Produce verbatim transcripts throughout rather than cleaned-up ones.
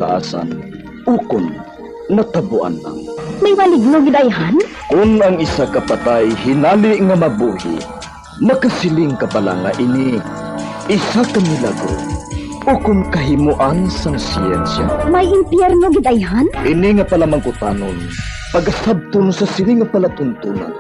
taasan, ukon natabuan lang. May maligno gid ayhan? Kon ang isa ka patay hinali nga mabuhi, makasiling ka bala nga ini isa ka milagro ukon kahimuan sang siyensya? May impyerno gid ayhan? Ini nga palamangkutanon pagasabton sa sini nga palatuntunan.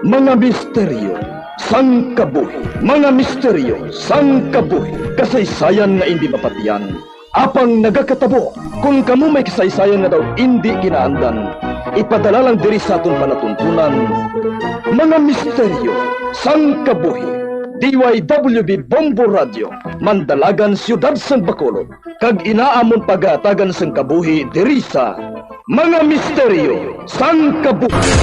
Mga misteryo sang kabuhi. Mga misteryo sang kabuhi. Kasaysayan nga indi mapatian, apang nagakatabo. Kon kamo may kasaysayan nga daw indi kinaandan, ipadala lang diri sa aton palatuntunan, Mga Misteryo sang Kabuhi. D Y W B Bombo Radio, Mandalagan, Siyudad sang Bacolod, kag ina amon pagahatagan sang kabuhi diri sa Mga Misteryo sang Kabuhi.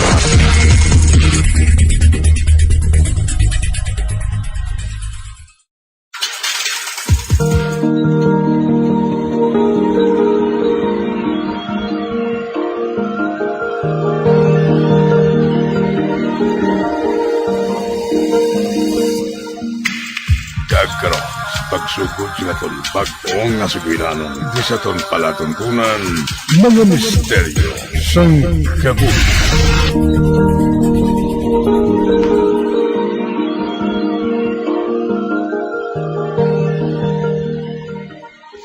Kag karon, pagsugod sa aton bag-o nga sugilanon, di sa aton palatuntunan, Mga Misteryo sang Kabuhi.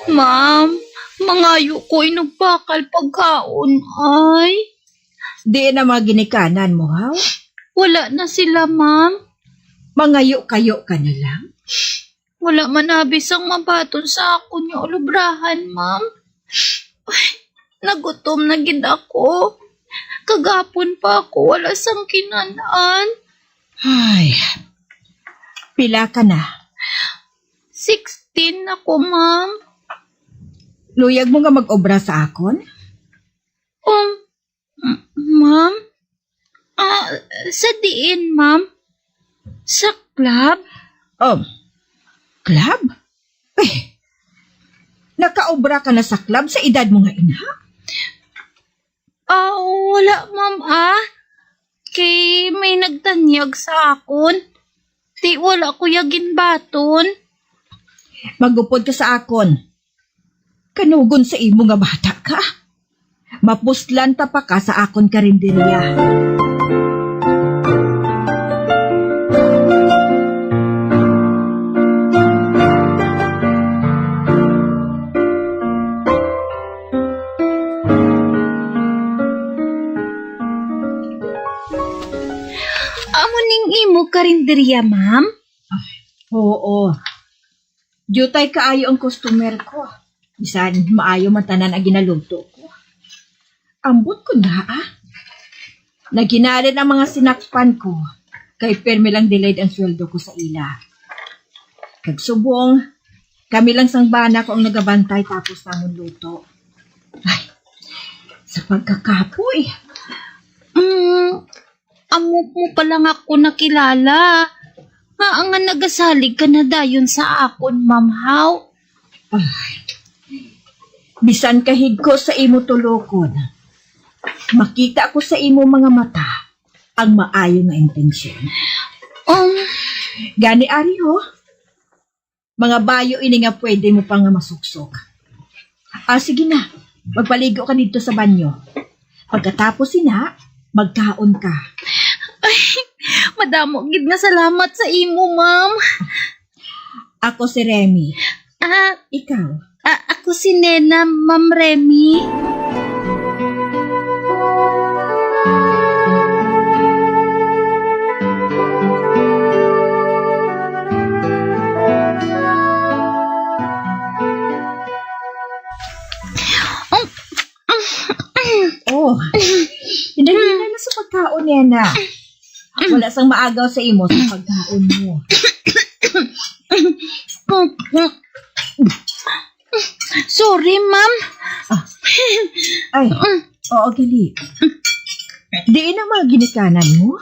Ma'am, mangayo ko inugbakal pagkaon, ay. Di na mga ginikanan mo, haw? Wala na sila, ma'am. Mangayo-kayo ka na lang. Wala man abi sang mabaton sa akon nga ulubrahan, ma'am. Ay, nagutom na gid ako. Kagapon pa ako wala sang kinan-an. Ay, pila ka na? Sixteen ako, ma'am. Luyag mo nga mag-obra sa akon? Um, m-, ma'am? Ah, sa diin, ma'am? Sa club? Oh, club? Eh, nakaobra ka na sa club sa edad mo nga ina? Ah, wala, ma'am, ah. Kay may nagtanyag sa akon. Ti wala ko ya ginbaton. Magupod ka sa akon. Kanugon sa imo nga bata ka. Mapuslan ta pa ka sa akon karinderya. Amo ning imo karinderya, ma'am? Ay, oo. Diutay kaayo ang customer ko. Bisan maayo man tanan ang ginaluto ko. Ambot ko na, ah. Naghinalin ang mga sinakpan ko, kay pirmi lang delayed ang sweldo ko sa ila. Kag subong, kami lang sang bana ko ang nagabantay tapos namon luto. Ay, sa pagkakapoy. Mm, amo mo pa lang ako nakilala. Nga nga nagasalig ka na dayon sa akon, ma'am, haw? Ay, bisan kahigko sa imo tulokon, makita ko sa imo mga mata ang maayo nga intensyon. Um, gani, ari, ho, mga bayo ini nga pwede mo pa nga masuksok. Ah, sige na, magpaligo ka didto sa banyo. Pagkatapos ina, magkaon ka. Ay, madamo gid nga salamat sa imo, ma'am. Ako si Remy. Ah, ikaw? Ah, ako si Nena, Ma'am Remy. Oh, hinay-hinay na sa pagkaon, Nena. Wala sang maagaw sa imo sa pagkaon mo. Sorry, ma'am. Ah. Ay, oo, gali. Diin ang mga ginikanan mo?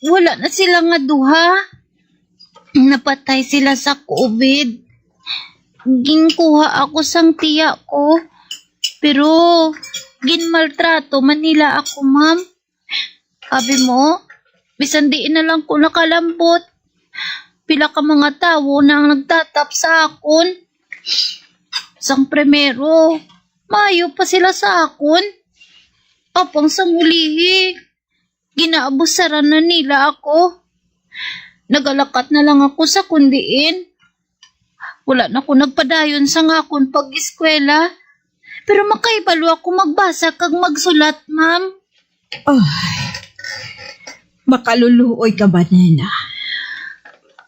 Wala na sila nga duha. Napatay sila sa covid. Ginkuha ako sang tiya ko. Pero ginmaltrato man nila ako, ma'am. Abi mo, bisan diin na lang ko nakalambot, pila ka mga tawo na ang nagtatap sa akon. Sang primero, maayo pa sila sa akon. Apang sang ulihi, ginaabusaran na nila ako. Nagalakat na lang ako sa kundiin. Wala na ko nagpadayon sa nga akon pag-eskwela. Pero makahibalo ako magbasa kag magsulat, ma'am. Ay, makaluluoy ka ba, nena?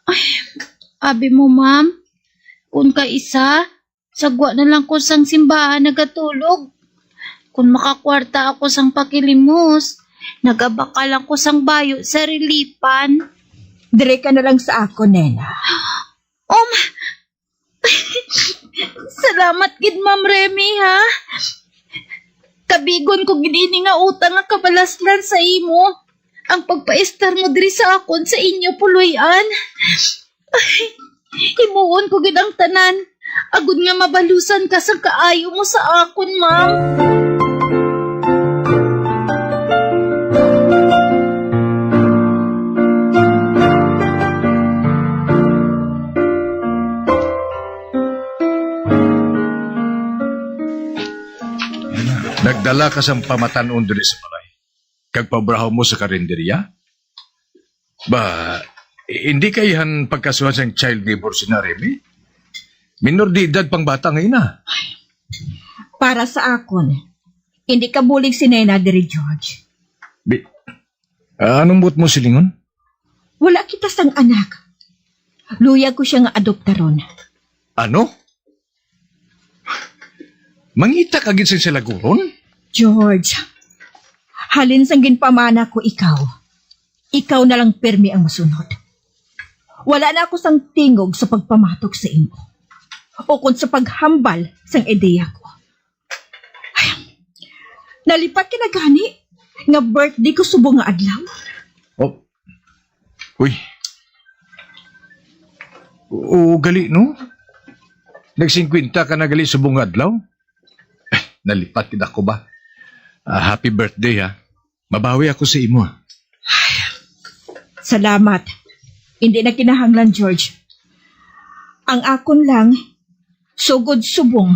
Ay, abi mo, ma'am, kun kaisa, sagwa na lang ko sang simbahan nagatulog. Kun makakwarta ako sang pakilimos, nagabakal lang ko sang bayo sa relipan. Dire ka na lang sa akon, nena. Um, salamat gid, Ma'am Remy, ha? Kabigon ko gid ini nga utang nga kabalaslan sa imo, ang pagpaestar mo diri sa akon sa inyo puloy-an. Ay, himuon ko gid ang tanan, agod nga mabalusan ka sa kaayo mo sa akon, ma'am. Nagdala ka sang pamatan-on diri sa balay, kag paobrahon mo sa karinderya? Ba, hindi ka ihan pagkasuhan sang child labor, si Remy? Minor de edad pang bata nga ina. Para sa akon, hindi ka bulig si Nena diri, George. Bi-, ah, anong buot mo silingon? Wala kita sang anak. Luyag ko siya nga adoptaron. Ano? Mangita ka gid sing silaguron? George, halin sang ginpamana ko ikaw, ikaw na lang pirmi ang masunod. Wala na ako sang tingog sa pagpamatok sa imo, o kon sa paghambal sang ideya ko. Ay, nalipat ka na gani nga birthday ko subong nga adlaw? Oh. Uy. Oo, gali, no? Nagsingkwenta ka na gali subong nga adlaw? Eh, nalipat kita ko ba? Ah, happy birthday, ha? Mabawi ako sa imo, ha? Salamat. Hindi na kinahanglan, George. Ang akon lang, sugod subong,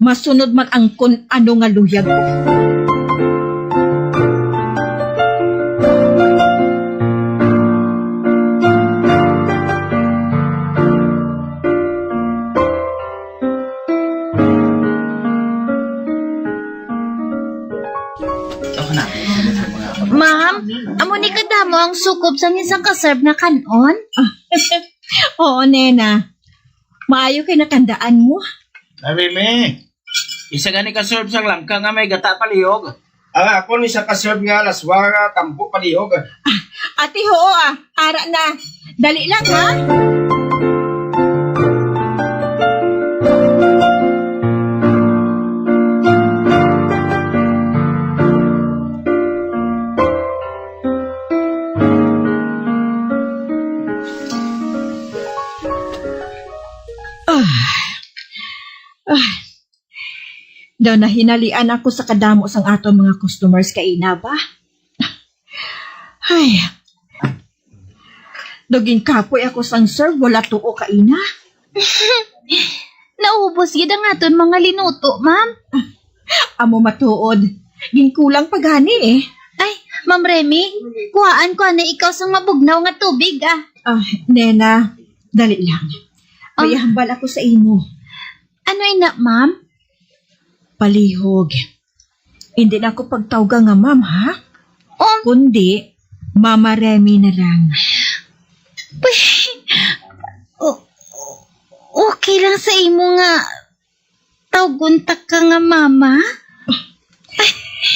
masunod man ang kun ano nga luyag ko. Ma'am, amo ni kadamo ang sukob sang isa ka serve na kan-on? Oo, nena. Maayo kay natandaan mo. Sabi mi, isa gani ka serve sang langka nga may gata palihog. Ang akon isa ka serve nga laswa nga tampo palihog. Ati, oo, ah. Ara na. Dali lang, ha? Ah. Ah. Daw nahinalian ako sa kadamo sang aton mga customers kaina ba? Ay. Daw ginkapoy ako sang serve, wala tuo kaina. Naubos gid ang aton mga linuto, ma'am. Amo matuod, ginkulang pa gani eh. Ay, Ma'am Remy, kuhaan ko na ikaw sang mabugnaw nga tubig, ah. Ah, nena, dali lang. May Ah. hambal ako sa imo. Ano ina, ma'am? Palihog. Hindi na ako pagtawga nga ma'am, ha? Um, Kundi, Mama Remy na lang. Uy, o-, okay lang sa imo nga tawgon ta ka nga mama?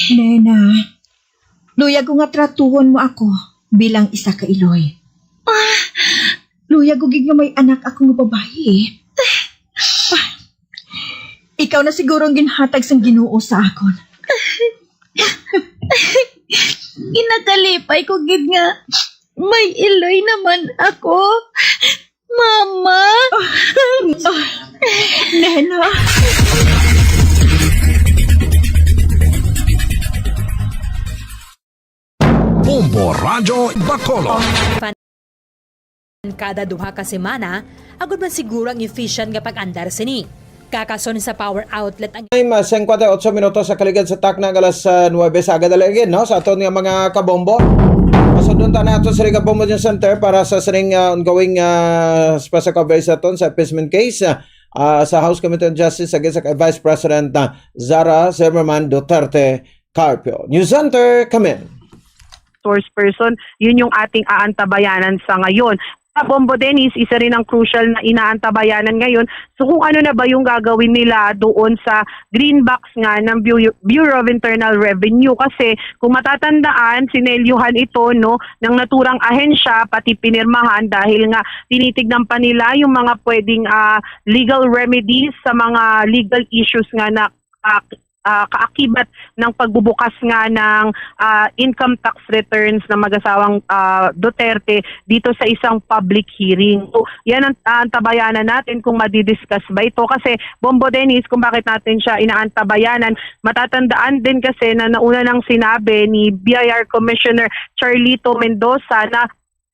Nena, luyag ko nga tratuhon mo ako bilang isa ka iloy. Ah. Luyag ko gid nga may anak ako nga babayi. Ah, ikaw na siguro ang ginhatag sang Ginoo sa akon. Ginakalipay ko gid nga may iloy naman ako. Mama! Ah, ah, nena. Bombo Radyo Bacolod. kada duha ka semana, agud man siguro ang efficient nga pag-andar sini. Kakason sa power outlet ang Time, ah, singkwenta y otso minutos sa kaligad sa takna nga alas, ah, nuwebe sa aga daligid, no? Sa aton nga mga kabombo. Pasundon ta na ato sa Riga Bombo News Center para sa sining, ah, ongoing, ah, special coverage sa aton sa impeachment case, ah, ah, sa House Committee on Justice against kay Vice President, ah, Sara Zimmerman Duterte Carpio. News Center, come in. Source person, yun yung ating aantabayanan sa ngayon. Sa Bombo Dennis, isa rin ang crucial na inaantabayanan ngayon. So kung ano na ba yung gagawin nila doon sa green box nga ng Bu-, Bureau of Internal Revenue? Kasi kung matatandaan, sinelyuhan ito, no, ng naturang ahensya, pati pinirmahan dahil nga tinitignan pa nila yung mga pwedeng, ah, legal remedies sa mga legal issues nga na, ah, ah, kaakibat ng pagbubukas nga ng, ah, income tax returns ng mag-asawang, ah, Duterte dito sa isang public hearing. So, yan ang, ah, antabayanan natin kung madidiscuss ba ito. Kasi, Bombo Dennis, kung bakit natin siya inaantabayanan, matatandaan din kasi na nauna nang sinabi ni B I R Commissioner Charlito Mendoza na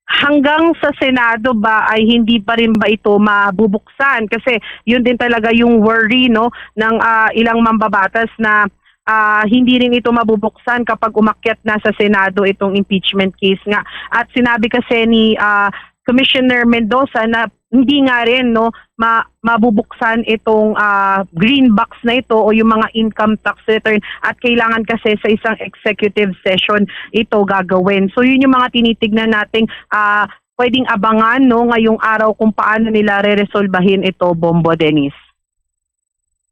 hanggang sa Senado ba ay hindi pa rin ba ito mabubuksan? Kasi yun din talaga yung worry, no, ng, ah, ilang mambabatas na, ah, hindi rin ito mabubuksan kapag umakyat na sa Senado itong impeachment case nga. At sinabi kasi ni, ah, Commissioner Mendoza na hindi nga rin, no, ma-, mabubuksan itong, ah, green box na ito o yung mga income tax return at kailangan kasi sa isang executive session ito gagawin. So yun yung mga tinitignan nating, ah, pwedeng abangan, no, ngayong araw kung paano nila reresolbahin ito, Bombo Dennis.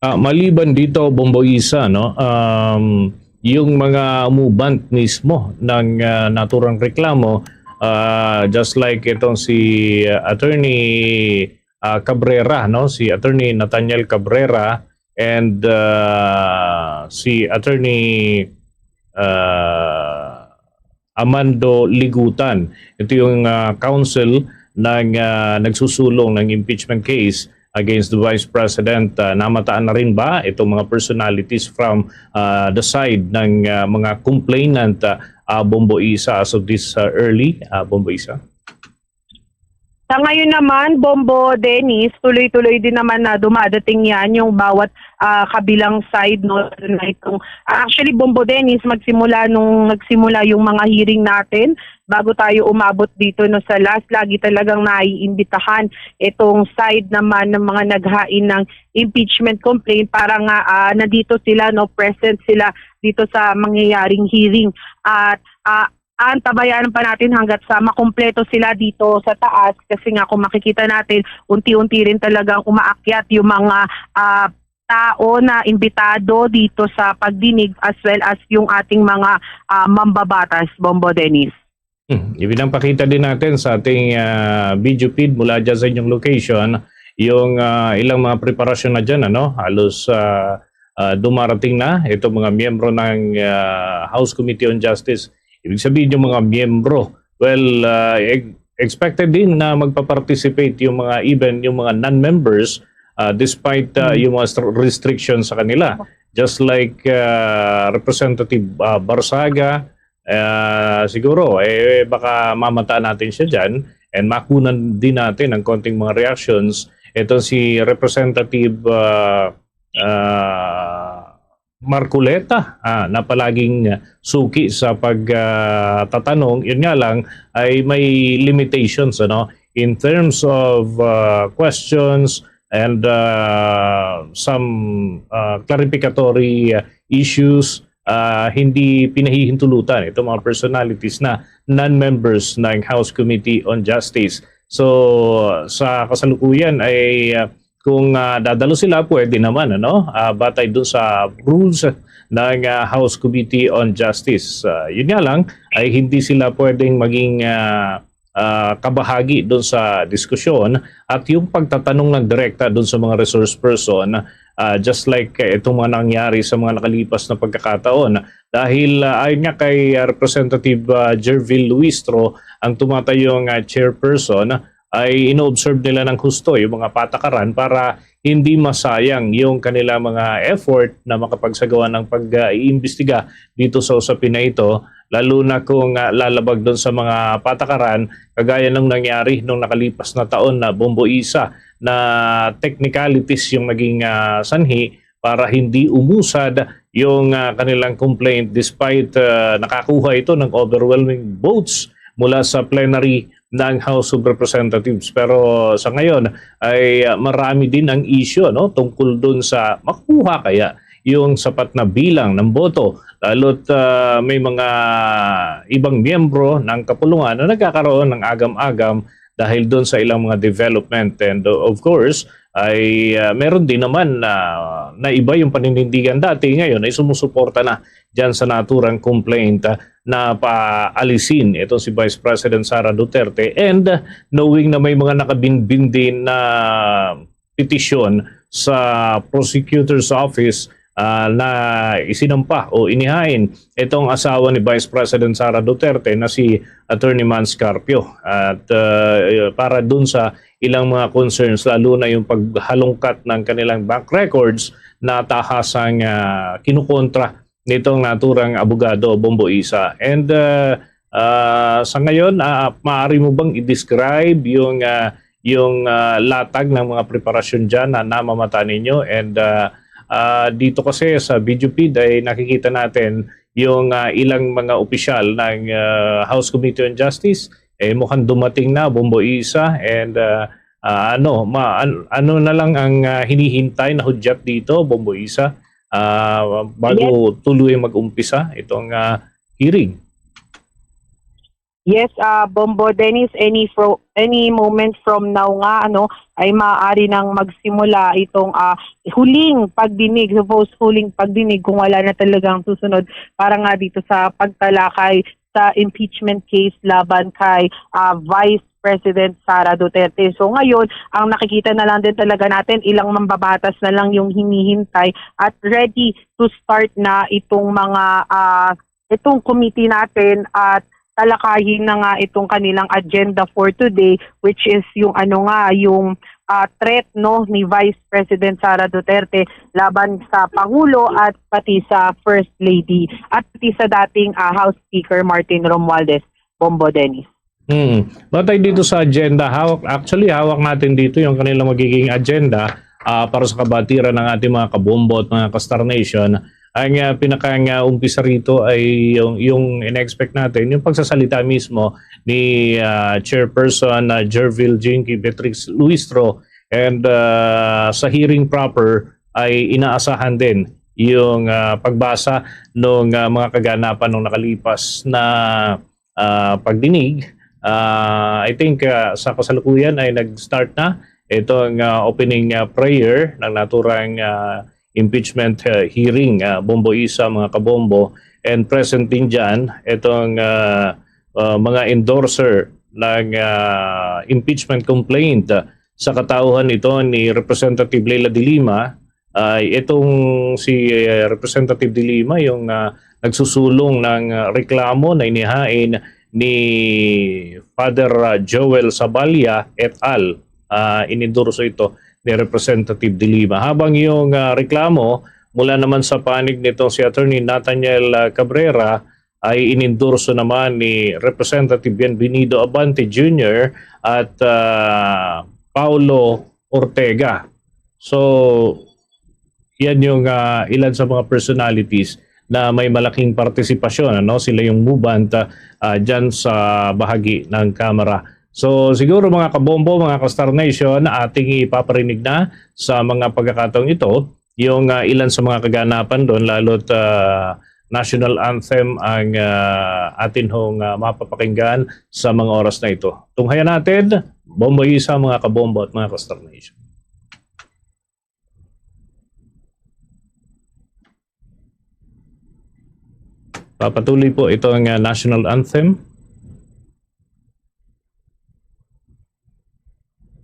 Ah, maliban dito, Bombo Isa, no, um, yung mga umubant mismo ng, ah, naturang reklamo, ah, just like itong si, ah, Attorney, ah, Cabrera, no, si Attorney Nathaniel Cabrera and, ah, si Attorney, ah, Amando Ligutan. Ito yung, ah, counsel ng, ah, nagsusulong ng impeachment case against the Vice President. Ah, namataan na rin ba itong mga personalities from, ah, the side ng, ah, mga complainant, ah, ah, Bombo Isa as of this, ah, early, ah, Bombo Isa? Sa ngayon naman, Bombo Dennis, tuloy-tuloy din naman na dumadating yan yung bawat, ah, kabilang side, no? Na itong, ah, actually, Bombo Dennis, magsimula nung nagsimula yung mga hearing natin, bago tayo umabot dito, no, sa last, lagi talagang naiimbitahan itong side naman ng mga naghain ng impeachment complaint para nga, ah, nandito sila, no, present sila dito sa mangyayaring hearing. At, ah, antabayanan pa natin hanggat sa makumpleto sila dito sa taas kasi nga kung makikita natin, unti-unti rin talagang umaakyat yung mga, ah, tao na imbitado dito sa pagdinig as well as yung ating mga, ah, mambabatas, Bombo Dennis. Hmm, ipinapakita din natin sa ating, ah, video feed mula dyan sa inyong location yung, ah, ilang mga preparasyon na dyan, ano? Halos, ah, ah, dumarating na itong mga miyembro ng, ah, House Committee on Justice. Ibig sabihin yung mga miyembro, well, ah, e-, expected din na magpa-participate yung mga, even yung mga non-members, ah, despite, ah, Mm. yung mga str-, restrictions sa kanila. Just like, ah, Representative, ah, Barzaga, ah, siguro, eh, baka mamata natin siya dyan and makunan din natin ang konting mga reactions. Ito si Representative, ah, ah, Marcoleta, ah, na palaging suki sa pag, ah, tatanong. Yun nga lang, ay may limitations, ano, in terms of, ah, questions and, ah, some, ah, clarificatory, ah, issues, ah, hindi pinahihintulutan itong mga personalities na non-members ng House Committee on Justice. So, sa kasalukuyan ay, ah, kung, ah, dadalo sila, pwede naman, ano, ah, batay dun sa rules ng, ah, House Committee on Justice. Ah, yun nga lang, ay hindi sila pwedeng maging, ah, ah, kabahagi dun sa diskusyon at yung pagtatanong ng direkta dun sa mga resource person, ah, just like, eh, itong mga nangyari sa mga nakalipas na pagkakataon. Dahil, ah, ayon nga kay, ah, Representative, ah, Gervil Luistro, ang tumatayong, ah, chairperson, ay ino-observe nila ng husto yung mga patakaran para hindi masayang yung kanila mga effort na makapagsagawa ng pag-iimbestiga dito sa usapin na ito. lalo na kung, ah, lalabag dun sa mga patakaran kagaya nung nangyari nung nakalipas na taon na Bombo Isa, na technicalities yung naging, ah, sanhi para hindi umusad yung, ah, kanilang complaint, despite, ah, nakakuha ito ng overwhelming votes mula sa plenary ng House of Representatives. Pero sa ngayon ay, ah, marami din ang issue, no, tungkol dun sa makuha kaya yung sapat na bilang ng boto, lalo't, ah, may mga ibang miyembro ng kapulungan na nagkakaroon ng agam-agam dahil dun sa ilang mga development. And, uh, of course, ay, ah, meron din naman na naiba yung paninindigan dati, ngayon ay sumusuporta na diyan sa naturang complaint, ah, na paalisin itong si Vice President Sara Duterte. And, ah, knowing na may mga nakabinbin din na petisyon sa prosecutor's office, ah, na isinampa o inihain itong asawa ni Vice President Sara Duterte na si Attorney Mans Carpio. At, ah, para dun sa ilang mga concerns, lalo na yung paghalungkat ng kanilang bank records na tahasang, ah, kinukontra nitong naturang abogado, Bombo Isa. And, ah, ah, sa ngayon, ah, maaari mo bang i-describe yung, ah, yung, ah, latag ng mga preparasyon diyan na namamata ninyo? And, ah, ah, dito kasi sa video feed ay nakikita natin yung, ah, ilang mga opisyal ng, ah, House Committee on Justice, eh, mukhang dumating na, Bombo Isa, and, ah, ah, ano, ma-, an-, ano na lang ang, ah, hinihintay na hudyat dito, Bombo Isa, ah, bago Yes. tuloy mag-umpisa itong, ah, hearing? Yes, ah, Bombo Dennis, any fro-, any moment from now nga, ano, ay maaari nang magsimula itong, ah, huling pagdinig, supposed huling pagdinig kung wala na talagang susunod para nga dito sa pagtalakay sa impeachment case laban kay, ah, Vice President Sara Duterte. So ngayon, ang nakikita na lang din talaga natin, ilang mambabatas na lang yung hinihintay at ready to start na itong mga, ah, itong committee natin at talakayin na nga itong kanilang agenda for today, which is yung ano nga, yung, ah, threat, no, ni Vice President Sara Duterte laban sa Pangulo at pati sa First Lady at pati sa dating, ah, House Speaker Martin Romualdez. Bombo Dennis. Hmm. Batay dito sa agenda, hawak, actually, hawak natin dito yung kanilang magiging agenda, ah, para sa kabatiran ng ating mga kabombo at mga ka-Star Nation. Ang, ah, pinakang, ah, umpisa rito ay yung, yung in-expect natin, yung pagsasalita mismo ni, ah, Chairperson, ah, Gerville Jinky Beatrix Luistro. And, ah, sa hearing proper ay inaasahan din yung, ah, pagbasa nung, ah, mga kaganapan nung nakalipas na, ah, pagdinig. Ah, I think, ah, sa kasalukuyan ay nag-start na itong, ah, opening, ah, prayer ng naturang, ah, impeachment, ah, hearing, ah, Bombo Isa, mga kabombo. And present din dyan itong, ah, ah, mga endorser ng, ah, impeachment complaint, ah, sa katauhan ito ni Representative Leila de Lima. Ay itong si, eh, Representative de Lima yung, ah, nagsusulong ng, ah, reklamo na inihain ni Father, ah, Joel Saballa et al. Ah, inendorso ito ni Representative de Lima. Habang yung, ah, reklamo mula naman sa panig nitong si Attorney Nathaniel, ah, Cabrera ay inendorso naman ni Representative Bienvenido Abante Junior at, ah, Paulo Ortega. So, yan yung, ah, ilan sa mga personalities na may malaking partisipasyon, ano? Sila yung mubant, ah, ah, dyan sa bahagi ng Kamara. So, siguro, mga kabombo, mga ka-Star Nation, ating ipaparinig na sa mga pagkakataong ito yung, ah, ilan sa mga kaganapan doon, lalo't, ah, national anthem ang, ah, atin hong, ah, mapapakinggan sa mga oras na ito. Tunghayan natin, Bombo Isa, mga kabombo at mga ka-Star Nation. Papatuloy po itong, ah, national anthem.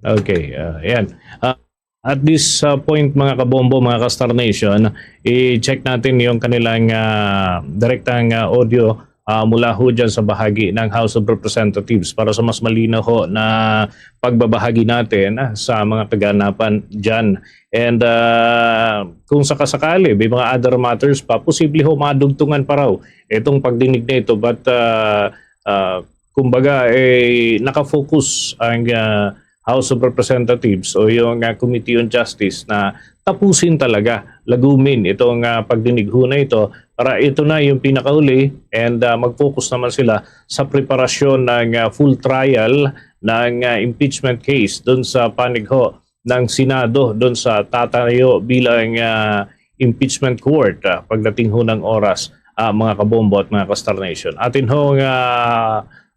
Okay, ah, ayan. Ah, at this, ah, point, mga kabombo, mga ka-Star Nation, i-check natin yung kanilang, ah, direktang, ah, audio ah, mula ho dyan sa bahagi ng House of Representatives para sa mas malinaw ho na pagbabahagi natin, ah, sa mga kaganapan dyan. And, ah, kung sakasakali, may mga other matters pa, posible ho madugtungan pa raw itong pagdinig na ito. But, ah, ah, kumbaga, eh, nakafocus ang, ah, House of Representatives o yung, ah, Committee on Justice na tapusin talaga, lagumin itong, ah, pagdinig ho na ito para ito na yung pinakauli and, ah, mag-focus naman sila sa preparasyon ng, ah, full trial ng, ah, impeachment case dun sa panig ho ng Senado dun sa tatayo bilang, ah, impeachment court, ah, pagdating ho ng oras, ah, mga kabombo at mga ka-Star Nation. Atin ho nga,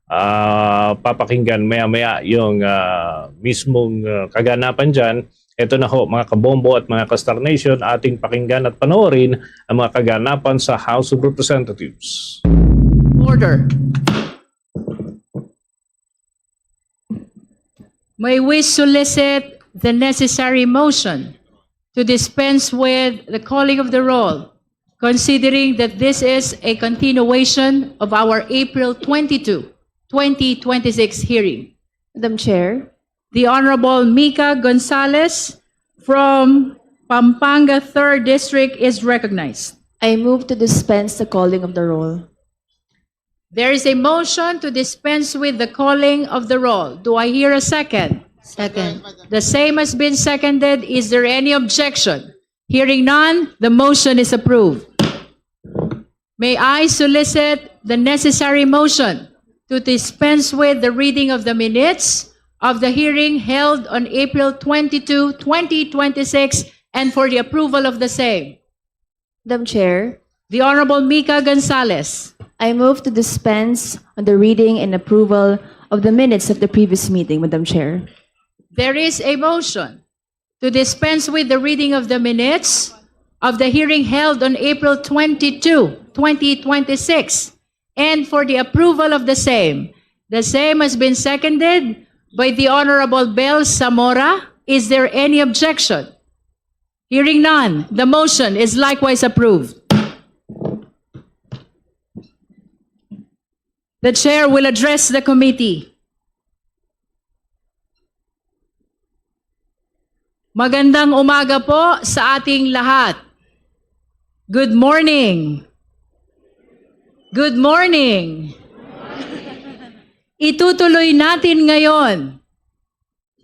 ah, papakinggan maya-maya yung, ah, mismong, ah, kaganapan dyan. Ito na ho, mga kabombo at mga ka-Star Nation, ating pakinggan at panoorin ang mga kaganapan sa House of Representatives. Order. May we solicit the necessary motion to dispense with the calling of the roll, considering that this is a continuation of our April twenty-two, twenty twenty-six hearing. Madam Chair, The Honorable Mika Gonzalez from Pampanga Third District is recognized. I move to dispense the calling of the roll. There is a motion to dispense with the calling of the roll. Do I hear a second? Second. The same has been seconded. Is there any objection? Hearing none, the motion is approved. May I solicit the necessary motion to dispense with the reading of the minutes of the hearing held on April twenty-two, twenty twenty-six, and for the approval of the same. Madam Chair, The Honorable Mika Gonzalez. I move to dispense on the reading and approval of the minutes of the previous meeting, Madam Chair. There is a motion to dispense with the reading of the minutes of the hearing held on April twenty-two, twenty twenty-six, and for the approval of the same. The same has been seconded by the Honorable Bel Zamora. Is there any objection? Hearing none, the motion is likewise approved. The chair will address the committee. Magandang umaga po sa ating lahat. Good morning. Good morning. Itutuloy natin ngayon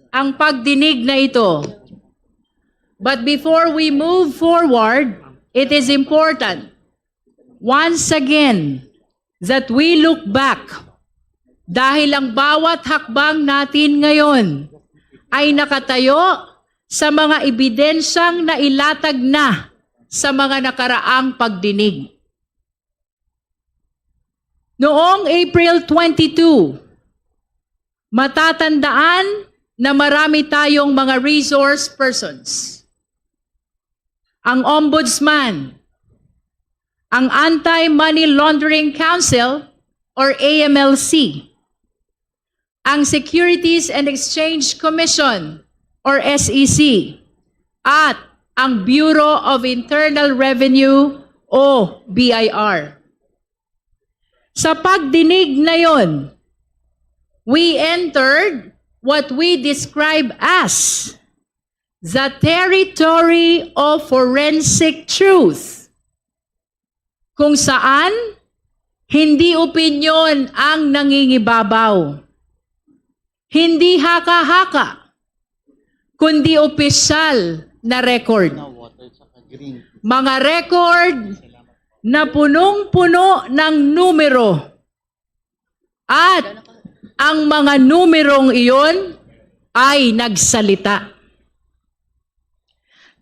ang pagdinig na ito. But before we move forward, it is important, once again, that we look back, dahil ang bawat hakbang natin ngayon ay nakatayo sa mga ebidensyang nailatag na sa mga nakaraang pagdinig. Noong April twenty-two, matatandaan na marami tayong mga resource persons. Ang Ombudsman, ang Anti-Money Laundering Council or A M L C, ang Securities and Exchange Commission or S E C, at ang Bureau of Internal Revenue o B I R. Sa pagdinig na yon, we entered what we describe as the territory of forensic truth, kung saan hindi opinyon ang nangingibabaw, hindi haka-haka, kundi opisyal na record. Mga record na punong-puno ng numero. At ang mga numerong iyon ay nagsalita.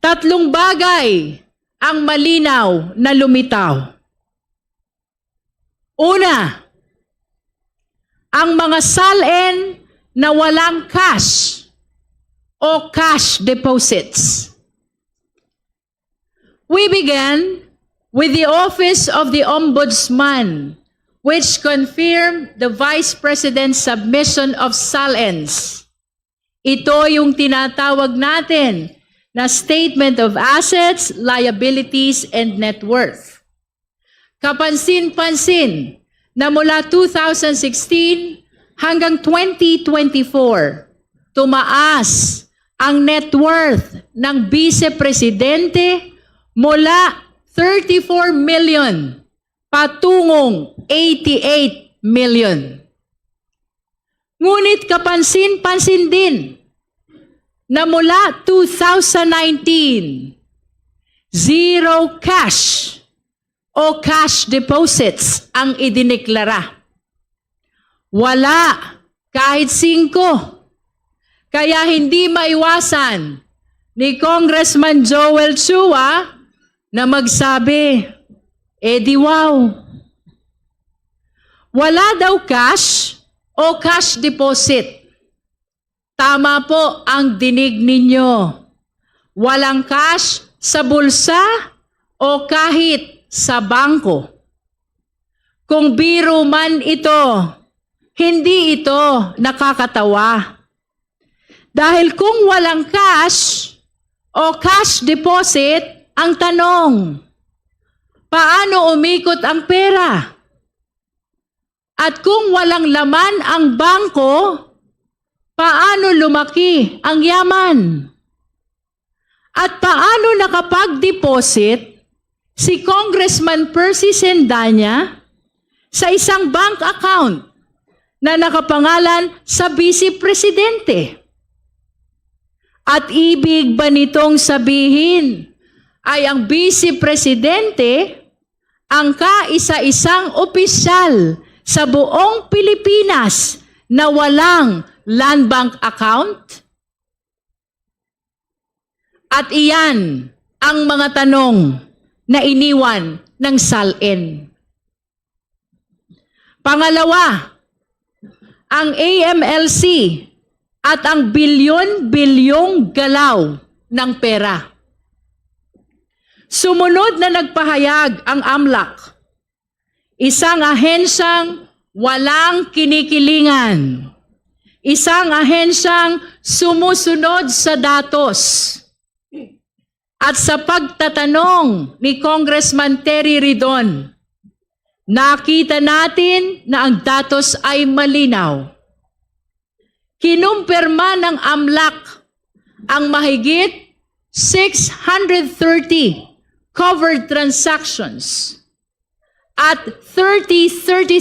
Tatlong bagay ang malinaw na lumitaw. Una, ang mga SALN na walang cash o cash deposits. We began with the Office of the Ombudsman, which confirmed the Vice President's submission of SALNs. Ito yung tinatawag natin na Statement of Assets, Liabilities, and Net Worth. Kapansin-pansin, na mula two thousand sixteen hanggang twenty twenty-four, tumaas ang net worth ng Vice Presidente mula thirty-four million patungong eighty-eight million. Ngunit kapansin-pansin din na mula two thousand nineteen, zero cash o cash deposits ang idineklara. Wala kahit singko. Kaya hindi maiwasan ni Congressman Joel Chua na magsabi, "Eh di wow." Wala daw cash o cash deposit. Tama po ang dinig ninyo. Walang cash sa bulsa o kahit sa bangko. Kung biro man ito, hindi ito nakakatawa. Dahil kung walang cash o cash deposit, ang tanong, paano umikot ang pera? At kung walang laman ang bangko, paano lumaki ang yaman? At paano nakapag-deposit si Congressman Percy Sendanya sa isang bank account na nakapangalan sa Vice Presidente? At ibig ba nitong sabihin ay ang Vice Presidente ang kaisa-isang opisyal sa buong Pilipinas na walang land bank account? At iyan ang mga tanong na iniwan ng SALN. Pangalawa, ang A M L C at ang bilyon-bilyong galaw ng pera. Sumunod na nagpahayag ang AMLAC, isang ahensyang walang kinikilingan, isang ahensyang sumusunod sa datos. At sa pagtatanong ni Congressman Terry Ridon, nakita natin na ang datos ay malinaw. Kinumpirma ng AMLAC ang mahigit six hundred thirty covered transactions at thirty, thirty,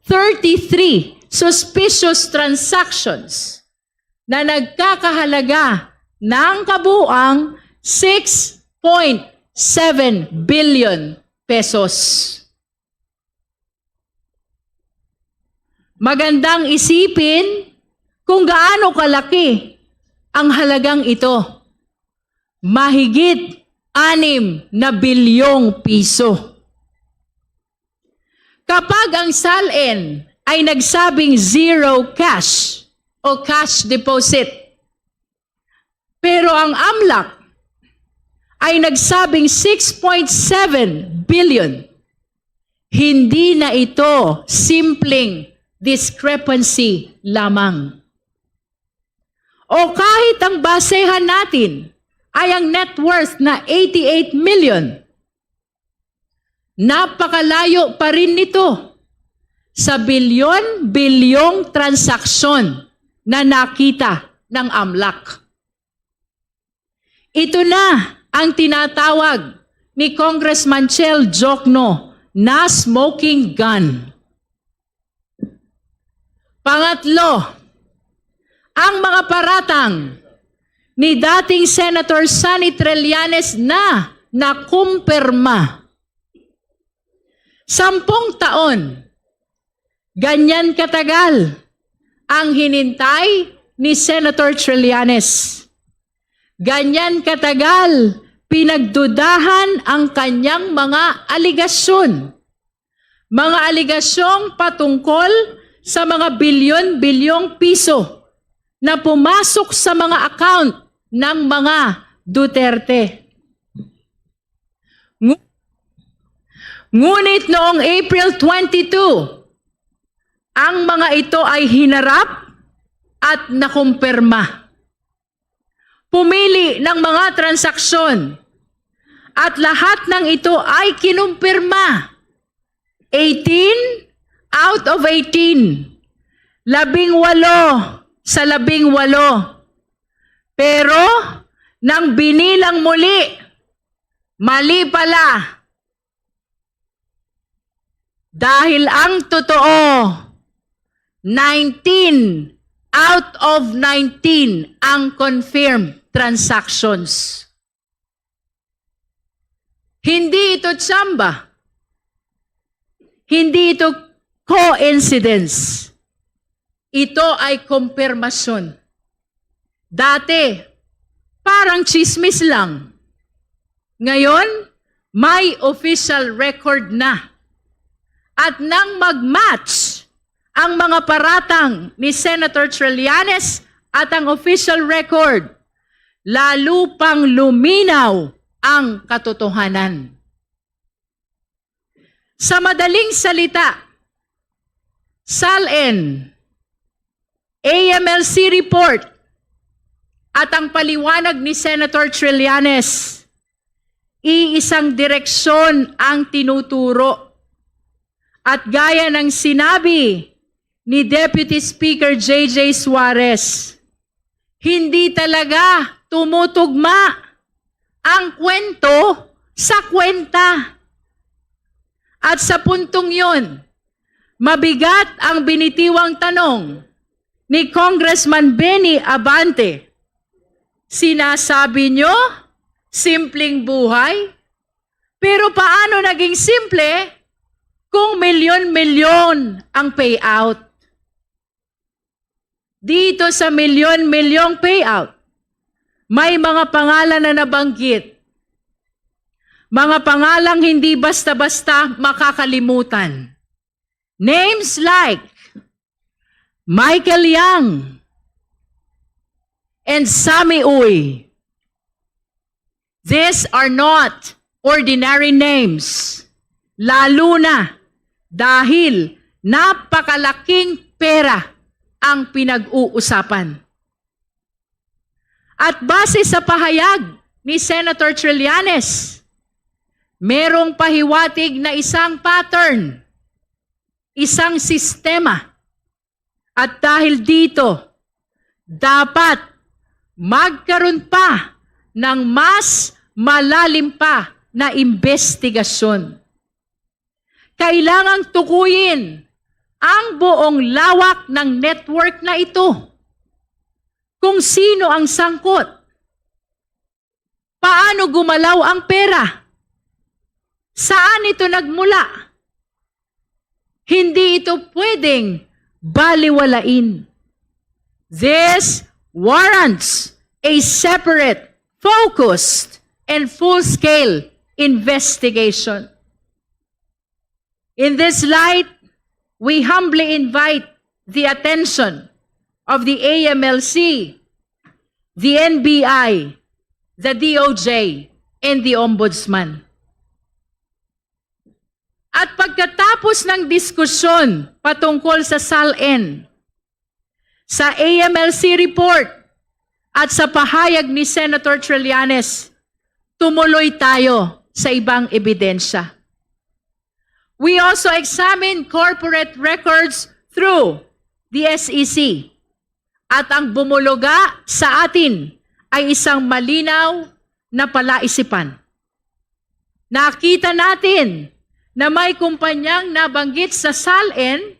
thirty-three suspicious transactions na nagkakahalaga ng kabuang six point seven billion pesos. Magandang isipin kung gaano kalaki ang halagang ito. Mahigit anim na bilyong piso. Kapag ang SALN ay nagsabing zero cash o cash deposit, pero ang AMLAC ay nagsabing six point seven billion, hindi na ito simpleng discrepancy lamang. O kahit ang basehan natin ay ang net worth na eighty-eight million, napakalayo pa rin nito sa bilyon-bilyong transaksyon na nakita ng AMLAC. Ito na ang tinatawag ni Congressman Chel Diokno na smoking gun. Pangatlo, ang mga paratang ni dating Senator Sonny Trillanes na nakumpirma. Sampung taon, ganyan katagal ang hinintay ni Senator Trillanes. Ganyan katagal pinagdudahan ang kanyang mga aligasyon. Mga aligasyong patungkol sa mga bilyon-bilyong piso na pumasok sa mga account ng mga Duterte. Ngu-, ngunit noong April twenty-two, ang mga ito ay hinarap at nakumpirma. Pumili ng mga transaksyon at lahat ng ito ay kinumpirma. Eighteen out of eighteen, labing walo sa labing walo. Pero nang binilang muli, mali pala. Dahil ang totoo, nineteen out of nineteen ang confirmed transactions. Hindi ito tsamba. Hindi ito coincidence. Ito ay kumpirmasyon. Dati, parang tsismis lang. Ngayon, may official record na. At nang mag-match ang mga paratang ni Senator Trillanes at ang official record, lalo pang luminaw ang katotohanan. Sa madaling salita, SALN, A M L C report, at ang paliwanag ni Senator Trillanes, iisang direksyon ang tinuturo. At gaya ng sinabi ni Deputy Speaker J J Suarez, hindi talaga tumutugma ang kwento sa kwenta. At sa puntong yon, mabigat ang binitiwang tanong ni Congressman Benny Abante. Sinasabi nyo, simpleng buhay? Pero paano naging simple kung milyon-milyon ang payout? Dito sa milyon-milyong payout, may mga pangalan na nabanggit. Mga pangalang hindi basta-basta makakalimutan. Names like Michael Young and Sammy Uy. These are not ordinary names, lalo na dahil napakalaking pera ang pinag-uusapan. At base sa pahayag ni Senator Trillanes, merong pahiwatig na isang pattern, isang sistema. At dahil dito, dapat magkaroon pa ng mas malalim pa na imbestigasyon. Kailangang tukuyin ang buong lawak ng network na ito. Kung sino ang sangkot, paano gumalaw ang pera? Saan ito nagmula? Hindi ito pwedeng baliwalain. This warrants a separate, focused, and full-scale investigation. In this light, we humbly invite the attention of the A M L C, the N B I, the D O J, and the Ombudsman. At pagkatapos ng diskusyon patungkol sa SALN, sa A M L C report, at sa pahayag ni Senator Trillanes, tumuloy tayo sa ibang ebidensya. We also examine corporate records through the S E C. At ang bumuluga sa atin ay isang malinaw na palaisipan. Nakita natin na may kumpanyang nabanggit sa SALN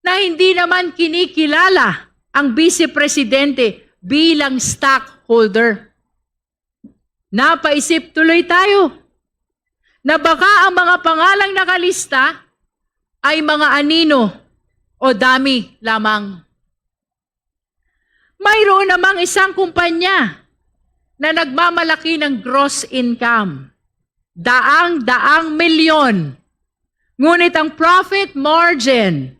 na hindi naman kinikilala ang Vice Presidente bilang stockholder. Napaisip tuloy tayo na baka ang mga pangalang nakalista ay mga anino o dummy lamang. Mayroon namang isang kumpanya na nagmamalaki ng gross income, daang-daang milyon. Ngunit ang profit margin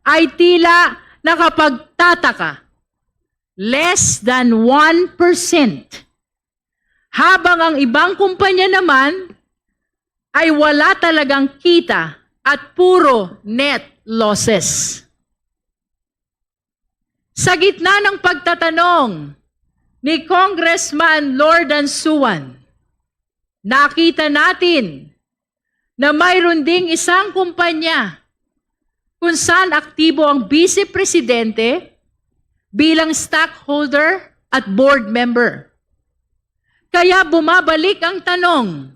ay tila nakapagtataka, less than one percent. Habang ang ibang kumpanya naman ay wala talagang kita at puro net losses. Sa gitna ng pagtatanong ni Congressman Lordan Suan, nakita natin na mayroon ding isang kumpanya kung saan aktibo ang Vice Presidente bilang stockholder at board member. Kaya bumabalik ang tanong,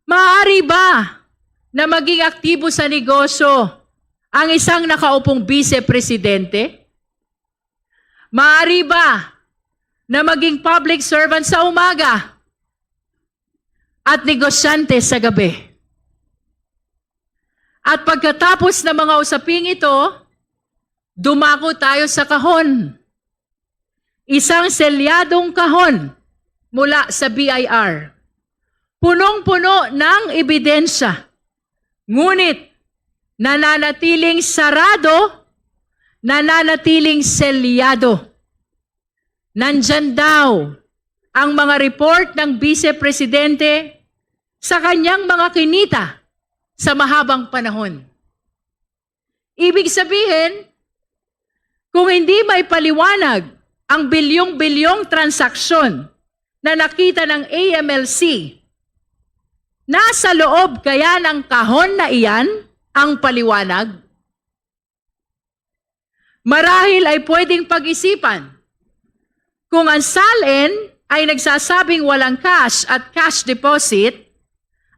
maaari ba na maging aktibo sa negosyo ang isang nakaupong Vice Presidente? Maaari ba na maging public servant sa umaga at negosyante sa gabi? At pagkatapos ng mga usaping ito, dumako tayo sa kahon. Isang selyadong kahon mula sa B I R. Punong-puno ng ebidensya. Ngunit nananatiling sarado, nananatiling selyado. Nandyan daw ang mga report ng Vice Presidente sa kanyang mga kinita sa mahabang panahon. Ibig sabihin, kung hindi maipaliwanag ang bilyong-bilyong transaksyon na nakita ng A M L C, nasa loob kaya ng kahon na iyan ang paliwanag? Marahil ay pwedeng pag-isipan kung ang SALN ay nagsasabing walang cash at cash deposit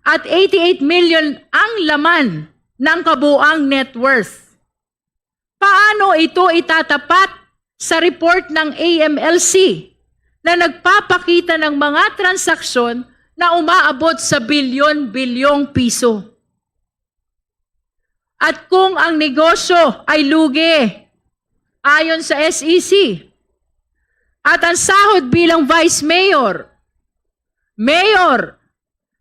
at eighty-eight million ang laman ng kabuang net worth. Paano ito itatapat sa report ng A M L C na nagpapakita ng mga transaksyon na umaabot sa bilyon-bilyong piso? At kung ang negosyo ay lugi, ayon sa S E C, at ang sahod bilang vice mayor, mayor,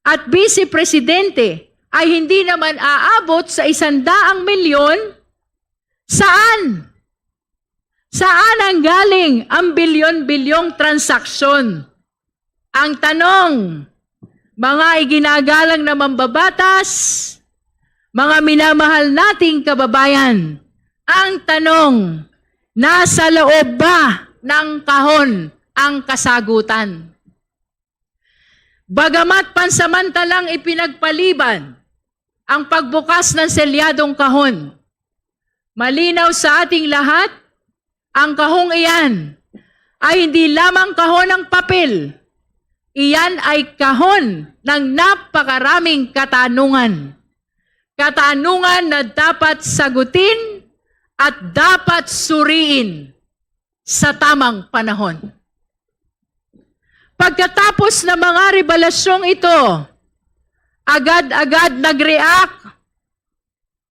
at vice presidente ay hindi naman aabot sa isandaang milyon, saan? Saan ang galing ang bilyon-bilyong transaksyon? Ang tanong, mga iginagalang na mambabatas, mga minamahal nating kababayan, ang tanong, nasa loob ba ng kahon ang kasagutan? Bagamat pansamantalang ipinagpaliban ang pagbukas ng selyadong kahon, malinaw sa ating lahat, ang kahong iyan ay hindi lamang kahon ng papel. Iyan ay kahon ng napakaraming katanungan. Katanungan na dapat sagutin at dapat suriin sa tamang panahon. Pagkatapos ng mga revelasyong ito, agad-agad nag-react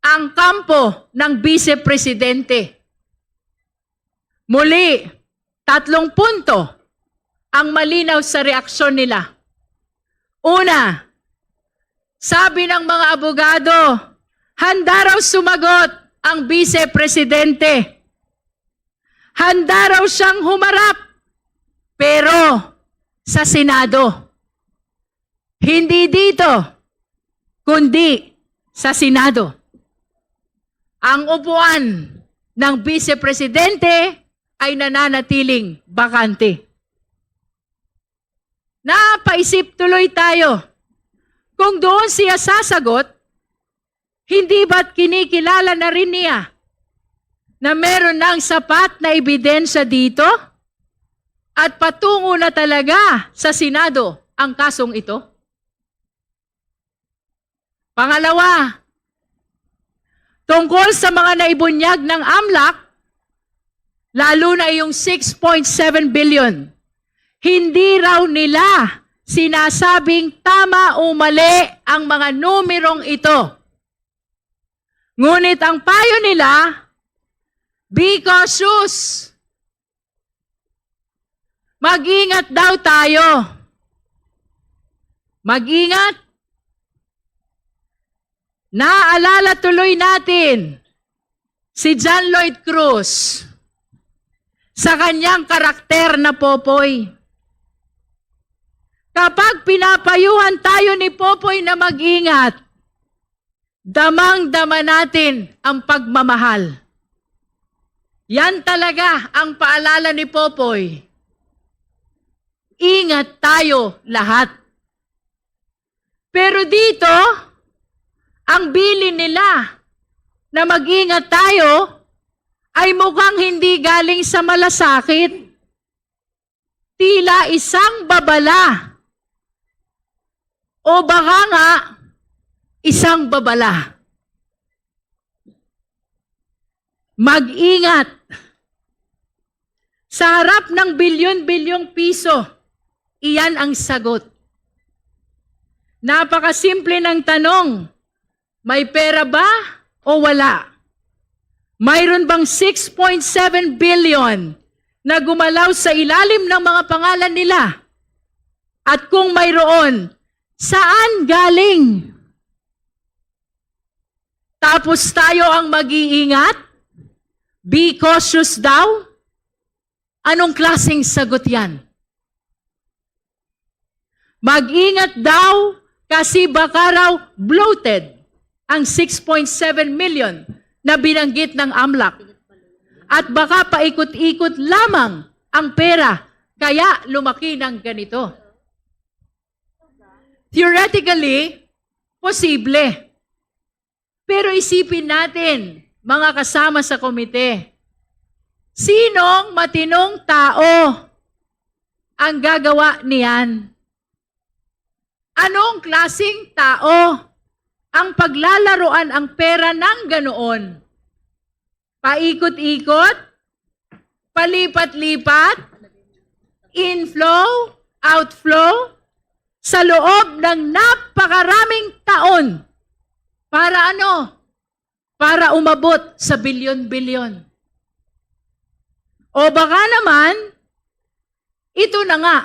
ang kampo ng Vice Presidente. Muli, tatlong punto ang malinaw sa reaksyon nila. Una, sabi ng mga abogado, handa raw sumagot ang Vice Presidente. Handa raw siyang humarap, pero sa Senado. Hindi dito, kundi sa Senado. Ang upuan ng Vice Presidente ay nananatiling bakante. Napaisip tuloy tayo, kung doon siya sasagot, hindi ba't kinikilala na rin niya na meron ng sapat na ebidensya dito? At patungo na talaga sa Senado ang kasong ito? Pangalawa, tungkol sa mga naibunyag ng AMLAC, lalo na yung six point seven billion, hindi raw nila sinasabing tama o mali ang mga numerong ito. Ngunit ang payo nila, be cautious. Mag-ingat daw tayo. Mag-ingat. Naalala tuloy natin si John Lloyd Cruz sa kanyang karakter na Popoy. Kapag pinapayuhan tayo ni Popoy na mag-ingat, damang-dama natin ang pagmamahal. Yan talaga ang paalala ni Popoy. Ingat tayo lahat. Pero dito, ang bilin nila, na mag-ingat tayo ay mukhang hindi galing sa malasakit. Tila isang babala. O baka nga, isang babala. Mag-ingat. Sa harap ng bilyon-bilyong piso, iyan ang sagot. Napakasimple ng tanong, may pera ba o wala? Mayroon bang six point seven billion na gumalaw sa ilalim ng mga pangalan nila? At kung mayroon, saan galing? Tapos tayo ang mag-iingat? Be cautious daw? Anong klaseng sagot yan? Mag-ingat daw kasi baka raw bloated ang six point seven million na binanggit ng AMLAC. At baka paikot-ikot lamang ang pera kaya lumaki ng ganito. Theoretically, posible. Pero isipin natin, mga kasama sa komite, sinong matinong tao ang gagawa niyan? Anong klaseng tao ang paglalaroan ang pera ng ganoon? Paikot-ikot? Palipat-lipat? Inflow? Outflow? Sa loob ng napakaraming taon. Para ano? Para umabot sa bilyon-bilyon. O baka naman, ito na nga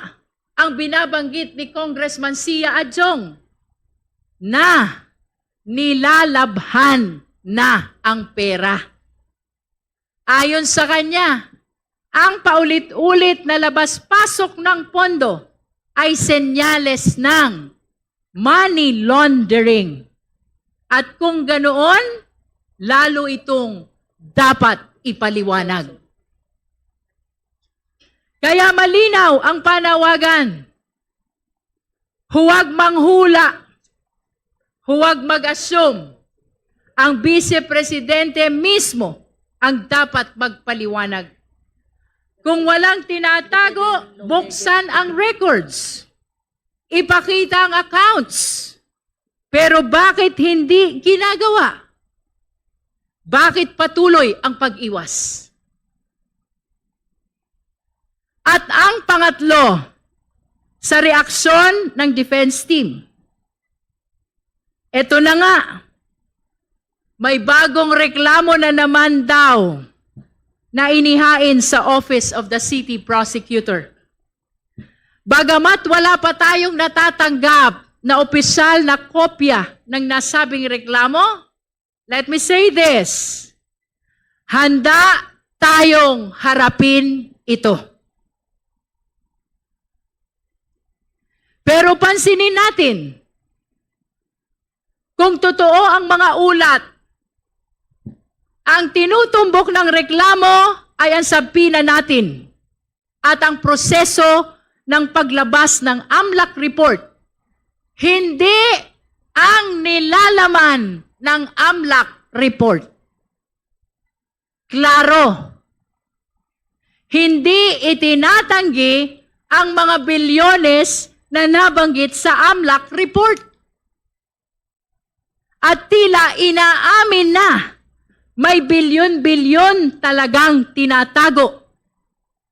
ang binabanggit ni Congressman Sia Adjong na nilalabhan na ang pera. Ayon sa kanya, ang paulit-ulit na labas-pasok ng pondo ay senyales ng money laundering. At kung ganoon, lalo itong dapat ipaliwanag. Kaya malinaw ang panawagan. Huwag manghula. Huwag mag-assume. Ang Vice Presidente mismo ang dapat magpaliwanag. Kung walang tinatago, buksan ang records. Ipakita ang accounts. Pero bakit hindi ginagawa? Bakit patuloy ang pag-iwas? At ang pangatlo, sa reaksyon ng defense team, eto na nga, may bagong reklamo na naman daw na inihain sa Office of the City Prosecutor. Bagamat wala pa tayong natatanggap na opisyal na kopya ng nasabing reklamo, let me say this, handa tayong harapin ito. Pero pansinin natin, kung totoo ang mga ulat, ang tinutumbok ng reklamo ay ang sabina natin at ang proseso ng paglabas ng AMLAC report, hindi ang nilalaman ng AMLAC report. Klaro, hindi itinatanggi ang mga bilyones na nabanggit sa AMLAC report. At tila inaamin na may bilyon-bilyon talagang tinatago.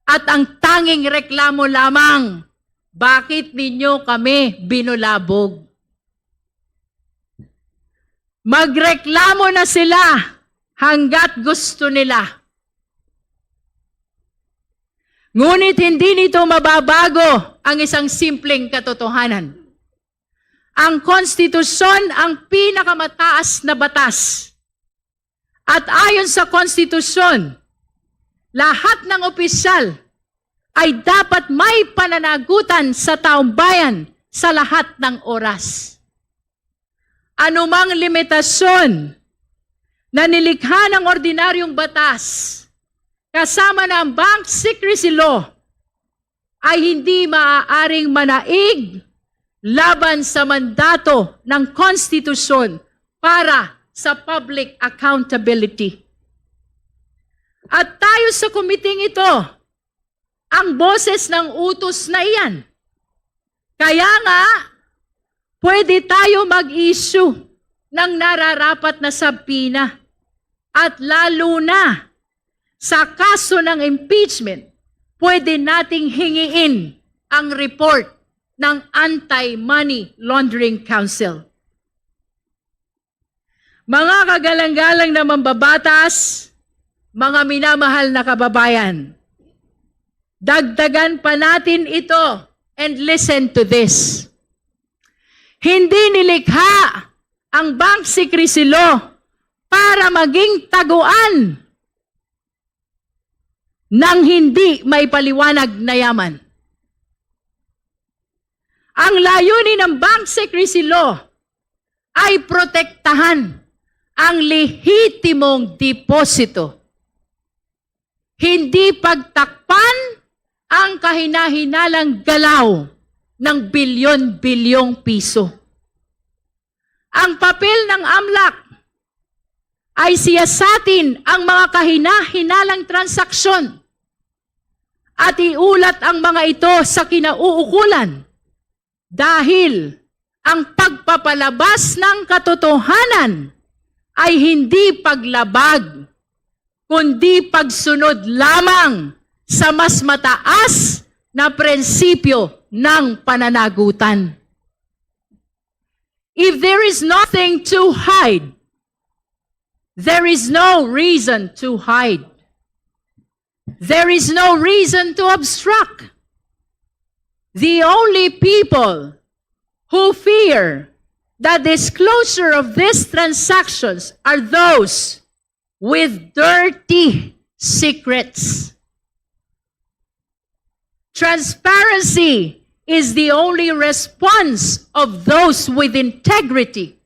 At ang tanging reklamo lamang, bakit ninyo kami binulabog? Magreklamo na sila hanggat gusto nila. Ngunit hindi nito mababago ang isang simpleng katotohanan. Ang konstitusyon ang pinakamataas na batas. At ayon sa konstitusyon, lahat ng opisyal ay dapat may pananagutan sa taumbayan sa lahat ng oras. Anumang limitasyon na nilikha ng ordinaryong batas, kasama na ang bank secrecy law, ay hindi maaaring manaig laban sa mandato ng konstitusyon para sa public accountability. At tayo sa komiteng ito, ang boses ng utos na iyan. Kaya nga, pwede tayo mag-issue ng nararapat na subpoena. At lalo na sa kaso ng impeachment, pwede nating hingiin ang report ng Anti-Money Laundering Council. Mga kagalang-galang na mambabatas, mga minamahal na kababayan, dagdagan pa natin ito, and listen to this. Hindi nilikha ang Bank Secrecy Law para maging taguan ng hindi maipaliwanag na yaman. Ang layunin ng Bank Secrecy Law ay protektahan ang lehitimong deposito, hindi pagtakpan ang kahinahinalang galaw ng bilyon-bilyong piso. Ang papel ng AMLAC ay siyasatin ang mga kahinahinalang transaksyon at iulat ang mga ito sa kinauukulan, dahil ang pagpapalabas ng katotohanan ay hindi paglabag, kundi pagsunod lamang sa mas mataas na prinsipyo ng pananagutan. If there is nothing to hide, there is no reason to hide. There is no reason to obstruct. The only people who fear the disclosure of these transactions are those with dirty secrets. Transparency is the only response of those with integrity.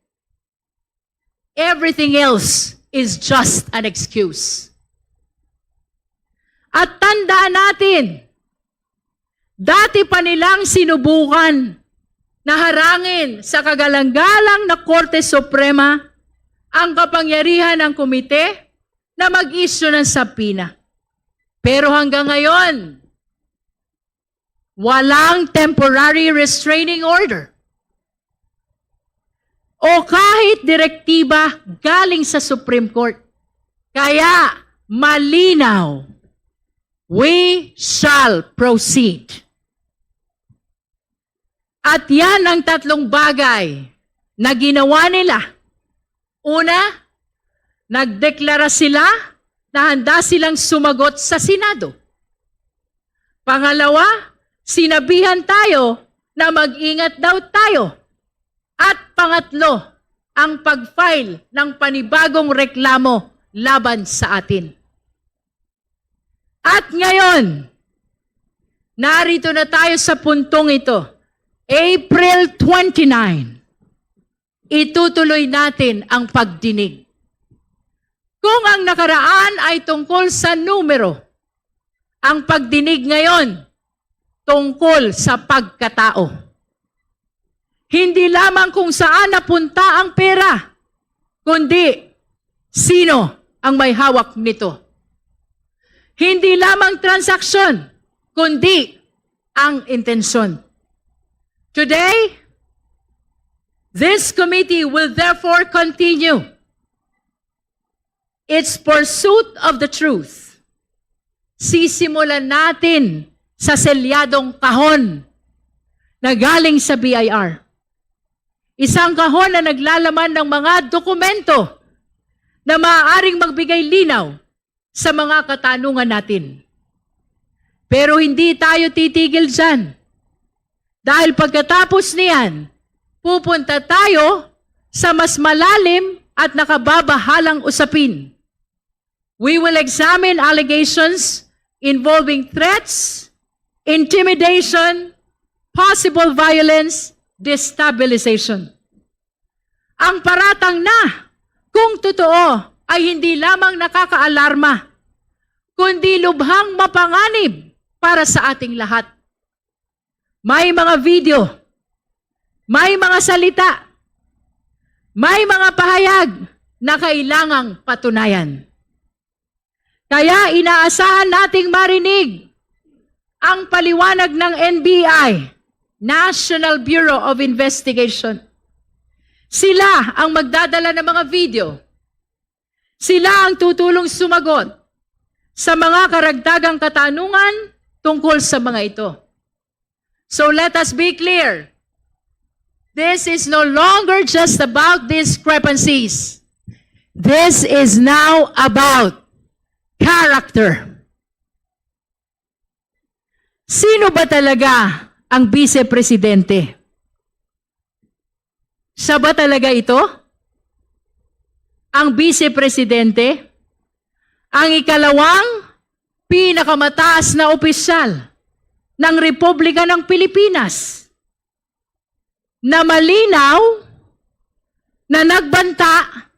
Everything else is just an excuse. At tandaan natin, dati pa nilang sinubukan na harangin sa kagalang-galang na Korte Suprema ang kapangyarihan ng komite na mag-issue ng subpoena. Pero hanggang ngayon, walang temporary restraining order o kahit direktiba galing sa Supreme Court. Kaya malinaw, we shall proceed. At yan ang tatlong bagay na ginawa nila. Una, nagdeklara sila na handa silang sumagot sa Senado. Pangalawa, sinabihan tayo na mag-ingat daw tayo. At pangatlo, ang pag-file ng panibagong reklamo laban sa atin. At ngayon, narito na tayo sa puntong ito. April twenty-nine, itutuloy natin ang pagdinig. Kung ang nakaraan ay tungkol sa numero, ang pagdinig ngayon tungkol sa pagkatao. Hindi lamang kung saan napunta ang pera, kundi sino ang may hawak nito. Hindi lamang transaksyon, kundi ang intensyon. Today, this committee will therefore continue its pursuit of the truth. Sisimulan natin sa selyadong kahon na galing sa B I R. Isang kahon na naglalaman ng mga dokumento na maaaring magbigay linaw sa mga katanungan natin. Pero hindi tayo titigil dyan. Dahil pagkatapos niyan, pupunta tayo sa mas malalim at nakababahalang usapin. We will examine allegations involving threats, intimidation, possible violence, destabilization. Ang paratang na, kung totoo, ay hindi lamang nakakaalarma, kundi lubhang mapanganib para sa ating lahat. May mga video, may mga salita, may mga pahayag, na kailangang patunayan. Kaya inaasahan nating marinig ang paliwanag ng N B I, National Bureau of Investigation. Sila ang magdadala ng mga video. Sila ang tutulong sumagot sa mga karagdagang katanungan tungkol sa mga ito. So let us be clear. This is no longer just about discrepancies. This is now about character. Sino ba talaga ang Vice Presidente? Siya ba talaga ito? Ang Vice Presidente? Ang ikalawang pinakamataas na opisyal ng Republika ng Pilipinas na malinaw na nagbanta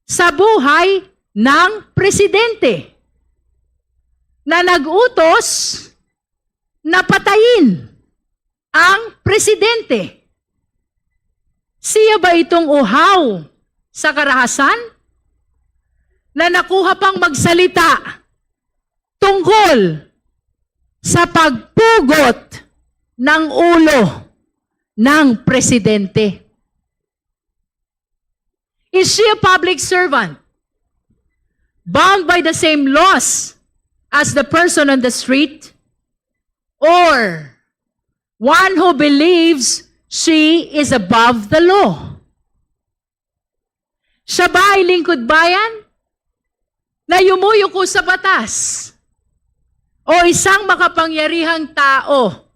sa buhay ng presidente, na nag-utos na patayin ang presidente. Siya ba itong uhaw sa karahasan na nakuha pang magsalita tungkol sa pagpugot ng ulo ng presidente? Is she a public servant bound by the same laws as the person on the street? Or one who believes she is above the law? Siya ba ay lingkod bayan na yumuyuko sa batas? O isang makapangyarihang tao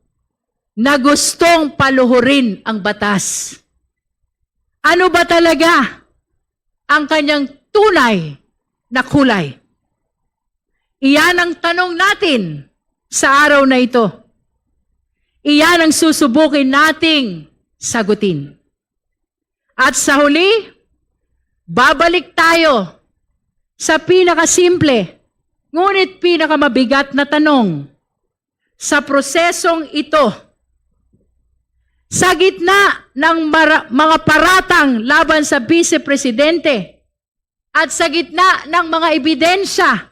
na gustong paluhurin ang batas? Ano ba talaga ang kanyang tunay na kulay? Iyan ang tanong natin sa araw na ito. Iyan ang susubukin nating sagutin. At sa huli, babalik tayo sa pinakasimple, ngunit pinakamabigat na tanong sa prosesong ito. Sa gitna ng mara-, mga paratang laban sa Vice Presidente at sa gitna ng mga ebidensya,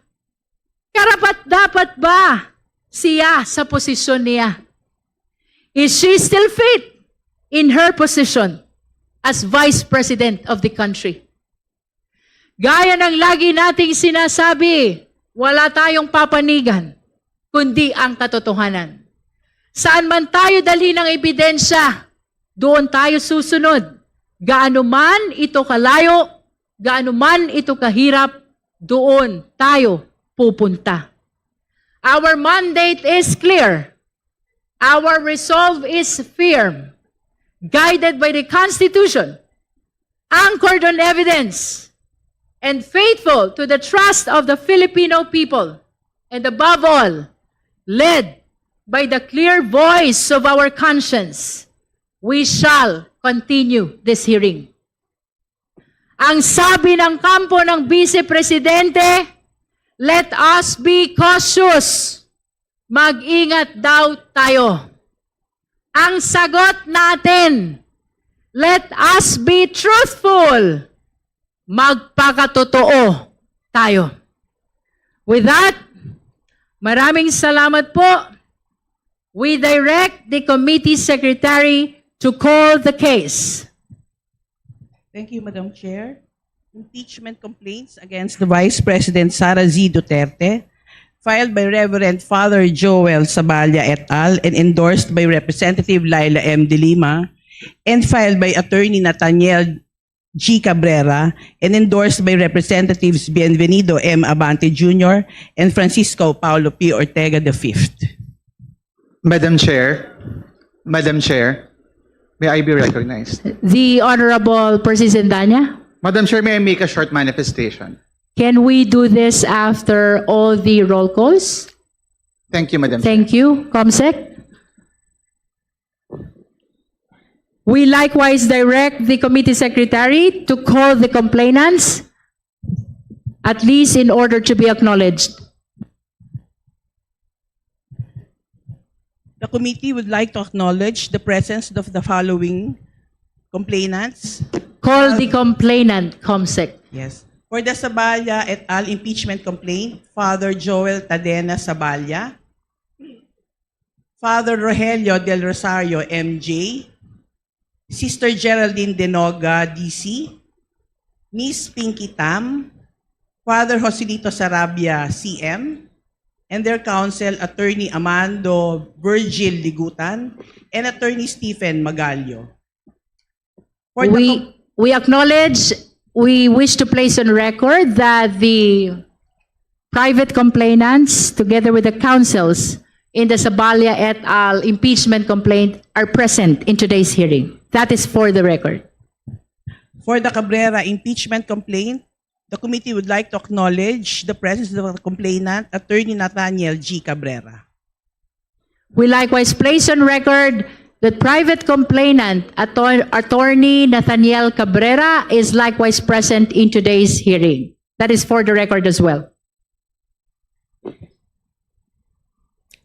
karapat-dapat ba siya sa posisyon niya? Is she still fit in her position as Vice President of the country? Gaya ng lagi nating sinasabi, wala tayong papanigan kundi ang katotohanan. Saan man tayo dalhin ang ebidensya, doon tayo susunod. Gaano man ito kalayo, gaano man ito kahirap, doon tayo pupunta. Our mandate is clear. Our resolve is firm, guided by the Constitution, anchored on evidence, and faithful to the trust of the Filipino people, and above all, led by the clear voice of our conscience. We shall continue this hearing. Ang sabi ng kampo ng Vice Presidente, "Let us be cautious." Mag-ingat daw tayo. Ang sagot natin, "Let us be truthful." Magpakatotoo tayo. With that, maraming salamat po. We direct the committee secretary to call the case. Thank you, Madam Chair. Impeachment complaints against the Vice President Sara Z Duterte, filed by Reverend Father Joel Saballa et al. And endorsed by Representative Laila M. De Lima, and filed by Attorney Nathaniel G. Cabrera, and endorsed by Representatives Bienvenido M. Abante Junior and Francisco Paulo P. Ortega the fifth. Madam Chair, Madam Chair, may I be recognized? The Honorable Persis Dania, Madam Chair, may I make a short manifestation? Can we do this after all the roll calls? Thank you, Madam Chair. Thank you. Comsec? We likewise direct the committee secretary to call the complainants, at least in order to be acknowledged. The committee would like to acknowledge the presence of the following complainants. Call the complainant, Comsec. Yes. For the Saballa et al. Impeachment complaint, Father Joel Tadena Saballa, Father Rogelio Del Rosario, M J, Sister Geraldine Denoga, D C, Miss Pinky Tam, Father Joselito Sarabia, C M, and their counsel, Attorney Amando Virgil Ligutan and Attorney Stephen Magallo. For the We, we acknowledge, we wish to place on record that the private complainants, together with the counsels in the Saballa et al. Impeachment complaint, are present in today's hearing. That is for the record. For the Cabrera impeachment complaint, the committee would like to acknowledge the presence of the complainant, Attorney Nathaniel G. Cabrera. We likewise place on record that private complainant, Ator- Attorney Nathaniel Cabrera, is likewise present in today's hearing. That is for the record as well.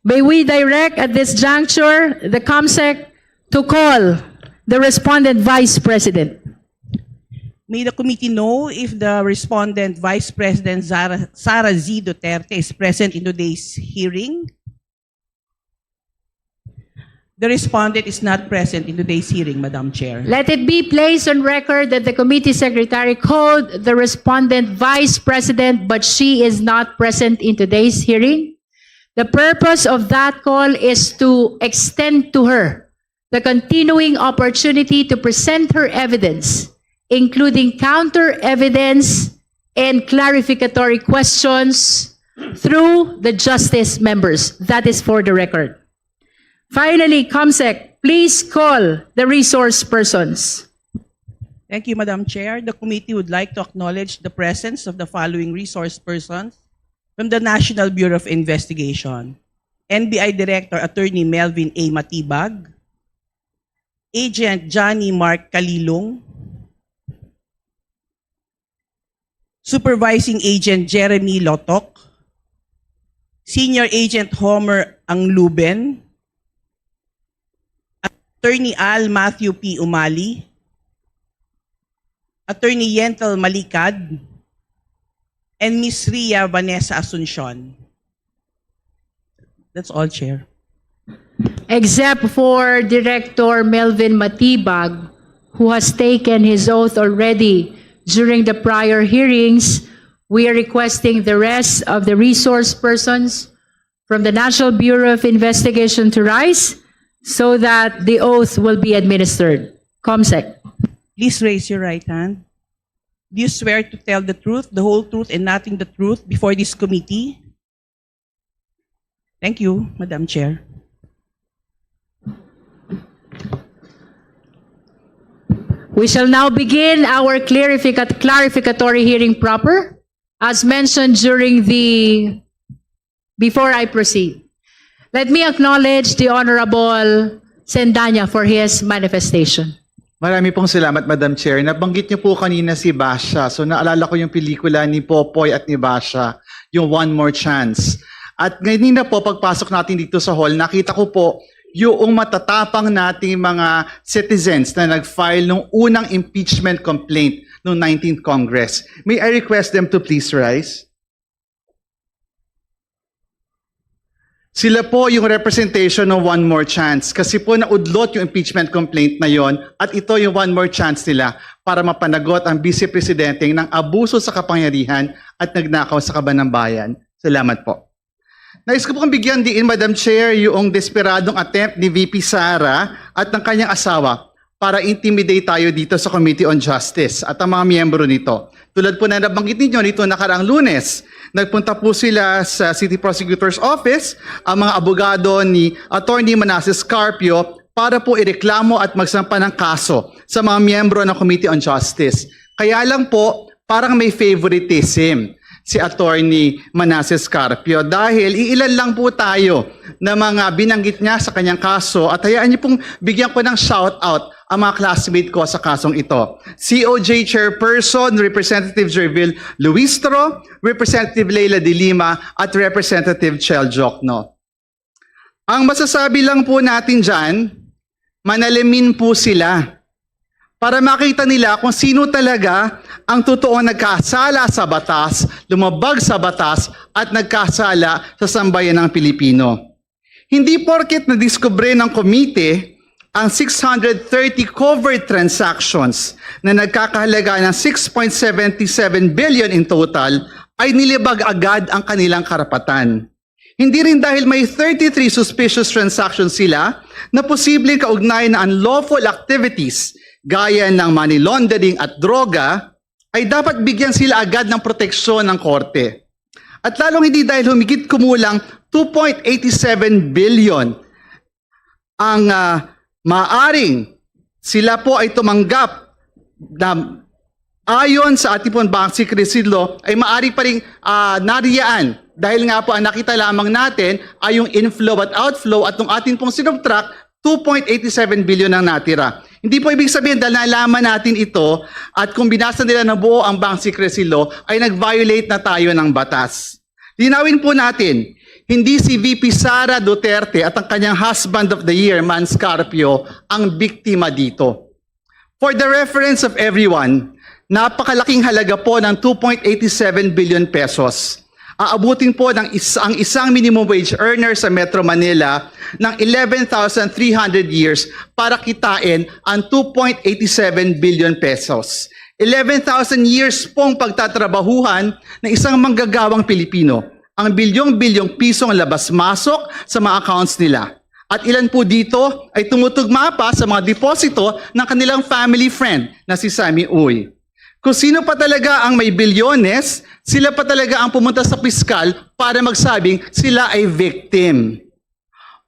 May we direct at this juncture the COMSEC to call the respondent vice president. May the committee know if the respondent, Vice President Zara, Sara Z. Duterte, is present in today's hearing? The respondent is not present in today's hearing, Madam Chair. Let it be placed on record that the committee secretary called the respondent vice president, but she is not present in today's hearing. The purpose of that call is to extend to her the continuing opportunity to present her evidence, including counter evidence and clarificatory questions through the justice members. That is for the record. Finally, COMSEC, please call the resource persons. Thank you, Madam Chair. The committee would like to acknowledge the presence of the following resource persons from the National Bureau of Investigation: N B I Director Attorney Melvin A. Matibag, Agent Johnny Mark Kalilong, Supervising Agent Jeremy Lotok, Senior Agent Homer Angluben, Attorney Al Matthew P. Umali, Attorney Yentel Malicad, and Miss Ria Vanessa Asuncion. That's all, Chair. Except for Director Melvin Matibag, who has taken his oath already during the prior hearings, we are requesting the rest of the resource persons from the National Bureau of Investigation to rise so that the oath will be administered. COMSEC. Please raise your right hand. Do you swear to tell the truth, the whole truth, and nothing the truth before this committee? Thank you, Madam Chair. We shall now begin our clarificat- clarificatory hearing proper. As mentioned during the, before I proceed, let me acknowledge the Honorable Sendanya for his manifestation. Marami pong salamat, Madam Chair. Nabanggit niyo po kanina si Basha. So naalala ko yung pelikula ni Popoy at ni Basha, yung One More Chance. At ngayon na po, pagpasok natin dito sa hall, nakita ko po yung matatapang nating mga citizens na nag-file nung unang impeachment complaint nung nineteenth Congress. May I request them to please rise? Sila po yung representation ng One More Chance kasi po naudlot yung impeachment complaint na yon at ito yung one more chance nila para mapanagot ang Vice Presidente ng abuso sa kapangyarihan at nagnakaw sa kaban ng bayan. Salamat po. Nais ko pong bigyan diin, Madam Chair, yung desperadong attempt ni V P Sara at ng kanyang asawa para intimidate tayo dito sa Committee on Justice at ang mga miyembro nito. Tulad po na nabanggit ninyo, nito nakaraang Lunes, nagpunta po sila sa City Prosecutor's Office, ang mga abogado ni Attorney Manasseh Carpio, para po ireklamo at magsampa ng kaso sa mga miyembro ng Committee on Justice. Kaya lang po, parang may favoritism si Attorney Manasseh Carpio dahil iilan lang po tayo na mga binanggit niya sa kanyang kaso. At hayaan niyo pong bigyan ko ng shout out ang mga classmate ko sa kasong ito. C O J Chairperson Representative Jervil Luistro, Representative Leila de Lima, at Representative Chel Diokno. Ang masasabi lang po natin dyan, manalimin po sila. para makita nila kung sino talaga ang totoong nagkasala sa batas, lumabag sa batas, at nagkasala sa sambayanang Pilipino. Hindi porket nadiskubre ng komite ang six hundred thirty covert transactions na nagkakahalaga ng six point seven seven billion in total, ay nilibag agad ang kanilang karapatan. Hindi rin dahil may thirty-three suspicious transactions sila na posibleng kaugnay na unlawful activities gaya ng money laundering at droga, ay dapat bigyan sila agad ng proteksyon ng korte. At lalong hindi dahil humigit kumulang two point eight seven billion ang ah, maaring sila po ay tumanggap na ayon sa ating pong Bank Secrecy Law ay maaari pa rin ah, nariyaan dahil nga po ang nakita lamang natin ay yung inflow at outflow at nung ating pong sinubtract, two point eight seven billion ang natira. Hindi po ibig sabihin dahil nalaman natin ito at kung binasa nila na buo ang Bank Secrecy Law ay nag-violate na tayo ng batas. Linawin po natin, hindi si V P Sara Duterte at ang kanyang husband of the year, Mans Carpio, ang biktima dito. For the reference of everyone, napakalaking halaga po ng two point eight seven billion pesos. Aabutin po ng is- ang isang minimum wage earner sa Metro Manila ng eleven thousand three hundred years para kitain ang two point eight seven billion pesos. Eleven thousand years pong pagtatrabahuhan ng isang manggagawang Pilipino. Ang bilyong-bilyong pisong labas-masok sa mga accounts nila. At ilan po dito ay tumutugma pa sa mga deposito ng kanilang family friend na si Sammy Uy. Kung sino pa talaga ang may bilyones, sila pa talaga ang pumunta sa piskal para magsabing sila ay victim.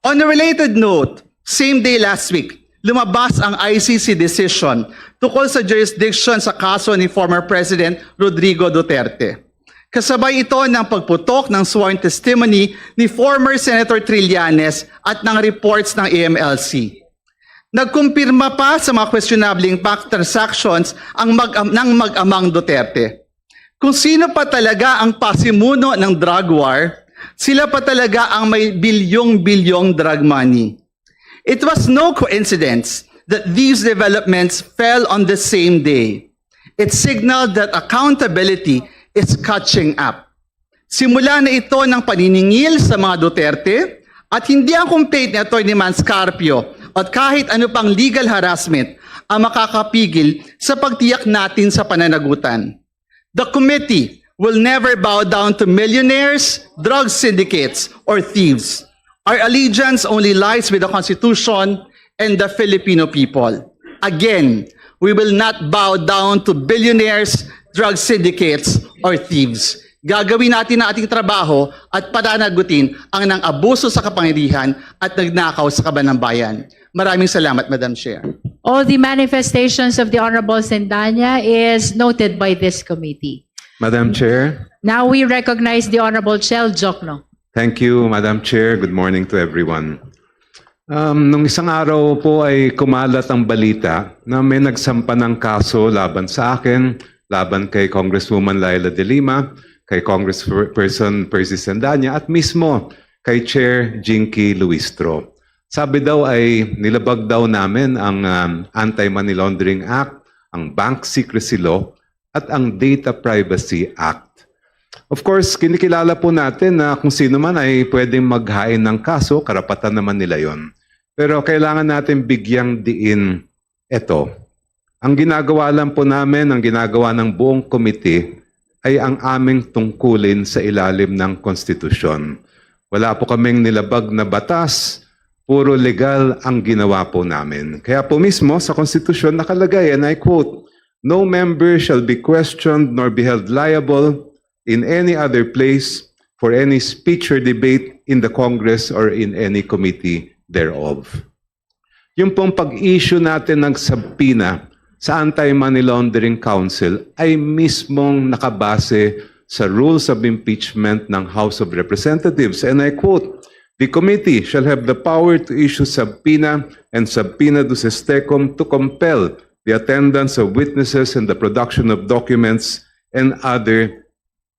On a related note, same day last week, lumabas ang I C C decision tungkol sa jurisdiction sa kaso ni former President Rodrigo Duterte. Kasabay ito ng pagputok ng sworn testimony ni former Senator Trillanes at ng reports ng A M L C. Nagkumpirma pa sa mga questionable bank transactions ang mag ng mag-amang Duterte. Kung sino pa talaga ang pasimuno ng drug war, sila pa talaga ang may bilyong-bilyong drug money. It was no coincidence that these developments fell on the same day. It signaled that accountability is catching up. Simula na ito ng paniningil sa mga Duterte at hindi ang complaint ni Attorney Mans Carpio at kahit ano pang legal harassment ang makakapigil sa pagtiyak natin sa pananagutan. The committee will never bow down to millionaires, drug syndicates, or thieves. Our allegiance only lies with the Constitution and the Filipino people. Again, we will not bow down to billionaires, drug syndicates, or thieves. Gagawin natin ang ating trabaho at pananagutin ang nang-abuso sa kapangyarihan at nagnakaw sa kaban ng bayan. Maraming salamat, Madam Chair. All the manifestations of the Honorable Sendanya is noted by this committee. Madam Chair. Now we recognize the Honorable Chel Jokno. Thank you, Madam Chair. Good morning to everyone. Um, nung isang araw po ay kumalat ang balita na may nagsampa ng kaso laban sa akin, laban kay Congresswoman Leila de Lima, kay Congressperson Percy Sendanya, at mismo kay Chair Jinky Luistro. Sabi daw ay nilabag daw namin ang um, Anti-Money Laundering Act, ang Bank Secrecy Law, at ang Data Privacy Act. Of course, kinikilala po natin na kung sino man ay pwedeng maghain ng kaso, karapatan naman nila yon. Pero kailangan natin bigyang diin ito. Ang ginagawa lang po namin, ang ginagawa ng buong komite ay ang aming tungkulin sa ilalim ng konstitusyon. Wala po kaming nilabag na batas, puro legal ang ginawa po namin. Kaya po mismo sa konstitusyon nakalagay, and I quote, "No member shall be questioned nor be held liable in any other place for any speech or debate in the Congress or in any committee thereof." Yung pong pag-issue natin ng subpoena sa Anti-Money Laundering Council ay mismong nakabase sa rules of impeachment ng House of Representatives. And I quote, "The committee shall have the power to issue subpoena and subpoena duces tecum to compel the attendance of witnesses and the production of documents and other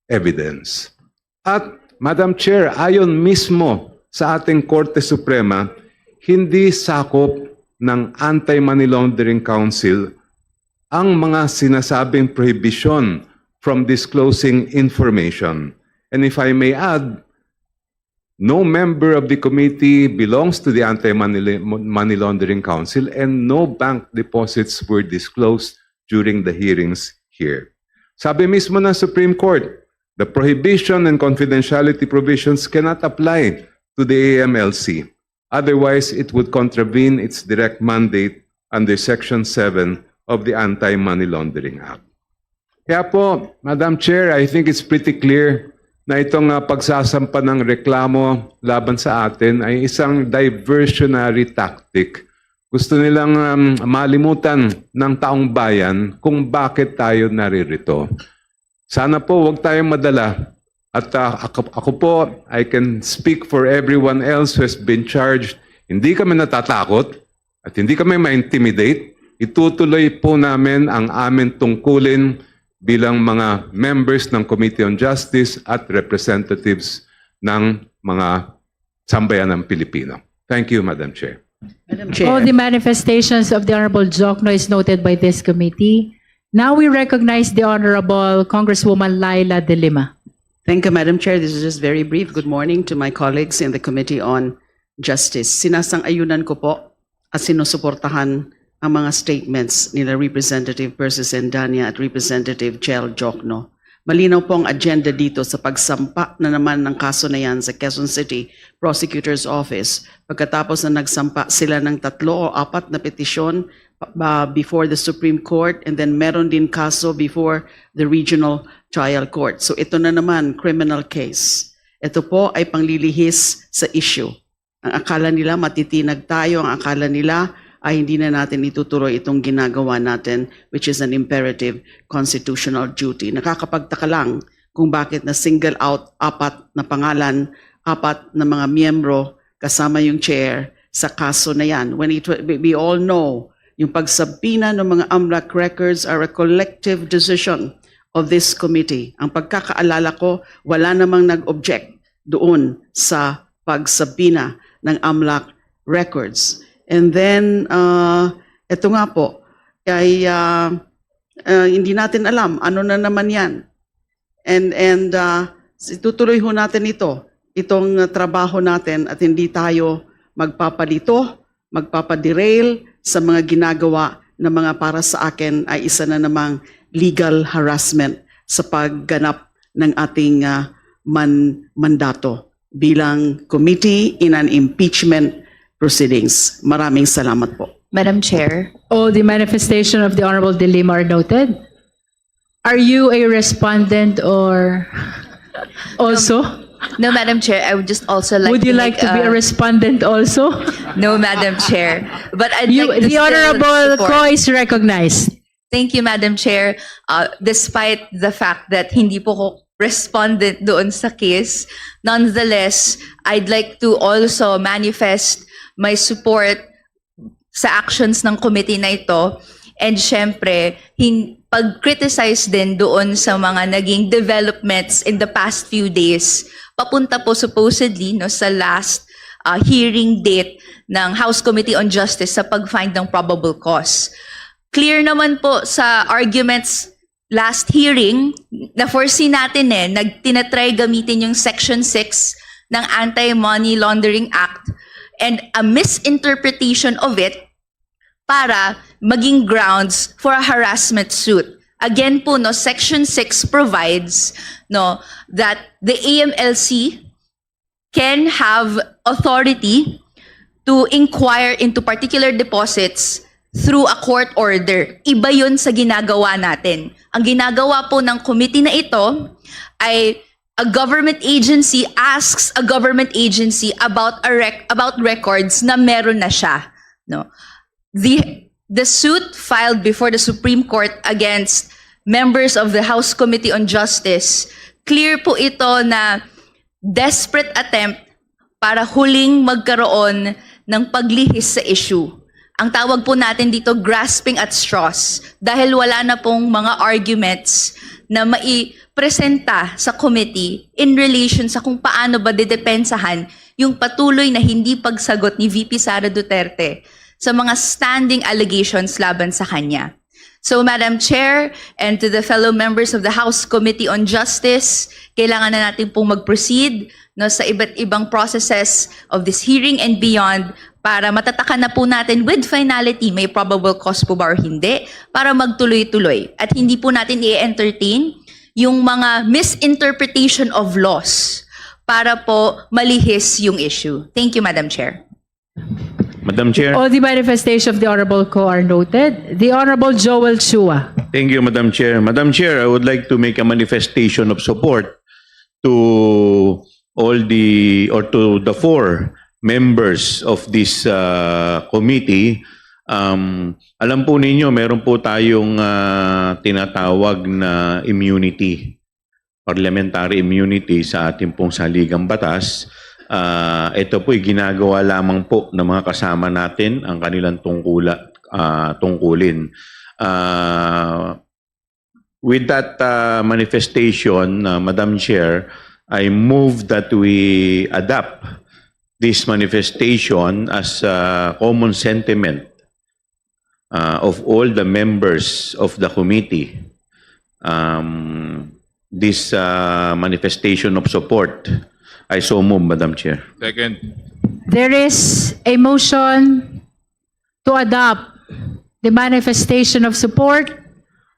evidence." At Madam Chair, ayon mismo sa ating Korte Suprema, hindi sakop ng Anti-Money Laundering Council ang mga sinasabing prohibition from disclosing information. And if I may add, no member of the committee belongs to the Anti-Money Money Laundering Council and no bank deposits were disclosed during the hearings here. Sabi mismo ng Supreme Court, the prohibition and confidentiality provisions cannot apply to the A M L C. Otherwise, it would contravene its direct mandate under Section seven of the Anti-Money Laundering Act. Kaya po, Madam Chair, I think it's pretty clear na itong, ah, pagsasampa ng reklamo laban sa atin ay isang diversionary tactic. Gusto nilang, um, malimutan ng taong bayan kung bakit tayo naririto. Sana po, wag tayong madala. At, ah, ako, ako po, I can speak for everyone else who has been charged. Hindi kami natatakot at hindi kami ma-intimidate. Itutuloy po namin ang aming tungkulin bilang mga members ng Committee on Justice at representatives ng mga sambayanang Pilipino. Thank you, Madam Chair. Madam All Chair. The manifestations of the Honorable Jokno is noted by this committee. Now we recognize the Honorable Congresswoman Leila de Lima. Thank you, Madam Chair. This is just very brief. Good morning to my colleagues in the Committee on Justice. Sinasang-ayunan ko po at sinusuportahan ang mga statements nila Representative Persis Endania at Representative Chel Jokno. Malinaw po ang agenda dito sa pagsampa na naman ng kaso na yan sa Quezon City Prosecutor's Office pagkatapos na nagsampa sila ng tatlo o apat na petisyon uh, before the Supreme Court, and then meron din kaso before the Regional Trial Court. So ito na naman, criminal case. Ito po ay panglilihis sa issue. Ang akala nila matitinag tayo, ang akala nila ay hindi na natin itutuloy itong ginagawa natin, which is an imperative constitutional duty. Nakakapagtaka lang kung bakit na single out apat na pangalan, apat na mga miyembro kasama yung chair sa kaso na yan. When it, we, we all know, yung pagsabina ng mga AMLAC records are a collective decision of this committee. Ang pagkakaalala ko, wala namang nag-object doon sa pagsabina ng AMLAC records. And then, uh, ito nga po, ay uh, uh, hindi natin alam ano na naman yan. And, and uh, itutuloy ho natin ito, itong uh, trabaho natin at hindi tayo magpapalito, magpapaderail sa mga ginagawa na mga para sa akin ay isa na namang legal harassment sa pagganap ng ating uh, man mandato bilang committee in an impeachment proceedings. Maraming salamat po. Madam Chair. Oh, the manifestation of the Honorable De Lima are noted. Are you a respondent or also? No, Madam Chair, I would just also like Would to you like make, to be a uh, respondent also? No, Madam Chair. But I'd You, like to the still Honorable support. Co is recognized. Thank you, Madam Chair. Uh, despite the fact that hindi po ko respondent doon sa case, nonetheless, I'd like to also manifest my support sa actions ng committee na ito. And syempre, hin- pag-criticize din doon sa mga naging developments in the past few days, papunta po supposedly no, sa last uh, hearing date ng House Committee on Justice sa pag-find ng probable cause. Clear naman po sa arguments last hearing, na-foresee natin eh, nagtinatry gamitin yung Section six ng Anti-Money Laundering Act and a misinterpretation of it para maging grounds for a harassment suit. Again po, no, Section six provides no, that the A M L C can have authority to inquire into particular deposits through a court order. Iba yun sa ginagawa natin. Ang ginagawa po ng committee na ito ay a government agency asks a government agency about a rec- about records na meron na siya, no? The the suit filed before the Supreme Court against members of the House Committee on Justice, clear po ito na desperate attempt para huling magkaroon ng paglihis sa issue. Ang tawag po natin dito grasping at straws dahil wala na pong mga arguments na maipresenta sa committee in relation sa kung paano ba didepensahan yung patuloy na hindi pagsagot ni V P Sara Duterte sa mga standing allegations laban sa kanya. So, Madam Chair, and to the fellow members of the House Committee on Justice, kailangan na natin pong mag-proceed, no, sa iba't ibang processes of this hearing and beyond para matatakan na po natin with finality, may probable cause po ba or hindi, para magtuloy-tuloy. At hindi po natin i-entertain yung mga misinterpretation of laws para po malihis yung issue. Thank you, Madam Chair. Madam Chair. All the manifestation of the Honorable Co are noted. The Honorable Joel Chua. Thank you, Madam Chair. Madam Chair, I would like to make a manifestation of support to all the, or to the four members of this uh, committee. Um, alam po ninyo, meron po tayong uh, tinatawag na immunity, parliamentary immunity sa ating pong saligang batas. Uh, ito po'y ginagawa lamang po ng mga kasama natin ang kanilang tungkula, uh, tungkulin. Uh, with that uh, manifestation, uh, Madam Chair, I move that we adopt this manifestation as a common sentiment uh, of all the members of the committee. Um, this uh, manifestation of support, I so move, Madam Chair. Second. There is a motion to adopt the manifestation of support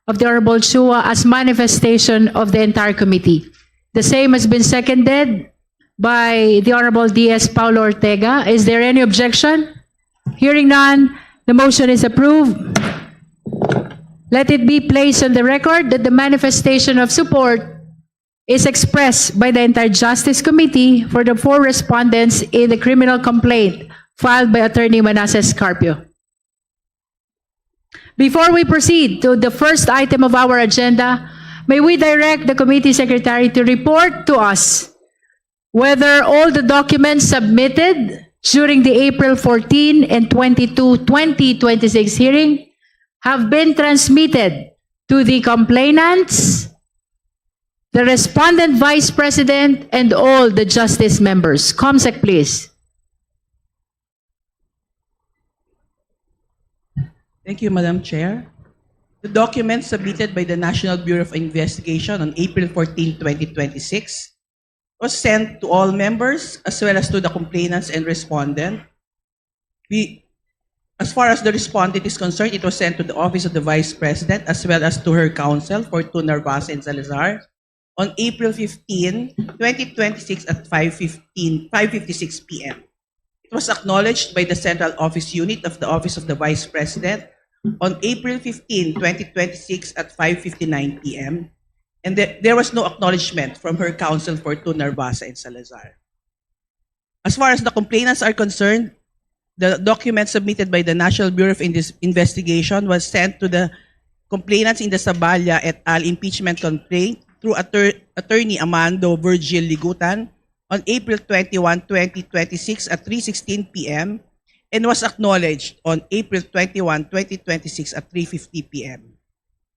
of the Honorable Chua as manifestation of the entire committee. The same has been seconded by the Honorable D S Paulo Ortega. Is there any objection? Hearing none, the motion is approved. Let it be placed on the record that the manifestation of support is expressed by the entire Justice Committee for the four respondents in the criminal complaint filed by Attorney Manasseh Carpio. Before we proceed to the first item of our agenda, may we direct the committee secretary to report to us whether all the documents submitted during the April fourteen and twenty-two, twenty twenty-six hearing have been transmitted to the complainants, the respondent vice president, and all the justice members. Comsec, please. Thank you, Madam Chair. The documents submitted by the National Bureau of Investigation on April fourteen, twenty twenty-six was sent to all members as well as to the complainants and respondent. We, as far as the respondent is concerned, it was sent to the office of the Vice President as well as to her counsel, Fortune Narvasa and Salazar, on April fifteen, twenty twenty-six at five fifteen, five fifty-six p m. It was acknowledged by the Central Office Unit of the Office of the Vice President on April fifteen, twenty twenty-six at five fifty-nine p m, and there, there was no acknowledgement from her counsel, Fortune Narvasa and Salazar. As far as the complainants are concerned, the document submitted by the National Bureau of Indes- Investigation was sent to the complainants in the Saballa et al. Impeachment complaint through Atter- Attorney Amando Virgil Ligutan on April twenty-one, twenty twenty-six at three sixteen p m and was acknowledged on April twenty-one, twenty twenty-six at three fifty p m.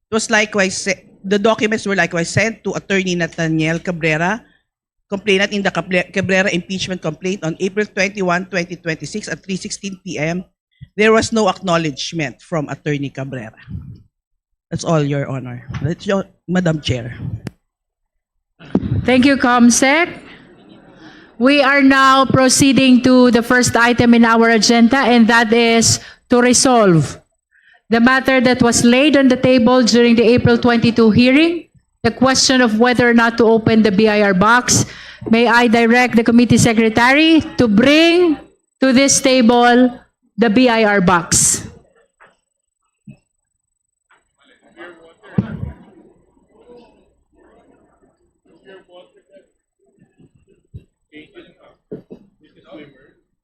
It was likewise se- the documents were likewise sent to Attorney Nathaniel Cabrera, complainant in the Cable- Cabrera impeachment complaint on April twenty-one, twenty twenty-six at three sixteen p m. There was no acknowledgement from Attorney Cabrera. That's all, Your Honor. That's your, Madam Chair. Thank you, Comsec. We are now proceeding to the first item in our agenda, and that is to resolve the matter that was laid on the table during the April twenty-two hearing, the question of whether or not to open the B I R box. May I direct the committee secretary to bring to this table the B I R box?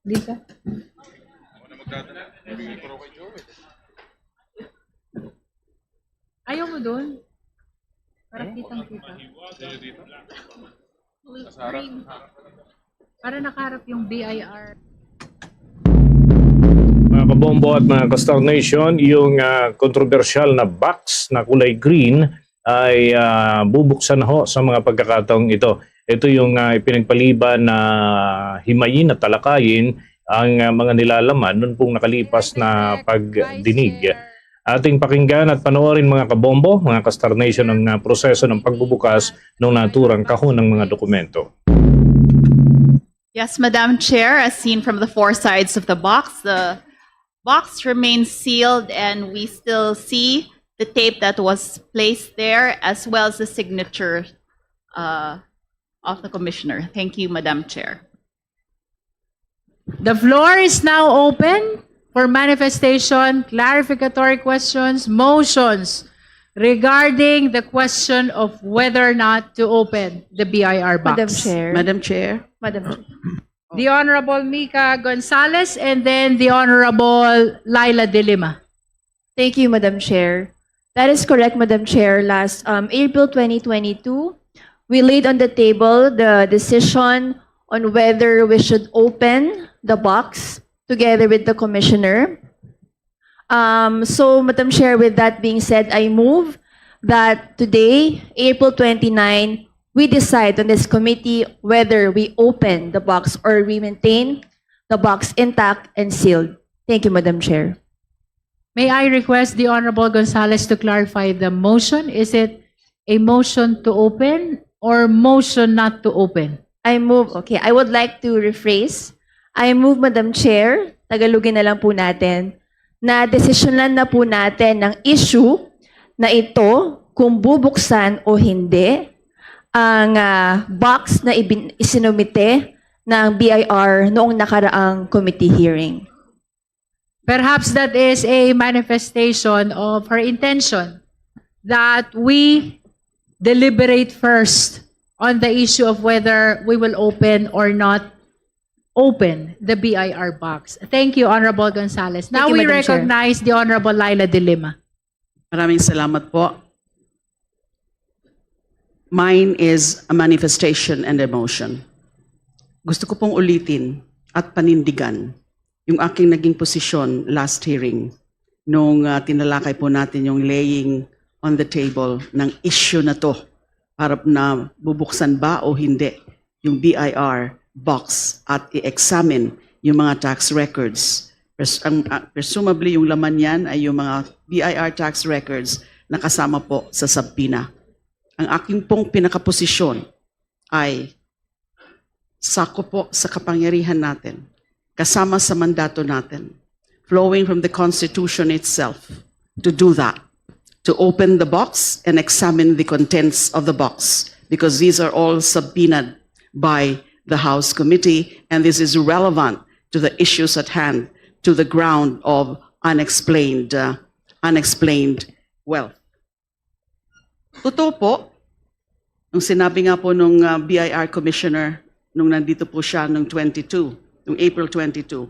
Lisa? Ayaw mo doon? Para kitang kita. Para nakaharap yung B I R. Mga kabombo at mga ka-Star Nation, yung ah, kontrobersyal na box na kulay green ay ah, bubuksan na ho sa mga pagkakataong ito. Ito yung ah, ipinagpaliban na himayin at talakayin ang ah, mga nilalaman noon pong nakalipas na pagdinig. Ating pakinggan at panoorin, mga kabombo, mga ka-Star Nation, ang, ah, proseso ng pagbubukas ng naturang kahon ng mga dokumento. Yes, Madam Chair, as seen from the four sides of the box, the box remains sealed and we still see the tape that was placed there as well as the signature uh, of the Commissioner. Thank you, Madam Chair. The floor is now open for manifestation, clarificatory questions, motions regarding the question of whether or not to open the B I R box. Madam Chair. Madam Chair. Madam Chair. The Honorable Mika Gonzalez and then the Honorable Laila De Lima. Thank you, Madam Chair. That is correct, Madam Chair. Last um, April twenty twenty-two, we laid on the table the decision on whether we should open the box together with the Commissioner. Um, so, Madam Chair, with that being said, I move that today, April twenty-nine, we decide on this committee whether we open the box or we maintain the box intact and sealed. Thank you, Madam Chair. May I request the Honorable Gonzalez to clarify the motion? Is it a motion to open or motion not to open? I move, okay, I would like to rephrase. I move, Madam Chair, Tagalogin na lang po natin, na desisyonan na po natin ng issue na ito kung bubuksan o hindi ang ah, box na ibin- isinumite ng B I R noong nakaraang committee hearing. Perhaps that is a manifestation of her intention that we deliberate first on the issue of whether we will open or not open the B I R box. Thank you, Honorable Gonzalez. Now Thank you, we Madam Chair. Recognize the Honorable Laila De Lima. Maraming salamat po. Mine is a manifestation and a motion. Gusto ko pong ulitin at panindigan yung aking naging posisyon last hearing nung ah, tinalakay po natin yung laying on the table ng issue na to para na bubuksan ba o hindi yung B I R box at i-examine yung mga tax records. Pres- ang, ah, presumably, yung laman niyan ay yung mga B I R tax records na kasama po sa subpoena. Ang aking pong pinakaposisyon ay sakop po sa kapangyarihan natin, kasama sa mandato natin, flowing from the Constitution itself, to do that, to open the box and examine the contents of the box, because these are all subpoenaed by the House Committee, and this is relevant to the issues at hand, to the ground of unexplained, uh, unexplained wealth. Totoo po, nung sinabi nga po nung uh, B I R Commissioner, nung nandito po siya nung twenty-two, nung April twenty-two,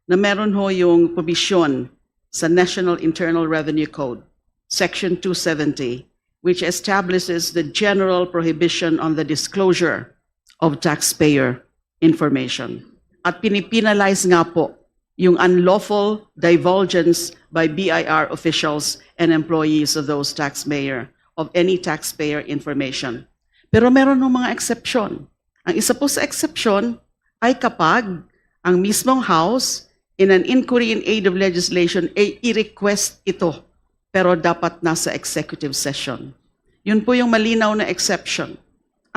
na meron ho yung provision sa National Internal Revenue Code, Section two seventy, which establishes the general prohibition on the disclosure of taxpayer information. At pinipenalize nga po yung unlawful divulgence by B I R officials and employees of those taxpayer, of any taxpayer information. Pero meron ng mga eksepsyon. Ang isa po sa eksepsyon ay kapag ang mismong House, in an inquiry in aid of legislation, ay i-request ito, pero dapat nasa executive session. Yun po yung malinaw na exception.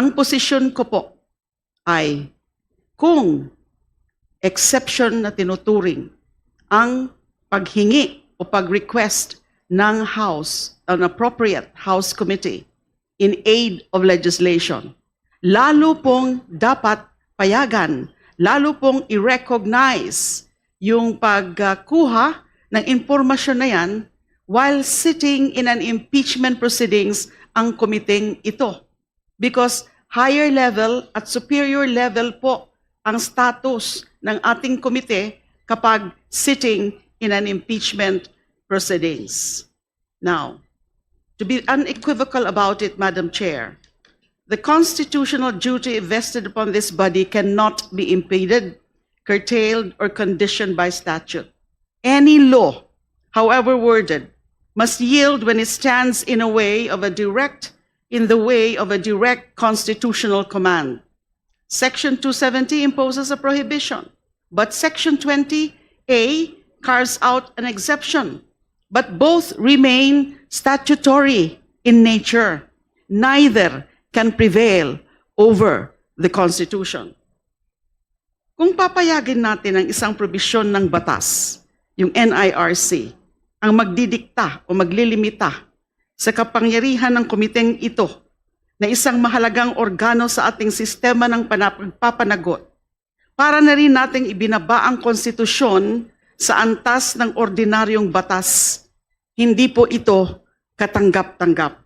Ang posisyon ko po ay kung exception na tinuturing ang paghingi o pag-request ng House, an appropriate House Committee in aid of legislation, lalo pong dapat payagan, lalo pong i-recognize yung pagkuha ng impormasyon na yan while sitting in an impeachment proceedings ang komiteng ito. Because higher level at superior level po ang status ng ating komite kapag sitting in an impeachment proceedings. Now, to be unequivocal about it, Madam Chair, the constitutional duty vested upon this body cannot be impeded, curtailed, or conditioned by statute. Any law, however worded, must yield when it stands in a way of a direct, in the way of a direct constitutional command. Section two seventy imposes a prohibition, but Section twenty A carves out an exception but both remain statutory in nature. Neither can prevail over the Constitution. Kung papayagin natin ang isang probisyon ng batas, yung N I R C, ang magdidikta o maglilimita sa kapangyarihan ng komiteng ito na isang mahalagang organo sa ating sistema ng panapagpapanagot, para na rin nating ibinaba ang konstitusyon sa antas ng ordinaryong batas. Hindi po ito katanggap-tanggap.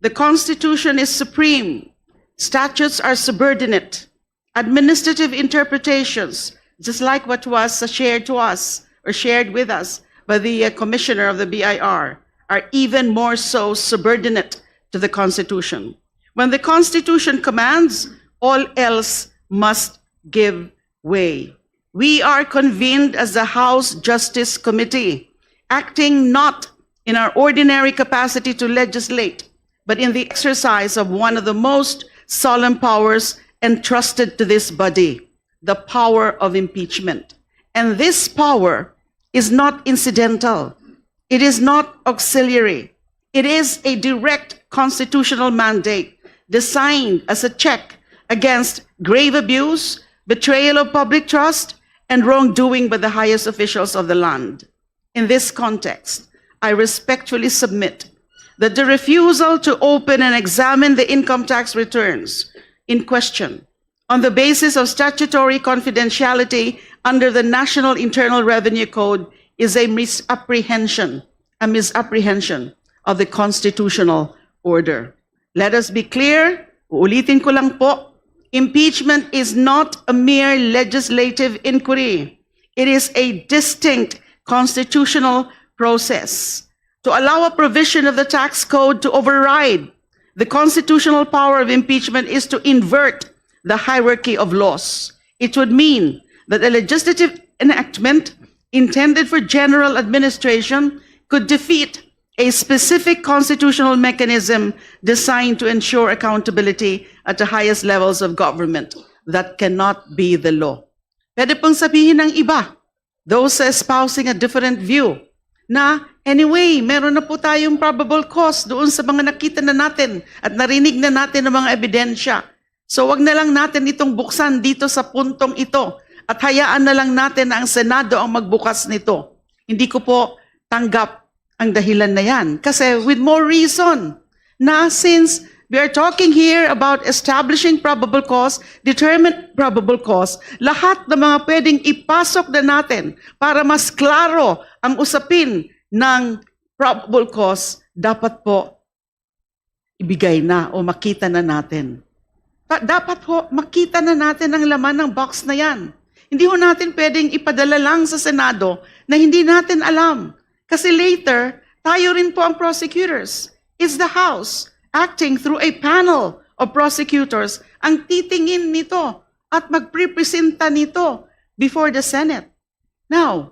The Constitution is supreme. Statutes are subordinate. Administrative interpretations, just like what was uh, shared to us or shared with us by the uh, commissioner of the B I R, are even more so subordinate to the Constitution. When the Constitution commands, all else must give way. We are convened as the House Justice Committee, acting not in our ordinary capacity to legislate, but in the exercise of one of the most solemn powers entrusted to this body, the power of impeachment. And this power is not incidental. It is not auxiliary. It is a direct constitutional mandate designed as a check against grave abuse, betrayal of public trust, and wrongdoing by the highest officials of the land. In this context, I respectfully submit that the refusal to open and examine the income tax returns in question on the basis of statutory confidentiality under the National Internal Revenue Code is a misapprehension, a misapprehension of the constitutional order. Let us be clear, uulitin ko lang po, impeachment is not a mere legislative inquiry. It is a distinct constitutional process. To allow a provision of the tax code to override the constitutional power of impeachment is to invert the hierarchy of laws. It would mean that a legislative enactment intended for general administration could defeat a specific constitutional mechanism designed to ensure accountability at the highest levels of government. That cannot be the law. Pwede pong sabihin ng iba, those espousing a different view, na anyway, meron na po tayong probable cause doon sa mga nakita na natin at narinig na natin ng mga ebidensya. So wag na lang natin itong buksan dito sa puntong ito at hayaan na lang natin na ang Senado ang magbukas nito. Hindi ko po tanggap ang dahilan na yan. Kasi with more reason na since we are talking here about establishing probable cause, determine probable cause, lahat ng mga pwedeng ipasok na natin para mas klaro ang usapin ng probable cause, dapat po ibigay na o makita na natin. Ta- dapat ho, makita na natin ang laman ng box na yan. Hindi ho natin pwedeng ipadala lang sa Senado na hindi natin alam. Kasi later, tayo rin po ang prosecutors. It's the House, acting through a panel of prosecutors, ang titingin nito at magprepresenta nito before the Senate. Now,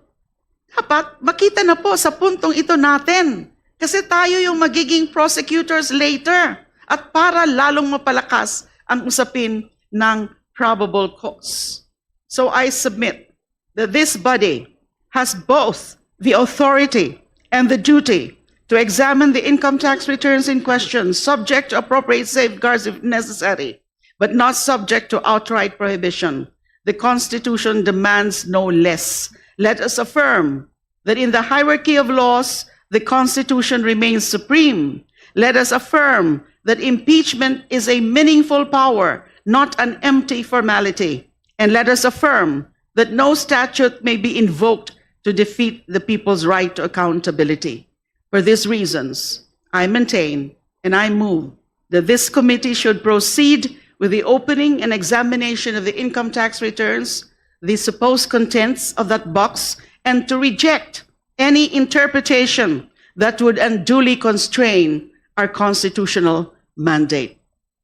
dapat makita na po sa puntong ito natin. Kasi tayo yung magiging prosecutors later. At para lalong mapalakas ang usapin ng probable cause. So I submit that this body has both the authority and the duty to examine the income tax returns in question, subject to appropriate safeguards if necessary, but not subject to outright prohibition. The Constitution demands no less. Let us affirm that in the hierarchy of laws, the Constitution remains supreme. Let us affirm that impeachment is a meaningful power, not an empty formality. And let us affirm that no statute may be invoked to defeat the people's right to accountability. For these reasons, I maintain and I move that this committee should proceed with the opening and examination of the income tax returns, the supposed contents of that box, and to reject any interpretation that would unduly constrain our constitutional mandate.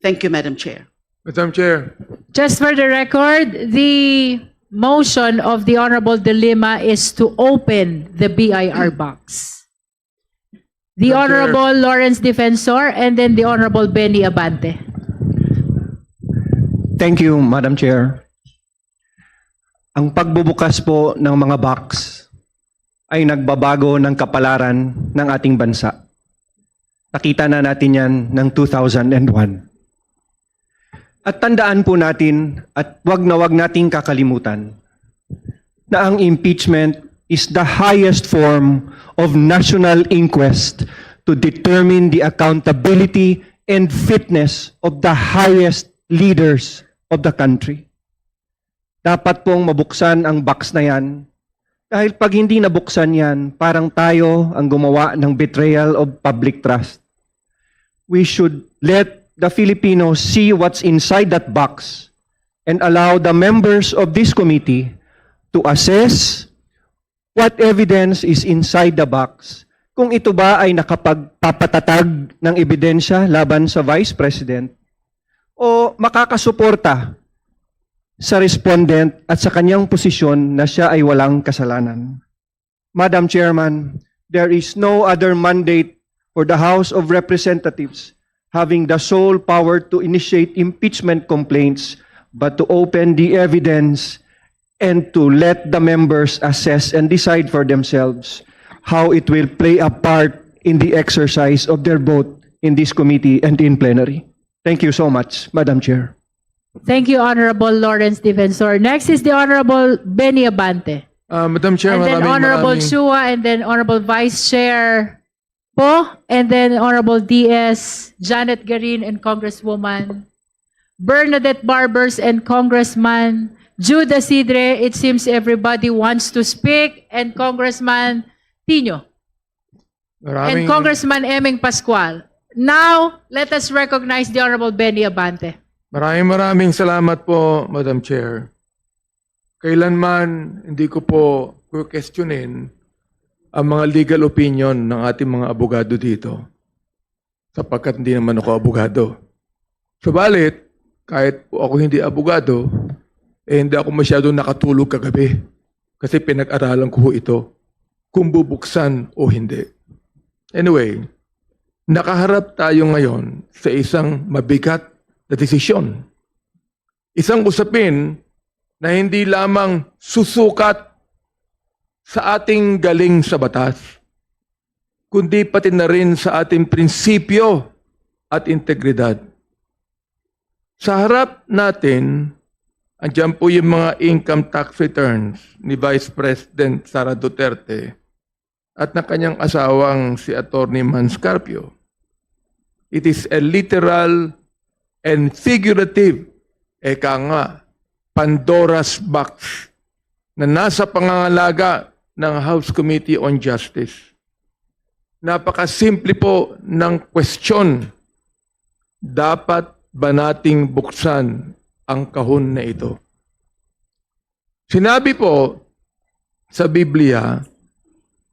Thank you, Madam Chair. Madam Chair, Just for the record, the motion of the Honorable De Lima is to open the B I R box. The Madam Chair. Honorable Lawrence Defensor and then the Honorable Benny Abante. Thank you, Madam Chair. Ang pagbubukas po ng mga box ay nagbabago ng kapalaran ng ating bansa. Nakita na natin yan ng two thousand one. At tandaan po natin at wag na wag nating kakalimutan na ang impeachment is the highest form of national inquest to determine the accountability and fitness of the highest leaders of the country. Dapat pong mabuksan ang box na yan. Dahil pag hindi nabuksan yan, parang tayo ang gumawa ng betrayal of public trust. We should let the Filipinos see what's inside that box and allow the members of this committee to assess what evidence is inside the box, kung ito ba ay nakapagpapatatag ng ebidensya laban sa Vice President o makakasuporta sa respondent at sa kanyang posisyon na siya ay walang kasalanan. Madam Chairman, there is no other mandate for the House of Representatives having the sole power to initiate impeachment complaints but to open the evidence and to let the members assess and decide for themselves how it will play a part in the exercise of their vote in this committee and in plenary. Thank you so much, Madam Chair. Thank you, Honorable Lawrence Defensor. Next is the Honorable Benny Abante. Ah, Madam Chair, And then maraming, Honorable maraming, Sua, and then Honorable Vice Chair Poe, and then Honorable D S, Janet Garin, and Congresswoman Bernadette Barbers, and Congressman Jude Asidre. It seems everybody wants to speak, and Congressman Tino, maraming, and Congressman Eming Pascual. Now, let us recognize the Honorable Benny Abante. maraming maraming salamat po, Madam Chair. Kailanman hindi ko po questionin ang mga legal opinion ng ating mga abogado dito, sapagkat hindi naman ako abogado. Subalit, kahit po ako hindi abogado, eh, hindi ako masyado nakatulog kagabi kasi pinag-aralan ko ho ito kung bubuksan o hindi. Anyway, nakaharap tayo ngayon sa isang mabigat na desisyon. Isang usapin na hindi lamang susukat sa ating galing sa batas, kundi pati na rin sa ating prinsipyo at integridad. Sa harap natin, andyan po yung mga income tax returns ni Vice President Sara Duterte at ng kanyang asawang si Attorney Mans Carpio. It is a literal and figurative, eka nga, Pandora's box na nasa pangangalaga ng House Committee on Justice. Napakasimple po ng question, dapat ba nating buksan ang kahon na ito? Sinabi po sa Biblia,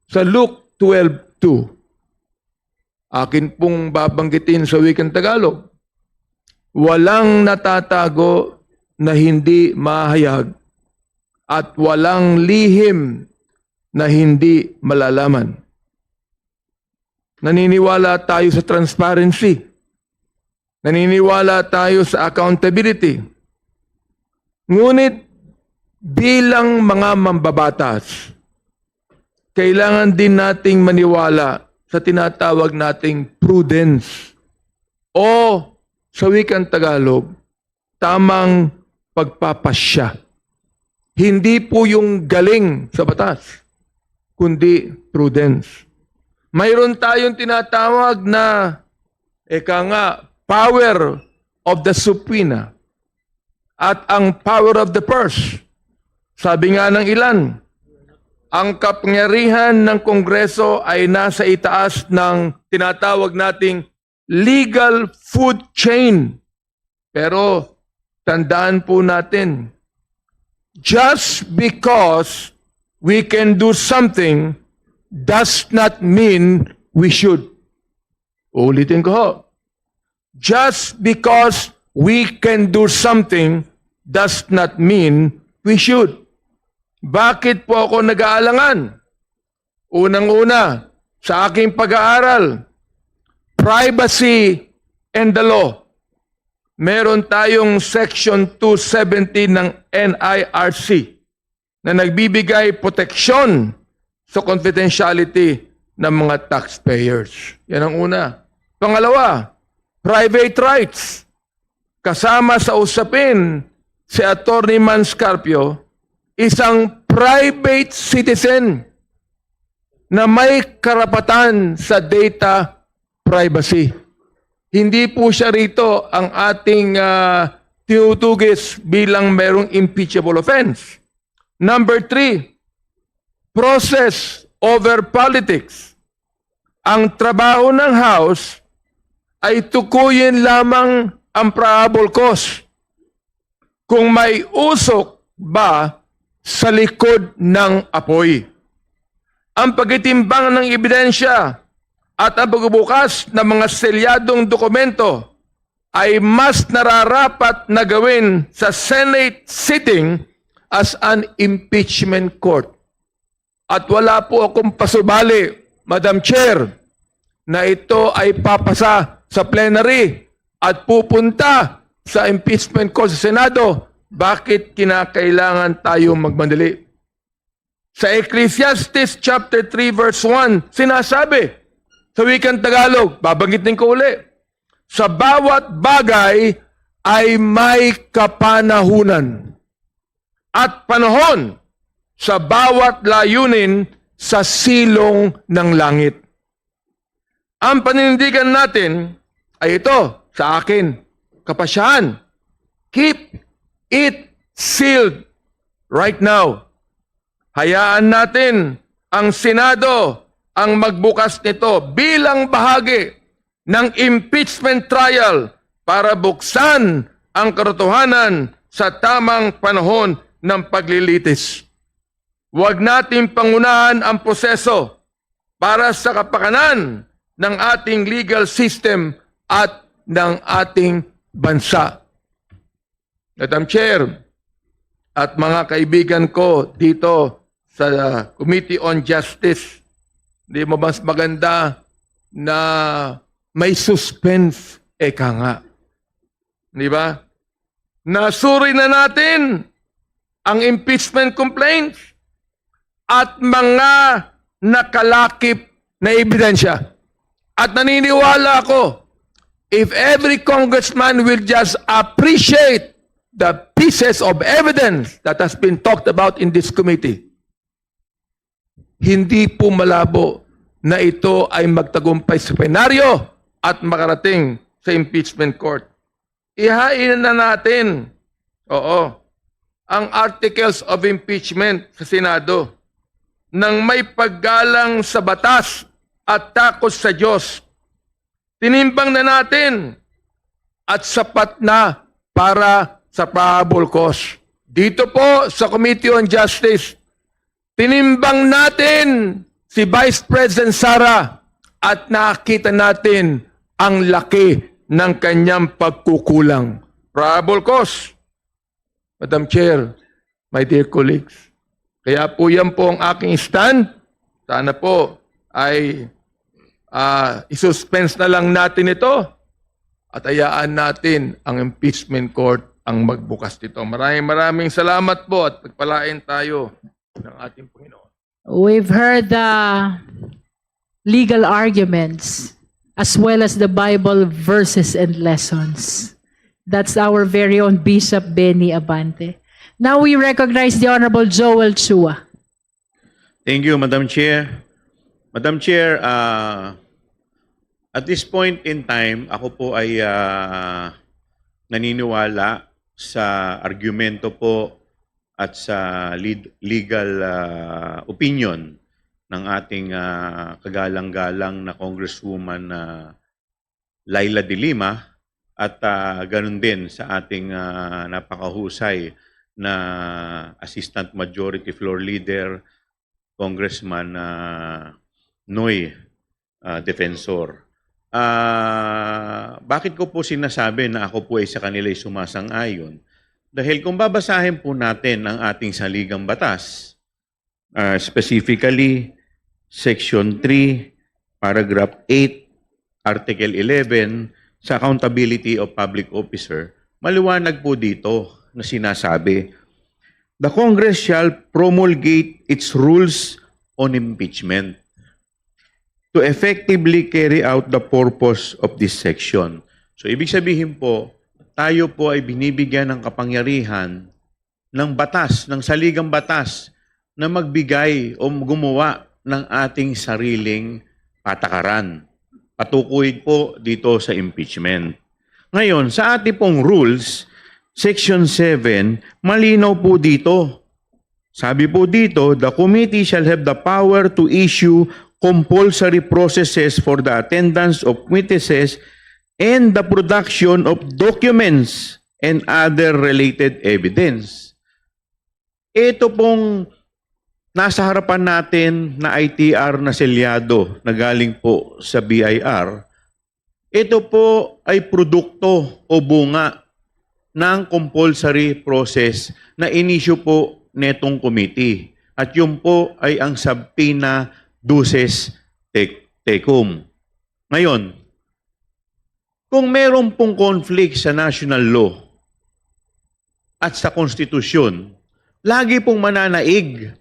sa Luke twelve two, akin pong babanggitin sa wikang Tagalog, walang natatago na hindi mahayag at walang lihim na hindi malalaman. Naniniwala tayo sa transparency. Naniniwala tayo sa accountability. Ngunit bilang mga mambabatas, kailangan din nating maniwala sa tinatawag nating prudence o sa wikang Tagalog, tamang pagpapasya. Hindi po yung galing sa batas, kundi prudence. Mayroon tayong tinatawag na, eka nga, power of the subpoena at ang power of the purse. Sabi nga ng ilan, ang kapangyarihan ng Kongreso ay nasa itaas ng tinatawag nating legal food chain. Pero tandaan po natin, just because we can do something does not mean we should. Ulitin ko ho. Just because we can do something does not mean we should. Bakit po ako nag-aalangan? Unang-una, sa aking pag-aaral, privacy and the law. Meron tayong Section two seventy ng N I R C na nagbibigay proteksyon sa confidentiality ng mga taxpayers. Yan ang una. Pangalawa, private rights. Kasama sa usapin si Attorney Mans Carpio, isang private citizen na may karapatan sa data privacy. Hindi po siya rito ang ating ah, tinutugis bilang mayroong impeachable offense. Number three, process over politics. Ang trabaho ng House ay tukuyin lamang ang probable cause kung may usok ba sa likod ng apoy. Ang pagtitimbang ng ebidensya at ang pagbubukas ng mga selyadong dokumento ay mas nararapat na gawin sa Senate sitting as an impeachment court. At wala po akong pasubali, Madam Chair, na ito ay papasa sa plenary at pupunta sa impeachment court sa Senado. Bakit kinakailangan tayo magmadali? Sa Ecclesiastes chapter three verse one, sinasabi sa wikang Tagalog, babanggitin ko uli, sa bawat bagay ay may kapanahunan at panahon sa bawat layunin sa silong ng langit. Ang paninindigan natin ay ito, sa akin, kapasyahan. Keep it sealed right now. Hayaan natin ang Senado ang magbukas nito bilang bahagi ng impeachment trial para buksan ang katotohanan sa tamang panahon ng paglilitis. Huwag nating pangunahan ang proseso para sa kapakanan ng ating legal system at ng ating bansa. Madam Chair at mga kaibigan ko dito sa Committee on Justice, di mo mas maganda na may suspense, eka nga. Di ba? Nasuri na natin ang impeachment complaints at mga nakalakip na ebidensya. At naniniwala ako, if every congressman will just appreciate the pieces of evidence that has been talked about in this committee, hindi po malabo na ito ay magtagumpay sa plenaryo at makarating sa impeachment court. Ihain na natin, oo, ang articles of impeachment sa Senado nang may paggalang sa batas at takot sa Diyos. Tinimbang na natin at sapat na para sa probable cause. Dito po sa Committee on Justice, tinimbang natin si Vice President Sara at nakita natin ang laki ng kanyang pagkukulang. Probable cause. Madam Chair, my dear colleagues, kaya po yan po ang aking stand. Sana po ay ah, isuspense na lang natin ito at hayaan natin ang impeachment court ang magbukas nito. Maraming maraming salamat po at pagpalain tayo ng ating Panginoon. We've heard the legal arguments as well as the Bible verses and lessons. That's our very own Bishop Benny Abante. Now we recognize the Honorable Joel Chua. Thank you, Madam Chair. Madam Chair, ah, at this point in time, ako po ay ah, naniniwala sa argumento po at sa lead- legal ah, opinion ng ating ah, kagalang-galang na Congresswoman ah, Leila de Lima at ah, ganun din sa ating ah, napakahusay na Assistant Majority Floor Leader, Congressman ah, Noy ah, Defensor. Ah, bakit ko po sinasabi na ako po ay sa kanila ay sumasang-ayon? Dahil kung babasahin po natin ang ating saligang batas, ah, specifically Section three, Paragraph eight, Article eleven, sa accountability of public officer, maliwanag po dito na sinasabi, "The Congress shall promulgate its rules on impeachment to effectively carry out the purpose of this section. So, ibig sabihin po, tayo po ay binibigyan ng kapangyarihan ng batas, ng saligang batas, na magbigay o gumawa ng ating sariling patakaran. Patukoy po dito sa impeachment. Ngayon, sa ating pong rules, Section seven, malinaw po dito. Sabi po dito, "The committee shall have the power to issue compulsory processes for the attendance of witnesses and the production of documents and other related evidence." Ito pong nasa harapan natin na I T R na selyado na galing po sa B I R, ito po ay produkto o bunga ng compulsory process na inisyu po netong committee. At yun po ay ang subpoena duces tec-, tecum. Ngayon, kung meron pong conflict sa national law at sa konstitusyon, lagi pong mananaig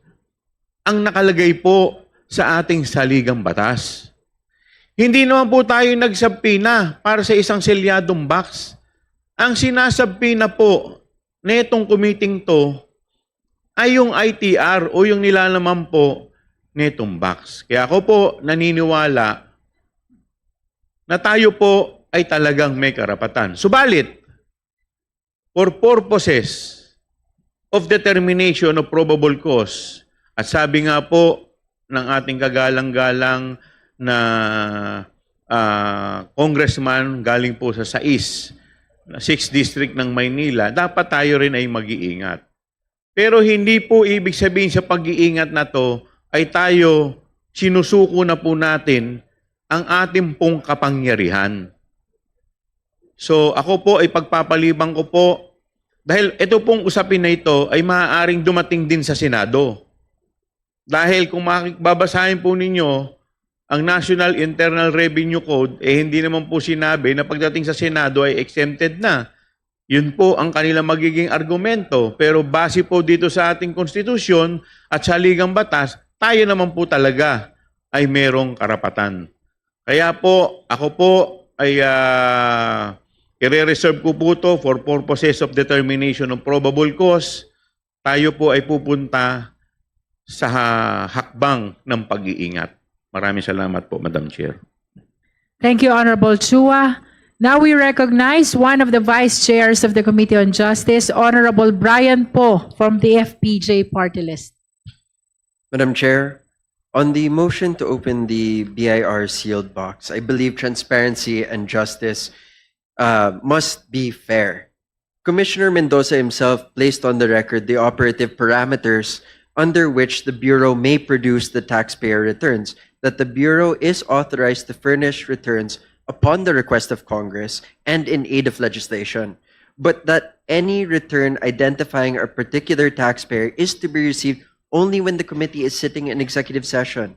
ang nakalagay po sa ating saligang batas. Hindi naman po tayo nagsubpoena para sa isang selyadong box. Ang sinasubpoena po netong committee to ay yung I T R o yung nilalaman po netong box. Kaya ako po naniniwala na tayo po ay talagang may karapatan. Subalit, for purposes of determination of probable cause, at sabi nga po ng ating kagalang-galang na, ah, congressman galing po sa sais, na sixth District ng Maynila, dapat tayo rin ay mag-iingat. Pero hindi po ibig sabihin sa pag-iingat na to ay tayo sinusuko na po natin ang ating pong kapangyarihan. So, ako po ay pagpapalibang ko po, dahil ito pong usapin na ito ay maaaring dumating din sa Senado. Dahil kung makik-, babasahin po ninyo, ang National Internal Revenue Code, eh, hindi naman po sinabi na pagdating sa Senado ay exempted na. Yun po ang kanilang magiging argumento. Pero base po dito sa ating konstitusyon at saligang batas, tayo naman po talaga ay merong karapatan. Kaya po, ako po ay, ah, ire-reserve ko po to for purposes of determination of probable cause. Tayo po ay pupunta sa ha-, hakbang ng pag-iingat. Maraming salamat po, Madam Chair. Thank you, Honorable Chua. Now we recognize one of the vice chairs of the Committee on Justice, Honorable Brian Poe from the F P J Party List. Madam Chair, on the motion to open the B I R sealed box, I believe transparency and justice uh, must be fair. Commissioner Mendoza himself placed on the record the operative parameters under which the Bureau may produce the taxpayer returns, that the Bureau is authorized to furnish returns upon the request of Congress and in aid of legislation, but that any return identifying a particular taxpayer is to be received only when the committee is sitting in executive session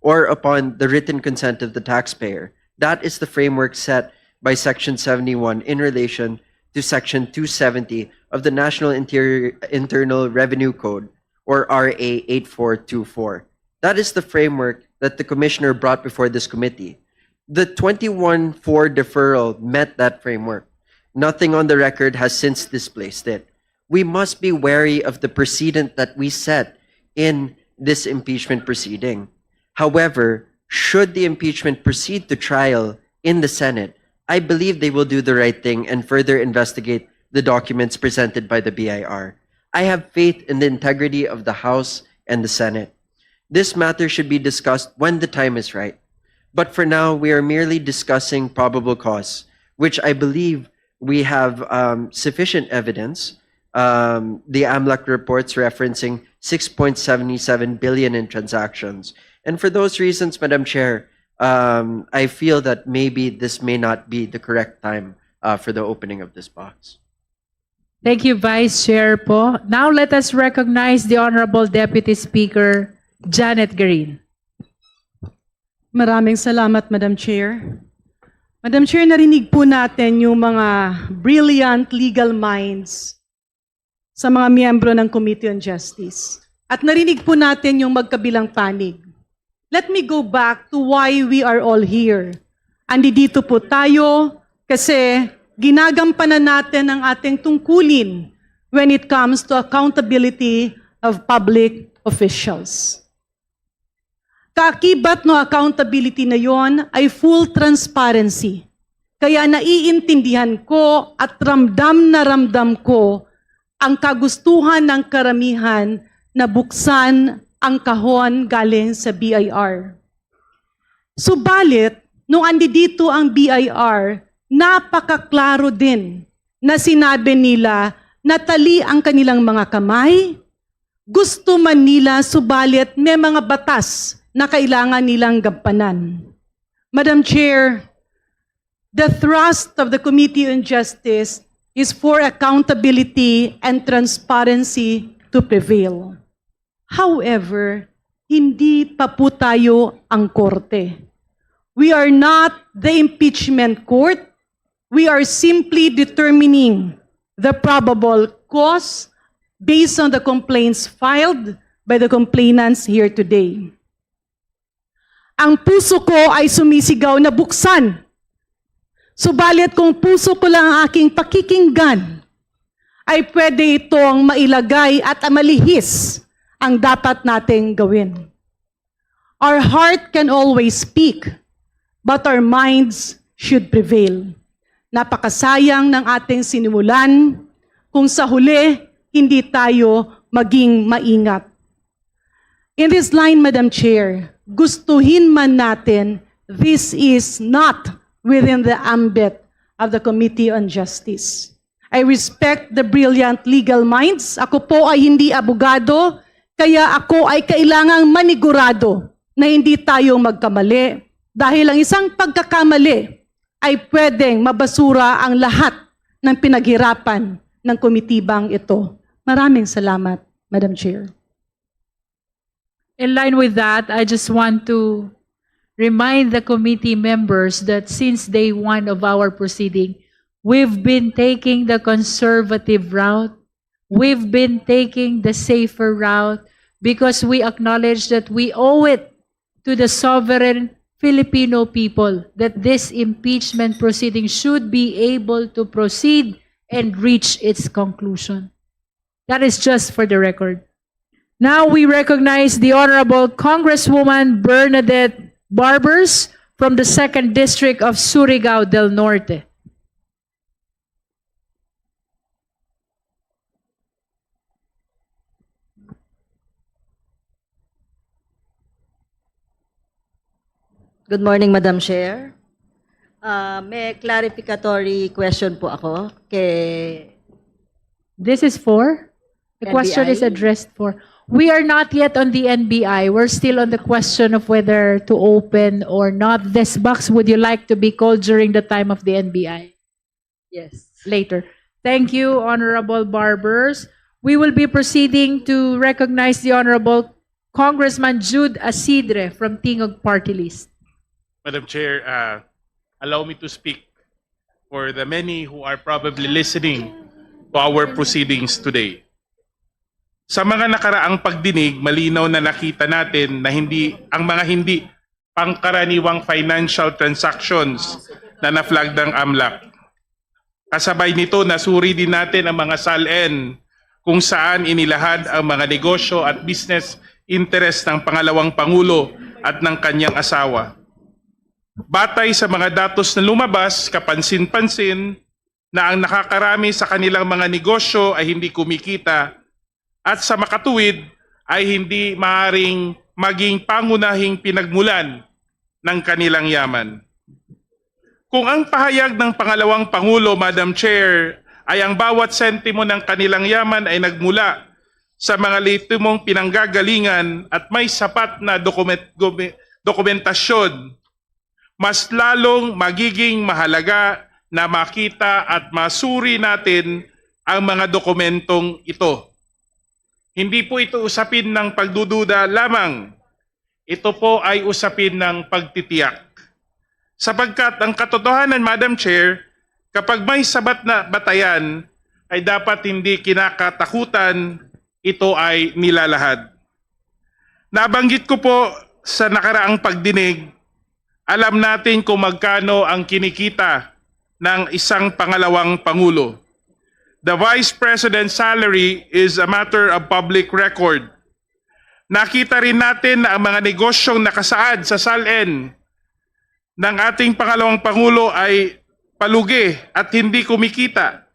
or upon the written consent of the taxpayer. That is the framework set by Section seventy-one in relation to Section two seventy of the National Interior, Internal Revenue Code, or R A eight four two four. That is the framework that the commissioner brought before this committee. The twenty-one four deferral met that framework. Nothing on the record has since displaced it. We must be wary of the precedent that we set in this impeachment proceeding. However, should the impeachment proceed to trial in the Senate, I believe they will do the right thing and further investigate the documents presented by the B I R. I have faith in the integrity of the House and the Senate. This matter should be discussed when the time is right. But for now, we are merely discussing probable cause, which I believe we have um, sufficient evidence. Um, the AMLAC reports referencing six point seven seven billion in transactions. And for those reasons, Madam Chair, um, I feel that maybe this may not be the correct time uh, for the opening of this box. Thank you, Vice Chair Poe. Now let us recognize the Honorable Deputy Speaker, Janet Garin. Maraming salamat, Madam Chair. Madam Chair, narinig po natin yung mga brilliant legal minds sa mga miyembro ng Committee on Justice. At narinig po natin yung magkabilang panig. Let me go back to why we are all here. Andito po tayo kasi ginagampanan natin ang ating tungkulin when it comes to accountability of public officials. Kaakibat ng accountability na yon ay full transparency. Kaya naiintindihan ko at ramdam na ramdam ko ang kagustuhan ng karamihan na buksan ang kahon galing sa B I R. Subalit, nung andidito ang B I R, napakaklaro din na sinabi nila na tali ang kanilang mga kamay, gusto man nila, subalit may mga batas na kailangan nilang gampanan. Madam Chair, the thrust of the Committee on Justice is for accountability and transparency to prevail. However, hindi pa po tayo ang korte. We are not the impeachment court. We are simply determining the probable cause based on the complaints filed by the complainants here today. Ang puso ko ay sumisigaw na buksan. Subalit kung puso ko lang ang aking pakikinggan, ay pwede itong mailagay at malihis ang dapat nating gawin. Our heart can always speak, but our minds should prevail. Napakasayang ng ating sinimulan kung sa huli hindi tayo maging maingat. In this line, Madam Chair, gustuhin man natin, this is not within the ambit of the Committee on Justice. I respect the brilliant legal minds. Ako po ay hindi abogado, kaya ako ay kailangang manigurado na hindi tayo magkamali. Dahil ang isang pagkakamali ay pwedeng mabasura ang lahat ng pinaghirapan ng komitibang ito. Maraming salamat, Madam Chair. In line with that, I just want to remind the committee members that since day one of our proceeding, we've been taking the conservative route. We've been taking the safer route because we acknowledge that we owe it to the sovereign Filipino people that this impeachment proceeding should be able to proceed and reach its conclusion. That is just for the record. Now we recognize the Honorable Congresswoman Bernadette Barbers from the second District of Surigao del Norte. Good morning, Madam Chair. Uh, may clarificatory question po ako kay This is for? The question is N B I? Addressed for. We are not yet on the N B I. We're still on the question of whether to open or not. This box, would you like to be called during the time of the N B I? Yes. Later. Thank you, Honorable Barbers. We will be proceeding to recognize the Honorable Congressman Jude Asidre from Tingog Party List. Madam Chair, uh, allow me to speak for the many who are probably listening to our proceedings today. Sa mga nakaraang pagdinig, malinaw na nakita natin na hindi ang mga hindi pangkaraniwang financial transactions na na-flag ng AMLAC. Kasabay nito, nasuri din natin ang mga SALN kung saan inilahad ang mga negosyo at business interest ng pangalawang pangulo at ng kanyang asawa. Batay sa mga datos na lumabas, kapansin-pansin na ang nakakarami sa kanilang mga negosyo ay hindi kumikita at sa makatuwid ay hindi maaring maging pangunahing pinagmulan ng kanilang yaman. Kung ang pahayag ng pangalawang pangulo, Madam Chair, ay ang bawat sentimo ng kanilang yaman ay nagmula sa mga lehitimong pinanggagalingan at may sapat na dokument-, gome-, dokumentasyon, mas lalong magiging mahalaga na makita at masuri natin ang mga dokumentong ito. Hindi po ito usapin ng pagdududa lamang. Ito po ay usapin ng pagtitiyak. Sapagkat ang katotohanan, Madam Chair, kapag may sabat na batayan, ay dapat hindi kinakatakutan, ito ay nilalahad. Nabanggit ko po sa nakaraang pagdinig, alam natin kung magkano ang kinikita ng isang pangalawang pangulo. The vice president's salary is a matter of public record. Nakita rin natin na ang mga negosyong nakasaad sa SALN ng ating pangalawang pangulo ay palugi at hindi kumikita,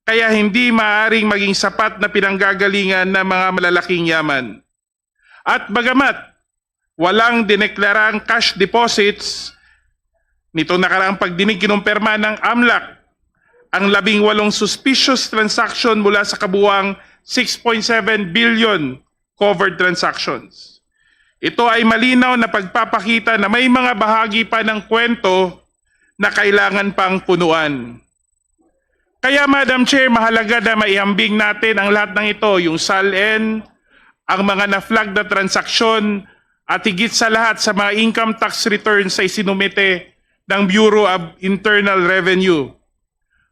kaya hindi maaring maging sapat na pinanggagalingan ng mga malalaking yaman. At bagamat walang dineklarang cash deposits, nitong nakaraang pagdinig kinumpirma ng AMLAC ang labing walong suspicious transaction mula sa kabuang six point seven billion covered transactions. Ito ay malinaw na pagpapakita na may mga bahagi pa ng kwento na kailangan pang punuan. Kaya, Madam Chair, mahalaga na maihambing natin ang lahat ng ito, yung SALN, ang mga na-flag na transaksyon, at higit sa lahat sa mga income tax returns sa isinumite ng Bureau of Internal Revenue.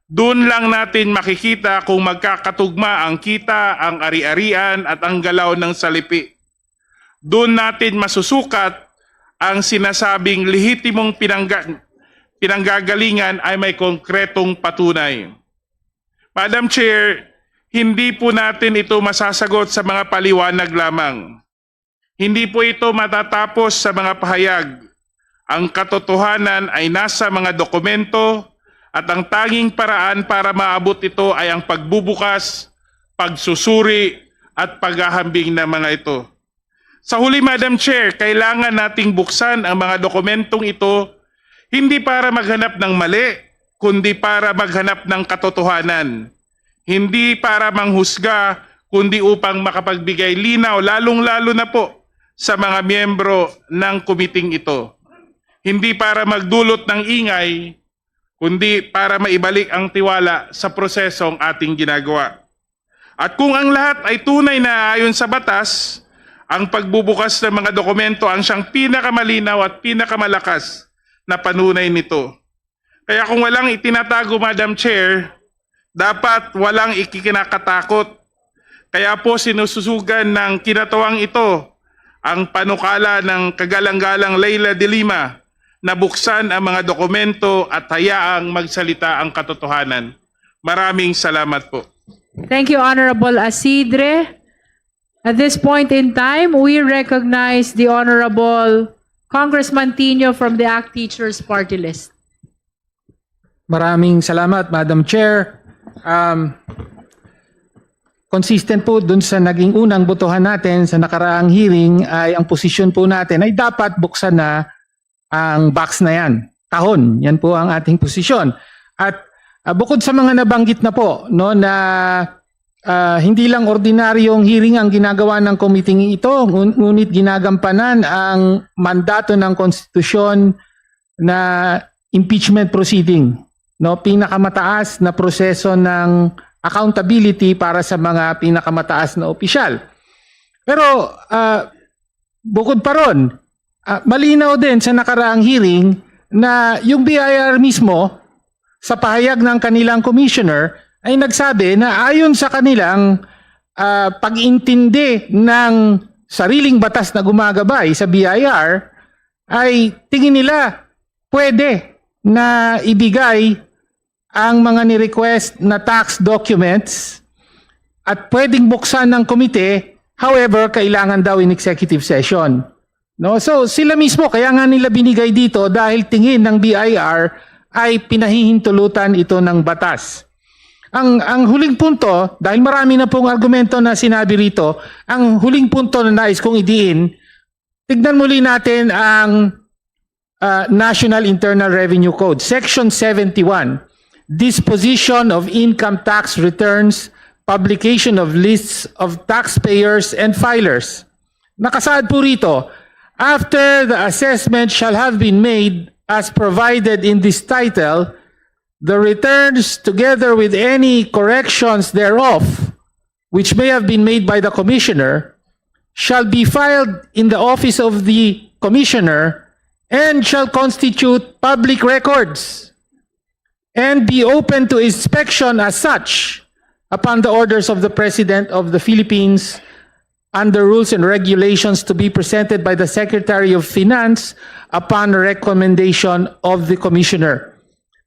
Doon lang natin makikita kung magkakatugma ang kita, ang ari-arian, at ang galaw ng salipi. Doon natin masusukat ang sinasabing lehitimong pinangga-, pinanggagalingan ay may konkretong patunay. Madam Chair, hindi po natin ito masasagot sa mga paliwanag lamang. Hindi po ito matatapos sa mga pahayag. Ang katotohanan ay nasa mga dokumento at ang tanging paraan para maabot ito ay ang pagbubukas, pagsusuri, at paghahambing ng mga ito. Sa huli, Madam Chair, kailangan nating buksan ang mga dokumentong ito hindi para maghanap ng mali, kundi para maghanap ng katotohanan. Hindi para manghusga, kundi upang makapagbigay linaw, lalong-lalo na po sa mga miyembro ng komiting ito. Hindi para magdulot ng ingay, kundi para maibalik ang tiwala sa prosesong ating ginagawa. At kung ang lahat ay tunay na ayon sa batas, ang pagbubukas ng mga dokumento ang siyang pinakamalinaw at pinakamalakas na panunay nito. Kaya kung walang itinatago, Madam Chair, dapat walang ikikinakatakot. Kaya po sinususugan ng kinatawang ito ang panukala ng kagalang-galang Leila de Lima na buksan ang mga dokumento at hayaang magsalita ang katotohanan. Maraming salamat po. Thank you, Honorable Asidre. At this point in time, we recognize the Honorable Congressman Tino from the ACT Teachers Party List. Maraming salamat, Madam Chair. Um, consistent po dun sa naging unang botohan natin sa nakaraang hearing, ay ang posisyon po natin ay dapat buksan na ang box na yan. Kahon, yan po ang ating posisyon. At uh, bukod sa mga nabanggit na po, no, na uh, hindi lang ordinaryong hearing ang ginagawa ng committee ito, ngunit ginagampanan ang mandato ng konstitusyon na impeachment proceeding, no, pinakamataas na proseso ng accountability para sa mga pinakamataas na opisyal. Pero uh, bukod pa ron, uh, malinaw din sa nakaraang hearing na yung B I R mismo sa pahayag ng kanilang commissioner ay nagsabi na ayon sa kanilang uh, pag-intindi ng sariling batas na gumagabay sa B I R, ay tingin nila pwede na ibigay ang mga ni-request na tax documents at pwedeng buksan ng komite, however, kailangan daw in executive session. No? So sila mismo, kaya nga nila binigay dito dahil tingin ng B I R ay pinahihintulutan ito ng batas. Ang, ang huling punto, dahil marami na pong argumento na sinabi rito, ang huling punto na nais kong idiin, tignan muli natin ang uh, National Internal Revenue Code, Section seventy-one, Disposition of Income Tax Returns, Publication of Lists of Taxpayers and Filers. Nakasaad po rito, after the assessment shall have been made as provided in this title, the returns together with any corrections thereof which may have been made by the Commissioner shall be filed in the office of the Commissioner and shall constitute public records and be open to inspection as such upon the orders of the President of the Philippines under rules and regulations to be presented by the Secretary of Finance upon recommendation of the Commissioner.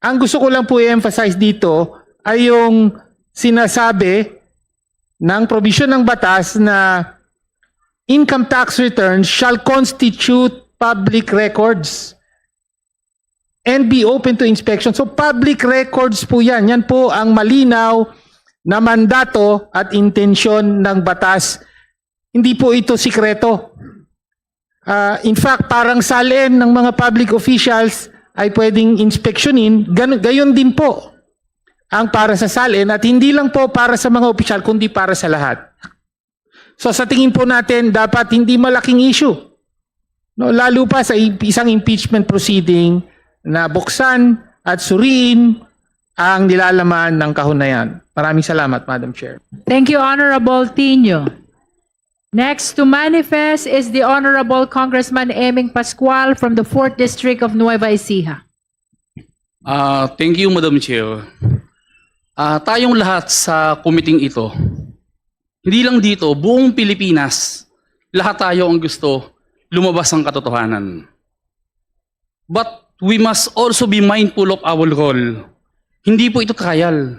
Ang gusto ko lang po i-emphasize dito ay yung sinasabi ng probisyon ng batas na income tax returns shall constitute public records and be open to inspection. So public records po yan. Yan po ang malinaw na mandato at intensyon ng batas. Hindi po ito sikreto. Ah, in fact, parang SALN ng mga public officials ay pwedeng inspeksyonin, gan- gayon din po ang para sa SALN at hindi lang po para sa mga opisyal kundi para sa lahat. So sa tingin po natin, dapat hindi malaking issue. No, lalo pa sa i- isang impeachment proceeding na buksan at suriin ang nilalaman ng kahon na yan. Maraming salamat, Madam Chair. Thank you, Honorable Tinio. Next to manifest is the Honorable Congressman Eming Pascual from the fourth District of Nueva Ecija. Ah, thank you, Madam Chair. Ah, tayong lahat sa kumiting ito, hindi lang dito, buong Pilipinas, lahat tayo ang gusto lumabas ang katotohanan. But we must also be mindful of our role. Hindi po ito trial.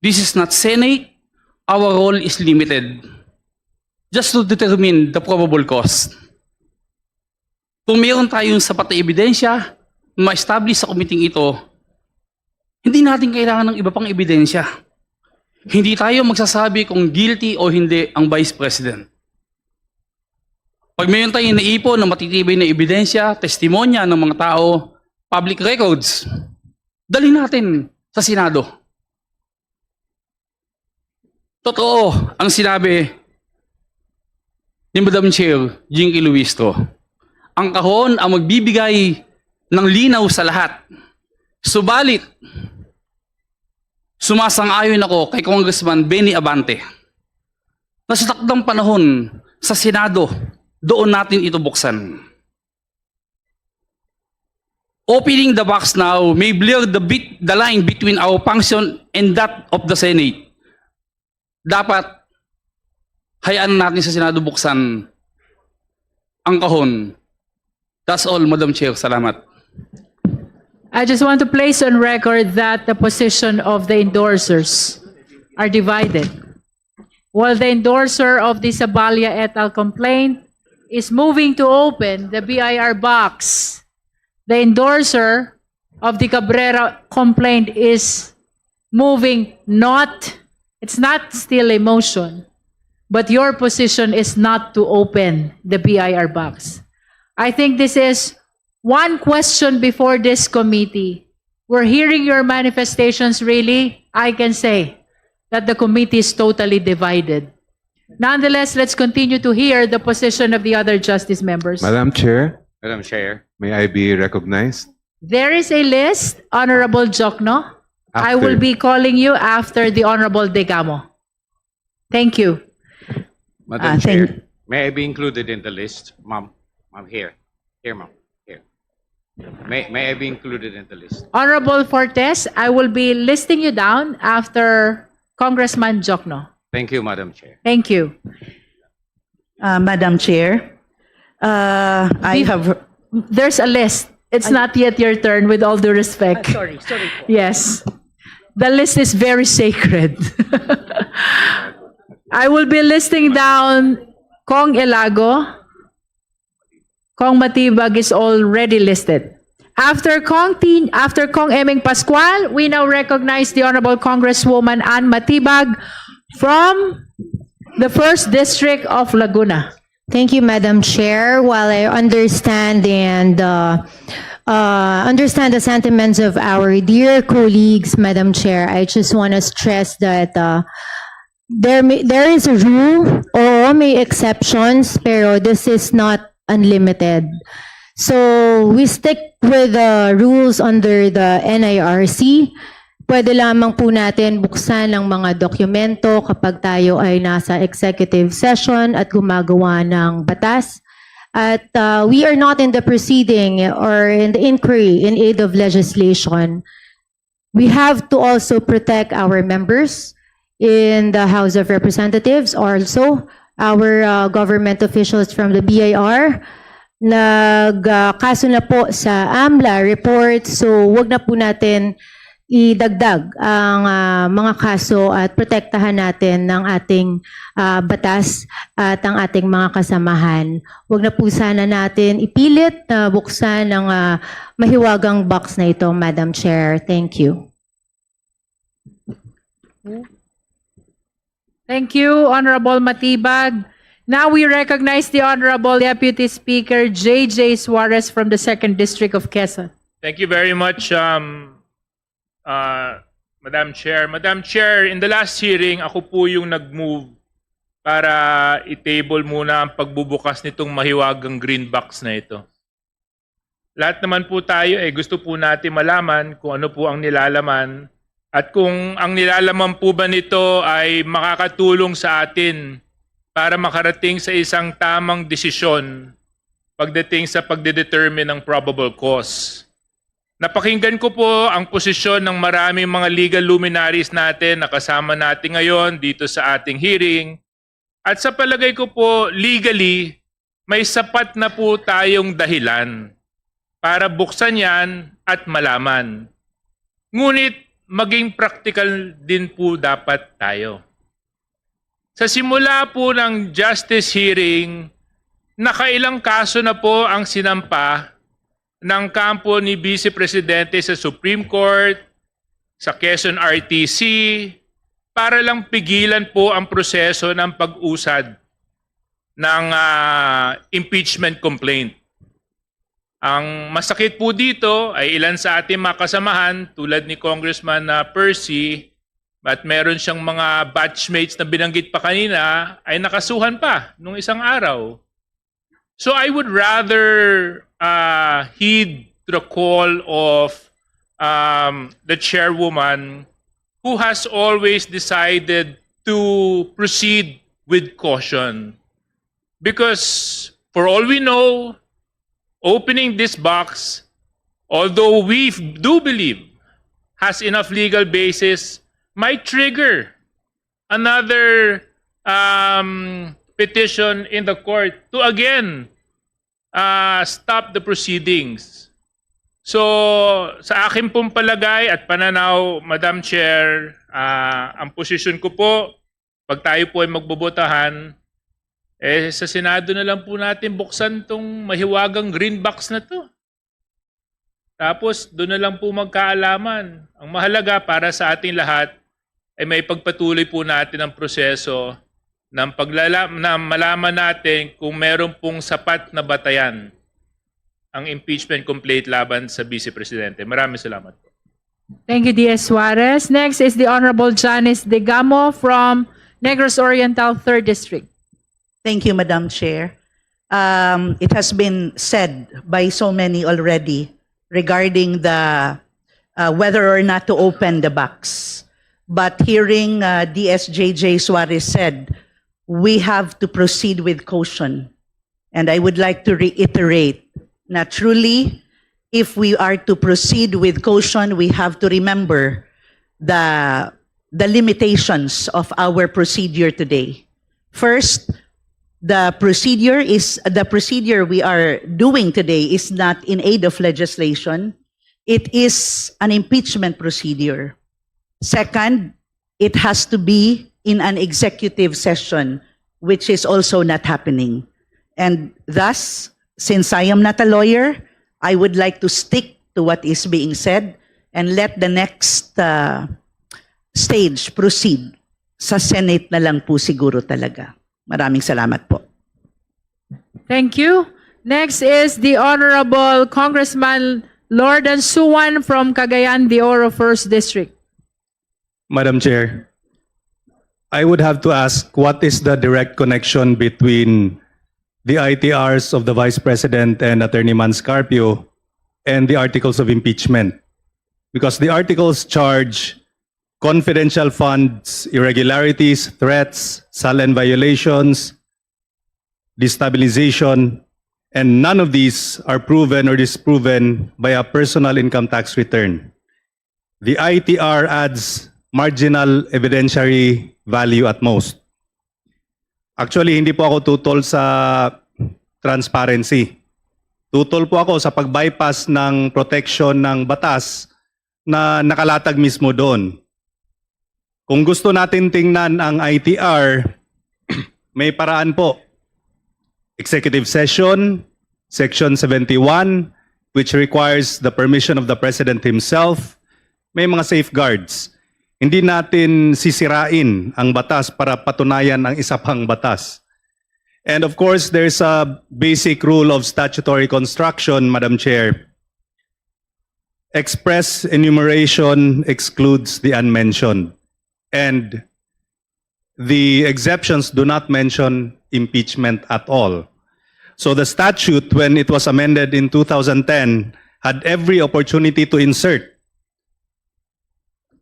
This is not Senate. Our role is limited. Just to determine the probable cause. Kung mayroon tayong sapat na ebidensya na ma-establish sa committee ito, hindi natin kailangan ng iba pang ebidensya. Hindi tayo magsasabi kung guilty o hindi ang Vice President. Pag mayroon tayong naipon na matitibay na ebidensya, testimonya ng mga tao, public records, dali natin sa Senado. Totoo ang sinabi ni Madam Chair Jinky Luistro. Ang kahon ang magbibigay ng linaw sa lahat. Subalit, sumasang-ayon ako kay Congressman Benny Abante na sa takdang panahon sa Senado, doon natin ito buksan. Opening the box now may blur the, bit, the line between our function and that of the Senate. Dapat hayaan natin sa Senado buksan ang kahon. That's all, Madam Chair. Salamat. I just want to place on record that the position of the endorsers are divided. While the endorser of the Zabalia et al. Complaint is moving to open the B I R box, the endorser of the Cabrera complaint is moving not, it's not still a motion, but your position is not to open the B I R box. I think this is one question before this committee. We're hearing your manifestations, really, I can say that the committee is totally divided. Nonetheless, let's continue to hear the position of the other justice members. Madam Chair, Madam Chair. May I be recognized? There is a list, Honorable Jokno. I will After. Be calling you after the Honorable Degamo. Thank you. Madam Ah, thank- Chair, may I be included in the list, ma'am? Ma'am, here. Here, ma'am. Here. May, may I be included in the list? Honorable Fortes, I will be listing you down after Congressman Jokno. Thank you, Madam Chair. Thank you. Uh, Madam Chair, uh, I Be- have, There's a list. It's not yet your turn, with all due respect. Sorry, sorry. Yes. The list is very sacred. I will be listing down Cong Elago. Cong Matibag is already listed. After Cong Tin, after Cong Eming Pascual, we now recognize the Honorable Congresswoman Ann Matibag from the first District of Laguna. Thank you, Madam Chair. While I understand and uh, uh, understand the sentiments of our dear colleagues, Madam Chair, I just want to stress that uh, there may, there is a rule, oo, may exceptions, pero this is not unlimited. So we stick with the rules under the N I R C. Pwede lamang po natin buksan ang mga dokumento kapag tayo ay nasa executive session at gumagawa ng batas. At uh, we are not in the proceeding or in the inquiry in aid of legislation. We have to also protect our members in the House of Representatives also. our uh, government officials from the B I R nag uh, kaso na po sa AMLA report, so wag na po natin idagdag ang uh, mga kaso at protektahan natin ng ating uh, batas at ang ating mga kasamahan. Wag na po sana natin ipilit na buksan ang uh, mahiwagang box na ito, Madam Chair. Thank you. Thank you, Honorable Matibag. Now we recognize the Honorable Deputy Speaker J J Suarez from the Second District of Quezon. Thank you very much, um, uh, Madam Chair. Madam Chair, in the last hearing, ako po yung nag-move para i-table muna ang pagbubukas nitong mahiwagang green box na ito. Lahat naman po tayo eh gusto po natin malaman kung ano po ang nilalaman at kung ang nilalaman po ba nito ay makakatulong sa atin para makarating sa isang tamang desisyon pagdating sa pagdedetermine ng probable cause. Napakinggan ko po ang posisyon ng maraming mga legal luminaries natin na kasama natin ngayon dito sa ating hearing. At sa palagay ko po, legally, may sapat na po tayong dahilan para buksan yan at malaman. Ngunit maging praktikal din po dapat tayo. Sa simula po ng justice hearing, nakailang kaso na po ang sinampa ng kampo ni Vice Presidente sa Supreme Court, sa Quezon R T C, para lang pigilan po ang proseso ng pag-usad ng uh, impeachment complaint. Ang masakit po dito ay ilan sa ating mga kasamahan tulad ni Congressman uh, Percy at meron siyang mga batchmates na binanggit pa kanina ay nakasuhan pa nung isang araw. So I would rather uh, heed the call of um, the chairwoman who has always decided to proceed with caution. Because for all we know, opening this box, although we do believe has enough legal basis, might trigger another um, petition in the court to again uh, stop the proceedings. So, sa akin pong palagay at pananaw, Madam Chair, uh, ang posisyon ko po, pag tayo po ay magbobotahan, eh, sa Senado na lang po natin buksan tong mahiwagang green box na to. Tapos, doon na lang po magkaalaman. Ang mahalaga para sa ating lahat ay may pagpatuloy po natin ang proseso ng paglala na malaman natin kung meron pong sapat na batayan ang impeachment complaint laban sa Vice Presidente. Maraming salamat po. Thank you, D S Suarez. Next is the Honorable Janice Degamo from Negros Oriental, Third District. Thank you, Madam Chair. Um, it has been said by so many already regarding the uh, whether or not to open the box. But hearing uh, D S J J Suarez said, we have to proceed with caution. And I would like to reiterate na truly, if we are to proceed with caution, we have to remember the, the limitations of our procedure today. First, the procedure is the procedure we are doing today is not in aid of legislation. It is an impeachment procedure. Second, it has to be in an executive session, which is also not happening. And thus, since I am not a lawyer, I would like to stick to what is being said and let the next uh, stage proceed. Sa Senate na lang po siguro talaga. Maraming salamat po. Thank you. Next is the Honorable Congressman Lordan Suan from Cagayan de Oro, First District. Madam Chair, I would have to ask what is the direct connection between the I T Rs of the Vice President and Attorney Mans Carpio and the articles of impeachment? Because the articles charge confidential funds, irregularities, threats, SALN violations, destabilization, and none of these are proven or disproven by a personal income tax return. The I T R adds marginal evidentiary value at most. Actually, hindi po ako tutol sa transparency. Tutol po ako sa pag-bypass ng protection ng batas na nakalatag mismo doon. Kung gusto natin tingnan ang I T R, may paraan po. Executive session, section seventy-one, which requires the permission of the president himself, may mga safeguards. Hindi natin sisirain ang batas para patunayan ang isa pang batas. And of course, there's a basic rule of statutory construction, Madam Chair. Express enumeration excludes the unmentioned. And the exceptions do not mention impeachment at all. So the statute, when it was amended in two thousand ten, had every opportunity to insert,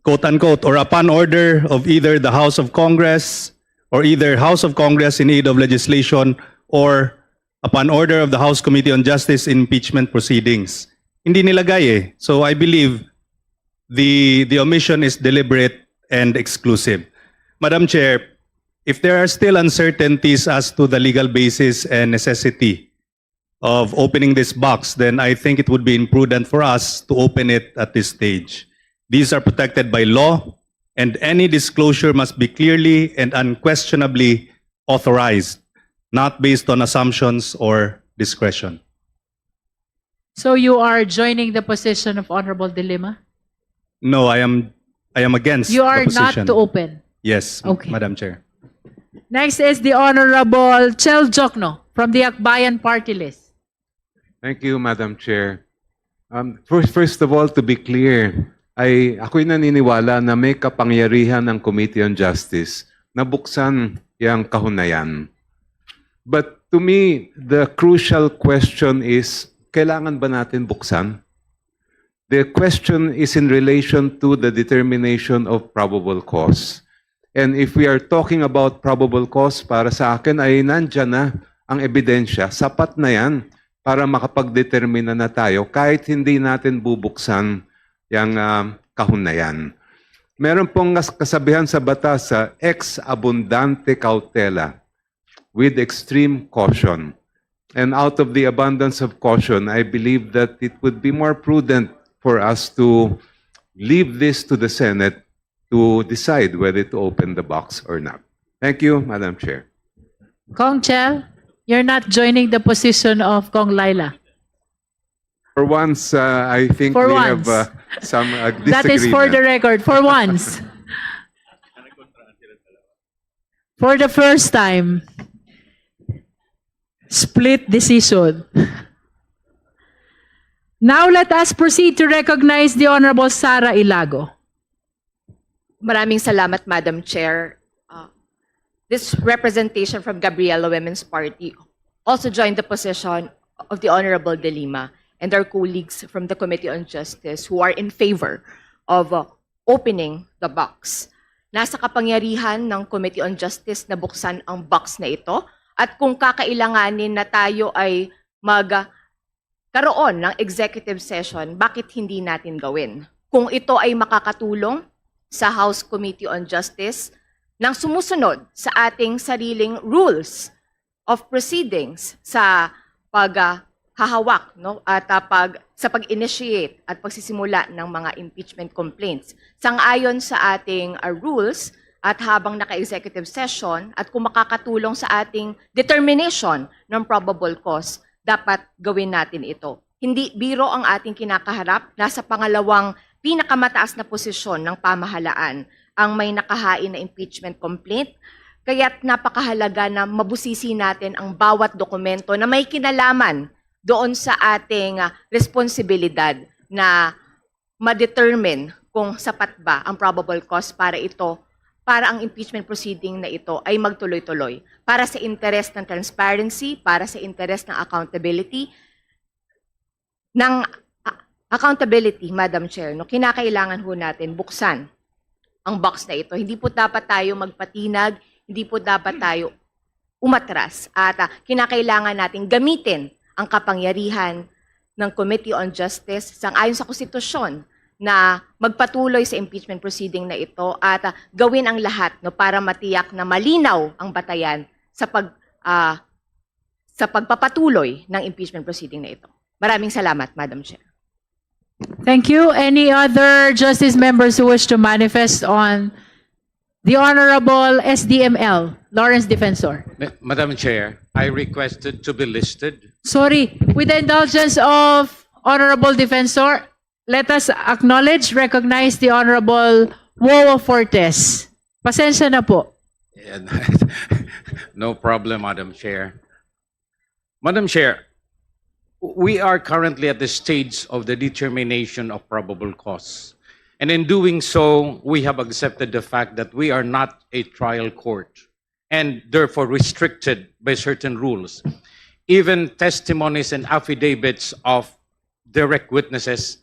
quote unquote, "or upon order of either the House of Congress or either House of Congress in aid of legislation or upon order of the House Committee on Justice impeachment proceedings." Hindi nilagay eh. So I believe the, the omission is deliberate and exclusive. Madam Chair, if there are still uncertainties as to the legal basis and necessity of opening this box, then I think it would be imprudent for us to open it at this stage. These are protected by law, and any disclosure must be clearly and unquestionably authorized, not based on assumptions or discretion. So you are joining the position of Honorable De Lima? No, I am I am against You are the not position. To open. Yes, Okay. Madam Chair. Next is the Honorable Chel Jokno from the Akbayan Party List. Thank you, Madam Chair. Um, first, first of all, to be clear, ay ako'y naniniwala na may kapangyarihan ang Committee on Justice na buksan yang kahon na yan. But to me, the crucial question is, kailangan ba natin buksan? The question is in relation to the determination of probable cause. And if we are talking about probable cause, para sa akin ay nandyan na ang ebidensya. Sapat na yan para makapagdetermina na tayo kahit hindi natin bubuksan yung ah, kahon na yan. Meron pong kas- kasabihan sa batas sa ex abundante cautela, with extreme caution. And out of the abundance of caution, I believe that it would be more prudent for us to leave this to the Senate to decide whether to open the box or not. Thank you, Madam Chair. Cong Chel, you're not joining the position of Cong Laila. For once, uh, I think For we once. have uh, some uh, That is for the disagreement. Record. For once. For the first time. Split decision. Now let us proceed to recognize the Honorable Sara Ilago. Maraming salamat, Madam Chair. Uh, this representation from Gabriela Women's Party also joined the position of the Honorable De Lima and our colleagues from the Committee on Justice who are in favor of uh, opening the box. Nasa kapangyarihan ng Committee on Justice na buksan ang box na ito, at kung kakailanganin na tayo ay mag uh, karoon ng executive session, bakit hindi natin gawin? Kung ito ay makakatulong sa House Committee on Justice nang sumusunod sa ating sariling rules of proceedings sa paghahawak, no, at ah, pag, sa pag-initiate at pagsisimula ng mga impeachment complaints. Sangayon sa ating ah, rules, at habang naka-executive session at kung makakatulong sa ating determination ng probable cause, dapat gawin natin ito. Hindi biro ang ating kinakaharap. Nasa pangalawang pinakamataas na posisyon ng pamahalaan ang may nakahain na impeachment complaint. Kaya't napakahalaga na mabusisi natin ang bawat dokumento na may kinalaman doon sa ating ah, responsibilidad na ma-determine kung sapat ba ang probable cause para ito, para ang impeachment proceeding na ito ay magtuloy-tuloy para sa interes ng transparency, para sa interes ng accountability, ng ah, accountability, Madam Chair, no, kinakailangan ho natin buksan ang box na ito. Hindi po dapat tayo magpatinag, hindi po dapat tayo umatras. At ah, kinakailangan natin gamitin ang kapangyarihan ng Committee on Justice sang-ayon sa konstitusyon na magpatuloy sa impeachment proceeding na ito at ah, gawin ang lahat, no, para matiyak na malinaw ang batayan sa pag ah, sa pagpapatuloy ng impeachment proceeding na ito. Maraming salamat, Madam Chair. Thank you. Any other justice members who wish to manifest on the Honorable S D M L, Lawrence Defensor? Ma- Madam Chair, I requested to be listed. Sorry, with the indulgence of Honorable Defensor, let us acknowledge, recognize the Honorable Wowo Fortes. Pasensya na po. And no problem, Madam Chair. Madam Chair, we are currently at the stage of the determination of probable cause. And in doing so, we have accepted the fact that we are not a trial court and therefore restricted by certain rules. Even testimonies and affidavits of direct witnesses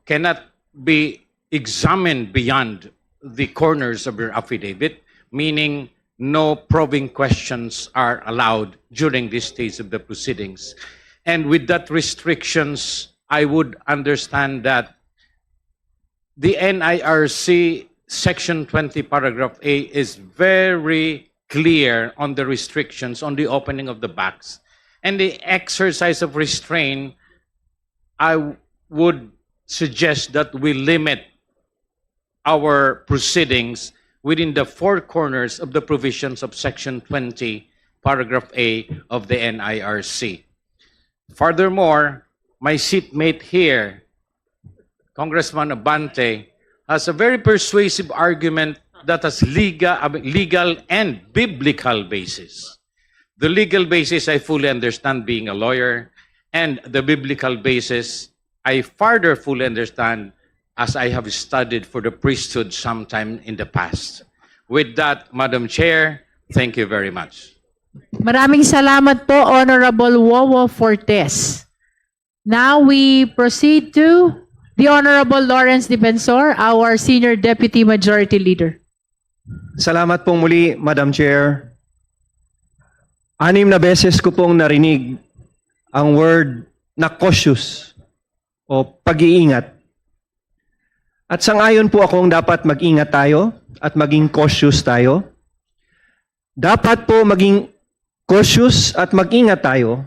cannot be examined beyond the corners of your affidavit, meaning no probing questions are allowed during this stage of the proceedings. And with that restrictions, I would understand that the N I R C section twenty paragraph A is very clear on the restrictions on the opening of the box. And the exercise of restraint, I would suggest that we limit our proceedings within the four corners of the provisions of section twenty, paragraph A of the N I R C. Furthermore, my seatmate here, Congressman Abante, has a very persuasive argument that has legal, legal and biblical basis. The legal basis, I fully understand, being a lawyer, and the biblical basis, I further fully understand, as I have studied for the priesthood sometime in the past. With that, Madam Chair, thank you very much. Maraming salamat po, Honorable Wowo Fortes. Now we proceed to the Honorable Lawrence Defensor, our Senior Deputy Majority Leader. Salamat pong muli, Madam Chair. Anim na beses ko pong narinig ang word na cautious o pag-iingat. At sang-ayon po akong dapat mag-ingat tayo at maging cautious tayo. Dapat po maging cautious at mag-ingat tayo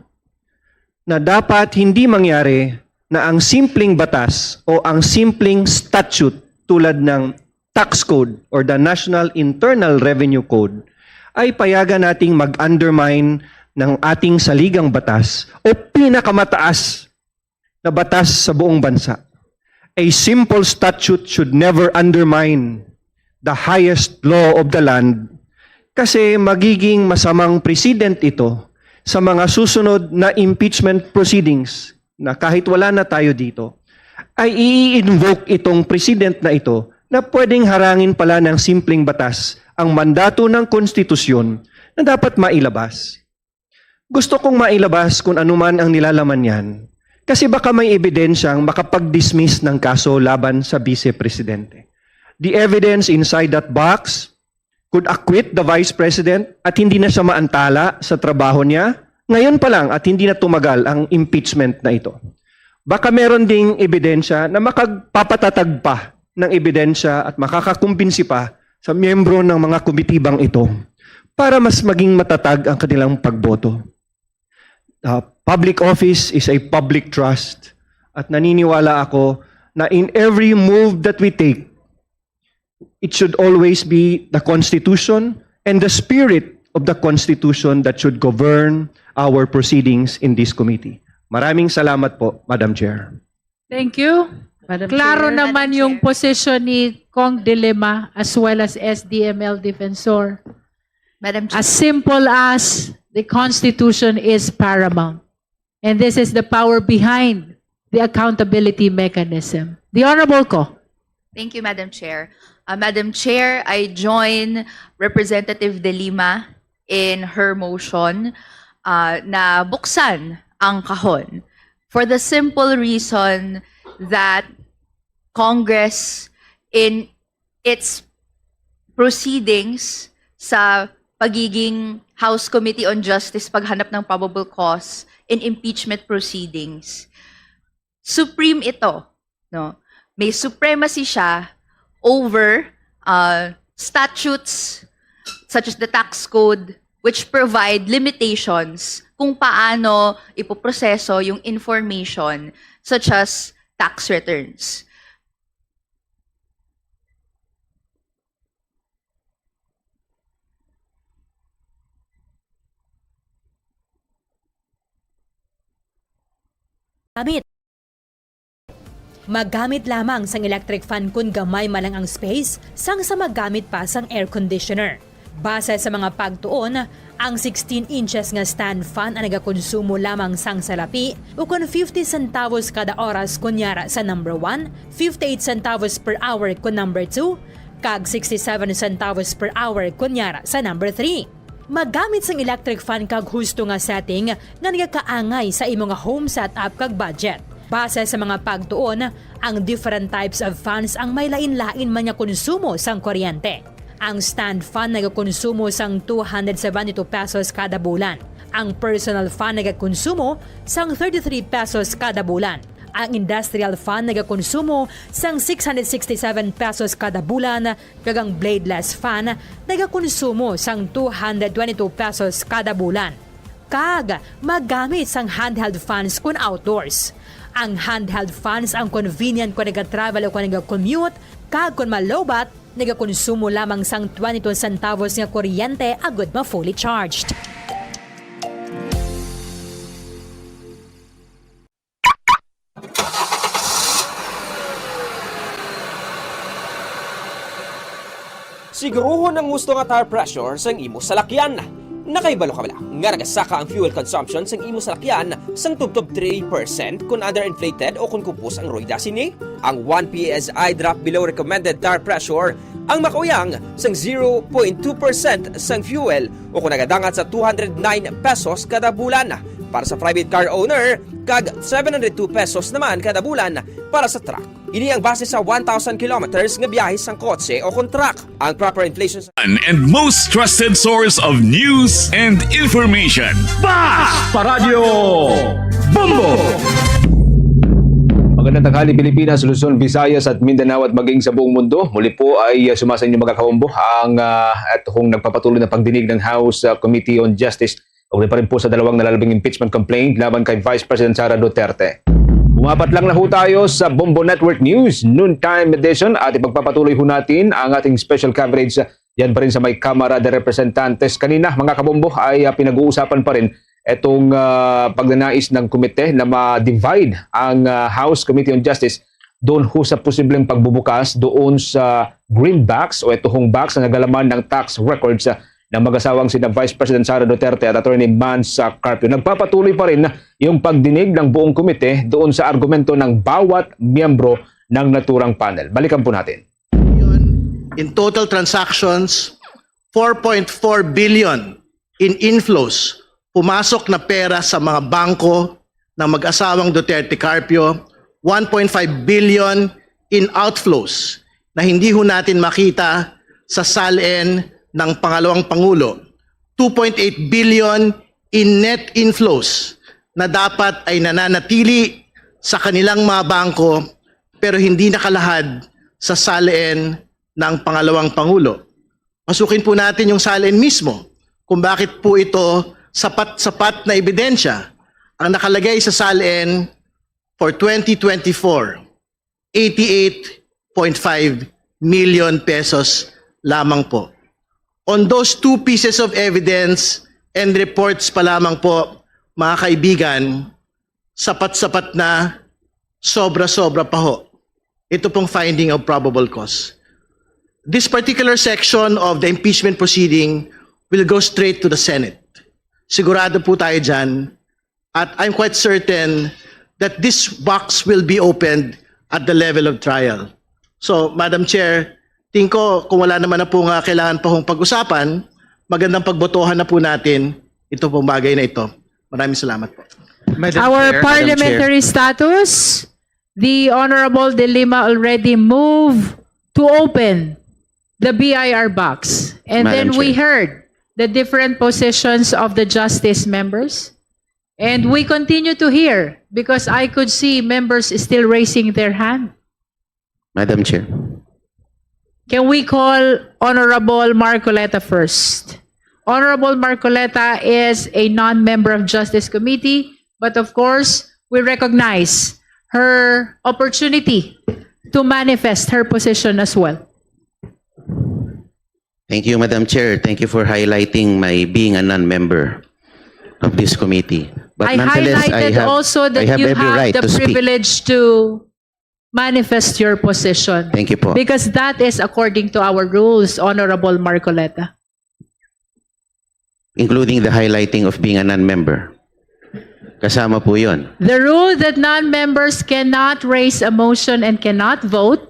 na dapat hindi mangyari na ang simpleng batas o ang simpleng statute tulad ng tax code or the National Internal Revenue Code ay payagan nating mag-undermine ng ating saligang batas o pinakamataas na batas sa buong bansa. A simple statute should never undermine the highest law of the land kasi magiging masamang precedent ito sa mga susunod na impeachment proceedings na kahit wala na tayo dito, ay i-invoke itong precedent na ito na pwedeng harangin pala ng simpleng batas ang mandato ng konstitusyon na dapat mailabas. Gusto kong mailabas kung ano man ang nilalaman niyan kasi baka may ebidensyang makapag-dismiss ng kaso laban sa Vice Presidente. The evidence inside that box could acquit the Vice President at hindi na siya maantala sa trabaho niya ngayon pa lang at hindi na tumagal ang impeachment na ito. Baka meron ding ebidensya na makagpapatatag pa ng ebidensya at makakakumbinsi pa sa miyembro ng mga komitibang ito para mas maging matatag ang kanilang pagboto. Uh, public office is a public trust at naniniwala ako na in every move that we take, it should always be the Constitution and the spirit of the Constitution that should govern our proceedings in this committee. Maraming salamat po, Madam Chair. Thank you. Madam Klaro Chair. naman Madam yung Chair. Posisyon ni Cong De Lima as well as S D M L Defensor. Madam Chair. As simple as the Constitution is paramount. And this is the power behind the accountability mechanism. The Honorable Cong. Thank you, Madam Chair. Uh, Madam Chair, I join Representative De Lima in her motion uh, na buksan ang kahon for the simple reason that Congress in its proceedings sa pagiging House Committee on Justice paghanap ng probable cause in impeachment proceedings, supreme ito, no? May supremacy siya over uh, statutes such as the tax code, which provide limitations kung paano ipoproseso yung information such as tax returns. Gamit. Maggamit lamang sang electric fan kon gamay man lang ang space, sang sa maggamit pa sang air conditioner. Base sa mga pagtuon, ang sixteen inches nga stand fan ang nagakonsumo lamang sang salapi, ukon fifty centavos kada oras kon yara sa number one, fifty-eight centavos per hour kon number two, kag sixty-seven centavos per hour kon yara sa number three. Maggamit sang electric fan kag husto nga setting nga nagakaangay sa imo nga home setup kag budget. Base sa mga pagtuon, ang different types of fans ang may lain-lain man nga konsumo sang kuryente. Ang stand fan nagakonsumo sang two hundred seventy-two pesos kada bulan. Ang personal fan nagakonsumo sang thirty-three pesos kada bulan. Ang industrial fan nagakonsumo sang six hundred sixty-seven pesos kada bulan, kag ang bladeless fan nagakonsumo sang two hundred twenty-two pesos kada bulan. Kag magamit sang handheld fans kon outdoors. Ang handheld fans ang convenient kon nagatravel o kon nagakommute, kag kon malowbat, nagakonsumo lamang sang twenty-two centavos nga kuryente agud ma-fully charged. Siguruhon ang husto nga tire pressure sang imo salakyan. Nakahibalo ka bala nga nagasaka ang fuel consumption sang imo salakyan sang tubtob three percent kon underinflated o kon kupos ang rueda sini? Ang one P S I drop below recommended tire pressure ang makauyang sang zero point two percent sang fuel o kon nagadangat sa two hundred nine pesos kada bulan para sa private car owner kag seven hundred two pesos naman kada bulan para sa truck. Ini ang base sa one thousand kilometers nga biyahe sang kotse o kon truck. Ang proper inflation sa And most trusted source of news and information. Box Paradyo Bombo! Magandang tanghali, Pilipinas, Luzon, Visayas at Mindanao at maging sa buong mundo. Muli po ay, uh, sumasa inyo, mga kabombo, ang, uh, at kung nagpapatuloy na pagdinig ng House, uh, Committee on Justice, ukol pa rin po sa dalawang nalalabing impeachment complaint laban kay Vice President Sara Duterte. Umapat lang na ho tayo sa Bombo Network News Noontime Edition at ipagpapatuloy ho natin ang ating special coverage, uh, yan pa rin sa may Kamara de Representantes. Kanina, mga kabombo, ay, uh, pinag-uusapan pa rin itong, uh, pagnanais ng komite na ma-divide ang, uh, House Committee on Justice doon ho sa posibleng pagbubukas doon sa green box o ito hong box na nagalaman ng tax records, uh, ng mag-asawang sina Vice President Sara Duterte at Attorney Mans, uh, Carpio. Nagpapatuloy pa rin yung pagdinig ng buong komite doon sa argumento ng bawat miyembro ng naturang panel. Balikan po natin. In total transactions, four point four billion in inflows, pumasok na pera sa mga bangko ng mag-asawang Duterte Carpio, one point five billion in outflows na hindi ho natin makita sa SALN ng pangalawang pangulo, two point eight billion in net inflows na dapat ay nananatili sa kanilang mga bangko pero hindi nakalahad sa SALN ng pangalawang pangulo. Pasukin po natin yung SALN mismo kung bakit po ito sapat-sapat na ebidensya. Ang nakalagay sa SALN for twenty twenty-four, eighty-eight point five million pesos lamang po. On those two pieces of evidence and reports pa lamang po, mga kaibigan, sapat-sapat na, sobra-sobra pa ho ito pong finding of probable cause. This particular section of the impeachment proceeding will go straight to the Senate. Sigurado po tayo dyan. At I'm quite certain that this box will be opened at the level of trial. So, Madam Chair, tingin ko kung wala naman na po nga kailangan pa hong pag-usapan, magandang pagbotohan na po natin ito pong bagay na ito. Maraming salamat po. Madam Our Chair. Madam Chair. Parliamentary status, the Honorable De Lima already moved to open the B I R box. And Madam then we Chair. Heard the different positions of the justice members. And we continue to hear because I could see members still raising their hand. Madam Chair. Can we call Honorable Marcoleta first? Honorable Marcoleta is a non-member of Justice Committee, but of course, we recognize her opportunity to manifest her position as well. Thank you, Madam Chair. Thank you for highlighting my being a non-member of this committee. But I nonetheless, I highlighted have, also I that have you every have right the to speak, privilege to manifest your position. Thank you po. Because that is according to our rules, Honorable Marcoleta. Including the highlighting of being a non-member. Kasama po yon. The rule that non-members cannot raise a motion and cannot vote,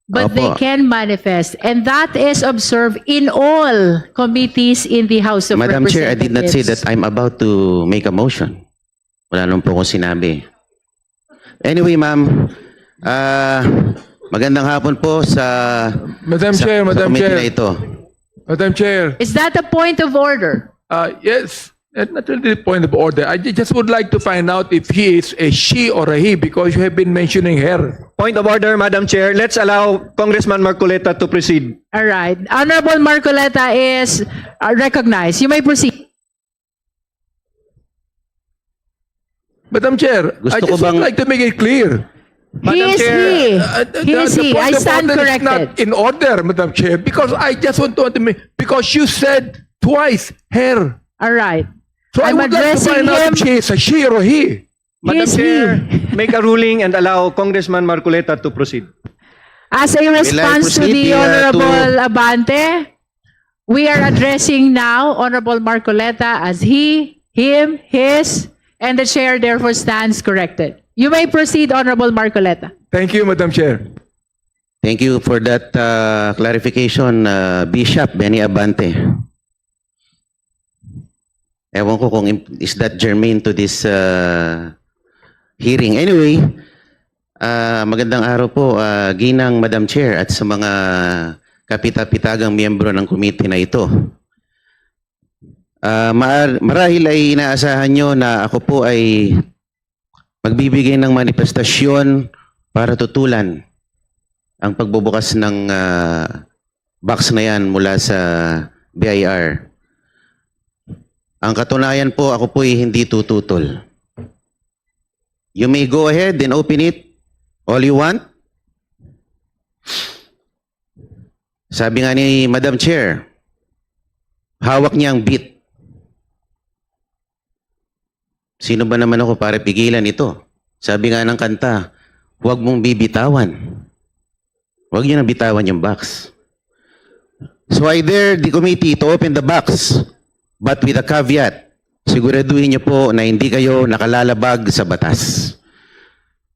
but they Opo. Can manifest. And that is observed in all committees in the House of Madam Chair, I did not say that Representatives. I'm about to make a motion. Wala naman po akong sinabi. Anyway, ma'am, ah, magandang hapon po sa, Madam sa, Chair, sa Madam committee Chair. Na ito. Madam Chair, Is that a point of order? Uh, yes, and not really the point of order. I ju- just would like to find out if he is a she or a he because you have been mentioning her. Point of order, Madam Chair. Let's allow Congressman Marcoleta to proceed. All right. Honorable Marcoleta is uh, recognized. You may proceed. Madam Chair, Gusto I ko just bang- would like to make it clear. He is he. Uh, the, He is the he. point I of stand order is corrected. Not in order, Madam Chair, because I just want to make, because you said twice her. All right. So I I'm would like to addressing find out him. If she is a she or a he. Madam Yes, Chair, he. Make a ruling and allow Congressman Marcoleta to proceed. As a response to proceed, the uh, to- Honorable Abante, we are addressing now Honorable Marcoleta as he, him, his, and the chair therefore stands corrected. You may proceed, Honorable Marcoleta. Thank you, Madam Chair. Thank you for that uh, clarification, uh, Bishop Benny Abante. Ewan ko kung im- is that germane to this uh, hearing. Anyway, uh, magandang araw po, uh, Ginang Madam Chair, at sa mga kapitapitagang miyembro ng komite na ito. Uh, maar- marahil ay inaasahan nyo na ako po ay magbibigay ng manifestasyon para tutulan ang pagbubukas ng ah, box na yan mula sa B I R. Ang katunayan po, ako po'y hindi tututol. You may go ahead and open it all you want. Sabi nga ni Madam Chair, hawak niya ang beat. Sino ba naman ako para pigilan ito? Sabi nga ng kanta, huwag mong bibitawan. Huwag niyo nang bitawan yung box. So I dare the committee to open the box, but with a caveat. Siguraduhin niyo po na hindi kayo nakalalabag sa batas.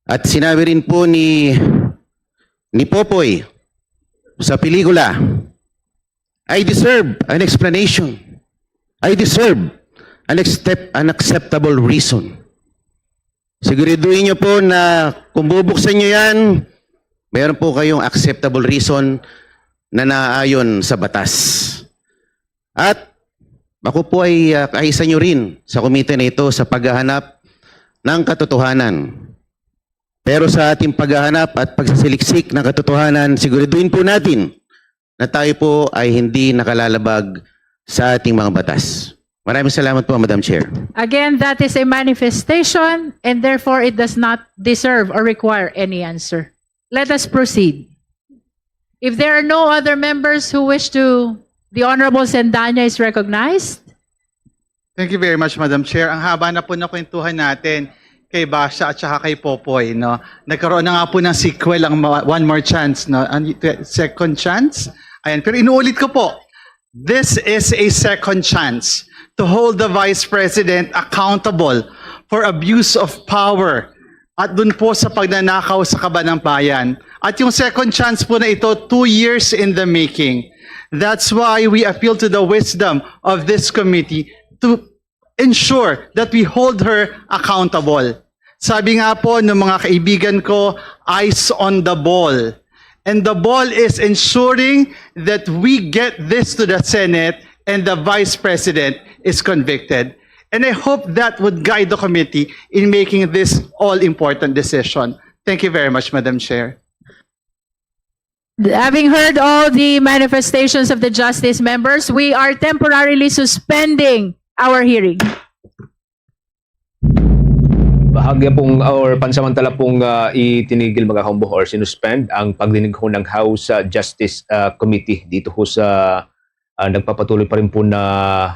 At sinabi rin po ni, ni Popoy sa pelikula, I deserve an explanation. I deserve an, accept, an acceptable reason. Siguraduhin niyo po na kung bubuksan niyo yan, meron po kayong acceptable reason na naayon sa batas. At ako po ay uh, kaisa niyo rin sa komite na ito sa paghahanap ng katotohanan. Pero sa ating paghahanap at pagsasiliksik ng katotohanan, siguraduhin po natin na tayo po ay hindi nakalalabag sa ating mga batas. Maraming salamat po, Madam Chair. Again, that is a manifestation and therefore it does not deserve or require any answer. Let us proceed. If there are no other members who wish to, the Honorable Sendanya is recognized. Thank you very much, Madam Chair. Ang haba na po ng kwentuhan natin kay Basha at saka kay Popoy, no? Nagkaroon na nga po ng sequel ang ma- One More Chance, no? Ang second chance. Ayan, pero inuulit ko po, this is a second chance to hold the Vice President accountable for abuse of power at dun po sa pagnanakaw sa kaban ng bayan. At yung second chance po na ito, two years in the making. That's why we appeal to the wisdom of this committee to ensure that we hold her accountable. Sabi nga po ng mga kaibigan ko, eyes on the ball. And the ball is ensuring that we get this to the Senate and the Vice President is convicted. And I hope that would guide the committee in making this all-important decision. Thank you very much, Madam Chair. Having heard all the manifestations of the Justice members, we are temporarily suspending our hearing. Bahagya pong or pansamantala pong ah, itinigil, mga kaumbo, or sinuspend ang pagdinig ho ng House ah, Justice ah, Committee dito ho sa ah, nagpapatuloy pa rin po na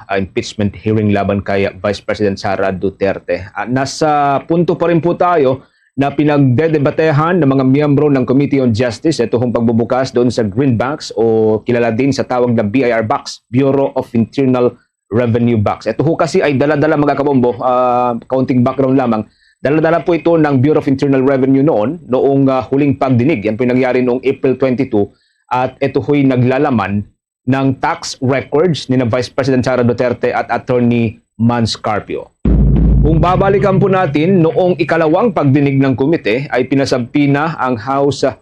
ah, impeachment hearing laban kay Vice President Sara Duterte. Ah, nasa punto pa rin po tayo na pinagdedebatehan ng mga miyembro ng Committee on Justice ito hong pagbubukas doon sa Green Box o kilala din sa tawag na B I R Box, Bureau of Internal Revenue Box. Ito ho kasi ay dala-dala, mga kabombo, ah, kaunting background lamang, dala-dala po ito ng Bureau of Internal Revenue noon, noong ah, huling pagdinig. Yan po yung nangyari noong April twenty-two at ito ho'y naglalaman ng tax records ni na Vice President Sara Duterte at Attorney Mans Carpio. Kung babalikan po natin, noong ikalawang pagdinig ng komite ay pinasabpina ang House ah,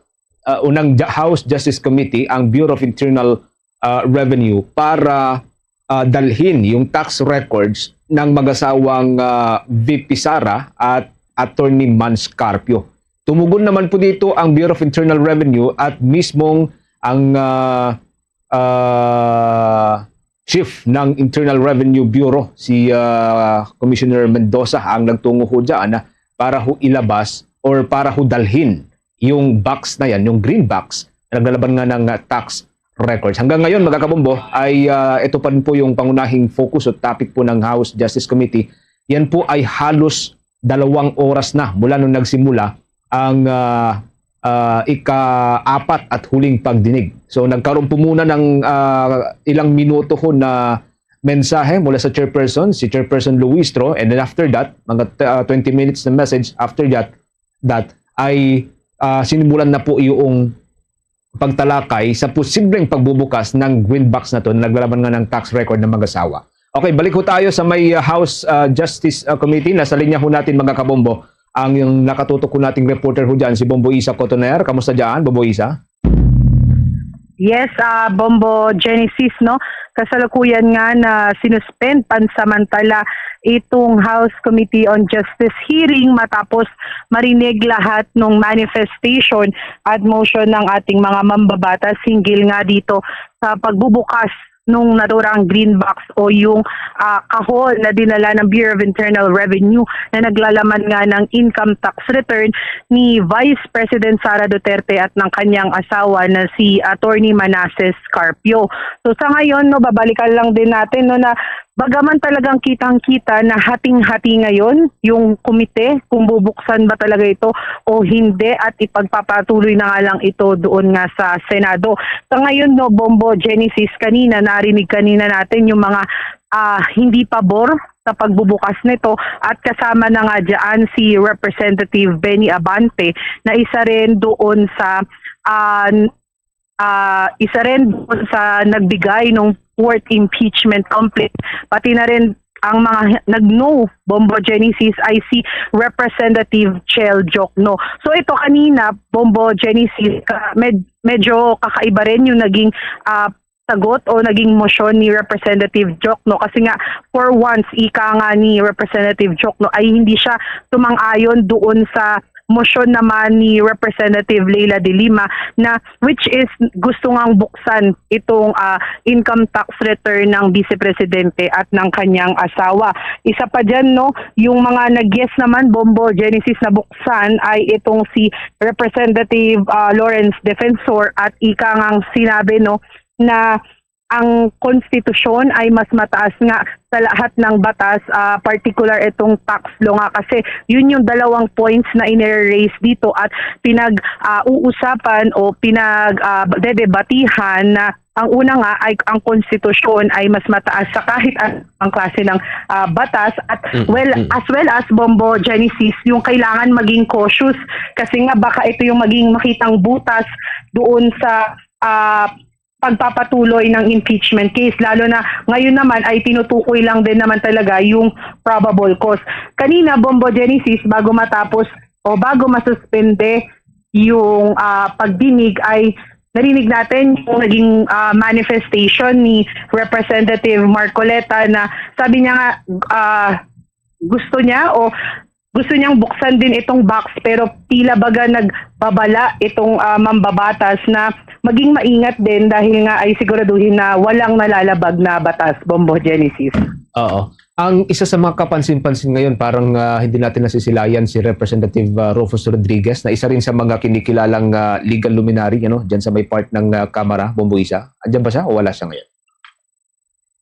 unang Ju- House Justice Committee ang Bureau of Internal ah, Revenue para ah, dalhin yung tax records ng mag-asawang ah, V P Sara at Attorney Mans Carpio. Tumugon naman po dito ang Bureau of Internal Revenue at mismong ang ah, ah, chief ng Internal Revenue Bureau, si ah, Commissioner Mendoza, ang nagtungo ho dyan ah, para ho ilabas or para ho dalhin yung box na yan, yung green box na naglalaban nga ng ah, tax records. Hanggang ngayon, mga kabombo, ay ah, ito pa rin po yung pangunahing focus o topic po ng House Justice Committee. Yan po ay halos dalawang oras na mula nung nagsimula ang ah, ah, ika-apat at huling pagdinig. So nagkaroon po muna ng ah, ilang minuto ho na mensahe mula sa chairperson, si Chairperson Luistro, and then after that, mga ah, twenty minutes na message after that, that ay ah, sinimulan na po yung pagtalakay sa posibleng pagbubukas ng green box na to na naglalaman nga ng tax record ng mag-asawa. Okay, balik ho tayo sa may uh, House uh, Justice uh, Committee. Nasa linya ho natin, mga kabombo, ang yung nakatutok ho nating reporter ho dyan, si Bombo Isa Cotoner. Kamusta dyan, Bombo Isa? Yes, uh, Bombo Genesis, no? Kasalukuyan nga na sinuspend pansamantala itong House Committee on Justice hearing matapos marinig lahat ng manifestation at motion ng ating mga mambabatas hinggil nga dito sa pagbubukas nung naturang green box o yung uh, kahon na dinala ng Bureau of Internal Revenue na naglalaman nga ng income tax return ni Vice President Sara Duterte at ng kanyang asawa na si Attorney Manases Carpio. So sa ngayon, no, babalikan lang din natin, no, na bagaman talagang kitang-kita na hating-hati ngayon yung komite kung bubuksan ba talaga ito o hindi at ipagpapatuloy na nga lang ito doon nga sa Senado. Sa ngayon, no, Bombo Genesis, kanina, narinig kanina natin yung mga uh, hindi pabor sa pagbubukas nito at kasama na nga dyan si Representative Benny Abante na isa rin doon sa uh, uh, isa rin doon sa nagbigay ng fourth impeachment complaint. Pati na rin ang mga nag-no Bombo Genesis ay si Representative Chel Jokno. So ito kanina, Bombo Genesis, uh, med- medyo kakaiba rin yung naging uh, sagot o naging motion ni Representative Jokno kasi nga for once, ika nga ni Representative Jokno ay hindi siya tumang-ayon doon sa motion naman ni Representative Leila de Lima na which is gusto ngang buksan itong uh, income tax return ng Vice Presidente at ng kanyang asawa. Isa pa dyan, no, yung mga nag-yes naman, Bombo Genesis, na buksan ay itong si Representative uh, Lawrence Defensor at ika ngang sinabi, no, na ang konstitusyon ay mas mataas nga sa lahat ng batas, uh, particular itong tax law nga kasi yun yung dalawang points na inire-raise dito at pinag-uusapan uh, o pinag-debatihan uh, na ang una nga ay ang konstitusyon ay mas mataas sa kahit ang klase ng uh, batas at mm, well mm. as well as Bombo Genesis yung kailangan maging cautious kasi nga baka ito yung maging makitang butas doon sa uh, pagpapatuloy ng impeachment case, lalo na ngayon naman ay tinutukoy lang din naman talaga yung probable cause. Kanina, Bombo Genesis, bago matapos o bago masuspende yung uh, pagdinig ay narinig natin yung naging uh, manifestation ni Representative Marcoleta na sabi niya nga uh, gusto niya o gusto niyang buksan din itong box pero tila baga nagbabala itong uh, mambabatas na maging maingat din dahil nga ay siguraduhin na walang nalalabag na batas, Bombo Genesis. Oo. Ang isa sa mga kapansin-pansin ngayon, parang, ah, hindi natin nasisilayan si Representative, ah, Rufus Rodriguez, na isa rin sa mga kinikilalang, ah, legal luminary, ano, dyan sa may part ng, ah, Kamara, Bombo Isa. Andyan ba siya o wala siya ngayon?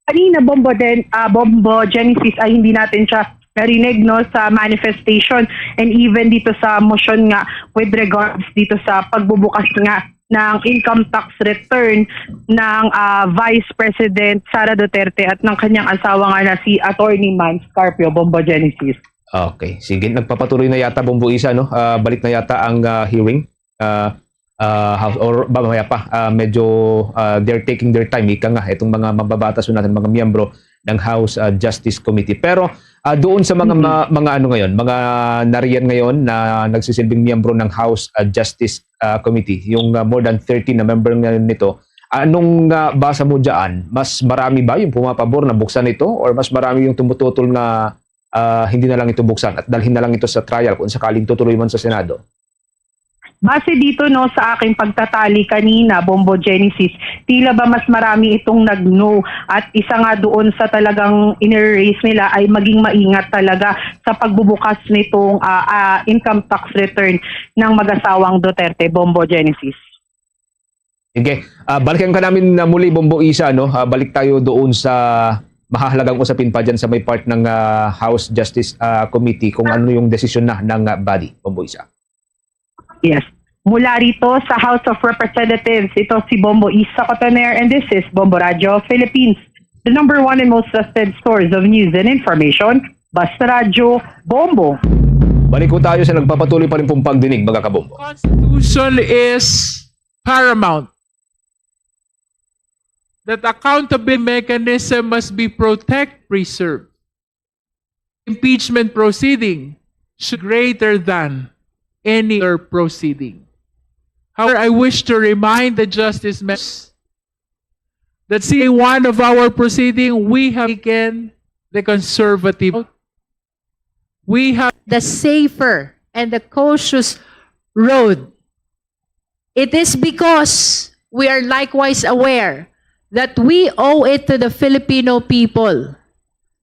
Kanina, Bombo, Den-, ah, Bombo Genesis, ay hindi natin siya narinig, no, sa manifestation and even dito sa motion nga with regards dito sa pagbubukas nga ng income tax return ng, ah, Vice President Sara Duterte at ng kanyang asawa nga na si Attorney Mans Carpio, Bombo Genesis. Okay. Sige, nagpapatuloy na yata, Bombo Isa, no? Ah, balik na yata ang, ah, hearing. Ah, ah, House, or ba, mamaya pa, ah, medyo, ah, they're taking their time. Ika nga, itong mga mababatas natin, mga miyembro ng House, ah, Justice Committee. Pero, ah, doon sa mga, Mhm. ma-, mga ano ngayon, mga nariyan ngayon na nagsisilbing miyembro ng House, ah, Justice, ah, Committee, yung, ah, more than thirty na member ngayon nito, anong, ah, basa mo dyan? Mas marami ba yung pumapabor na buksan ito, or mas marami yung tumututol na, ah, hindi na lang ito buksan at dalhin na lang ito sa trial kung sakaling tutuloy man sa Senado? Base dito, no, sa aking pagtatali kanina, Bombo Genesis, tila ba mas marami itong nag-no at isa nga doon sa talagang inire-raise nila ay maging maingat talaga sa pagbubukas nitong, ah, ah, income tax return ng mag-asawang Duterte, Bombo Genesis. Sige. Ah, balikan ka namin na muli, Bombo Isa, no? Ah, balik tayo doon sa mahahalagang usapin pa dyan sa may part ng, ah, House Justice, ah, Committee kung ano yung desisyon na ng, ah, body, Bombo Isa. Yes. Mula rito sa House of Representatives, ito si Bombo Isa Cotoner, and this is Bombo Radyo Philippines, the number one and most trusted source of news and information. Basta Radyo, Bombo. Balik ko tayo sa nagpapatuloy pa rin pong pagdinig, mga kabombo. Constitution is paramount. That accountability mechanism must be protect, preserved. Impeachment proceeding should greater than any other proceeding. However, I wish to remind the justice members that see one of our proceeding, we have taken the conservative, we have the safer and the cautious road. It is because we are likewise aware that we owe it to the Filipino people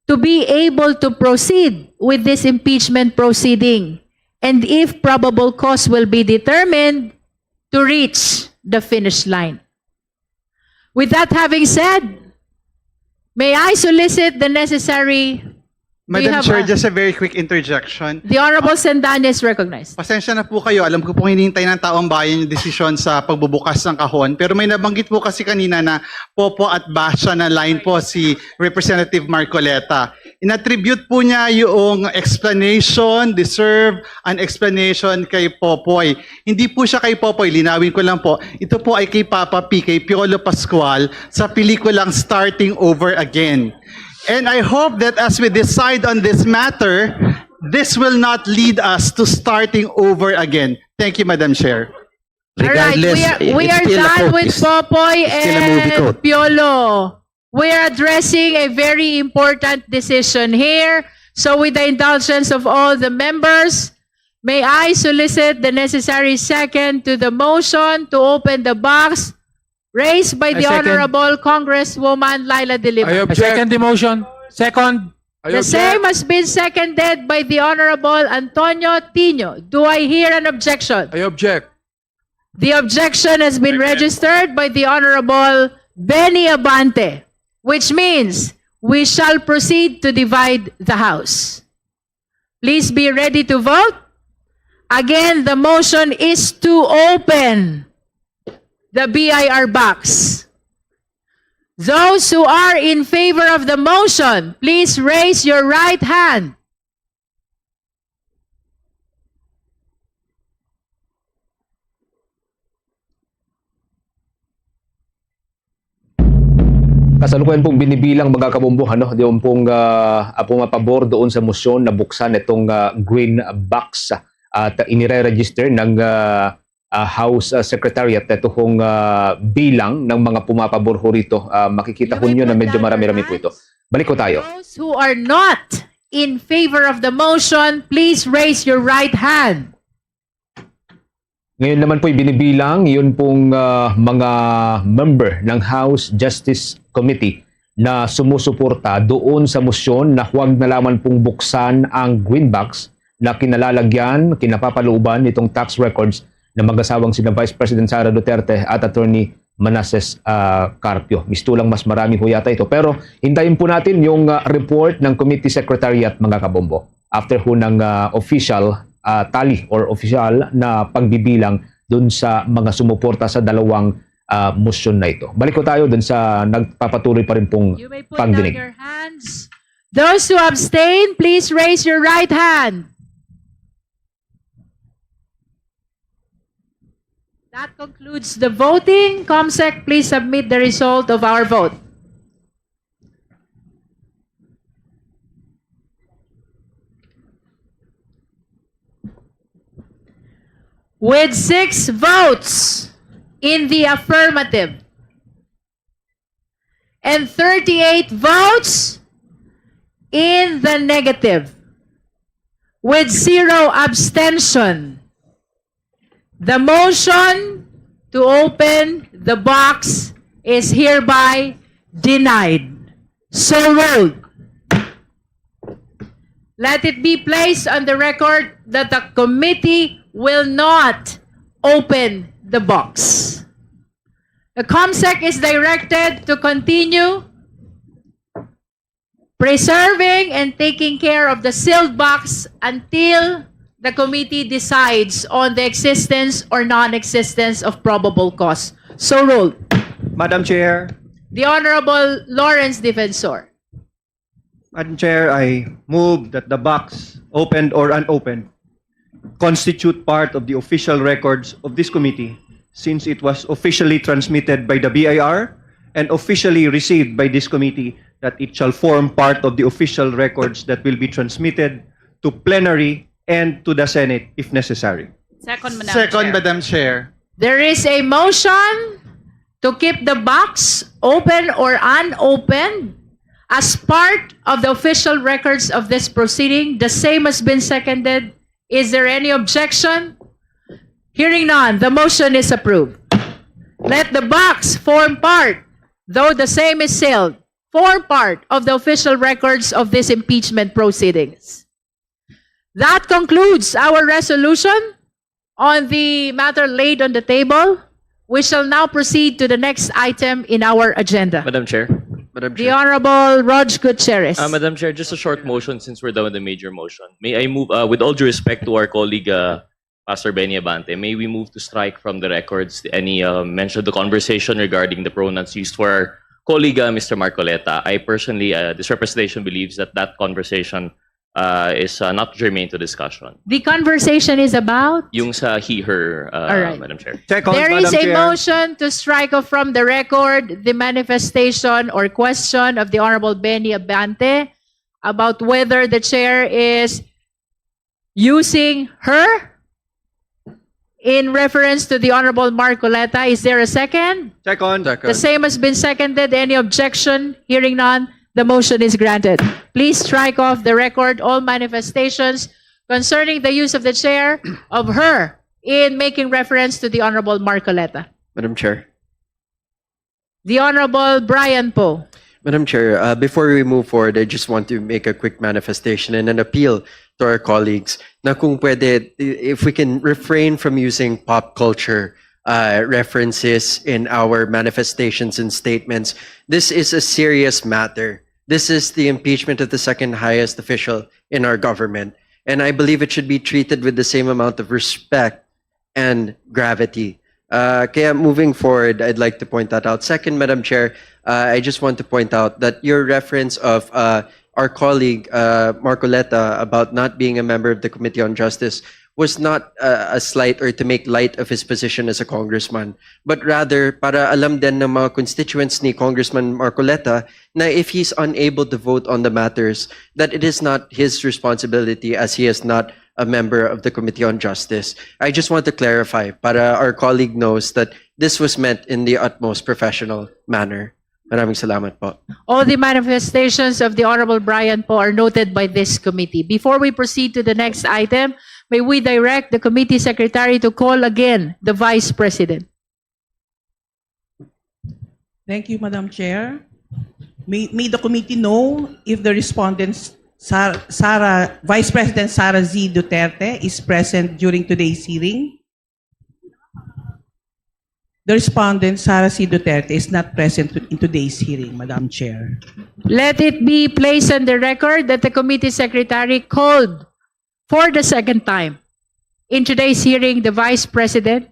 to be able to proceed with this impeachment proceeding, and if probable cause will be determined, to reach the finish line. With that having said, may I solicit the necessary We Madam have Chair, a just a very quick interjection. The Honorable Sendanya is recognized. Pasensya na po kayo. Alam ko pong hinihintay ng taong bayan yung desisyon sa pagbubukas ng kahon. Pero may nabanggit po kasi kanina na popo at basha na line po si Representative Marcoleta. Inattribute po niya yung explanation, deserve an explanation kay Popoy. Hindi po siya kay Popoy, linawin ko lang po. Ito po ay kay Papa P, kay Piolo Pascual, sa pelikulang Starting Over Again. And I hope that as we decide on this matter, this will not lead us to starting over again. Thank you, Madam Chair. All right, we Regardless, are, we it's are still a done court. with It's, Popoy it's still a movie and court. Piolo. We are addressing a very important decision here. So with the indulgence of all the members, may I solicit the necessary second to the motion to open the box raised by I the second. Honorable Congresswoman Leila de Lima. I I object. second the motion. Second. I The object. same has been seconded by the Honorable Antonio Tino. Do I hear an objection? I object. The objection has been Second. registered by the Honorable Benny Abante, which means we shall proceed to divide the House. Please be ready to vote. Again, the motion is to open the B I R box. Those who are in favor of the motion, please raise your right hand. Kasalukuyan pong binibilang, mga kabombo, ano, doon pong, ah, ah, pumapabor doon sa motion na buksan itong, ah, green box, ah, at inire-register ng, ah, ah, House, ah, Secretariat ito pong, ah, bilang ng mga pumapabor ho rito. Ah, makikita ho ninyo na medyo marami-rami po ito. Balik ko tayo. Those who are not in favor of the motion, please raise your right hand. Ngayon naman po'y binibilang yun pong, ah, mga member ng House Justice Committee na sumusuporta doon sa motion na huwag na lamang pong buksan ang green box na kinalalagyan, kinapapalooban nitong tax records ng mag-asawang sina Vice President Sara Duterte at Attorney Manases, ah, Carpio. Mistulang mas marami ho yata ito. Pero hintayin po natin yung, ah, report ng Committee Secretariat, mga kabombo, after ho ng, ah, official, ah, tally or official na pagbibilang dun sa mga sumuporta sa dalawang, ah, motion na ito. Balik ko tayo dun sa nagpapatuloy pa rin pong You may put down pagdinig. Your hands. Those who abstain, please raise your right hand. That concludes the voting. Comsec, please submit the result of our vote. With six votes in the affirmative and thirty-eight votes in the negative, with zero abstention, the motion to open the box is hereby denied. So ruled. Let it be placed on the record that the committee will not open the box. The COMSEC is directed to continue preserving and taking care of the sealed box until the committee decides on the existence or non-existence of probable cause. So ruled. Madam Chair. The Honorable Lawrence Defensor. Madam Chair, I move that the box, opened or unopened, constitute part of the official records of this committee, since it was officially transmitted by the B I R and officially received by this committee, that it shall form part of the official records that will be transmitted to plenary and to the Senate if necessary. Second, Madam Second, Chair. Madam Chair. There is a motion to keep the box open or unopened as part of the official records of this proceeding. The same has been seconded. Is there any objection? Hearing none, the motion is approved. Let the box form part, though the same is sealed, form part of the official records of this impeachment proceedings. That concludes our resolution on the matter laid on the table. We shall now proceed to the next item in our agenda. Madam Chair. Madam The Chair. Honorable Rog Gutierrez. Uh, Madam Chair, just a short motion since we're done with the major motion. May I move, uh, with all due respect to our colleague, uh, Pastor Benny Abante, may we move to strike from the records any, uh, mention of the conversation regarding the pronouns used for our colleague, uh, Mister Marcoleta. I personally, uh, this representation believes that that conversation, uh, is, uh, not germane to discussion. The conversation is about? Yung sa he, her, uh, All right. Madam Chair. Second, There is Madam a Chair. Motion to strike off from the record the manifestation or question of the Honorable Benny Abante about whether the chair is using her in reference to the Honorable Marcoleta. Is there a second? Second. Second. The same has been seconded. Any objection? Hearing none, the motion is granted. Please strike off the record all manifestations concerning the use of the chair of her in making reference to the Honorable Marcoleta. Madam Chair. The Honorable Brian Poe. Madam Chair, uh, before we move forward, I just want to make a quick manifestation and an appeal to our colleagues na kung pwede, i-, if we can refrain from using pop culture, uh, references in our manifestations and statements. This is a serious matter. This is the impeachment of the second highest official in our government. And I believe it should be treated with the same amount of respect and gravity. Uh, kaya moving forward, I'd like to point that out. Second, Madam Chair, uh, I just want to point out that your reference of, uh, our colleague, uh, Marcoleta about not being a member of the Committee on Justice was not, uh, a slight or to make light of his position as a congressman, but rather para alam din ng mga constituents ni Congressman Marcoleta na if he's unable to vote on the matters, that it is not his responsibility as he is not a member of the Committee on Justice. I just want to clarify para our colleague knows that this was meant in the utmost professional manner. Maraming salamat po. All the manifestations of the Honorable Brian Poe are noted by this committee. Before we proceed to the next item, may we direct the committee secretary to call again the vice president. Thank you, Madam Chair. May, may the committee know if the respondents, Sar- Sara, Vice President Sara Z Duterte is present during today's hearing? The respondent, Sara C. Duterte, is not present in today's hearing, Madam Chair. Let it be placed on the record that the committee secretary called for the second time in today's hearing the vice president,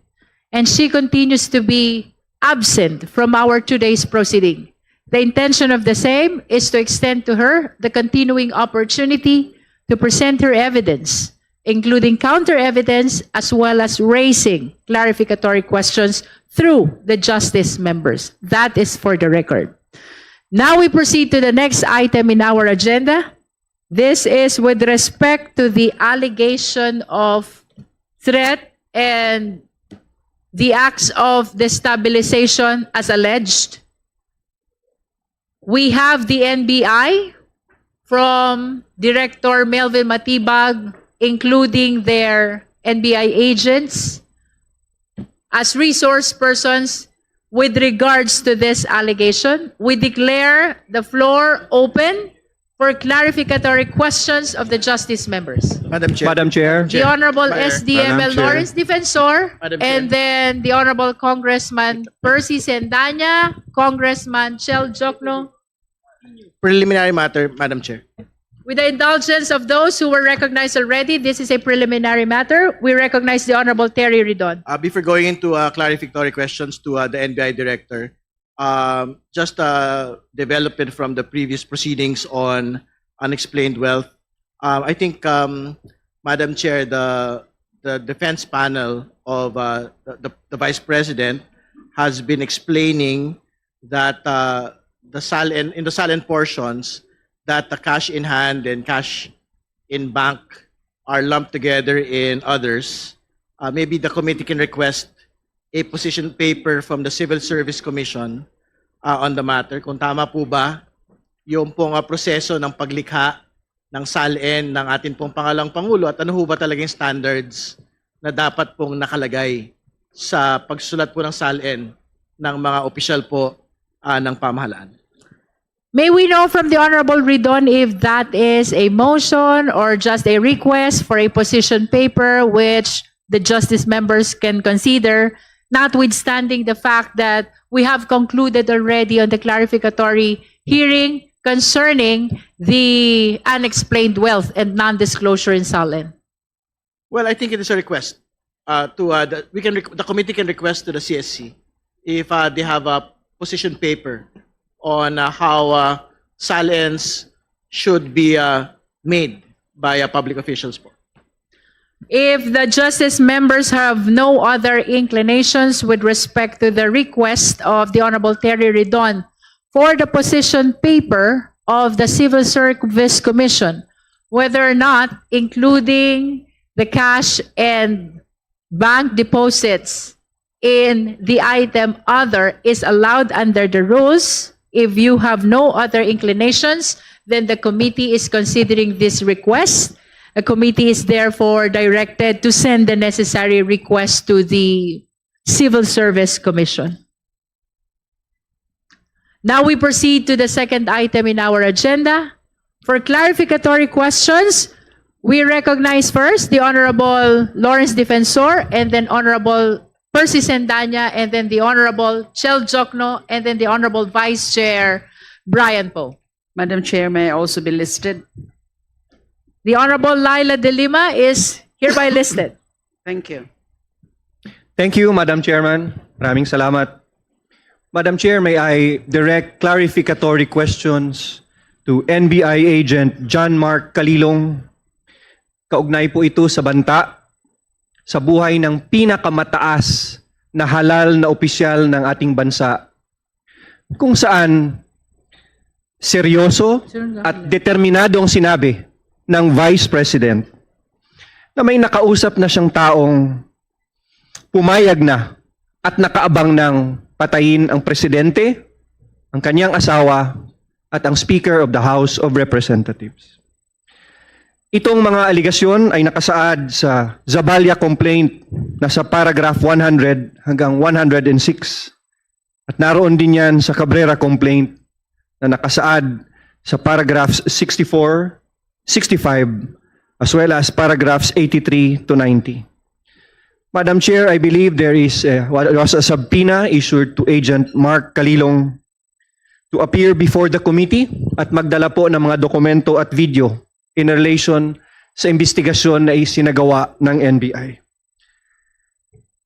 and she continues to be absent from our today's proceeding. The intention of the same is to extend to her the continuing opportunity to present her evidence, including counter evidence, as well as raising clarificatory questions through the justice members. That is for the record. Now we proceed to the next item in our agenda. This is with respect to the allegation of threat and the acts of destabilization as alleged. We have the N B I from Director Melvin Matibag, including their N B I agents, as resource persons with regards to this allegation. We declare the floor open for clarificatory questions of the justice members. Madam Chair. Madam Chair. The Honorable Madam S D M L Chair. Lawrence Defensor, Madam and Chair. Then the Honorable Congressman Percy Sendanya, Congressman Chel Jokno. Preliminary matter, Madam Chair. With the indulgence of those who were recognized already, this is a preliminary matter. We recognize the Honorable Terry Ridon. Uh, before going into uh, clarificatory questions to uh, the N B I director, um, just a development from the previous proceedings on unexplained wealth. Uh, I think, um, Madam Chair, the the defense panel of uh, the, the, the vice president has been explaining that uh, the SALN in the SALN portions, that the cash in hand and cash in bank are lumped together in others. Uh, maybe the committee can request a position paper from the Civil Service Commission uh, on the matter. Kung tama po ba yung pong uh, proseso ng paglikha ng SALN ng ating pong pangalawang Pangulo at ano ho ba talaga yung standards na dapat pong nakalagay sa pagsulat po ng SALN ng mga opisyal po uh, ng pamahalaan. May we know from the Honorable Ridon if that is a motion or just a request for a position paper which the justice members can consider, notwithstanding the fact that we have concluded already on the clarificatory hearing concerning the unexplained wealth and non-disclosure in SALN? Well, I think it is a request uh, to uh, the, we can requ- the committee can request to the C S C if uh, they have a position paper on uh, how uh, SALNs should be uh, made by uh, public officials po. If the justice members have no other inclinations with respect to the request of the Honorable Terry Ridon for the position paper of the Civil Service Commission, whether or not including the cash and bank deposits in the item other is allowed under the rules. If you have no other inclinations, then the committee is considering this request. The committee is therefore directed to send the necessary request to the Civil Service Commission. Now we proceed to the second item in our agenda. For clarificatory questions, we recognize first the Honorable Lawrence Defensor, and then Honorable Percy Sendanya, and then the Honorable Chel Jokno, and then the Honorable Vice Chair Brian Poe. Madam Chair, may I also be listed? The Honorable Leila de Lima is hereby listed. Thank you. Thank you, Madam Chairman. Maraming salamat. Madam Chair, may I direct clarificatory questions to N B I Agent John Mark Kalilong? Kaugnay po ito sa banta sa buhay ng pinakamataas na halal na opisyal ng ating bansa, kung saan seryoso at determinado ang sinabi ng Vice President na may nakausap na siyang taong pumayag na at nakaabang ng patayin ang presidente, ang kanyang asawa, at ang Speaker of the House of Representatives. Itong mga alegasyon ay nakasaad sa Zabalia complaint na sa paragraph one hundred hanggang one hundred six. At naroon din yan sa Cabrera complaint na nakasaad sa paragraphs sixty-four, sixty-five, as well as paragraphs eighty-three to ninety. Madam Chair, I believe there is, uh, was a subpoena issued to Agent Mark Kalilong to appear before the committee at magdala po ng mga dokumento at video in relation sa investigasyon na isinagawa ng N B I.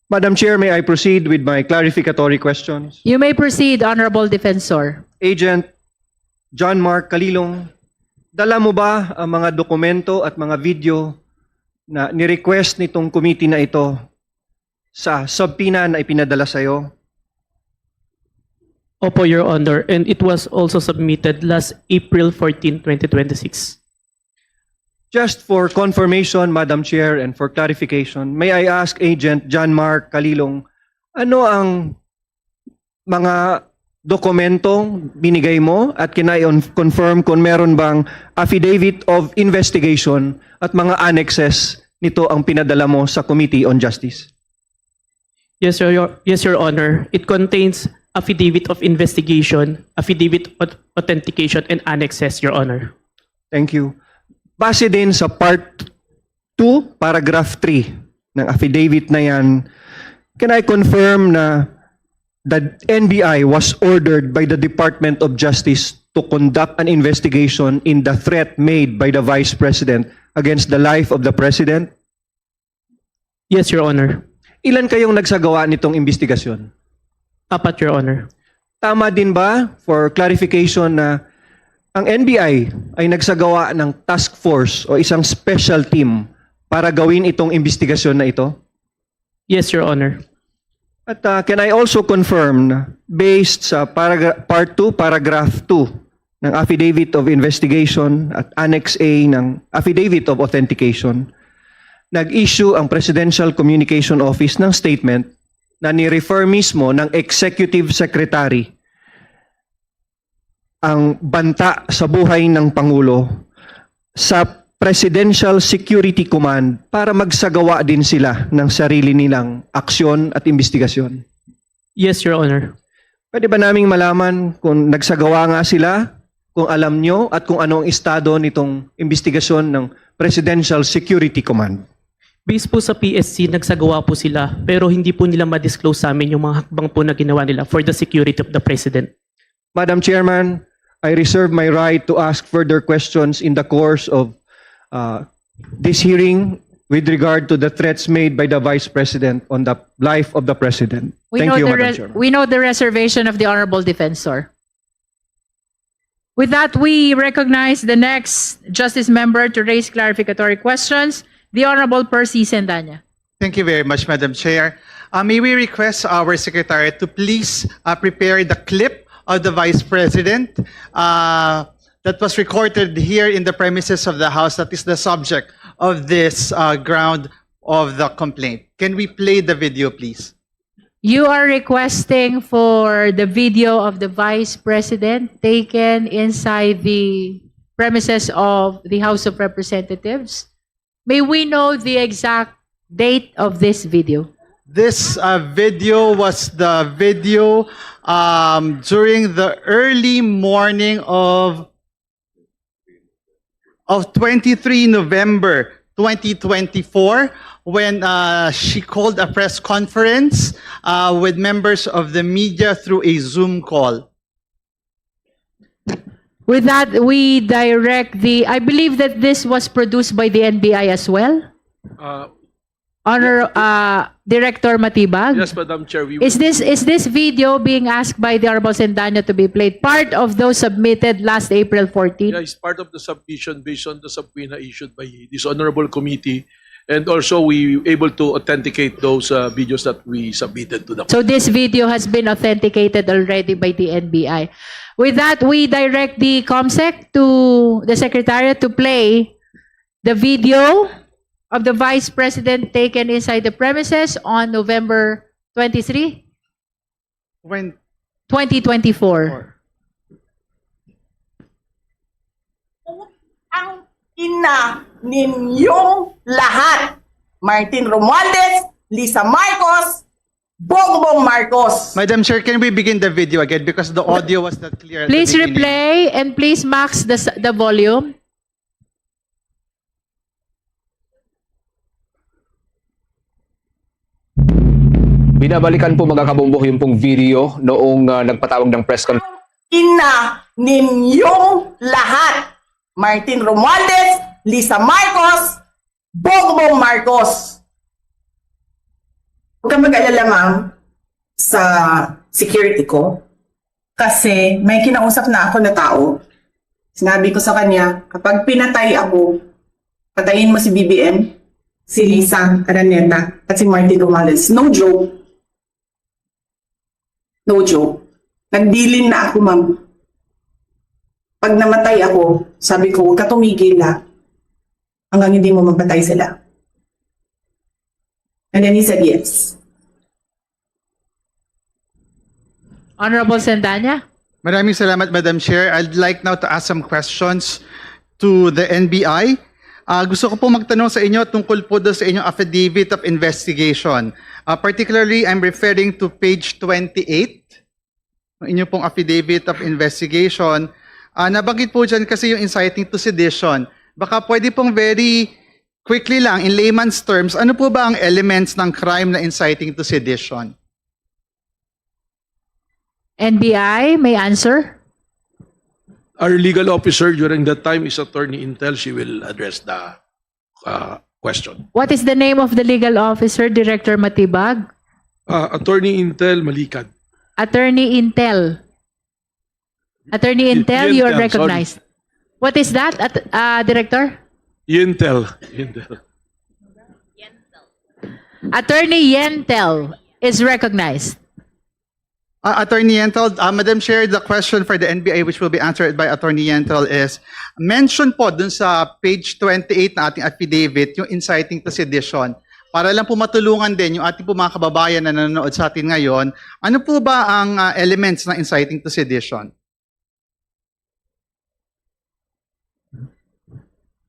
Madam Chair, may I proceed with my clarificatory questions? You may proceed, Honorable Defensor. Agent John Mark Kalilong, dala mo ba ang mga dokumento at mga video na ni-request nitong committee na ito sa subpoena na ipinadala sa iyo? Opo, Your Honor, and it was also submitted last April fourteen, twenty twenty-six. Just for confirmation, Madam Chair, and for clarification, may I ask Agent John Mark Kalilong, ano ang mga dokumentong binigay mo at can I confirm kung meron bang affidavit of investigation at mga annexes nito ang pinadala mo sa Committee on Justice? Yes, Your, yes, Your Honor. It contains affidavit of investigation, affidavit of authentication, and annexes, Your Honor. Thank you. Base din sa part two, paragraph three ng affidavit na yan, can I confirm na the N B I was ordered by the Department of Justice to conduct an investigation in the threat made by the Vice President against the life of the President? Yes, Your Honor. Ilan kayong nagsagawa nitong investigasyon? Apat, Your Honor. Tama din ba, for clarification, na ang N B I ay nagsagawa ng task force o isang special team para gawin itong investigasyon na ito? Yes, Your Honor. At uh, can I also confirm na based sa paragra- part two, paragraph two ng Affidavit of Investigation at Annex A ng Affidavit of Authentication, nag-issue ang Presidential Communication Office ng statement na ni-refer mismo ng Executive Secretary ang banta sa buhay ng Pangulo sa Presidential Security Command para magsagawa din sila ng sarili nilang aksyon at investigasyon. Yes, Your Honor. Pwede ba naming malaman kung nagsagawa nga sila, kung alam nyo, at kung ano ang estado nitong investigasyon ng Presidential Security Command? Based po sa P S C, nagsagawa po sila, pero hindi po nila ma-disclose sa amin yung mga hakbang po na ginawa nila for the security of the President. Madam Chairman, I reserve my right to ask further questions in the course of uh, this hearing with regard to the threats made by the Vice President on the life of the President. Thank you, the Madam res- Chairman. We know the reservation of the Honorable Defensor. With that, we recognize the next Justice Member to raise clarificatory questions, the Honorable Percy Sendanya. Thank you very much, Madam Chair. Uh, may we request our Secretariat to please uh, prepare the clip of the Vice President uh, that was recorded here in the premises of the House that is the subject of this uh, ground of the complaint. Can we play the video, please? You are requesting for the video of the Vice President taken inside the premises of the House of Representatives. May we know the exact date of this video? This uh, video was the video um, during the early morning of of twenty-three November twenty twenty-four, when uh, she called a press conference uh, with members of the media through a Zoom call. With that, we direct the, I believe that this was produced by the N B I as well. Uh, Honor uh, Director Matibag? Yes, Madam Chair, we Is will, this is this video being asked by the Honorable Sendanya to be played? Part of those submitted last April fourteen? Yeah, it's part of the submission based on the subpoena issued by this honorable committee. And also, we able to authenticate those uh, videos that we submitted to the So this video has been authenticated already by the N B I. With that, we direct the COMSEC to the Secretariat to play the video of the Vice President taken inside the premises on November twenty-three, When twenty twenty-four. Ang ina. ninyong lahat. Martin Romualdez, Lisa Marcos, Bongbong Marcos. Madam Chair, can we begin the video again because the audio was not clear at the Please beginning. Replay and please max the s- the volume. Binabalikan po, mga kabombo, yung pong video noong ah, nagpatawag ng press conference. Ina ninyong lahat. Martin Romualdez, Lisa Marcos, Bongbong Marcos. Huwag kang mag-alala, ma'am, sa security ko. Kasi may kinausap na ako na tao. Sinabi ko sa kanya, kapag pinatay ako, patayin mo si B B M, si Lisa Araneta, at si Martin Romualdez. No joke. No joke. Nagbilin na ako, ma'am. Pag namatay ako, sabi ko, "Huwag ka tumigil, ha. Hanggang hindi mo mapatay sila." And then he said, "Yes." Honorable Sendanya? Maraming salamat, Madam Chair. I'd like now to ask some questions to the N B I. Ah, gusto ko po magtanong sa inyo tungkol po do sa inyong affidavit of investigation. Ah, particularly, I'm referring to page twenty-eight, ng inyo pong affidavit of investigation. Ah, nabanggit po dyan kasi yung inciting to sedition. Baka pwede pong very quickly lang, in layman's terms, ano po ba ang elements ng crime na inciting to sedition? N B I may answer. Our legal officer during that time is Attorney Intel. She will address the uh, question. What is the name of the legal officer, Director Matibag? Uh, Attorney Intel Malicad. Attorney Intel. Attorney Intel, you are Yentel, recognized. What is that, at, uh, Director? Yentel. Yentel. Attorney Yentel is recognized. Uh, Attorney Yentel, uh, Madam Chair, the question for the N B I which will be answered by Attorney Yentel is, mention po dun sa page twenty-eight na ating affidavit, yung inciting to sedition. Para lang po matulungan din yung ating po mga kababayan na nanonood sa atin ngayon, ano po ba ang uh, elements ng inciting to sedition?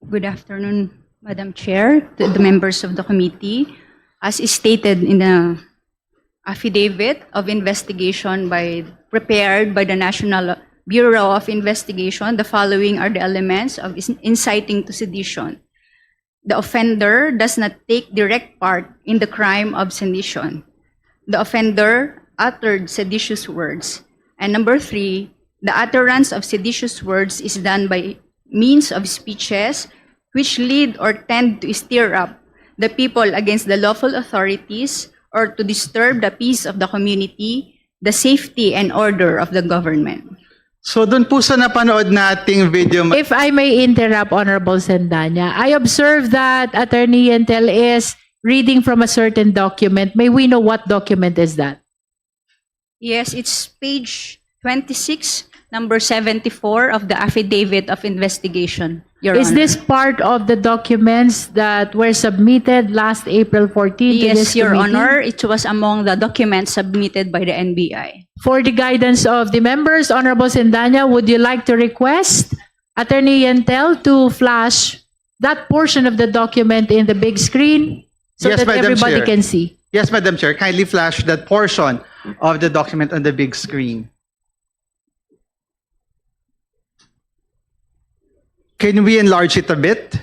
Good afternoon, Madam Chair, to the members of the committee. As is stated in the affidavit of investigation by prepared by the National Bureau of Investigation, the following are the elements of is- inciting to sedition. The offender does not take direct part in the crime of sedition. The offender uttered seditious words. And number three, the utterance of seditious words is done by means of speeches which lead or tend to stir up the people against the lawful authorities or to disturb the peace of the community, the safety and order of the government. So doon po sa napanood nating video, ma- If I may interrupt, Honorable Sendanya, I observe that Attorney Yentel is reading from a certain document. May we know what document is that? Yes, it's page twenty-six, number seventy-four of the affidavit of investigation, Your Is Honor. This part of the documents that were submitted last April fourteen to Yes, this Your committee? Honor, it was among the documents submitted by the N B I. For the guidance of the members, Honorable Sendanya, would you like to request Attorney Yentel to flash that portion of the document in the big screen so Yes, that Madam everybody Chair. Can see? Yes, Madam Chair, kindly flash that portion of the document on the big screen. Can we enlarge it a bit?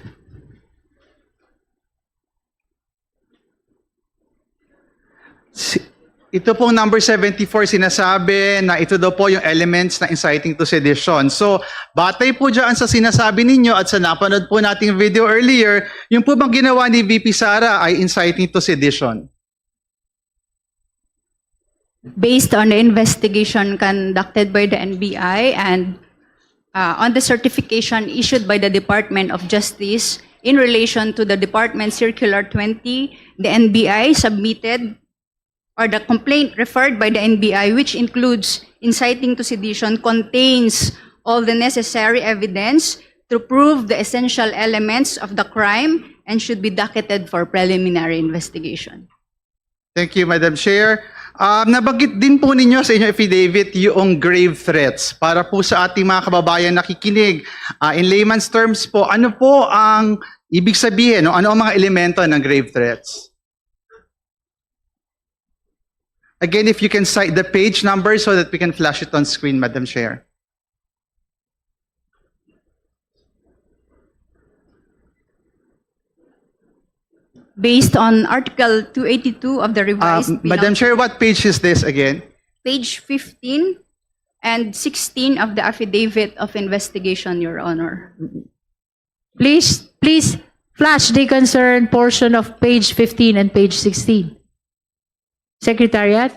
Si- Ito pong number seventy-four, sinasabi na ito daw po yung elements na inciting to sedition. So, batay po dyan sa sinasabi ninyo at sa napanood po nating video earlier, yung po bang ginawa ni V P Sara ay inciting to sedition? Based on the investigation conducted by the N B I and uh, on the certification issued by the Department of Justice in relation to the Department Circular twenty, the N B I submitted, or the complaint referred by the N B I, which includes inciting to sedition, contains all the necessary evidence to prove the essential elements of the crime and should be docketed for preliminary investigation. Thank you, Madam Chair. Um, nabanggit din po ninyo sa inyong affidavit yung grave threats. Para po sa ating mga kababayan nakikinig, ah, in layman's terms po, ano po ang Ibig sabihin, no, ano ang mga elemento ng grave threats? Again, if you can cite the page number so that we can flash it on screen, Madam Chair. Based on Article two eighty-two of the Uh, revised Madam penal Chair, what page is this again? Page fifteen and sixteen of the affidavit of investigation, Your Honor. Please, please flash the concerned portion of page fifteen and page sixteen. Secretariat?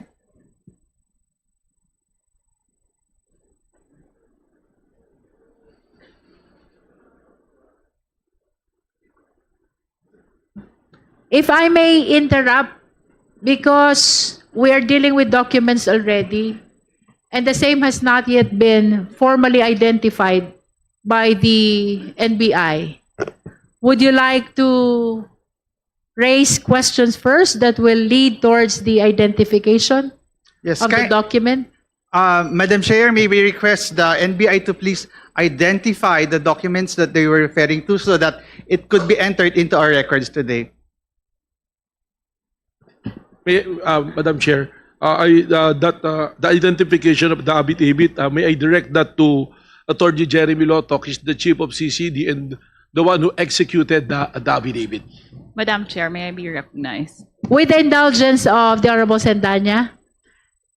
If I may interrupt, because we are dealing with documents already, and the same has not yet been formally identified by the N B I. Would you like to raise questions first that will lead towards the identification Yes, of the ki- document? Uh, Madam Chair, may we request the N B I to please identify the documents that they were referring to so that it could be entered into our records today. May, uh, Madam Chair, uh, I, uh, that, uh, the identification of the affidavit, uh, may I direct that to Attorney Jeremy Lotok, he's the chief of C C D and the one who executed the, the affidavit. Madam Chair, may I be recognized? With the indulgence of the Honorable Sendanya,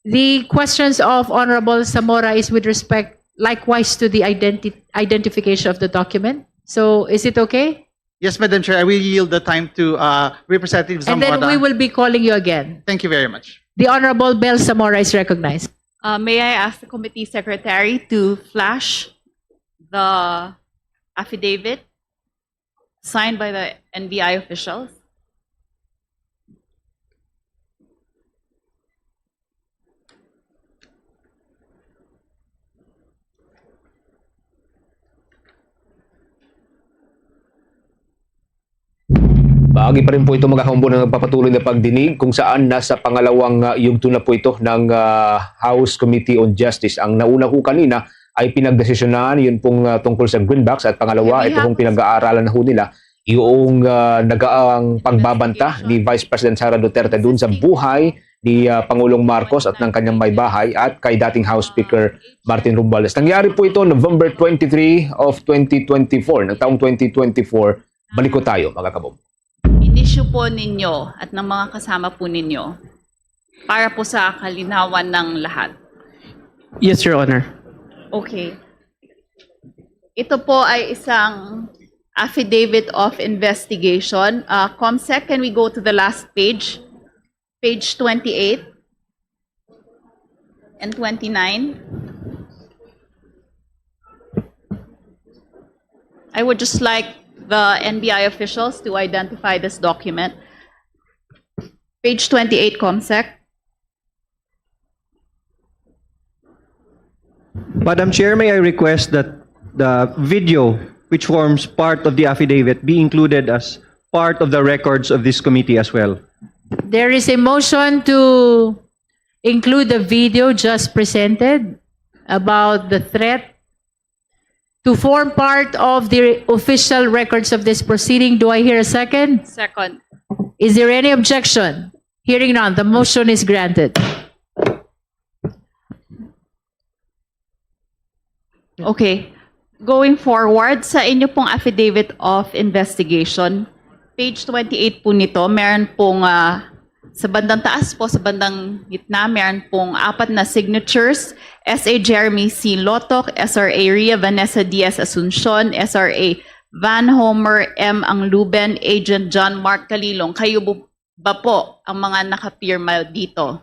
the questions of Honorable Zamora is with respect likewise to the identi- identification of the document. So is it okay? Yes, Madam Chair, I will yield the time to uh, Representative And Zamora. then we will be calling you again. Thank you very much. The Honorable Bel Zamora is recognized. Uh, may I ask the committee secretary to flash the affidavit signed by the N B I officials? Paagi pa rin po ito, mga kaumbo, na nagpapatuloy na pagdinig kung saan nasa pangalawang, ah, yugto na po ito ng, ah, House Committee on Justice. Ang nauna ho kanina ay pinagdesisyonan, yun pong, ah, tungkol sa greenbacks, at pangalawa, May ito pong hapon. Pinag-aaralan na ho nila yung, ah, nagaang pagbabanta ni Vice President Sara Duterte dun sa buhay ni, ah, Pangulong Marcos at ng kanyang may bahay at kay dating House Speaker Martin Romualdez. Nangyari po ito November twenty-three of twenty twenty-four, ng taong twenty twenty-four. Balik ko tayo, mga kabom. Inisyu po ninyo at ng mga kasama po ninyo para po sa kalinawan ng lahat. Yes, Your Honor. Okay. Ito po ay isang affidavit of investigation. Uh, Comsec, can we go to the last page? Page twenty-eight and twenty-nine. I would just like the N B I officials to identify this document. Page twenty-eight, Comsec. Madam Chair, may I request that the video which forms part of the affidavit be included as part of the records of this committee as well? There is a motion to include the video just presented about the threat to form part of the official records of this proceeding. Do I hear a second? Second. Is there any objection? Hearing none, the motion is granted. Okay. Going forward, sa inyo pong affidavit of investigation, page twenty-eight po nito, meron pong, ah, sa bandang taas po, sa bandang gitna, meron pong apat na signatures, S A Jeremy C. Lotok, S R A Rhea Vanessa Diaz Asuncion, S R A Van Homer M. Angluben, Agent John Mark Kalilong. Kayo bu- ba po ang mga nakapirma dito?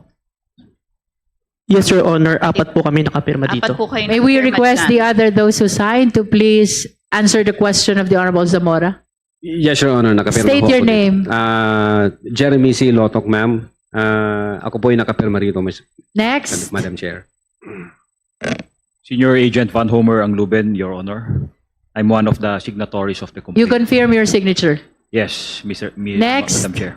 Yes, Your Honor. Apat po kami nakapirma dito. Apat po kayo May we nakapirma request dyan. The other, those who signed, to please answer the question of the Honorable Zamora? Yes, Your Honor. Nakapirma State po your ako dito. name. Ah, Jeremy C. Lotok, ma'am. Ah, ako po ay nakapirma rito, Miss Next. Madam Chair. Senior Agent Van Homer Angluben, Your Honor. I'm one of the signatories of the complaint. You confirm your signature. Yes, Mister Mi- Next. Madam Chair.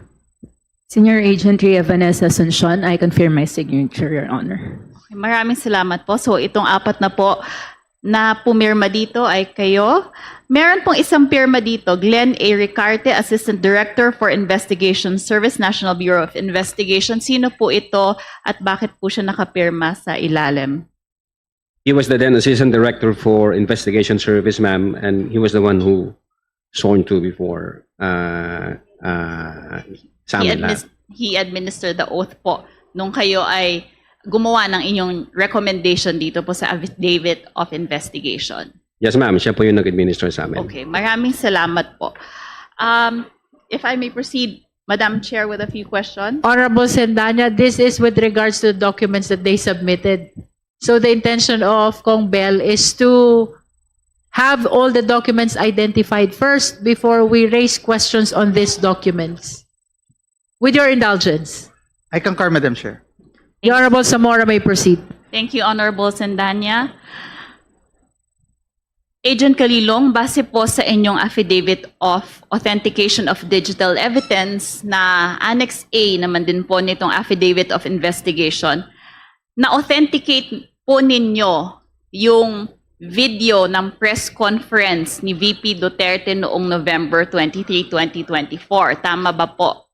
Senior Agent Rhea Vanessa Asuncion, I confirm my signature, Your Honor. Okay, maraming salamat po. So, itong apat na po, na pumirma dito ay kayo. Meron pong isang pirma dito, Glenn A. Ricarte, Assistant Director for Investigation Service, National Bureau of Investigation. Sino po ito at bakit po siya nakapirma sa ilalim? He was the then assistant director for investigation service, ma'am, and he was the one who sworn to before uh, uh, sa He, amin lahat. admis- he administered the oath po nung kayo ay gumawa ng inyong recommendation dito po sa affidavit of investigation. Yes, ma'am. Siya po yung nag-administer sa amin. Okay, maraming salamat po. Um, if I may proceed, Madam Chair, with a few questions. Honorable Sendanya, this is with regards to the documents that they submitted. So the intention of Cong Bell is to have all the documents identified first before we raise questions on these documents. With your indulgence, I concur, Madam Chair. the Honorable Zamora may proceed. Thank you, Honorable Sendanya. Agent Kalilong, base po sa inyong Affidavit of Authentication of Digital Evidence na Annex A naman din po nitong Affidavit of Investigation, na-authenticate po ninyo yung video ng press conference ni V P Duterte noong November twenty-three, twenty twenty-four. Tama ba po?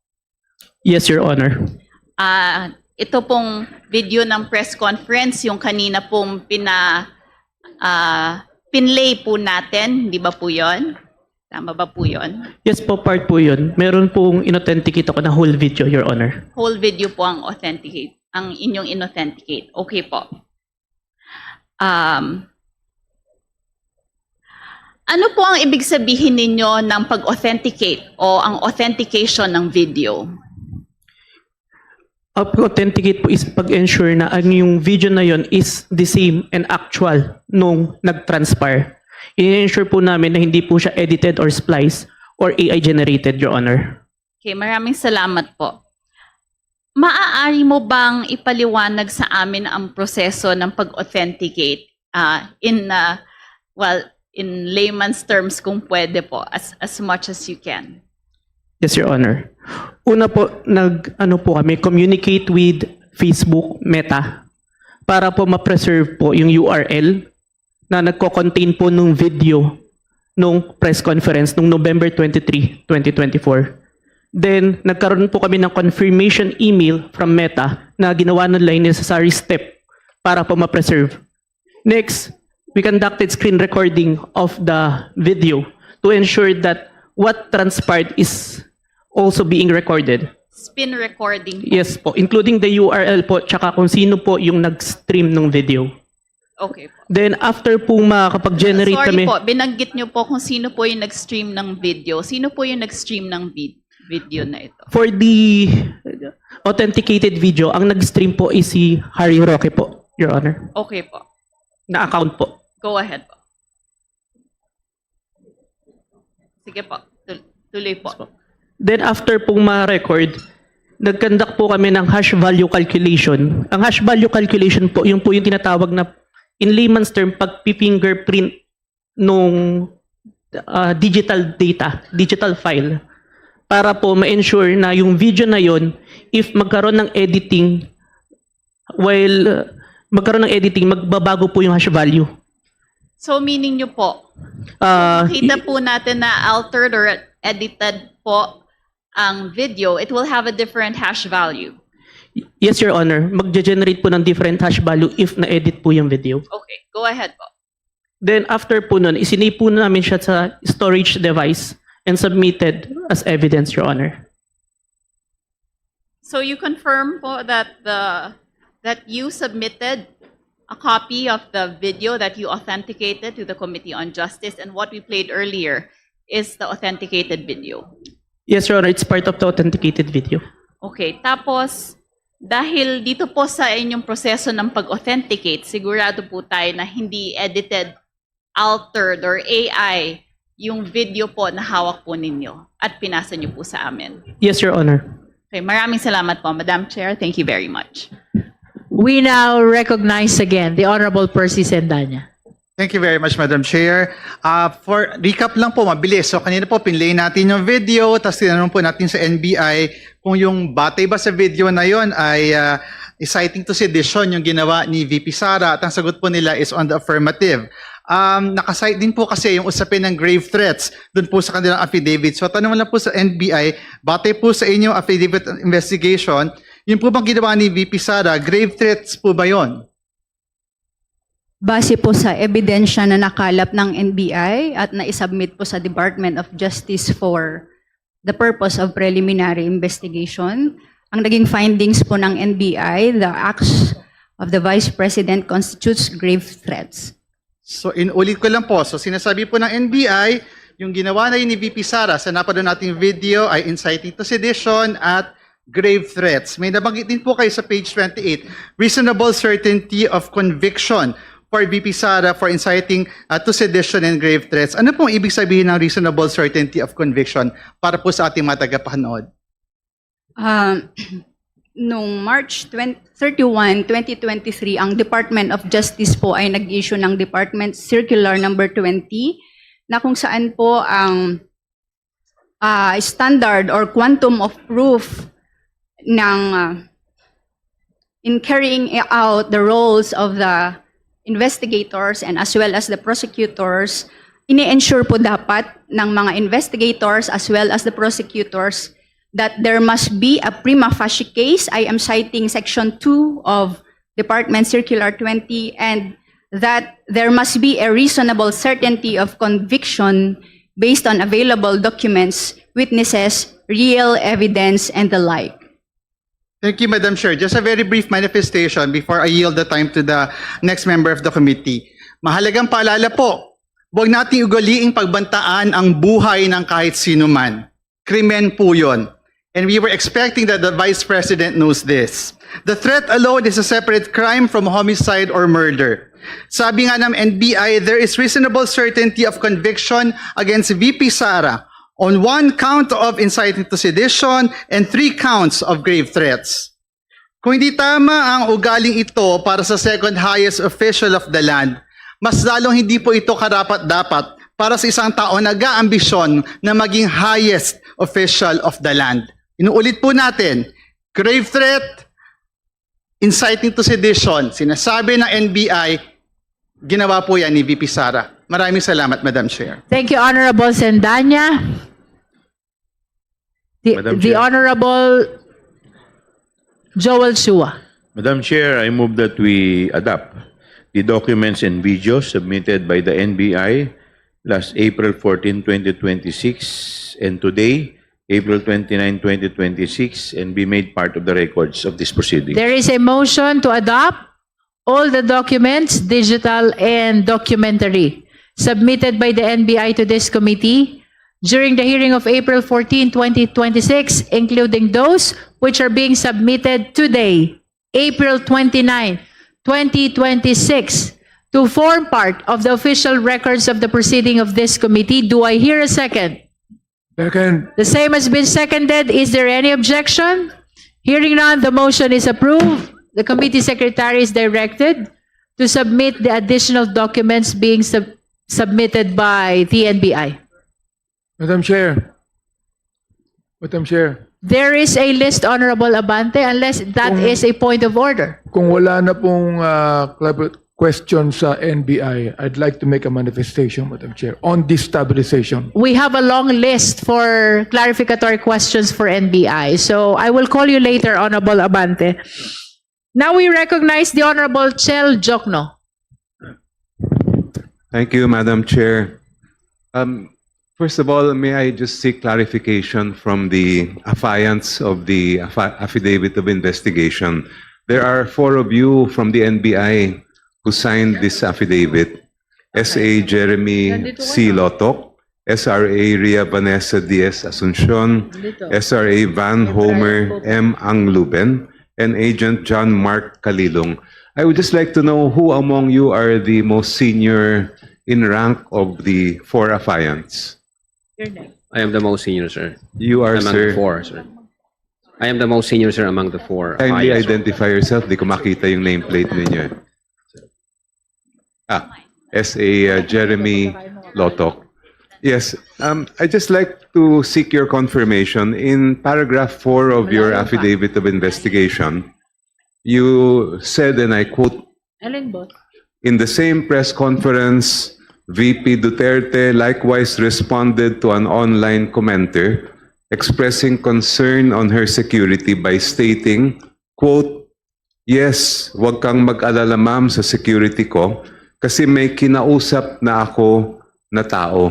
Yes, Your Honor. Ah, ito pong video ng press conference, yung kanina pong pina ah, pinlay po natin, di ba po 'yon? Tama ba po 'yon? Yes po, part po yun. Meron pong inauthenticate ako na whole video, Your Honor. Whole video po ang authenticate, ang inyong inauthenticate. Okay po. Um, ano po ang ibig sabihin ninyo ng pag-authenticate o ang authentication ng video? Ang pag-authenticate po is pag-ensure na ang yung video na yon is the same and actual nung nag-transpire. I-ensure po namin na hindi po siya edited or splice or A I generated, Your Honor. Okay, maraming salamat po. Maaari mo bang ipaliwanag sa amin ang proseso ng pag-authenticate, ah, in, ah, well, in layman's terms, kung pwede po, as, as much as you can? Yes, Your Honor. Una po, nag, ano po kami, communicate with Facebook, Meta, para po ma-preserve po yung U R L na nagko-contain po nung video nung press conference nung November twenty-three, twenty twenty-four. Then, nagkaroon po kami ng confirmation email from Meta na ginawa nila yung necessary step para po ma-preserve. Next, we conducted screen recording of the video to ensure that what transpired is also being recorded. Spin recording. Yes po, including the U R L po, tsaka kung sino po yung nag-stream ng video. Okay po. Then after po makakapag-generate Sorry kami po, binanggit nyo po kung sino po yung nag-stream ng video. Sino po yung nag-stream ng vid- video na ito? for the authenticated video, ang nag-stream po is si Harry Roque po, Your Honor, Okay po. na account po. Go ahead po. Sige po. Tul- tuloy po. Then after pong ma-record, nag-conduct po kami ng hash value calculation. Ang hash value calculation po, yung po yung tinatawag na in layman's term, pag-fingerprint nung ah, digital data, digital file, para po ma-ensure na yung video na yon, if magkaroon ng editing, while uh, magkaroon ng editing, magbabago po yung hash value. So meaning nyo po, Ah, kita po natin na altered or edited po ang video, it will have a different hash value. Yes, Your Honor. Magge-generate po ng different hash value if na-edit po yung video. Okay, go ahead po. Then after po nun, isinave po namin siya sa storage device and submitted as evidence, Your Honor. So you confirm po that the that you submitted a copy of the video that you authenticated to the Committee on Justice, and what we played earlier is the authenticated video. Yes, Your Honor. It's part of the authenticated video. Okay, tapos dahil dito po sa inyong proseso ng pag-authenticate, sigurado po tayo na hindi edited, altered, or A I yung video po na hawak po ninyo at pinasa niyo po sa amin. Yes, Your Honor. Okay, maraming salamat po, Madam Chair. Thank you very much. We now recognize again the Honorable Percy Sendanya. Thank you very much, Madam Chair. Ah, for recap lang po, mabilis. So kanina po, pinlay natin yung video, tapos tinanong po natin sa N B I kung yung batay ba sa video na yon ay ah, inciting to sedition yung ginawa ni V P Sara, at ang sagot po nila is on the affirmative. um, nakasite din po kasi yung usapin ng grave threats dun po sa kanilang affidavit. So, tanong lang po sa N B I, batay po sa inyong affidavit investigation, yung po bang ginawa ni V P Sara, grave threats po ba yon? Base po sa ebidensya na nakalap ng N B I at naisubmit po sa Department of Justice for the purpose of preliminary investigation, ang naging findings po ng N B I, the acts of the Vice President constitutes grave threats. So, inulit ko lang po. So, sinasabi po ng N B I, yung ginawa na yun ni V P Sara sa napanood nating video ay inciting to sedition at grave threats. May nabanggit din po kayo sa page twenty-eight, reasonable certainty of conviction for V P Sara for inciting uh, to sedition and grave threats. Ano pong ibig sabihin ng reasonable certainty of conviction para po sa ating mga tagapanood? Ah, nung March twenty, thirty-one, twenty twenty-three, ang Department of Justice po ay nag-issue ng Department Circular number twenty, na kung saan po ang ah, standard or quantum of proof ng ah, in carrying out the roles of the investigators and as well as the prosecutors, ini-ensure po dapat ng mga investigators as well as the prosecutors that there must be a prima facie case. I am citing section two of Department Circular twenty, and that there must be a reasonable certainty of conviction based on available documents, witnesses, real evidence, and the like. Thank you, Madam Chair. Just a very brief manifestation before I yield the time to the next member of the committee. Mahalagang paalala po, huwag nating ugaliing pagbantaan ang buhay ng kahit sino man. Krimen po yun. And we were expecting that the Vice President knows this. The threat alone is a separate crime from homicide or murder. Sabi nga ng N B I, there is reasonable certainty of conviction against V P Sara on one count of inciting to sedition and three counts of grave threats. Kung hindi tama ang ugaling ito para sa second highest official of the land, mas lalong hindi po ito karapat-dapat para sa isang tao na nag-aambisyon na maging highest official of the land. Inuulit po natin, grave threat, inciting to sedition, sinasabi ng N B I, ginawa po yan ni V P Sara. Maraming salamat, Madam Chair. Thank you, Honorable Sendanya. The, Madam the Chair. Honorable Joel Chua. Madam Chair, I move that we adopt the documents and videos submitted by the N B I last April fourteen, twenty twenty-six, and today, April twenty-nine, twenty twenty-six, and be made part of the records of this proceeding. There is a motion to adopt all the documents, digital and documentary, submitted by the N B I to this committee during the hearing of April fourteen, twenty twenty-six, including those which are being submitted today, April twenty-nine, twenty twenty-six, to form part of the official records of the proceeding of this committee. Do I hear a second? Second. The same has been seconded. Is there any objection? Hearing none, the motion is approved. The committee secretary is directed to submit the additional documents being sub- submitted by the N B I. Madam Chair. Madam Chair. There is a list, Honorable Abante, unless that Kung- is a point of order. Kung wala na pong ah, klab- question sa N B I, I'd like to make a manifestation, Madam Chair, on destabilization. We have a long list for clarificatory questions for N B I. So I will call you later, Honorable Abante. Now we recognize the Honorable Chel Jokno. Thank you, Madam Chair. Um, first of all, may I just seek clarification from the affiants of the affi- affidavit of investigation? There are four of you from the N B I who signed this affidavit. S A Jeremy C. Lotok, S R A Rhea Vanessa Diaz Asuncion, S R A Van Homer M. Angluben, and Agent John Mark Kalilong. I would just like to know who among you are the most senior in rank of the four affiants. I am the most senior, sir. You are, among sir. The four, sir. I am the most senior, sir, among the four. Kindly affiants, sir. Identify yourself. Di ko makita yung nameplate ninyo. Ah, S A uh, Jeremy Lotok. Yes, um, I just like to seek your confirmation. In paragraph four of your affidavit of investigation, you said, and I quote, Alin, boss? in the same press conference, V P Duterte likewise responded to an online commenter expressing concern on her security by stating, quote, "Yes, wag kang mag-alala, ma'am, sa security ko kasi may kinausap na ako na tao."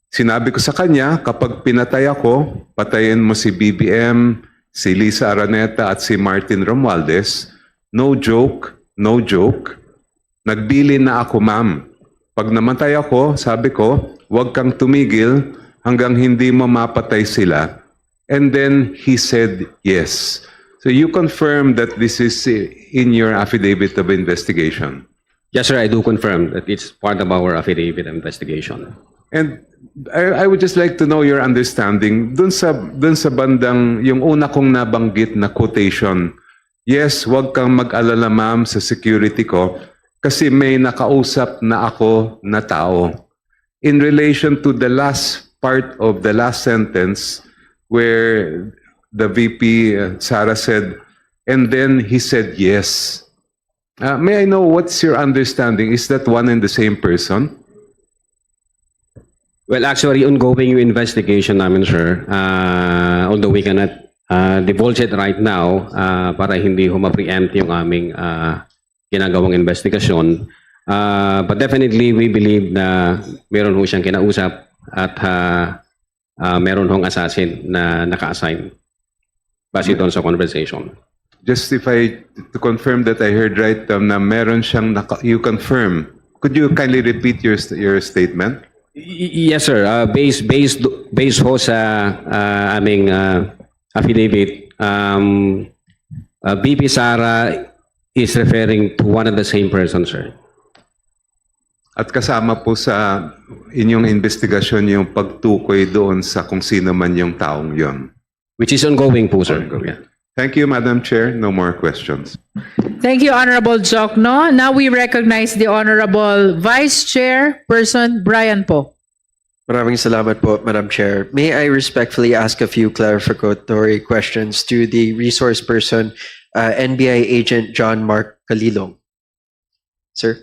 Sinabi ko sa kanya, "Kapag pinatay ako, patayin mo si B B M, si Lisa Araneta at si Martin Romualdez. No joke, no joke. Nagbilin na ako, ma'am. Pag namatay ako," sabi ko, "wag kang tumigil hanggang hindi mo mapatay sila." And then he said yes. So you confirm that this is, eh, in your affidavit of investigation? Yes, sir, I do confirm that it's part of our affidavit investigation. And I, I would just like to know your understanding dun sa, dun sa bandang, yung una kong nabanggit na quotation, "Yes, wag kang mag-alala, ma'am, sa security ko kasi may nakausap na ako na tao." In relation to the last part of the last sentence where the V P, uh, Sara said, "And then he said yes." Uh, may I know what's your understanding? Is that one and the same person? Well, actually, ongoing yung investigation namin, sir. Uh, although we cannot uh, divulge it right now uh, para hindi ho ma-preempt yung aming uh, ginagawang investigasyon. Uh, but definitely, we believe na meron ho siyang kinausap at uh, uh, meron hong assassin na naka-assign base doon sa conversation. Just if I, to confirm that I heard right, um, na meron siyang naka-, you confirm. Could you kindly repeat your st-, your statement? Y-, y-, yes, sir. Uh, based, based, based ho sa uh, aming uh, affidavit, um, uh, V P Sara is referring to one and the same person, sir. At kasama po sa inyong investigasyon yung pagtukoy doon sa kung sino man yung taong yon? Which is ongoing po, sir. Ongoing. Yeah. Thank you, Madam Chair. No more questions. Thank you, Honorable Jokno. Now we recognize the Honorable Vice Chairperson Brian Poe. Maraming salamat po, Madam Chair. May I respectfully ask a few clarificatory questions to the resource person, uh, N B I Agent John Mark Kalilong? Sir?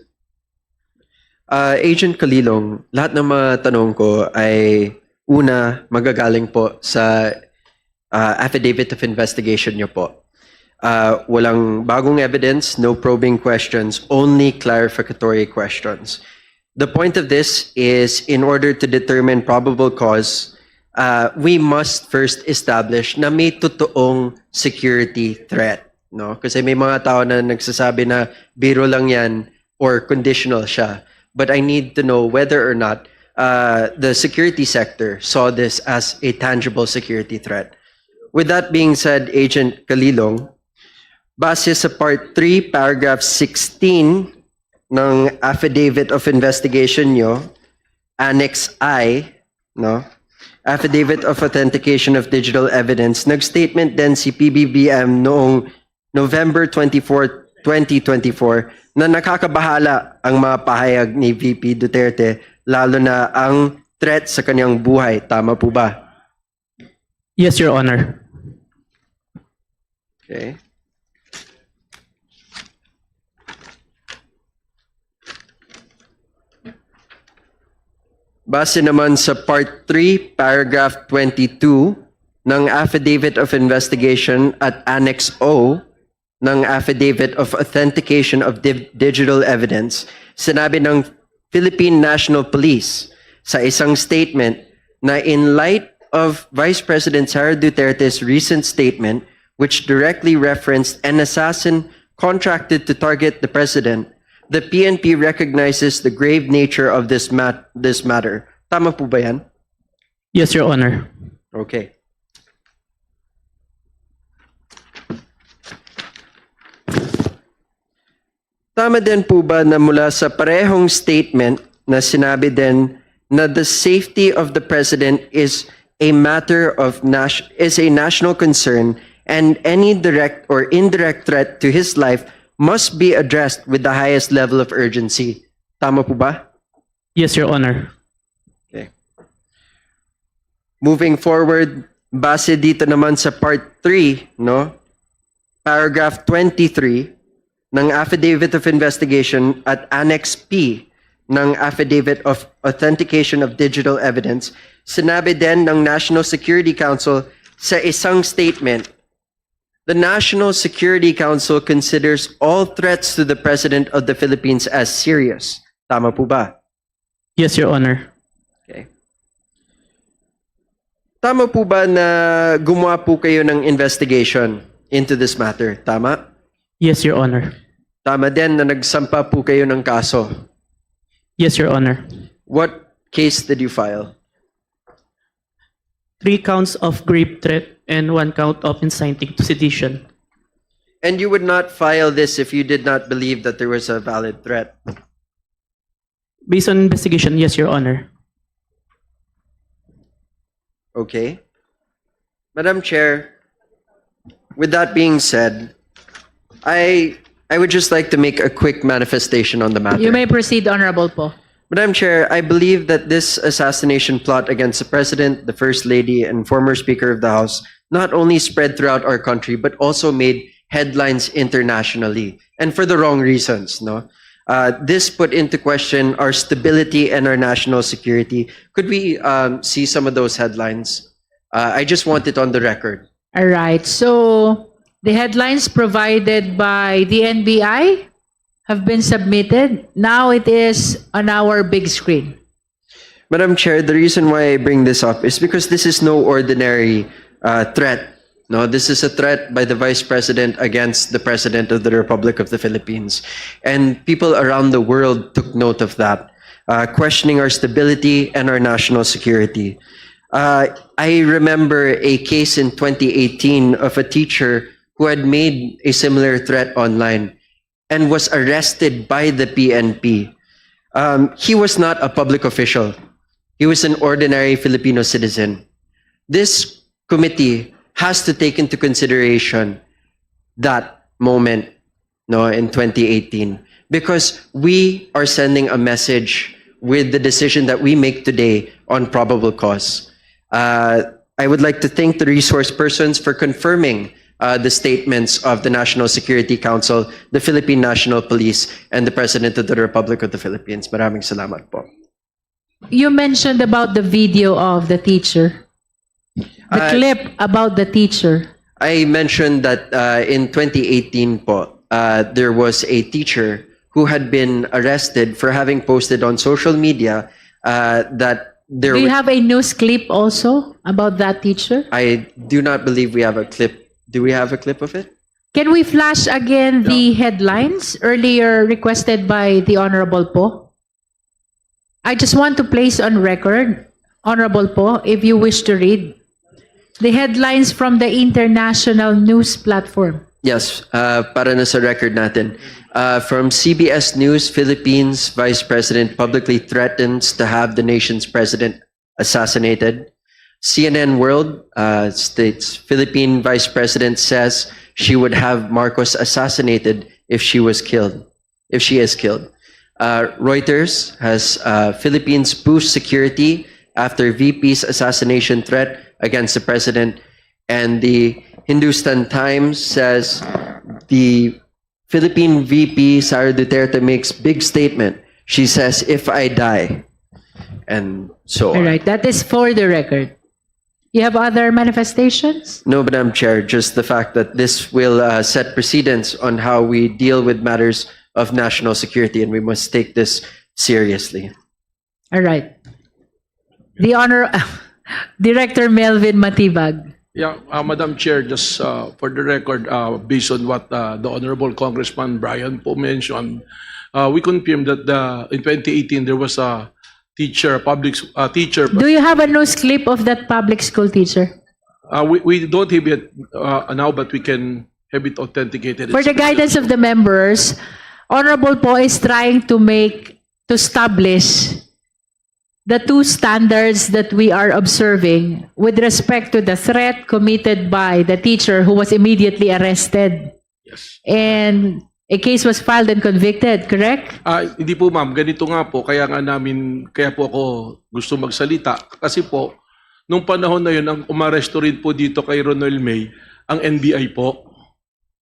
Uh, Agent Kalilong, lahat ng mga tanong ko ay una magagaling po sa uh, affidavit of investigation niyo po. Uh, walang bagong evidence, no probing questions, only clarificatory questions. The point of this is in order to determine probable cause, uh, we must first establish na may totoong security threat. No? Kasi may mga tao na nagsasabi na biro lang yan or conditional siya. But I need to know whether or not uh, the security sector saw this as a tangible security threat. With that being said, Agent Kalilong, base sa Part three, Paragraph sixteen ng Affidavit of Investigation nyo, Annex I, no? Affidavit of Authentication of Digital Evidence, nag-statement din si P B B M noong November twenty-four, twenty twenty-four, na nakakabahala ang mga pahayag ni V P Duterte, lalo na ang threat sa kanyang buhay. Tama po ba? Yes, Your Honor. Okay. Base naman sa Part three, Paragraph twenty-two ng Affidavit of Investigation at Annex O ng Affidavit of Authentication of Div- Digital Evidence, sinabi ng Philippine National Police sa isang statement na in light of Vice President Sara Duterte's recent statement, which directly referenced an assassin contracted to target the president, the P N P recognizes the grave nature of this mat- this matter. Tama po ba yan? Yes, Your Honor. Okay. Tama din po ba na mula sa parehong statement na sinabi din na the safety of the president is a matter of nas- is a national concern and any direct or indirect threat to his life must be addressed with the highest level of urgency? Tama po ba? Yes, Your Honor. Okay. Moving forward, base dito naman sa Part three, no? Paragraph twenty-three ng Affidavit of Investigation at Annex P ng Affidavit of Authentication of Digital Evidence, sinabi din ng National Security Council sa isang statement, "The National Security Council considers all threats to the President of the Philippines as serious." Tama po ba? Yes, Your Honor. Okay. Tama po ba na gumawa po kayo ng investigation into this matter? Tama? Yes, Your Honor. Tama din na nagsampa po kayo ng kaso? Yes, Your Honor. What case did you file? Three counts of grave threat and one count of inciting to sedition. And you would not file this if you did not believe that there was a valid threat. Based on investigation, yes, Your Honor. Okay. Madam Chair, with that being said, I I would just like to make a quick manifestation on the matter. You may proceed, Honorable Poe. Madam Chair, I believe that this assassination plot against the President, the First Lady, and former Speaker of the House not only spread throughout our country, but also made headlines internationally, and for the wrong reasons. No, uh, this put into question our stability and our national security. Could we um, see some of those headlines? Uh, I just want it on the record. All right. So the headlines provided by the N B I have been submitted. Now it is on our big screen. Madam Chair, the reason why I bring this up is because this is no ordinary uh, threat. No, this is a threat by the Vice President against the President of the Republic of the Philippines. And people around the world took note of that, uh, questioning our stability and our national security. Uh, I remember a case in twenty eighteen of a teacher who had made a similar threat online and was arrested by the P N P. Um, he was not a public official. He was an ordinary Filipino citizen. This committee has to take into consideration that moment, no, in twenty eighteen, because we are sending a message with the decision that we make today on probable cause. Uh, I would like to thank the resource persons for confirming uh, the statements of the National Security Council, the Philippine National Police, and the President of the Republic of the Philippines. Maraming salamat po. You mentioned about the video of the teacher. The Uh, clip about the teacher. I mentioned that uh, in twenty eighteen po, uh, there was a teacher who had been arrested for having posted on social media uh, that there Do you was have a news clip also about that teacher? I do not believe we have a clip. Do we have a clip of it? Can we flash again the headlines earlier requested by the Honorable Poe? I just want to place on record, Honorable Poe, if you wish to read the headlines from the international news platform. Yes, uh, para na sa record natin. Uh, from C B S News, Philippines Vice President publicly threatens to have the nation's president assassinated. C N N World uh, states Philippine Vice President says she would have Marcos assassinated if she was killed, if she is killed. Uh, Reuters has uh, Philippines boost security after V P's assassination threat against the president, and the Hindustan Times says the Philippine V P Sara Duterte makes big statement. She says, "If I die," and so All on. Right, that is for the record. You have other manifestations? No, Madam Chair, just the fact that this will uh, set precedents on how we deal with matters of national security, and we must take this seriously. All right. The Honor, Director Melvin Matibag. Yeah, uh, Madam Chair, just uh, for the record, uh, based on what uh, the Honorable Congressman Brian Poe mentioned, uh, we confirm that the, in twenty eighteen there was a teacher, a public s- uh, teacher. Do you have a news clip of that public school teacher? Uh, we, we don't have it uh, now, but we can have it authenticated. For the guidance of the members, Honorable Poe is trying to make, to establish the two standards that we are observing with respect to the threat committed by the teacher who was immediately arrested Yes. and a case was filed and convicted, correct? Ah, hindi po, ma'am. Ganito nga po, kaya nga namin, kaya po ako gusto magsalita. Kasi po, nung panahon na yun, ang umaresto rin po dito kay Ronel May, ang N B I po.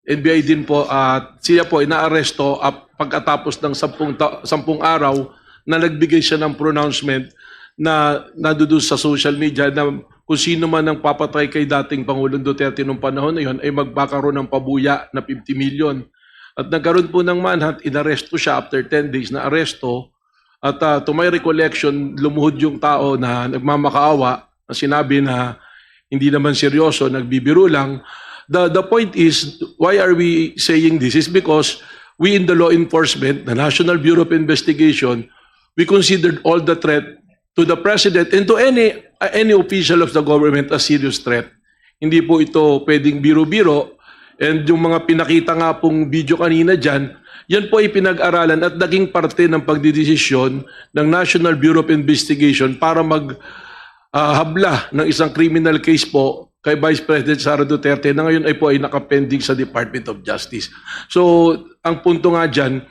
N B I din po, at siya po inaaresto ap- pagkatapos ng sampung, ta- sampung araw na nagbigay siya ng pronouncement na nandoon sa social media na kung sino man ang papatay kay dating Pangulong Duterte nung panahon na yon ay magkakaroon ng pabuya na fifty million. At nagkaroon po ng manhunt, inaresto siya after ten days na aresto. At ah, to my recollection, lumuhod yung tao na nagmamakaawa na sinabi na hindi naman seryoso, nagbibiro lang. The, the point is, why are we saying this? Is because we in the law enforcement, the National Bureau of Investigation, we considered all the threat to the president and to any uh, any official of the government a serious threat. Hindi po ito pwedeng biro-biro. And yung mga pinakita nga pong video kanina dyan, yan po ay pinag-aralan at naging parte ng pagdidesisyon ng National Bureau of Investigation para mag ah, habla ng isang criminal case po kay Vice President Sara Duterte na ngayon ay po ay nakapending sa Department of Justice. So, ang punto nga dyan,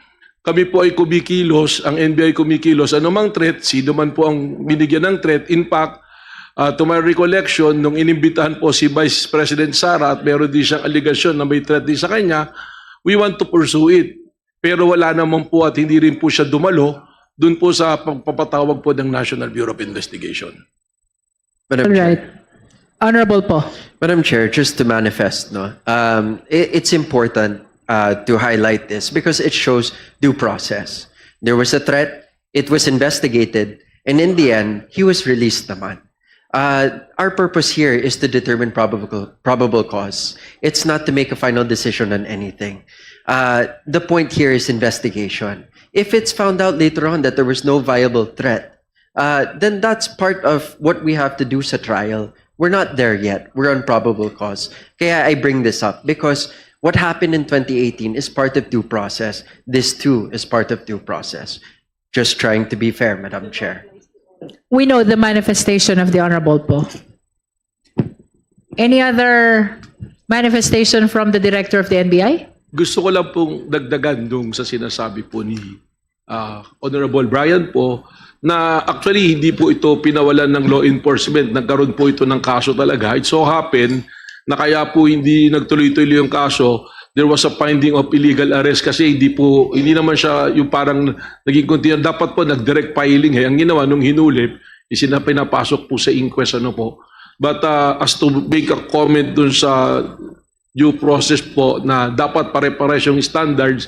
kami po ay kumikilos, ang N B I kumikilos, anumang threat, sino man po ang binigyan ng threat. In fact, ah, to my recollection, nung inimbitahan po si Vice President Sara at meron din siyang alegasyon na may threat din sa kanya, we want to pursue it. Pero wala naman po at hindi rin po siya dumalo dun po sa pagpapatawag po ng National Bureau of Investigation. Madam All Chair. Right. Honorable Poe. Madam Chair, just to manifest, no, um, i- it's important uh, to highlight this because it shows due process. There was a threat, it was investigated, and in the end, he was released naman. Uh, our purpose here is to determine probable probable cause. It's not to make a final decision on anything. Uh, the point here is investigation. If it's found out later on that there was no viable threat, uh, then that's part of what we have to do sa trial. We're not there yet. We're on probable cause. Kaya I bring this up because what happened in twenty eighteen is part of due process. This too is part of due process. Just trying to be fair, Madam Chair. We know the manifestation of the Honorable Poe. Any other manifestation from the Director of the N B I? Gusto ko lang pong dagdagan nung sa sinasabi po ni ah, Honorable Brian po na actually hindi po ito pinawalan ng law enforcement. Nagkaroon po ito ng kaso talaga. It so happen na kaya po hindi nagtuloy-tuloy yung kaso, there was a finding of illegal arrest kasi hindi po, hindi naman siya yung parang naging continue. Dapat po nag-direct filing. Eh. Ang ginawa nung hinuli, isinapinapasok po sa inquest ano po. But uh, as to make a comment dun sa due process po na dapat pare-pares yung standards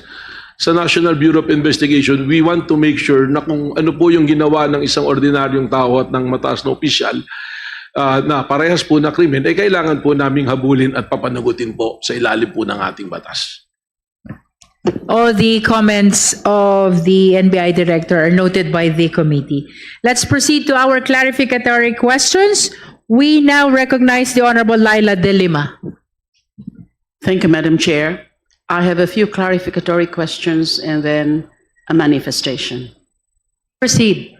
sa National Bureau of Investigation, we want to make sure na kung ano po yung ginawa ng isang ordinaryong tao at ng mataas na opisyal, uh, na parehas po na krimen, ay kailangan po naming habulin at papanagutin po sa ilalim po ng ating batas. All the comments of the N B I director are noted by the committee. Let's proceed to our clarificatory questions. We now recognize the Honorable Laila De Lima. Thank you, Madam Chair. I have a few clarificatory questions and then a manifestation. Proceed.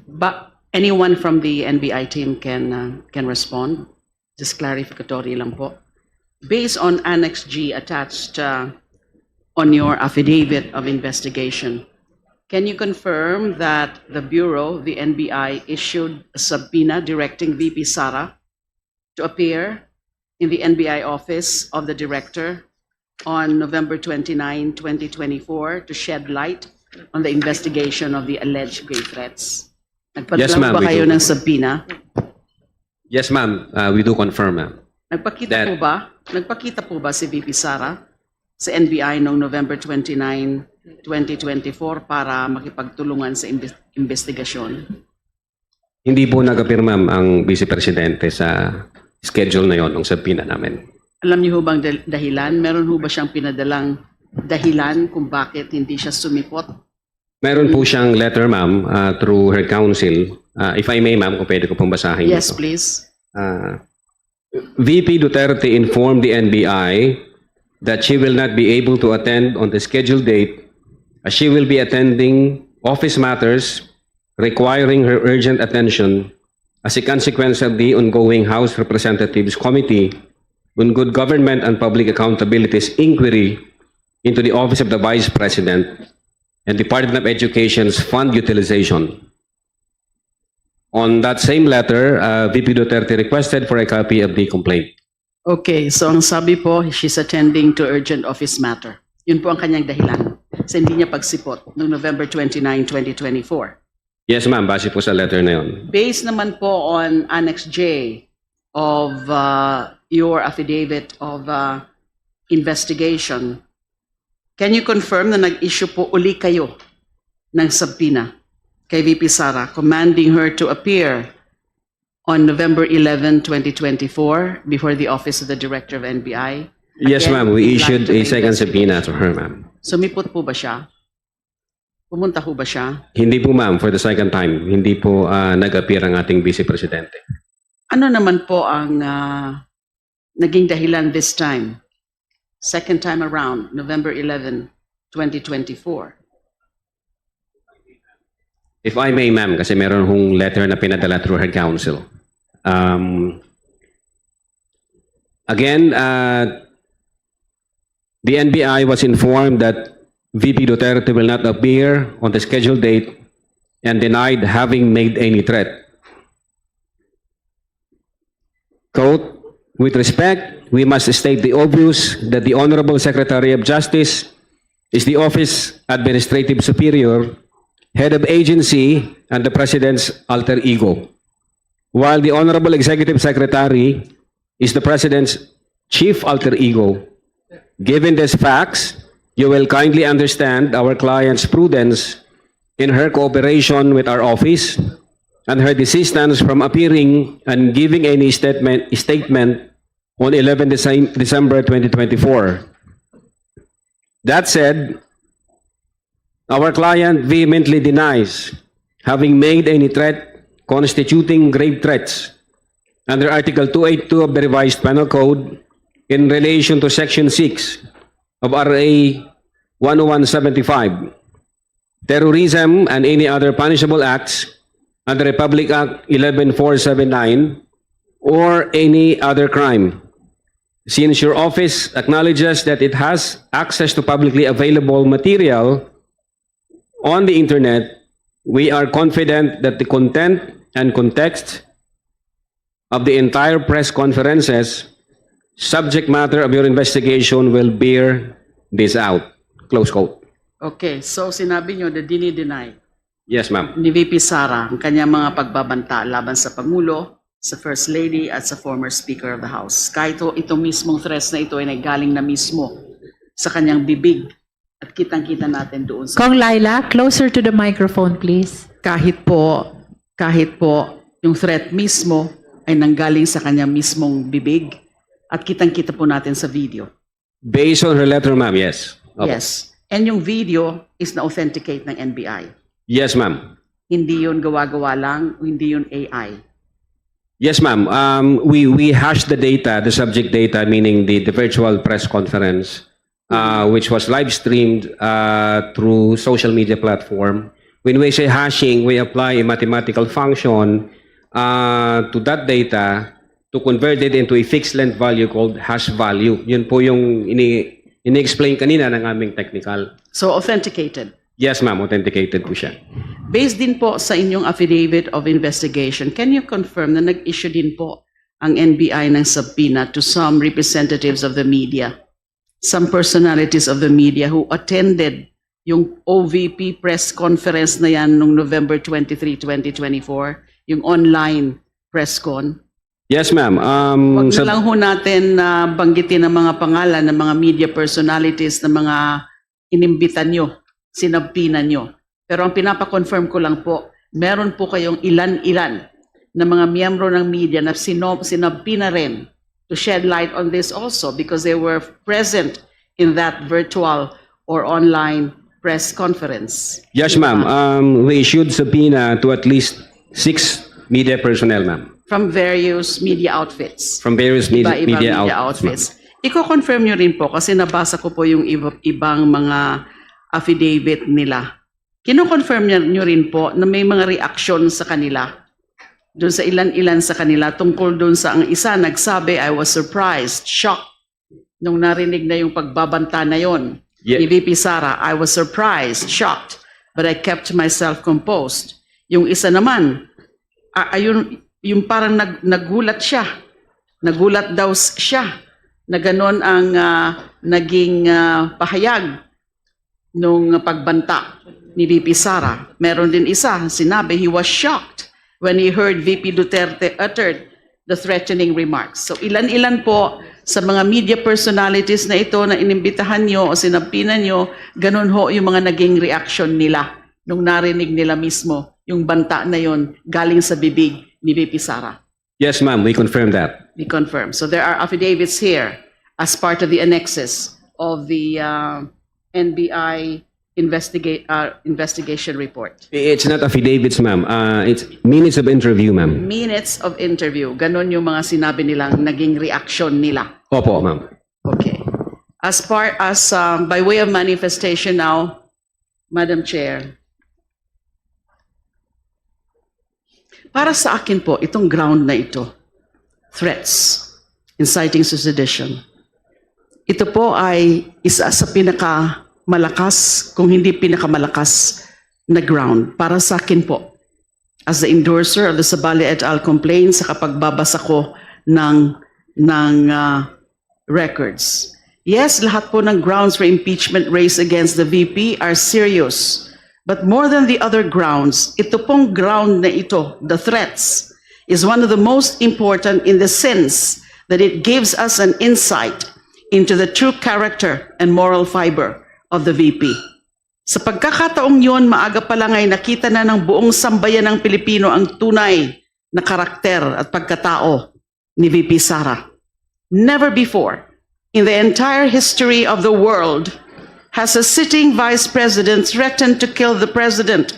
But anyone from the N B I team can uh, can respond. Just clarificatory lang po. Based on Annex G attached uh, on your affidavit of investigation, can you confirm that the Bureau, the N B I, issued a subpoena directing V P Sara to appear in the N B I office of the director on November twenty-nine, twenty twenty-four to shed light on the investigation of the alleged grave threats? Nagpadala Yes, ma'am, ba we kayo do. ng subpoena? Yes, ma'am. Uh, we do confirm, ma'am. Nagpakita That- po ba? Nagpakita po ba si V P Sara sa N B I noong November twenty-nine, twenty twenty-four para makipagtulungan sa imbes- investigasyon? Hindi po nag-appear, ma'am, ang Vice Presidente sa schedule na yon ng subpoena namin. Alam niyo ho bang dal- dahilan? Meron ho ba siyang pinadalang dahilan kung bakit hindi siya sumipot? Meron po siyang letter, ma'am, uh, through her counsel. Uh, if I may, ma'am, kung pwede ko pong basahin Yes, ito. Please. Uh, V P Duterte informed the N B I that she will not be able to attend on the scheduled date as she will be attending office matters requiring her urgent attention as a consequence of the ongoing House Representatives Committee on Good Government and Public Accountability's inquiry into the Office of the Vice President and Department of Education's fund utilization. On that same letter, uh, V P Duterte requested for a copy of the complaint. Okay, so ang sabi po, she's attending to urgent office matter. Yun po ang kanyang dahilan. sa hindi niya pagsipot noong November twenty-nine, twenty twenty-four. Yes, ma'am. Base po sa letter na yon. Based naman po on Annex J of uh, your affidavit of uh, investigation, can you confirm na nag-issue po uli kayo ng subpoena kay V P Sara, commanding her to appear on November eleven, twenty twenty-four, before the office of the Director of N B I? Yes, Again, ma'am. We in light issued of a the second subpoena investigation. To her, ma'am. Sumipot po ba siya? Pumunta ho ba siya? Hindi po, ma'am, for the second time. Hindi po ah, nag-appear ang ating Vice Presidente. Ano naman po ang ah, naging dahilan this time? Second time around, November eleven, twenty twenty-four. If I may, ma'am, kasi meron hong letter na pinadala through her counsel. Um, again, uh, the N B I was informed that V P Duterte will not appear on the scheduled date and denied having made any threat. Quote, "With respect, we must state the obvious that the Honorable Secretary of Justice is the office administrative superior, head of agency, and the President's alter ego, while the Honorable Executive Secretary is the President's chief alter ego. Given these facts, you will kindly understand our client's prudence in her cooperation with our office and her desistance from appearing and giving any statement, statement on eleven Decem- December twenty twenty-four. That said, our client vehemently denies having made any threat constituting grave threats under Article two eight two of the Revised Penal Code in relation to Section six of R A one oh one seventy-five, terrorism and any other punishable acts under Republic Act eleven four seven nine, or any other crime. Since your office acknowledges that it has access to publicly available material on the internet, we are confident that the content and context of the entire press conferences, subject matter of your investigation will bear this out." Close quote. Okay, so sinabi nyo na dinideny Yes, ma'am. ni V P Sara ang kanyang mga pagbabanta laban sa Pangulo, sa First Lady, at sa former Speaker of the House. Kahit ho, itong mismong threats na ito ay naggaling na mismo sa kanyang bibig at kitang-kita natin doon sa Cong Laila, closer to the microphone, please. Kahit po, kahit po yung threat mismo ay nanggaling sa kanyang mismong bibig at kitang-kita po natin sa video. Based on her letter, ma'am, yes. Opo. Yes. And yung video is na-authenticate ng N B I. Yes, ma'am. Hindi yun gawa-gawa lang, hindi yun A I. Yes, ma'am. Um, we we hashed the data, the subject data, meaning the, the virtual press conference, uh, which was live streamed uh, through social media platform. When we say hashing, we apply a mathematical function uh, to that data to convert it into a fixed length value called hash value. Yun po yung ini ini-explain kanina ng aming technical. So, authenticated. Yes, ma'am, authenticated po siya. Based din po sa inyong affidavit of investigation, can you confirm na nag-issue din po ang N B I ng subpoena to some representatives of the media, some personalities of the media who attended yung O V P press conference na yan nung November twenty-three, twenty twenty-four, yung online press con? Yes, ma'am. Um, Huwag sa- na lang ho natin na banggitin ang mga pangalan ng mga media personalities na mga inimbita nyo, sinabpina nyo. Pero ang pinapa-confirm ko lang po, meron po kayong ilan-ilan na mga miyembro ng media na sino, sinabpina rin to shed light on this also because they were present in that virtual or online press conference. Yes, ma'am. Um, we issued subpoena to at least six media personnel, ma'am. From various media outfits. From various media, Iba-ibang media, media outlets, outfits. I-confirm nyo rin po kasi nabasa ko po yung iba- ibang mga affidavit nila. Kino-confirm nyo, nyo rin po na may mga reaksyon sa kanila. Doon sa ilan-ilan sa kanila tungkol doon sa ang isa nagsabi, "I was surprised, shocked." Nung narinig na yung pagbabanta na yon Ye- ni V P Sara, "I was surprised, shocked, but I kept myself composed." Yung isa naman, a- ayun, yung parang nag, nagulat siya. Nagulat daw s- siya na ganon ang ah, naging ah, pahayag. nung pagbanta ni V P Sara. Meron din isa, sinabi, he was shocked when he heard V P Duterte uttered the threatening remarks. So, ilan-ilan po sa mga media personalities na ito na inimbitahan nyo o sinampinan nyo, ganun ho yung mga naging reaction nila nung narinig nila mismo yung banta na yon galing sa bibig ni V P Sara. Yes, ma'am. We confirm that. We confirm. So there are affidavits here as part of the annexes of the uh, N B I investigate uh, investigation report. It's not affidavits, ma'am. Uh, it's minutes of interview, ma'am. Minutes of interview. Ganon yung mga sinabi nilang naging reaction nila. Opo, ma'am. Okay. As far as um, by way of manifestation now, Madam Chair, para sa akin po, itong ground na ito, threats, inciting to sedition, ito po ay isa sa pinakamalakas, kung hindi pinakamalakas na ground para sa akin po. As the endorser of the Sabali et al. Complaint, sa kapagbabasa ko ng, ng uh, records. Yes, lahat po ng grounds for impeachment raised against the V P are serious. But more than the other grounds, ito pong ground na ito, the threats, is one of the most important in the sense that it gives us an insight into the true character and moral fiber of the V P. Sa pagkakataong yon, maaga pa lang ay nakita na ng buong sambayan ng Pilipino ang tunay na karakter at pagkatao ni V P Sara. Never before in the entire history of the world has a sitting vice president threatened to kill the president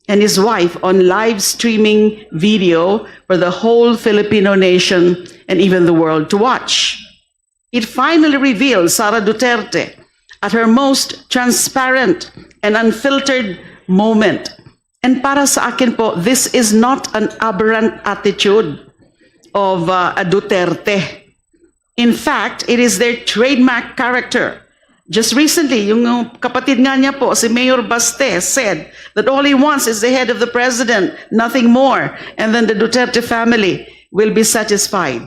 and his wife on live streaming video for the whole Filipino nation and even the world to watch. It finally revealed Sara Duterte at her most transparent and unfiltered moment. And para sa akin po, this is not an aberrant attitude of uh, a Duterte. In fact, it is their trademark character. Just recently, yung kapatid nga niya po, si Mayor Baste, said that all he wants is the head of the president, nothing more. And then the Duterte family will be satisfied.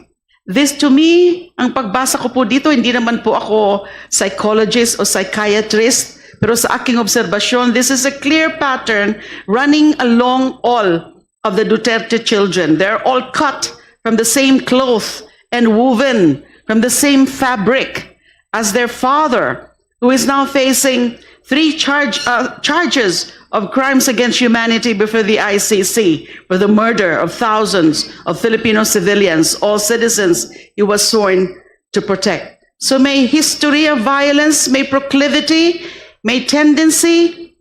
This to me, ang pagbasa ko po dito, hindi naman po ako psychologist o psychiatrist, pero sa aking obserbasyon, this is a clear pattern running along all of the Duterte children. They're all cut from the same cloth and woven from the same fabric as their father, who is now facing three charge, uh, charges of crimes against humanity before the I C C for the murder of thousands of Filipino civilians, all citizens he was sworn to protect. So may history of violence, may proclivity, may tendency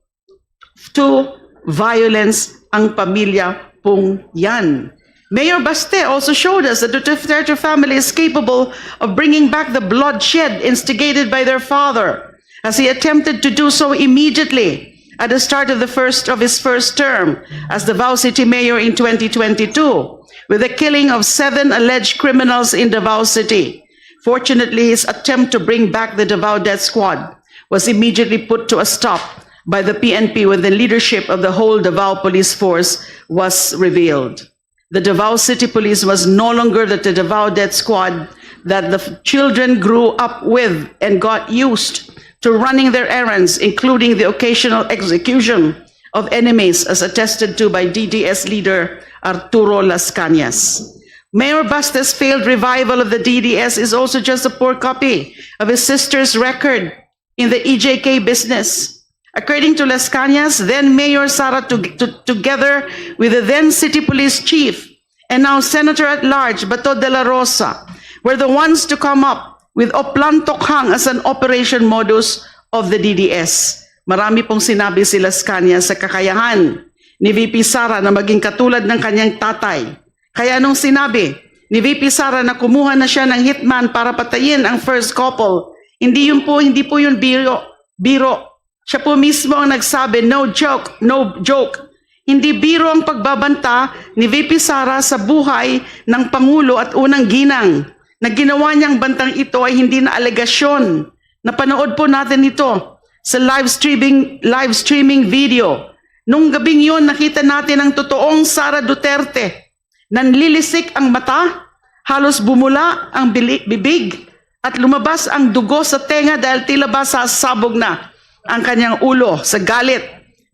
to violence ang pamilya pong yan. Mayor Baste also showed us that the Duterte family is capable of bringing back the bloodshed instigated by their father, as he attempted to do so immediately at the start of the first of his first term as Davao City Mayor in twenty twenty-two, with the killing of seven alleged criminals in Davao City. Fortunately, his attempt to bring back the Davao Death Squad was immediately put to a stop by the P N P when the leadership of the whole Davao Police Force was revealed. The Davao City Police was no longer the Davao Death Squad that the children grew up with and got used to running their errands, including the occasional execution of enemies, as attested to by D D S leader Arturo Las Cañas. Mayor Baste's failed revival of the D D S is also just a poor copy of his sister's record in the E J K business. According to Las Cañas, then Mayor Sara, to, to, together with the then City Police Chief and now Senator at Large Bato de la Rosa, were the ones to come up with Oplan Tokhang as an operation modus of the D D S. Marami pong sinabi si Las Cañas sa kakayahan ni V P Sara na maging katulad ng kanyang tatay. Kaya nung sinabi ni V P Sara na kumuha na siya ng hitman para patayin ang first couple, hindi yun po, hindi po yun biro. Biro. Siya po mismo ang nagsabi, "No joke, no joke." Hindi biro ang pagbabanta ni V P Sara sa buhay ng Pangulo at unang ginang. Na ginawa niyang bantang ito ay hindi na alegasyon. Napanood po natin ito sa live streaming, live streaming video. Nung gabing yon, nakita natin ang totoong Sara Duterte. Nanlilisik ang mata, halos bumula ang bili- bibig, at lumabas ang dugo sa tenga dahil tila ba sasabog na. ang kanyang ulo sa galit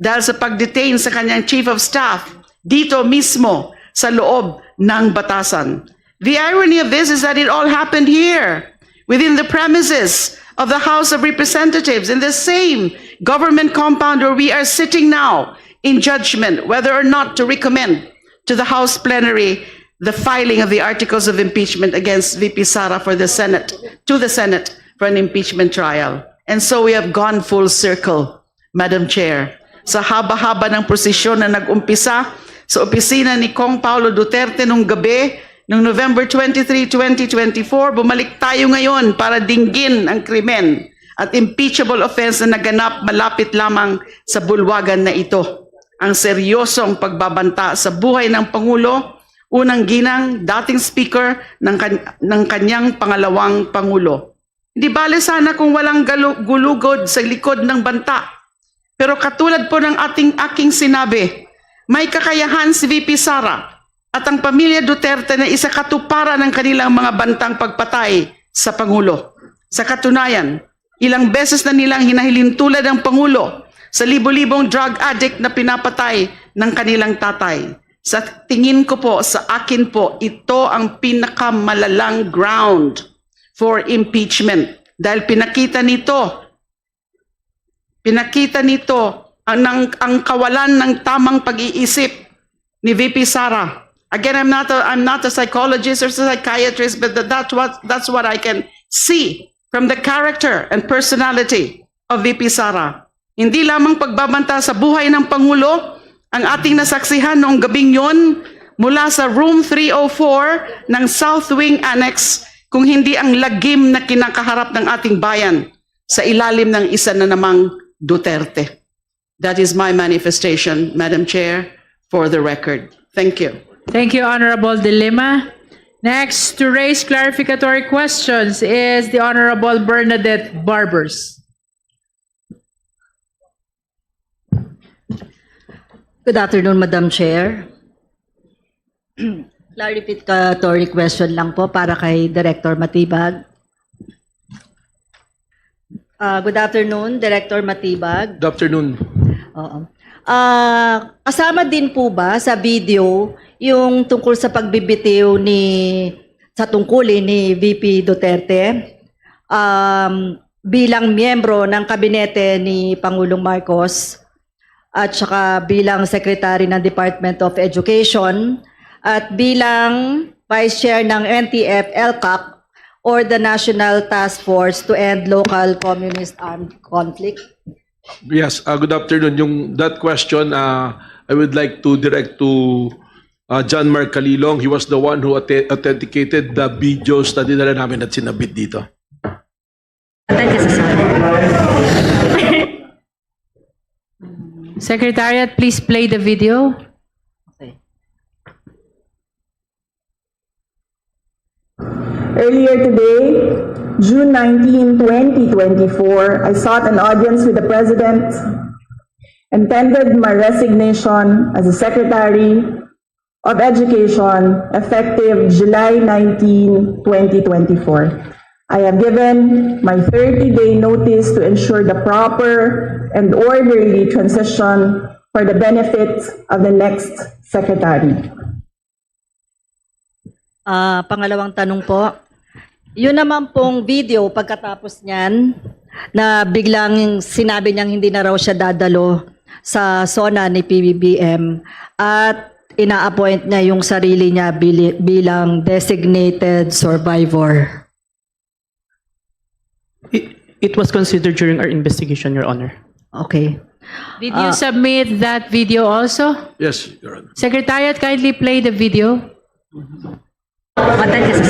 dahil sa pag-detain sa kanyang chief of staff dito mismo sa loob ng batasan. The irony of this is that it all happened here, within the premises of the House of Representatives, in the same government compound where we are sitting now in judgment whether or not to recommend to the House plenary the filing of the articles of impeachment against V P Sara for the Senate, to the Senate for an impeachment trial. And so we have gone full circle, Madam Chair. Sa haba-haba ng prosesyon na nag-umpisa sa opisina ni Cong Paulo Duterte nung gabi, nung November twenty-three, twenty twenty-four, bumalik tayo ngayon para dinggin ang krimen at impeachable offense na naganap malapit lamang sa bulwagan na ito. Ang seryosong pagbabanta sa buhay ng Pangulo, unang ginang dating speaker ng, kan- ng kanyang pangalawang Pangulo. Hindi bale sana kung walang galu- gulugod sa likod ng banta. Pero katulad po ng ating aking sinabi, may kakayahan si V P Sara at ang pamilya Duterte na isakatuparan ang kanilang mga bantang pagpatay sa Pangulo. Sa katunayan, ilang beses na nilang hinahilintulad ang Pangulo sa libo-libong drug addict na pinapatay ng kanilang tatay. Sa tingin ko po, sa akin po, ito ang pinakamalalang ground for impeachment. Dahil pinakita nito, pinakita nito ang, ang, ang kawalan ng tamang pag-iisip ni V P Sara. Again, I'm not a, I'm not a psychologist or psychiatrist, but that, that's what, that's what I can see from the character and personality of V P Sara. Hindi lamang pagbabanta sa buhay ng Pangulo ang ating nasaksihan noong gabing yon mula sa Room three oh four ng South Wing Annex, kung hindi ang lagim na kinakaharap ng ating bayan sa ilalim ng isa na namang Duterte. That is my manifestation, Madam Chair, for the record. Thank you. Thank you, Honorable De Lima. Next to raise clarificatory questions is the Honorable Bernadette Barbers. Good afternoon, Madam Chair. Clarificatory question lang po para kay Director Matibag. Ah, good afternoon, Director Matibag. Good afternoon. Oo. Ah, kasama din po ba sa video yung tungkol sa pagbibitiw ni sa tungkulin ni V P Duterte um, bilang miyembro ng kabinete ni Pangulong Marcos at saka bilang secretary ng Department of Education at bilang vice chair ng N T F ELCAC or the National Task Force to End Local Communist Armed Conflict? Yes, uh, good afternoon. Yung that question, uh, I would like to direct to uh, John Mark Kalilong. He was the one who authe- authenticated the videos na dinala namin at sinabit dito. Secretariat, please play the video. Earlier today, June nineteen, twenty twenty-four, I sought an audience with the President and tendered my resignation as the Secretary of Education effective July nineteen, twenty twenty-four. I have given my thirty-day notice to ensure the proper and orderly transition for the benefit of the next Secretary. Ah, pangalawang tanong po. Yun naman pong video pagkatapos niyan na biglang sinabi niyang hindi na raw siya dadalo sa SONA ni P B B M at ina-appoint niya yung sarili niya bili- bilang designated survivor. It, it was considered during our investigation, Your Honor. Okay. Did you submit that video also? Yes, Your Honor. Secretariat, kindly play the video. Attend ka sa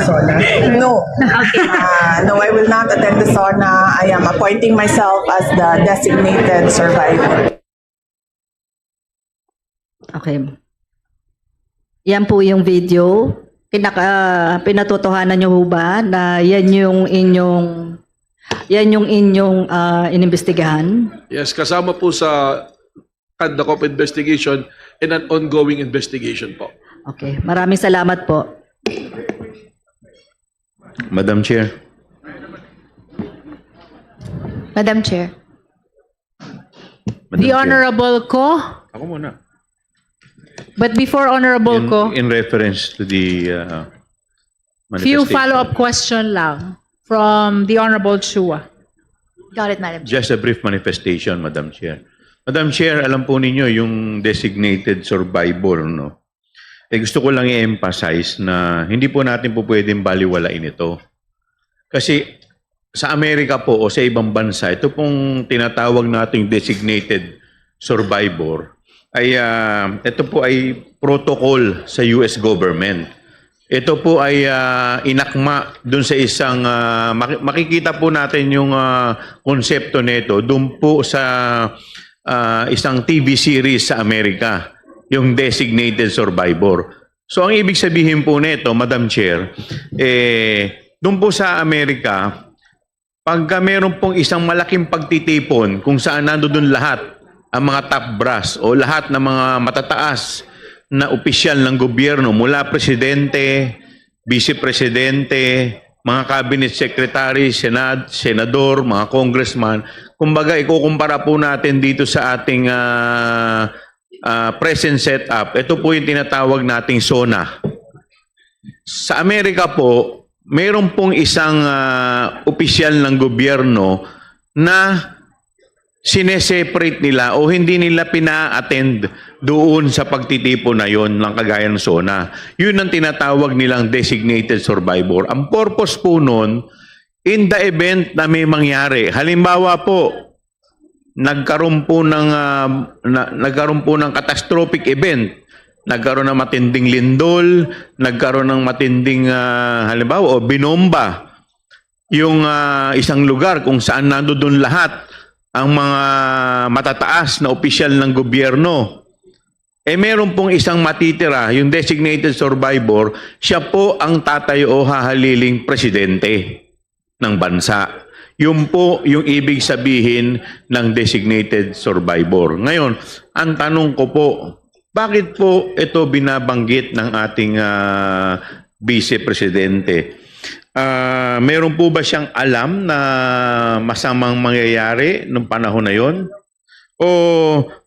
SONA. No. Uh, no, I will not attend the SONA. I am appointing myself as the designated survivor. Okay. Yan po yung video. Pinaka, pinatotohanan niyo ho ba na yan yung inyong yan yung inyong ah, inimbestigahan? Yes, kasama po sa conduct of investigation and an ongoing investigation po. Okay. Maraming salamat po. Madam Chair. Madam Chair. Madam The Chair. Honorable Ko, Ako muna. but before Honorable In, Ko, in reference to the uh, few manifestation. Follow-up question lang from the Honorable Chua. Got it, Madam Chair. Just a brief manifestation, Madam Chair. Madam Chair, alam po ninyo yung designated survivor, no? Eh, gusto ko lang i-emphasize na hindi po natin po pwedeng baliwalain ito. Kasi sa Amerika po o sa ibang bansa, ito pong tinatawag nating designated survivor ay ah, ito po ay protocol sa U S government. Ito po ay ah, inakma dun sa isang ah, maki- makikita po natin yung ah, konsepto nito dun po sa ah, isang T V series sa Amerika, yung designated survivor. So ang ibig sabihin po nito, Madam Chair, eh, doon po sa Amerika, pagka meron pong isang malaking pagtitipon kung saan nandoon lahat ang mga top brass o lahat ng mga matataas na opisyal ng gobyerno mula presidente, vice presidente, mga cabinet secretary, senad, senador, mga congressman, kumbaga ikukumpara po natin dito sa ating ah, ah, present setup. Ito po yung tinatawag nating SONA. Sa Amerika po, mayroon pong isang ah, opisyal ng gobyerno na sineseparate nila o hindi nila pina-attend doon sa pagtitipon na yon ng kagaya ng SONA. Yun ang tinatawag nilang designated survivor. Ang purpose po nun, in the event na may mangyari, halimbawa po, nagkaroon po ng ah, na, nagkaroon po ng catastrophic event, nagkaroon ng matinding lindol, nagkaroon ng matinding ah, halimbawa o binomba yung ah, isang lugar kung saan nandoon lahat ang mga matataas na opisyal ng gobyerno. Eh meron pong isang matitira, yung designated survivor, siya po ang tatayo o hahaliling presidente ng bansa. Yun po yung ibig sabihin ng designated survivor. Ngayon, ang tanong ko po, bakit po ito binabanggit ng ating ah, Vice Presidente? Ah, meron po ba siyang alam na masamang mangyayari nung panahon na yon? O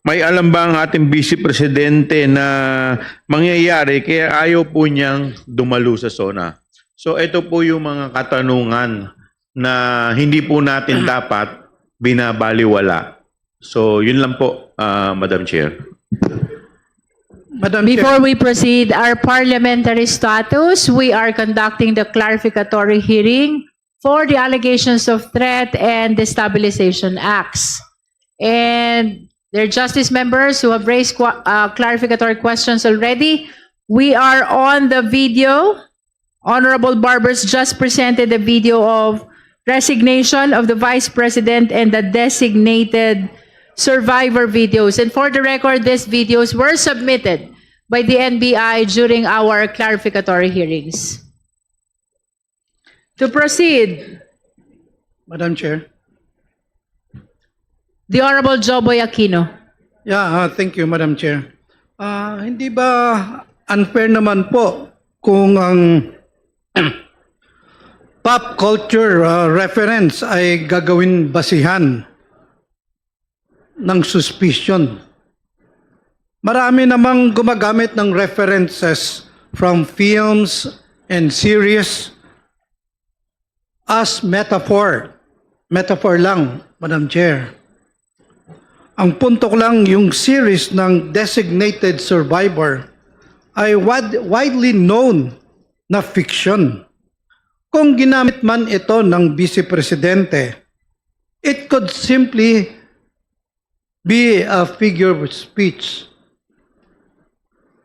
may alam ba ang ating Vice Presidente na mangyayari kaya ayaw po niyang dumalo sa SONA? So ito po yung mga katanungan na hindi po natin dapat binabaliwala. So yun lang po, ah, Madam Chair. Madam Chair. Before we proceed, our parliamentary status, we are conducting the clarificatory hearing for the allegations of threat and destabilization acts. And there are justice members who have raised qua- uh, clarificatory questions already. We are on the video. Honorable Barbers just presented the video of resignation of the Vice President and the designated survivor videos. And for the record, these videos were submitted by the N B I during our clarificatory hearings. To proceed, Madam Chair. The Honorable Joboy Aquino. Yeah, ah, thank you, Madam Chair. Ah, hindi ba unfair naman po kung ang pop culture ah, reference ay gagawin basihan ng suspicion? Marami namang gumagamit ng references from films and series as metaphor. Metaphor lang, Madam Chair. Ang punto ko lang, yung series ng Designated Survivor ay wad- widely known na fiction. Kung ginamit man ito ng Vice Presidente, it could simply be a figure of speech.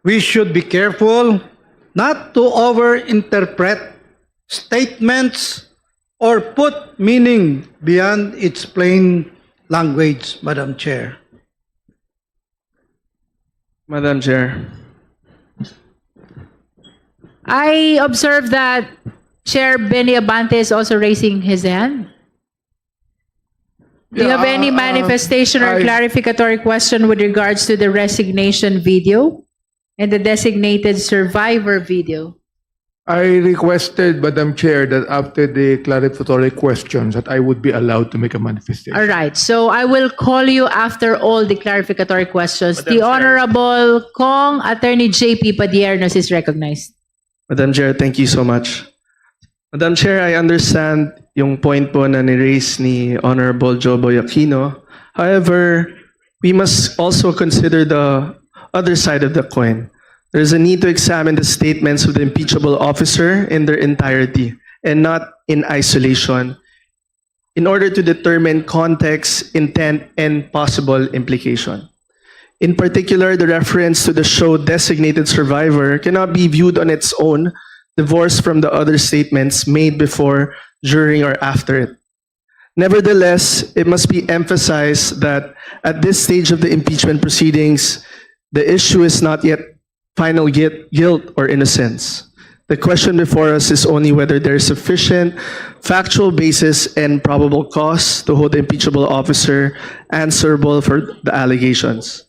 We should be careful not to overinterpret statements or put meaning beyond its plain language, Madam Chair. Madam Chair. I observe that Chair Benny Abante is also raising his hand. Do you have Yeah, any uh, manifestation or I- clarificatory question with regards to the resignation video and the designated survivor video? I requested, Madam Chair, that after the clarificatory questions, that I would be allowed to make a manifestation. All right. So I will call you after all the clarificatory questions. Madam The Chair. Honorable Cong Attorney J P Padiernos is recognized. Madam Chair, thank you so much. Madam Chair, I understand yung point po na ni-raise ni Honorable Joboy Aquino. However, we must also consider the other side of the coin. There is a need to examine the statements of the impeachable officer in their entirety and not in isolation in order to determine context, intent, and possible implication. In particular, the reference to the show designated survivor cannot be viewed on its own, divorced from the other statements made before, during, or after it. Nevertheless, it must be emphasized that at this stage of the impeachment proceedings, the issue is not yet final guilt, guilt or innocence. The question before us is only whether there is sufficient factual basis and probable cause to hold the impeachable officer answerable for the allegations.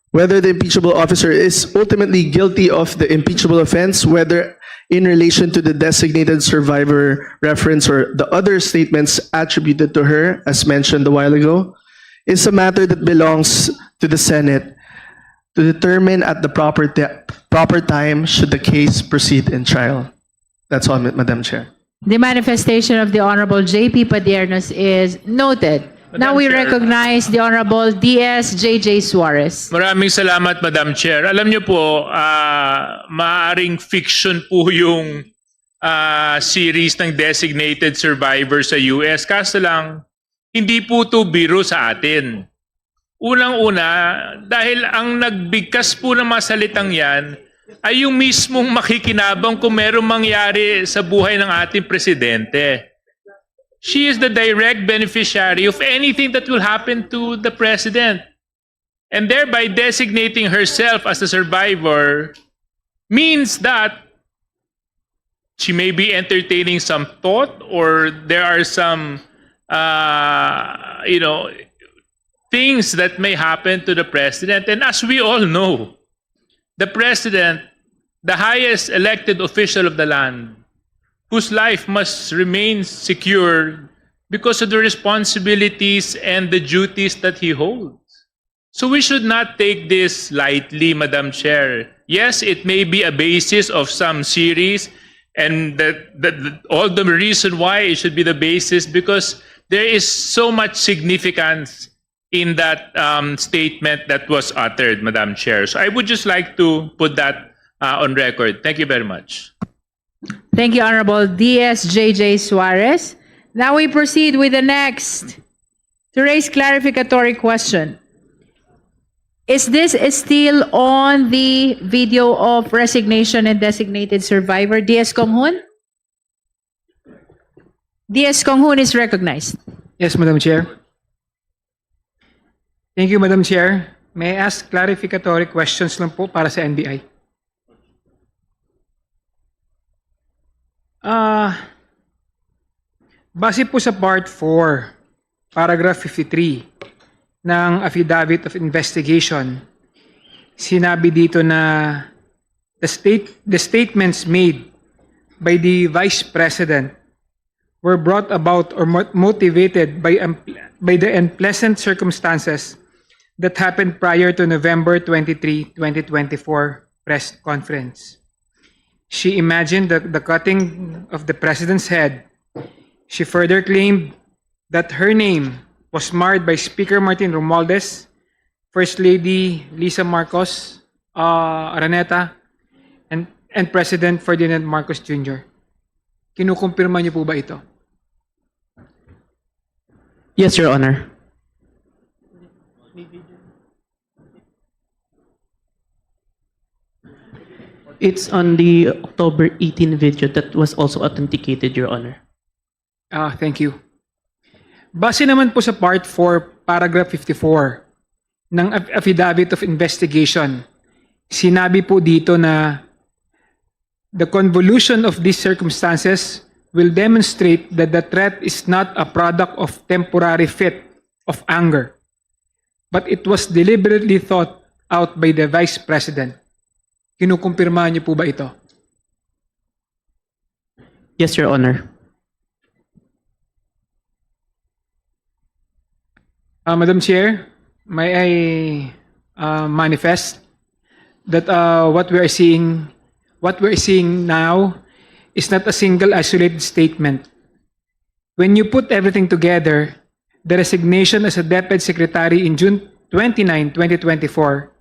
Whether the impeachable officer is ultimately guilty of the impeachable offense, whether in relation to the designated survivor reference or the other statements attributed to her, as mentioned a while ago, is a matter that belongs to the Senate to determine at the proper, te- proper time should the case proceed in trial. That's all, Ma- Madam Chair. The manifestation of the Honorable J P Padiernos is noted. Now Madam we Chair. Recognize the Honorable D S J J Suarez. Maraming salamat, Madam Chair. Alam niyo po, ah, maaring fiction po yung ah, series ng designated survivor sa U S. Kaso lang, hindi po ito biro sa atin. Unang-una, dahil ang nagbigkas po ng mga salitang yan ay yung mismong makikinabang kung merong mangyari sa buhay ng ating presidente. She is the direct beneficiary of anything that will happen to the president. And thereby designating herself as a survivor means that she may be entertaining some thought, or there are some, uh, you know, things that may happen to the president. And as we all know, the president, the highest elected official of the land, whose life must remain secure because of the responsibilities and the duties that he holds. So we should not take this lightly, Madam Chair. Yes, it may be a basis of some series, and that, that, that all the reason why it should be the basis, because there is so much significance in that um, statement that was uttered, Madam Chair. So I would just like to put that uh, on record. Thank you very much. Thank you, Honorable D S J J Suarez. Now we proceed with the next to raise clarificatory question. Is this still on the video of resignation and designated survivor, D S Conghun? D S Conghun is recognized. Yes, Madam Chair. Thank you, Madam Chair. May I ask clarificatory questions lang po para sa N B I? Ah, base po sa Part four, Paragraph fifty-three ng Affidavit of Investigation, sinabi dito na the state the statements made by the Vice President were brought about or mo- motivated by um, by the unpleasant circumstances that happened prior to November twenty-three, twenty twenty-four press conference. She imagined the, the cutting of the president's head. She further claimed that her name was marred by Speaker Martin Romualdez, First Lady Lisa Marcos uh, Araneta, and, and President Ferdinand Marcos Junior Kinukumpirma niyo po ba ito? Yes, Your Honor. It's on the October eighteen video that was also authenticated, Your Honor. Ah, thank you. Base naman po sa Part four, Paragraph fifty-four ng Af- Affidavit of Investigation, sinabi po dito na the convolution of these circumstances will demonstrate that the threat is not a product of temporary fit of anger, but it was deliberately thought out by the Vice President. Kinukumpirma niyo po ba ito? Yes, Your Honor. Uh, Madam Chair, may I uh, manifest that uh, what we are seeing, what we are seeing now, is not a single isolated statement. When you put everything together, the resignation as a DepEd secretary in June twenty-nine, twenty twenty-four,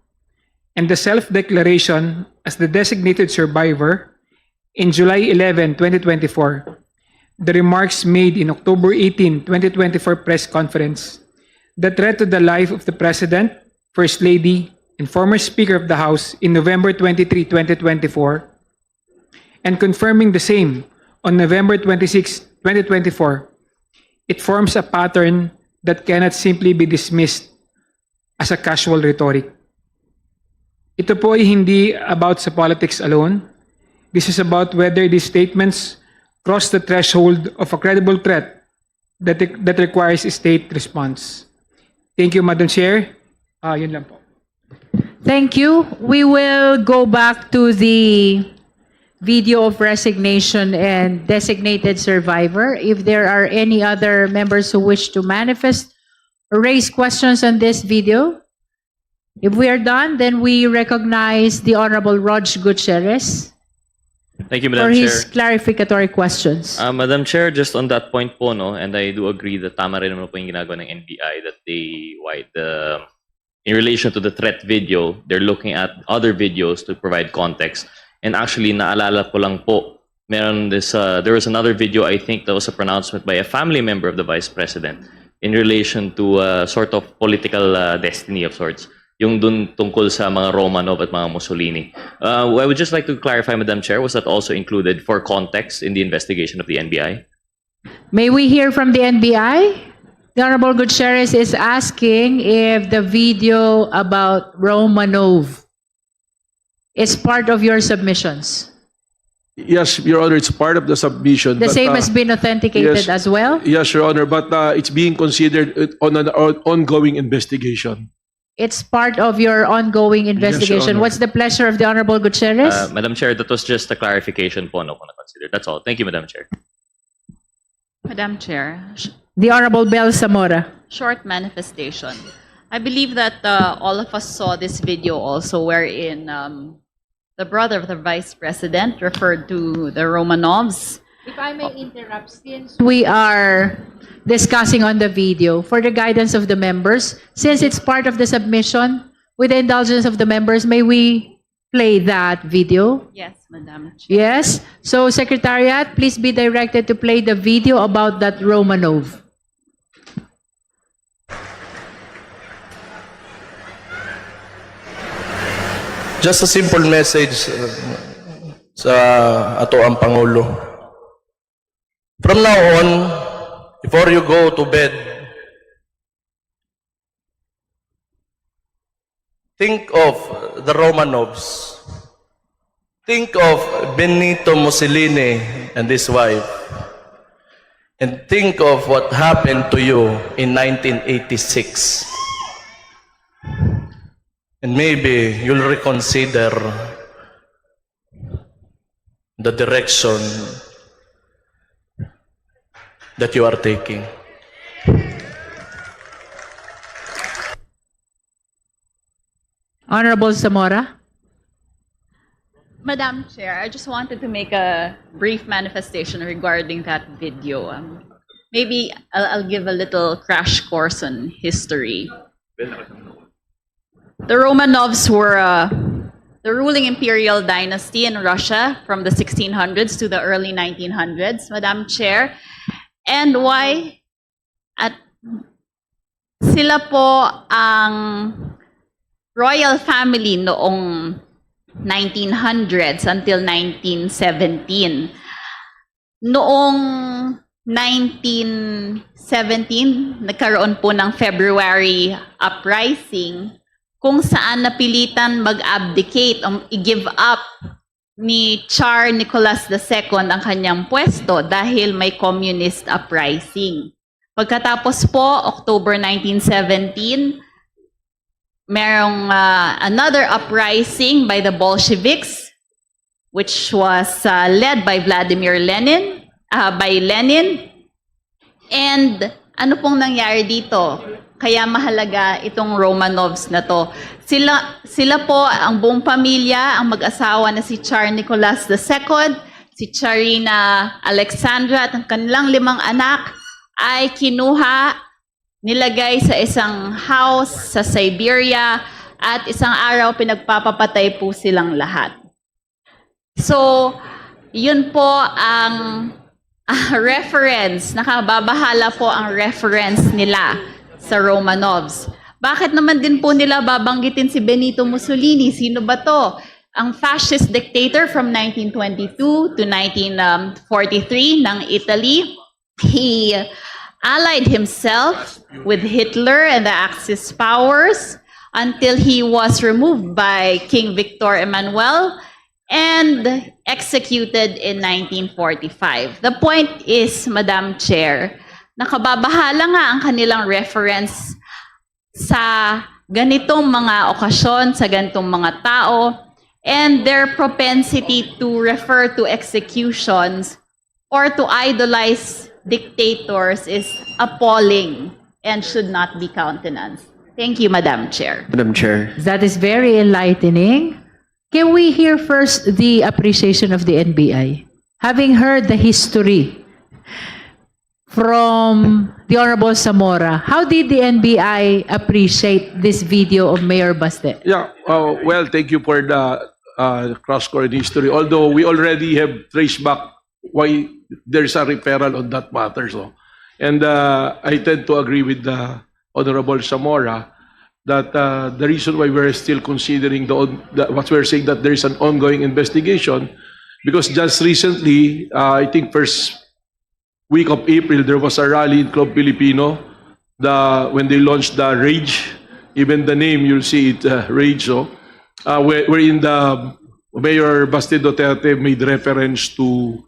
and the self-declaration as the designated survivor in July eleven, twenty twenty-four, the remarks made in October eighteen, twenty twenty-four press conference, the threat to the life of the President, First Lady, and former Speaker of the House in November twenty-three, twenty twenty-four, and confirming the same on November twenty-six, twenty twenty-four, it forms a pattern that cannot simply be dismissed as a casual rhetoric. Ito po ay hindi about sa politics alone. This is about whether these statements cross the threshold of a credible threat that, that requires a state response. Thank you, Madam Chair. Ah, yun lang po. Thank you. We will go back to the video of resignation and designated survivor. If there are any other members who wish to manifest or raise questions on this video, if we are done, then we recognize the Honorable Rog Gutierrez Thank you, for Madam his Chair. Clarificatory questions. Uh, Madam Chair, just on that point po, no, and I do agree that tama rin naman po yung ginagawa ng N B I, that they, why the, in relation to the threat video, they're looking at other videos to provide context. And actually, naalala ko lang po, meron this, uh, there was another video, I think, that was a pronouncement by a family member of the Vice President in relation to uh, sort of political uh, destiny of sorts. Yung dun tungkol sa mga Romanov at mga Mussolini. Uh, I would just like to clarify, Madam Chair, was that also included for context in the investigation of the N B I? May we hear from the N B I? The Honorable Gutierrez is asking if the video about Romanov is part of your submissions. Yes, Your Honor, it's part of the submission. The but, same uh, has been authenticated yes. As well? Yes, Your Honor, but uh, it's being considered uh, on an on- ongoing investigation. It's part of your ongoing investigation. Honor. What's the pleasure of the Honorable Gutierrez? Uh, Madam Chair, that was just a clarification po, no, kung na-consider. That's all. Thank you, Madam Chair. Madam Chair, sh- The Honorable Belle Zamora. Short manifestation. I believe that uh, all of us saw this video also, wherein um, the brother of the vice president referred to the Romanovs. If I may interrupt, since we are discussing on the video, for the guidance of the members, since it's part of the submission, with the indulgence of the members, may we play that video? Yes, Madam Chair. Yes. So, Secretariat, please be directed to play the video about that Romanov. Just a simple message uh, sa ato ang Pangulo. From now on, before you go to bed, think of the Romanovs. Think of Benito Mussolini and his wife. And think of what happened to you in nineteen eighty-six. And maybe you'll reconsider the direction that you are taking. Honorable Zamora. Madam Chair, I just wanted to make a brief manifestation regarding that video. Um, maybe I'll, I'll give a little crash course on history. The Romanovs were uh, the ruling imperial dynasty in Russia from the sixteen hundreds to the early nineteen hundreds, Madam Chair. And why? At sila po ang royal family noong nineteen hundreds until nineteen seventeen. Noong nineteen seventeen, nagkaroon po ng February uprising kung saan napilitan mag-abdicate o i-give up ni Tsar Nicholas the Second ang kanyang pwesto dahil may communist uprising. Pagkatapos po, October nineteen seventeen, merong uh, another uprising by the Bolsheviks, which was uh, led by Vladimir Lenin. ah, by Lenin. And ano pong nangyari dito? Kaya mahalaga itong Romanovs na to. Sila, sila po, ang buong pamilya, ang mag-asawa na si Tsar Nicolas the Second, si Tsarina Alexandra at ang kanilang limang anak ay kinuha, nilagay sa isang house sa Siberia, at isang araw pinagpapapatay po silang lahat. So, yun po ang, ah, reference. Nakababahala po ang reference nila sa Romanovs. Bakit naman din po nila babanggitin si Benito Mussolini? Sino ba to? Ang fascist dictator from nineteen twenty-two to nineteen forty-three ng Italy. He allied himself with Hitler and the Axis powers until he was removed by King Victor Emmanuel and executed in nineteen forty-five. The point is, Madam Chair, nakababahala nga ang kanilang reference sa ganitong mga okasyon, sa ganitong mga tao, and their propensity to refer to executions or to idolize dictators is appalling and should not be countenanced. Thank you, Madam Chair. Madam Chair. That is very enlightening. Can we hear first the appreciation of the N B I? Having heard the history from the Honorable Zamora, how did the N B I appreciate this video of Mayor Baste? Yeah, uh, well, thank you for the uh, cross-current history. Although we already have traced back why there's a referral on that matter. So, and uh, I tend to agree with the Honorable Zamora that uh, the reason why we're still considering the, on- the what we're saying, that there is an ongoing investigation, because just recently, uh, I think first week of April, there was a rally in Club Filipino, the when they launched the Rage. Even the name, you'll see it, uh, Rage. So, uh, where, wherein the Mayor Baste Duterte made reference to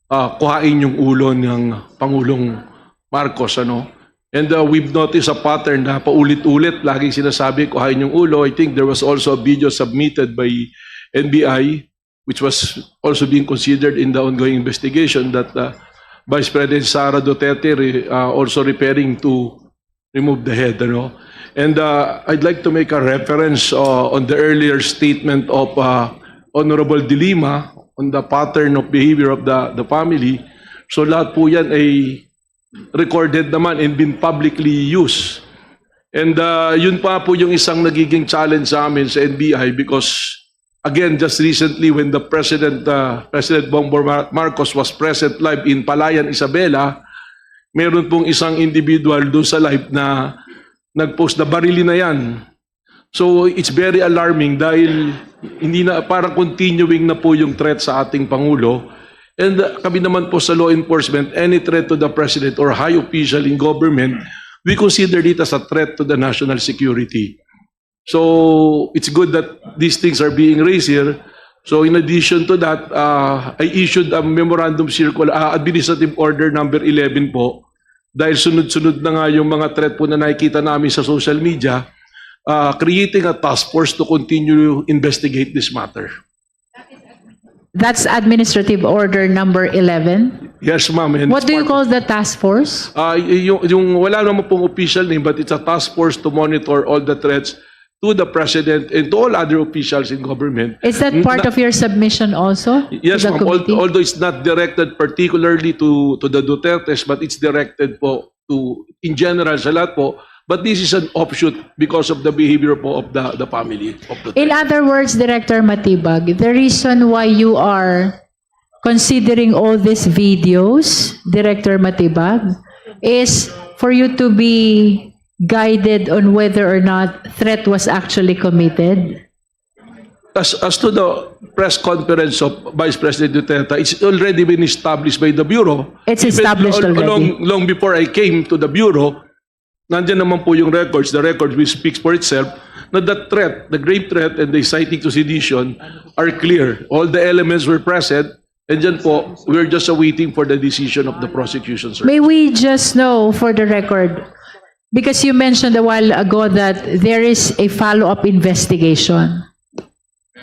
uh, kuhain yung ulo ng Pangulong Marcos, ano? And uh, we've noticed a pattern na paulit-ulit lagi sinasabi, "Kuhain yung ulo." I think there was also a video submitted by N B I, which was also being considered in the ongoing investigation, that uh, Vice President Sara Duterte re- uh, also referring to remove the head, ano? And uh, I'd like to make a reference uh, on the earlier statement of uh, Honorable De Lima on the pattern of behavior of the, the family. So lahat po yan ay recorded naman and been publicly used. And uh, yun pa po yung isang nagiging challenge sa amin sa N B I, because again, just recently when the President, uh, President Bongbong Mar- Marcos was present live in Palayan, Isabela, meron pong isang individual doon sa live na nag-post na, "Barilin na yan." So it's very alarming dahil hindi na, parang continuing na po yung threat sa ating Pangulo. And uh, kami naman po sa law enforcement, any threat to the President or high official in government, we consider it as a threat to the national security. So it's good that these things are being raised here. So in addition to that, uh, I issued a memorandum circular, uh, administrative order number eleven po, dahil sunod-sunod na nga yung mga threat po na nakikita namin sa social media, uh, creating a task force to continue investigate this matter. That's Administrative Order number eleven. Yes, ma'am. And What it's do you part- call the task force? Ah, y- yung, yung wala naman pong official name, but it's a task force to monitor all the threats to the president and to all other officials in government. Is that part Na- of your submission also? to Yes, the ma'am. Al- committee? Although it's not directed particularly to to the Dutertes, but it's directed po to, in general, sa lahat po. But this is an offshoot because of the behavior po of the the family of the In other words, Director Matibag, the reason why you are considering all these videos, Director Matibag, is for you to be guided on whether or not threat was actually committed. As, as to the press conference of Vice President Duterte, it's already been established by the Bureau. It's Even established long, already. Long, long before I came to the Bureau, nandiyan naman po yung records, the record which speaks for itself, na the threat, the grave threat and the inciting to sedition are clear. All the elements were present, and dyan po, we're just awaiting for the decision of the prosecution, sir. May we just know for the record, because you mentioned a while ago that there is a follow-up investigation.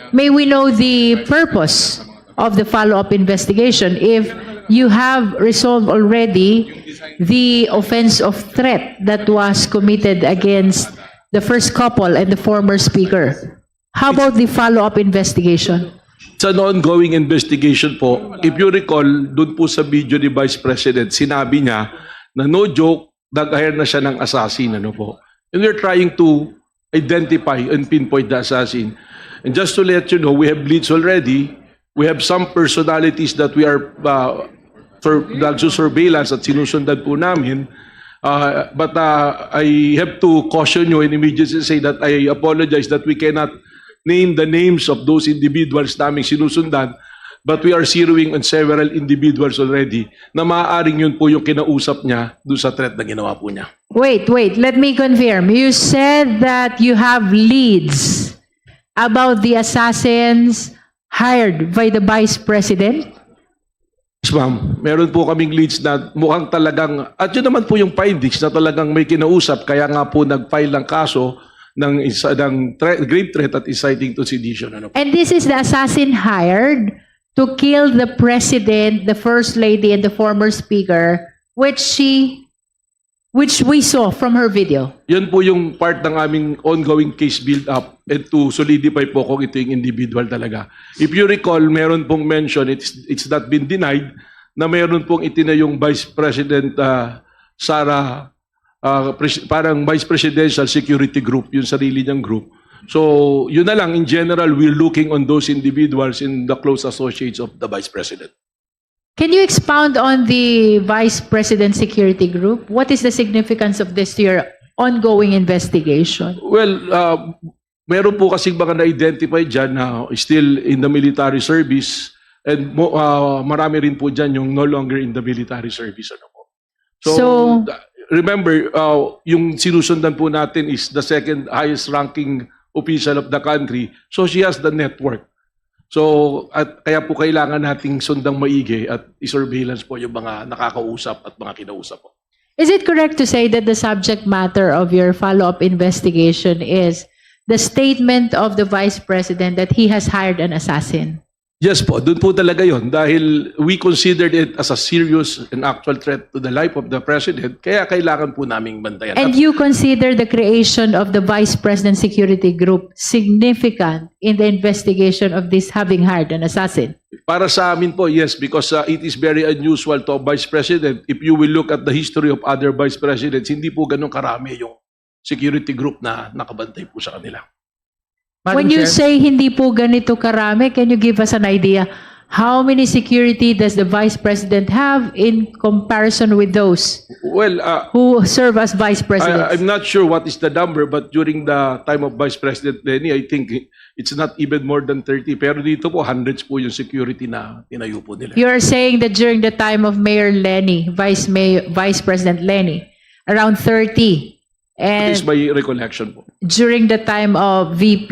May we know the purpose of the follow-up investigation if You have resolved already the offense of threat that was committed against the first couple and the former speaker. How about the follow-up investigation? It's an ongoing investigation po. If you recall, doon po sa video ni Vice President, sinabi niya na no joke, nag-hire na siya ng assassin, ano po. And we're trying to identify and pinpoint the assassin. And just to let you know, we have leads already. We have some personalities that we are uh, sur- nagsusurveillance at sinusundan po namin. Uh, but uh, I have to caution you and immediately say that I apologize that we cannot name the names of those individuals naming sinusundan, but we are zeroing on several individuals already na maaaring yun po yung kinausap niya doon sa threat na ginawa po niya. Wait, wait. Let me confirm. You said that you have leads about the assassins hired by the vice president? Yes, ma'am. Meron po kaming leads na mukhang talagang, at yun naman po yung findings na talagang may kinausap, kaya nga po nag-file ng kaso ng, isa, ng threat, grave threat at inciting to sedition. Ano po. And this is the assassin hired to kill the president, the first lady, and the former speaker, which she, which we saw from her video. Yun po yung part ng aming ongoing case build-up and to solidify po kung ito yung individual talaga. If you recall, meron pong mention, it's, it's not been denied, na meron pong itinayong Vice President uh, Sara, uh, pres- parang Vice Presidential Security Group, yung sarili niyang group. So, yun na lang, in general, we're looking on those individuals in the close associates of the Vice President. Can you expound on the Vice President Security Group? What is the significance of this to your ongoing investigation? Well, uh, meron po kasi mga na-identify dyan na still in the military service and mo, uh, marami rin po dyan yung no longer in the military service. Ano po. So, So- uh, remember, uh, yung sinusundan po natin is the second highest ranking official of the country. So she has the network. So, at kaya po kailangan nating sundang maigi at i-surveillance po yung mga nakakausap at mga kinausap po. Is it correct to say that the subject matter of your follow-up investigation is the statement of the vice president that he has hired an assassin? Yes po, doon po talaga yon dahil we considered it as a serious and actual threat to the life of the president, kaya kailangan po naming bantayan. And you consider the creation of the Vice President Security Group significant in the investigation of this having hired an assassin? Para sa amin po, yes, because uh, it is very unusual to a vice president. If you will look at the history of other vice presidents, hindi po ganun karami yung security group na nakabantay po sa kanila. Madam When you Chair, say hindi po ganito karami, can you give us an idea? How many security does the vice president have in comparison with those Well, uh, who serve as vice I, presidents? I'm not sure what is the number, but during the time of Vice President Leni, I think it's not even more than thirty. Pero dito po, hundreds po yung security na tinayo po nila. You are saying that during the time of Mayor Leni, Vice Mayor, Vice President Leni, around thirty. That is And my recollection po. during the time of V P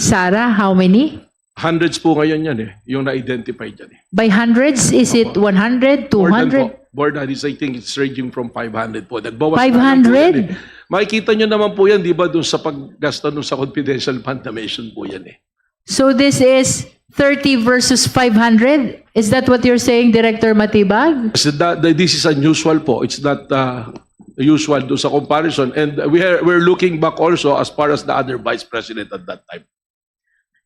Sara, how many? Hundreds po ngayon yan eh, yung na-identify dyan eh. By hundreds, is it one hundred, More than two hundred? Po, more than is, I think it's ranging from five hundred po. Nagbawas na lang po Five hundred? Yan eh. Makikita nyo naman po yan, di ba, doon sa paggasta nung sa confidential fund na mention po yan eh. So this is thirty versus five hundred? Is that what you're saying, Director Matibag? So that, that this is unusual po. It's not uh, usual doon sa comparison. And we are, we're looking back also as far as the other vice president at that time.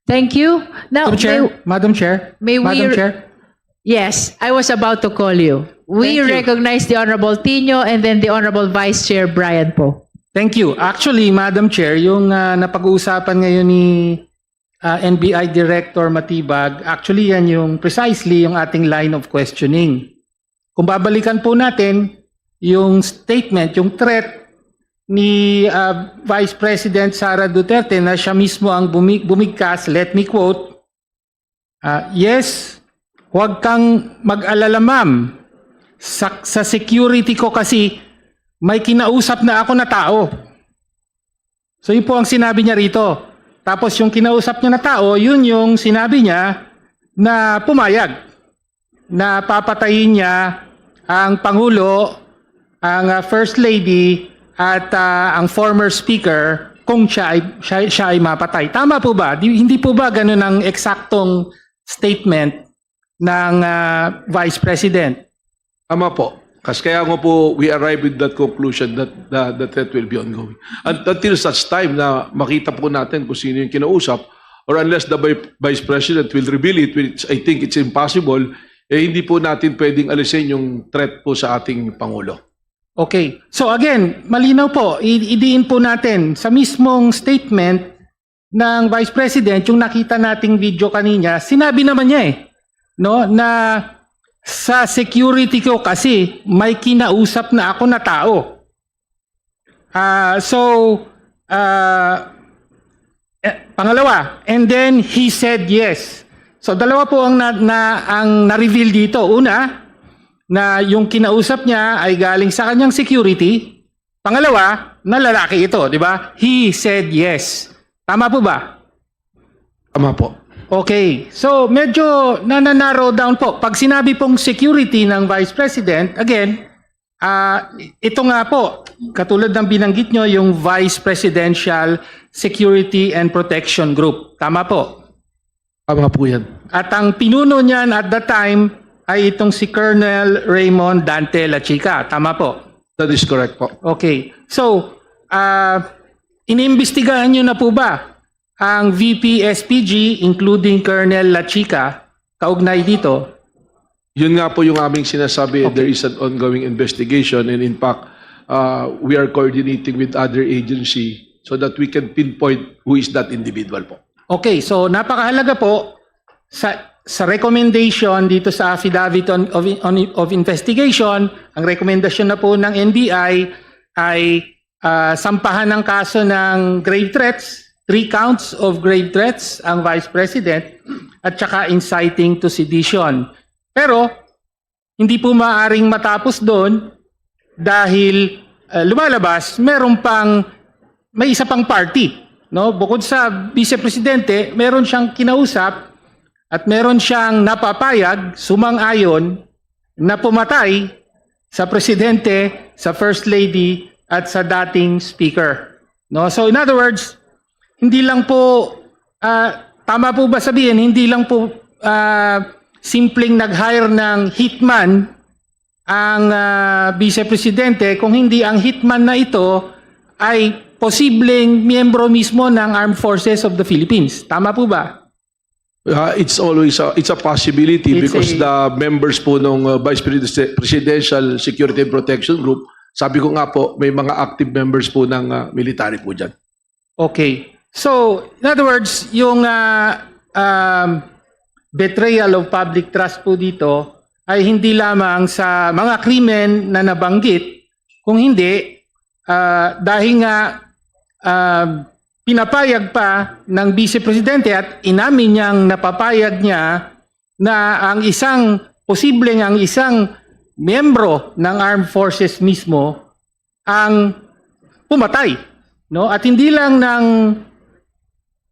Thank you. Now, Madam Chair, may- Madam Chair, may we Madam re- Chair, Yes, I was about to call you. We Thank you. Recognize the Honorable Tino and then the Honorable Vice Chair Brian po. Thank you. Actually, Madam Chair, yung ah, napag-uusapan ngayon ni ah, N B I Director Matibag, actually yan yung precisely yung ating line of questioning. Kung babalikan po natin yung statement, yung threat ni ah, Vice President Sara Duterte na siya mismo ang bumi- bumigkas, let me quote, ah, "Yes, huwag kang mag-alala, ma'am. Sa, sa security ko kasi may kinausap na ako na tao." So yun po ang sinabi niya rito. Tapos yung kinausap niya na tao, yun yung sinabi niya na pumayag na papatayin niya ang Pangulo, ang ah, First Lady, at ah, ang former speaker kung siya ay, siya, siya ay mapatay. Tama po ba? Di, hindi po ba ganun ang eksaktong statement ng ah, Vice President. Tama po. Kasi kaya nga po, we arrive with that conclusion that the, the threat will be ongoing. And until such time na makita po natin kung sino yung kinausap, or unless the vi- Vice President will reveal it, which I think it's impossible, eh hindi po natin pwedeng alisin yung threat po sa ating Pangulo. Okay. So again, malinaw po, i- idiin po natin sa mismong statement ng Vice President, yung nakita nating video kanina, sinabi naman niya eh, no, na sa security ko kasi may kinausap na ako na tao. Ah, so, ah, eh, pangalawa, and then he said yes. So dalawa po ang na, na ang na-reveal dito. Una, na yung kinausap niya ay galing sa kanyang security. Pangalawa, na lalaki ito, di ba? He said yes. Tama po ba? Tama po. Okay. So, medyo nananarrow down po. Pag sinabi pong security ng Vice President, again, ah, ito nga po, katulad ng binanggit nyo, yung Vice Presidential Security and Protection Group. Tama po? Tama po yan. At ang pinuno niyan at that time ay itong si Colonel Raymond Dante Lachica. Tama po? That is correct po. Okay. So, ah, inimbestigahan nyo na po ba ang V P S P G, including Colonel Lachica, kaugnay dito? Yun nga po yung aming sinasabi, Okay. there is an ongoing investigation, and in fact, uh, we are coordinating with other agency so that we can pinpoint who is that individual po. Okay, so napakahalaga po sa sa recommendation dito sa affidavit on, of, on, of investigation, ang rekomendasyon na po ng N B I ay ah, sampahan ng kaso ng grave threats, three counts of grave threats ang Vice President, at saka inciting to sedition. Pero hindi po maaring matapos doon dahil ah, lumalabas meron pang may isa pang party, no? Bukod sa Vice Presidente, meron siyang kinausap at meron siyang napapayag, sumang-ayon na pumatay sa presidente, sa First Lady, at sa dating speaker. No? So in other words, hindi lang po, ah, tama po ba sabihin, hindi lang po ah, simpleng nag-hire ng hitman ang ah, Vice Presidente, kung hindi ang hitman na ito ay posibleng miyembro mismo ng Armed Forces of the Philippines. Tama po ba? Uh, it's always a, it's a possibility It's because a the members po ng uh, Vice Presidential Security and Protection Group, sabi ko nga po, may mga active members po ng uh, military po dyan. Okay. So, in other words, yung uh, um, betrayal of public trust po dito ay hindi lamang sa mga krimen na nabanggit, kung hindi, uh, dahil nga uh, pinapayag pa ng Vice Presidente at inamin niyang napapayag niya na ang isang, posibleng ang isang miyembro ng armed forces mismo ang pumatay, no? At hindi lang ng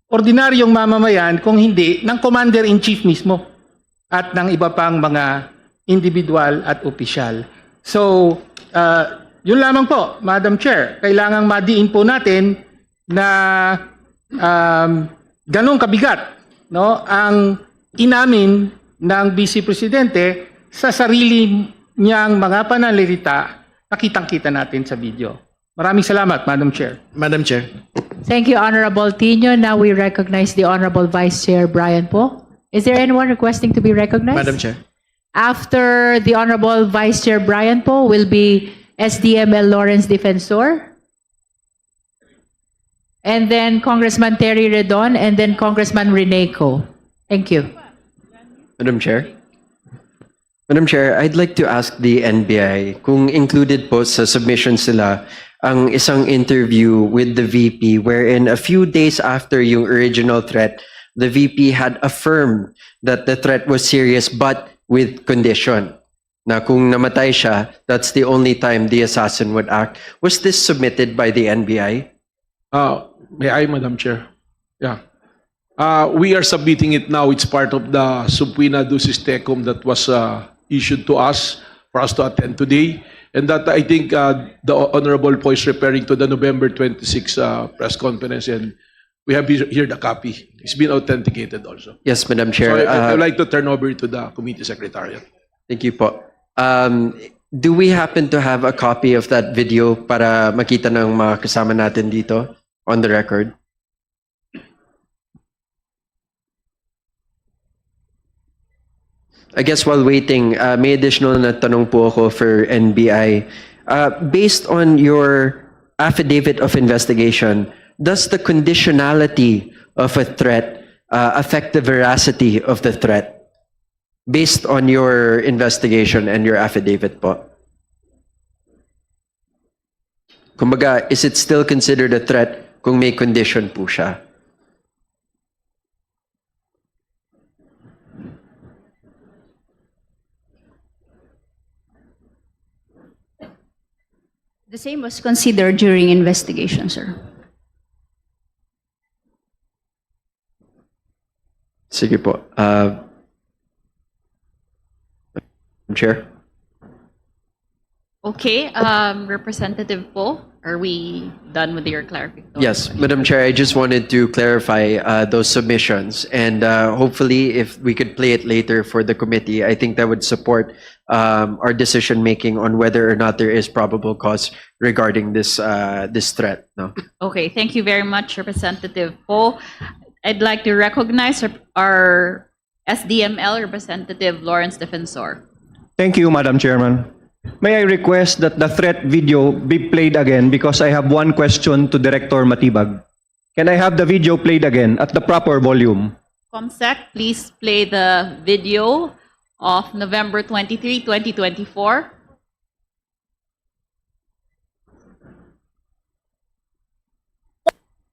ordinaryong mamamayan, kung hindi ng commander-in-chief mismo at ng iba pang mga individual at opisyal. So, uh, yun lamang po, Madam Chair. Kailangang madiin po natin na um, ganong kabigat, no, ang inamin ng Vice Presidente sa sarili niyang mga pananalita na kitang-kita natin sa video. Maraming salamat, Madam Chair. Madam Chair. Thank you, Honorable Tino. Now we recognize the Honorable Vice Chair Brian Poe. Is there anyone requesting to be recognized? Madam Chair. After the Honorable Vice Chair Brian Poe will be S D M L Lawrence Defensor. And then Congressman Terry Redon and then Congressman Reneco. Thank you. Madam Chair? Madam Chair, I'd like to ask the N B I kung included po sa submission sila ang isang interview with the V P wherein a few days after yung original threat, the V P had affirmed that the threat was serious but with condition. Na kung namatay siya, that's the only time the assassin would act. Was this submitted by the N B I? Uh, may I, Madam Chair? Yeah. Uh, we are submitting it now. It's part of the subpoena ducis tecum that was uh, issued to us for us to attend today. And that I think uh, the Honorable Poe is referring to the November twenty-six uh, press conference. And We have here the copy. It's been authenticated also. Yes, Madam So Chair. I, I- Uh, I'd like to turn over to the committee secretariat. Thank you po. Um, do we happen to have a copy of that video para makita ng mga kasama natin dito on the record? I guess while waiting, uh, may additional na tanong po ako for N B I. Uh, based on your affidavit of investigation, does the conditionality of a threat uh, affect the veracity of the threat? Based on your investigation and your affidavit po. Kumbaga, is it still considered a threat kung may condition po siya? The same was considered during investigation, sir. Sige po. Uh, Chair? Okay, um, Representative Poe, are we done with your clarification? Yes, Madam Chair, I just wanted to clarify uh, those submissions, and uh, hopefully, if we could play it later for the committee, I think that would support um, our decision making on whether or not there is probable cause regarding this uh, this threat. No. Okay, thank you very much, Representative Poe. I'd like to recognize our- our S D M L Representative Lawrence Defensor. Thank you, Madam Chairman. May I request that the threat video be played again because I have one question to Director Matibag. Can I have the video played again at the proper volume? ComSec, please play the video of November twenty-three, twenty twenty-four.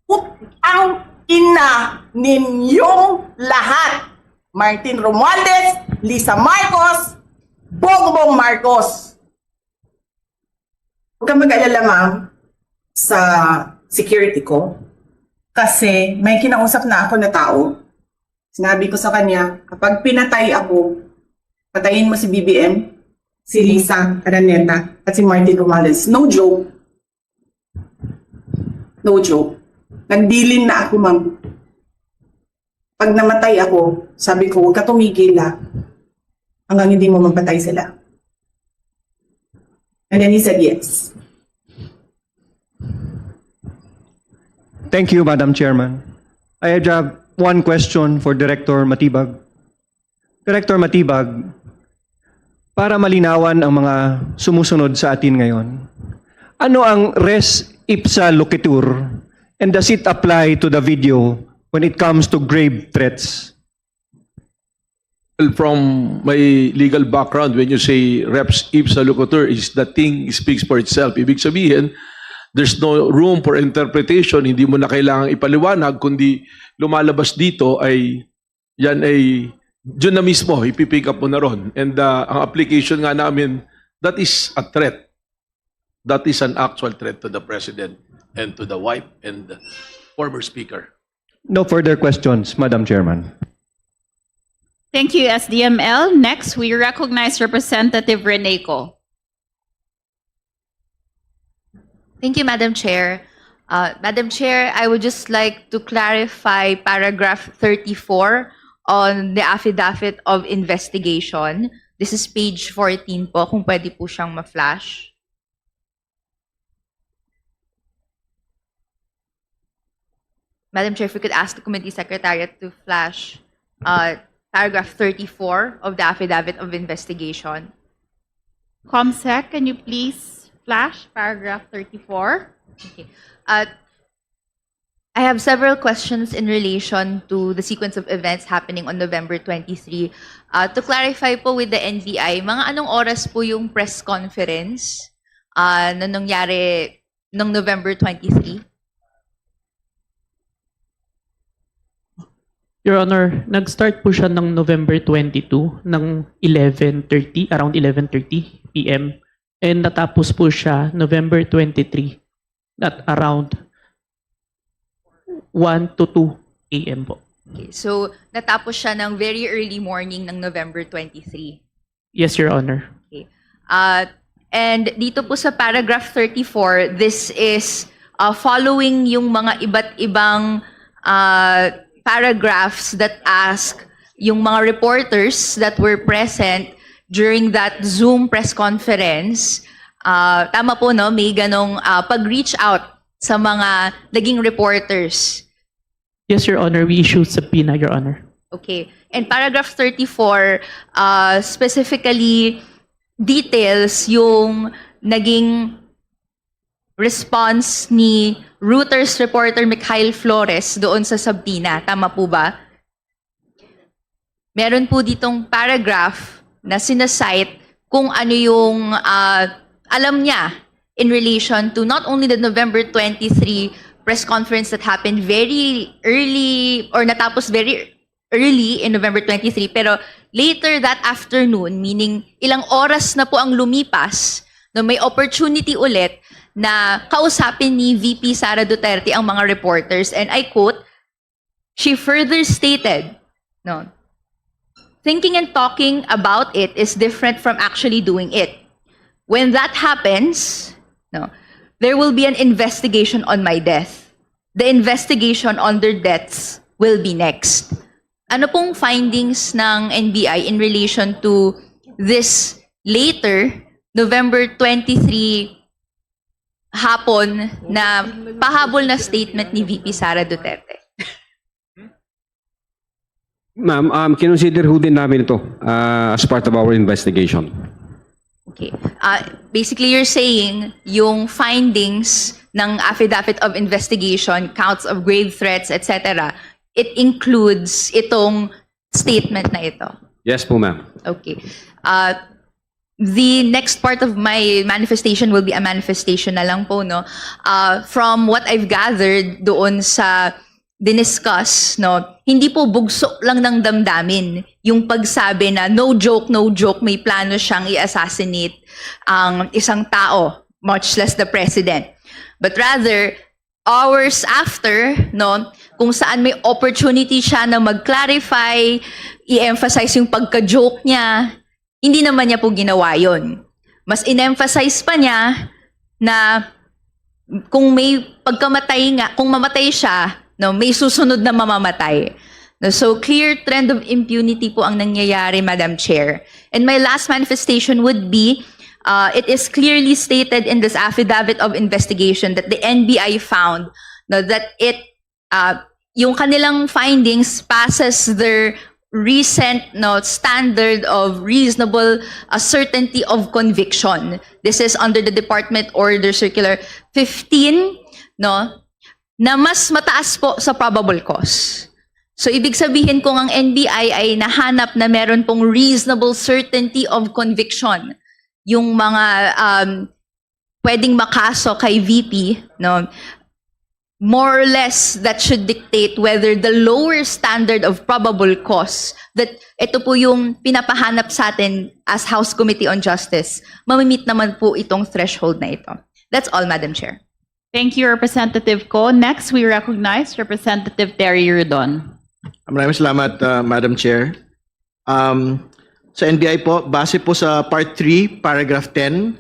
Putang ina ninyong lahat. Martin Romualdez, Lisa Marcos, Bongbong Marcos. Huwag kang mag-alala, ma'am, sa security ko. Kasi may kinausap na ako na tao. Sinabi ko sa kanya, kapag pinatay ako, patayin mo si B B M, si Lisa Araneta, at si Martin Romualdez. No joke. No joke. Nagbilin na ako, ma'am. Pag namatay ako, sabi ko, "Huwag ka tumigil, ah, hanggang hindi mo mapatay sila." And then he said, "Yes." Thank you, Madam Chairman. I have one question for Director Matibag. Director Matibag, para malinawan ang mga sumusunod sa atin ngayon, ano ang res ipsa loquitur, and does it apply to the video when it comes to grave threats? Well, from my legal background, when you say res ipsa loquitur, is the thing speaks for itself. Ibig sabihin, there's no room for interpretation. Hindi mo na kailangan ipaliwanag, kundi lumalabas dito ay yan ay yun na mismo, ipipick up mo na ron. And uh, ang application nga namin, that is a threat. That is an actual threat to the president and to the wife and the former speaker. No further questions, Madam Chairman. Thank you, S D M L. Next, we recognize Representative Reneco. Thank you, Madam Chair. Uh, Madam Chair, I would just like to clarify paragraph thirty-four on the affidavit of investigation. This is page fourteen po, kung pwede po siyang ma-flash. Madam Chair, if we could ask the committee secretariat to flash uh, paragraph thirty-four of the affidavit of investigation. ComSec, can you please flash paragraph thirty-four? Okay. Uh, I have several questions in relation to the sequence of events happening on November twenty-three. Uh, to clarify po with the N B I, mga anong oras po yung press conference uh, na nangyari ng November twenty-three? Your Honor, nag-start po siya ng November twenty-two ng eleven thirty, around eleven thirty P M. And natapos po siya November twenty-three at around one to two A M po. Okay, so natapos siya ng very early morning ng November twenty-three. Yes, Your Honor. Uh, and dito po sa paragraph thirty-four, this is uh, following yung mga iba't ibang uh, paragraphs that ask yung mga reporters that were present during that Zoom press conference, uh, tama po, no, may ganong uh, pag-reach out sa mga naging reporters. Yes, Your Honor, we issued subpoena, Your Honor. Okay. And paragraph thirty-four uh, specifically details yung naging response ni Reuters reporter Mikhail Flores doon sa subpoena. Tama po ba? Meron po ditong paragraph na sinasite kung ano yung uh, alam niya in relation to not only the November twenty-three press conference that happened very early or natapos very early in November twenty-three, pero later that afternoon, meaning ilang oras na po ang lumipas, no, may opportunity ulit na kausapin ni V P Sara Duterte ang mga reporters, and I quote, she further stated, no, "Thinking and talking about it is different from actually doing it. When that happens, no, there will be an investigation on my death. The investigation on their deaths will be next." Ano pong findings ng N B I in relation to this later November twenty-three hapon na pahabol na statement ni V P Sara Duterte? Ma'am, um, kinonsider ho din namin ito uh, as part of our investigation. Okay. Uh, basically, you're saying yung findings ng affidavit of investigation, counts of grave threats, et cetera, it includes itong statement na ito. Yes po, ma'am. Okay. Uh, the next part of my manifestation will be a manifestation na lang po, no? Uh, from what I've gathered doon sa diniscuss, no, hindi po bugso lang ng damdamin yung pagsabi na no joke, no joke, may plano siyang i-assassinate ang isang tao, much less the president. But rather, hours after, no, kung saan may opportunity siya na mag-clarify, i-emphasize yung pagka-joke niya, hindi naman niya po ginawa yun. Mas in-emphasize pa niya na kung may pagkamatay nga, kung mamatay siya, no, may susunod na mamamatay. No, so clear trend of impunity po ang nangyayari, Madam Chair. And my last manifestation would be, uh, it is clearly stated in this affidavit of investigation that the N B I found, no, that it uh, yung kanilang findings passes their recent, no, standard of reasonable uh, certainty of conviction. This is under the Department Order Circular fifteen, no, na mas mataas po sa probable cause. So, ibig sabihin, kung ang N B I ay nahanap na meron pong reasonable certainty of conviction, yung mga um, pwedeng makaso kay V P, no, more or less that should dictate whether the lower standard of probable cause, that ito po yung pinapahanap sa atin as House Committee on Justice, mamimit naman po itong threshold na ito. That's all, Madam Chair. Thank you, Representative Ko. Next, we recognize Representative Terry Rodon. Maraming salamat, uh, Madam Chair. Um, sa N B I po, base po sa Part three, Paragraph ten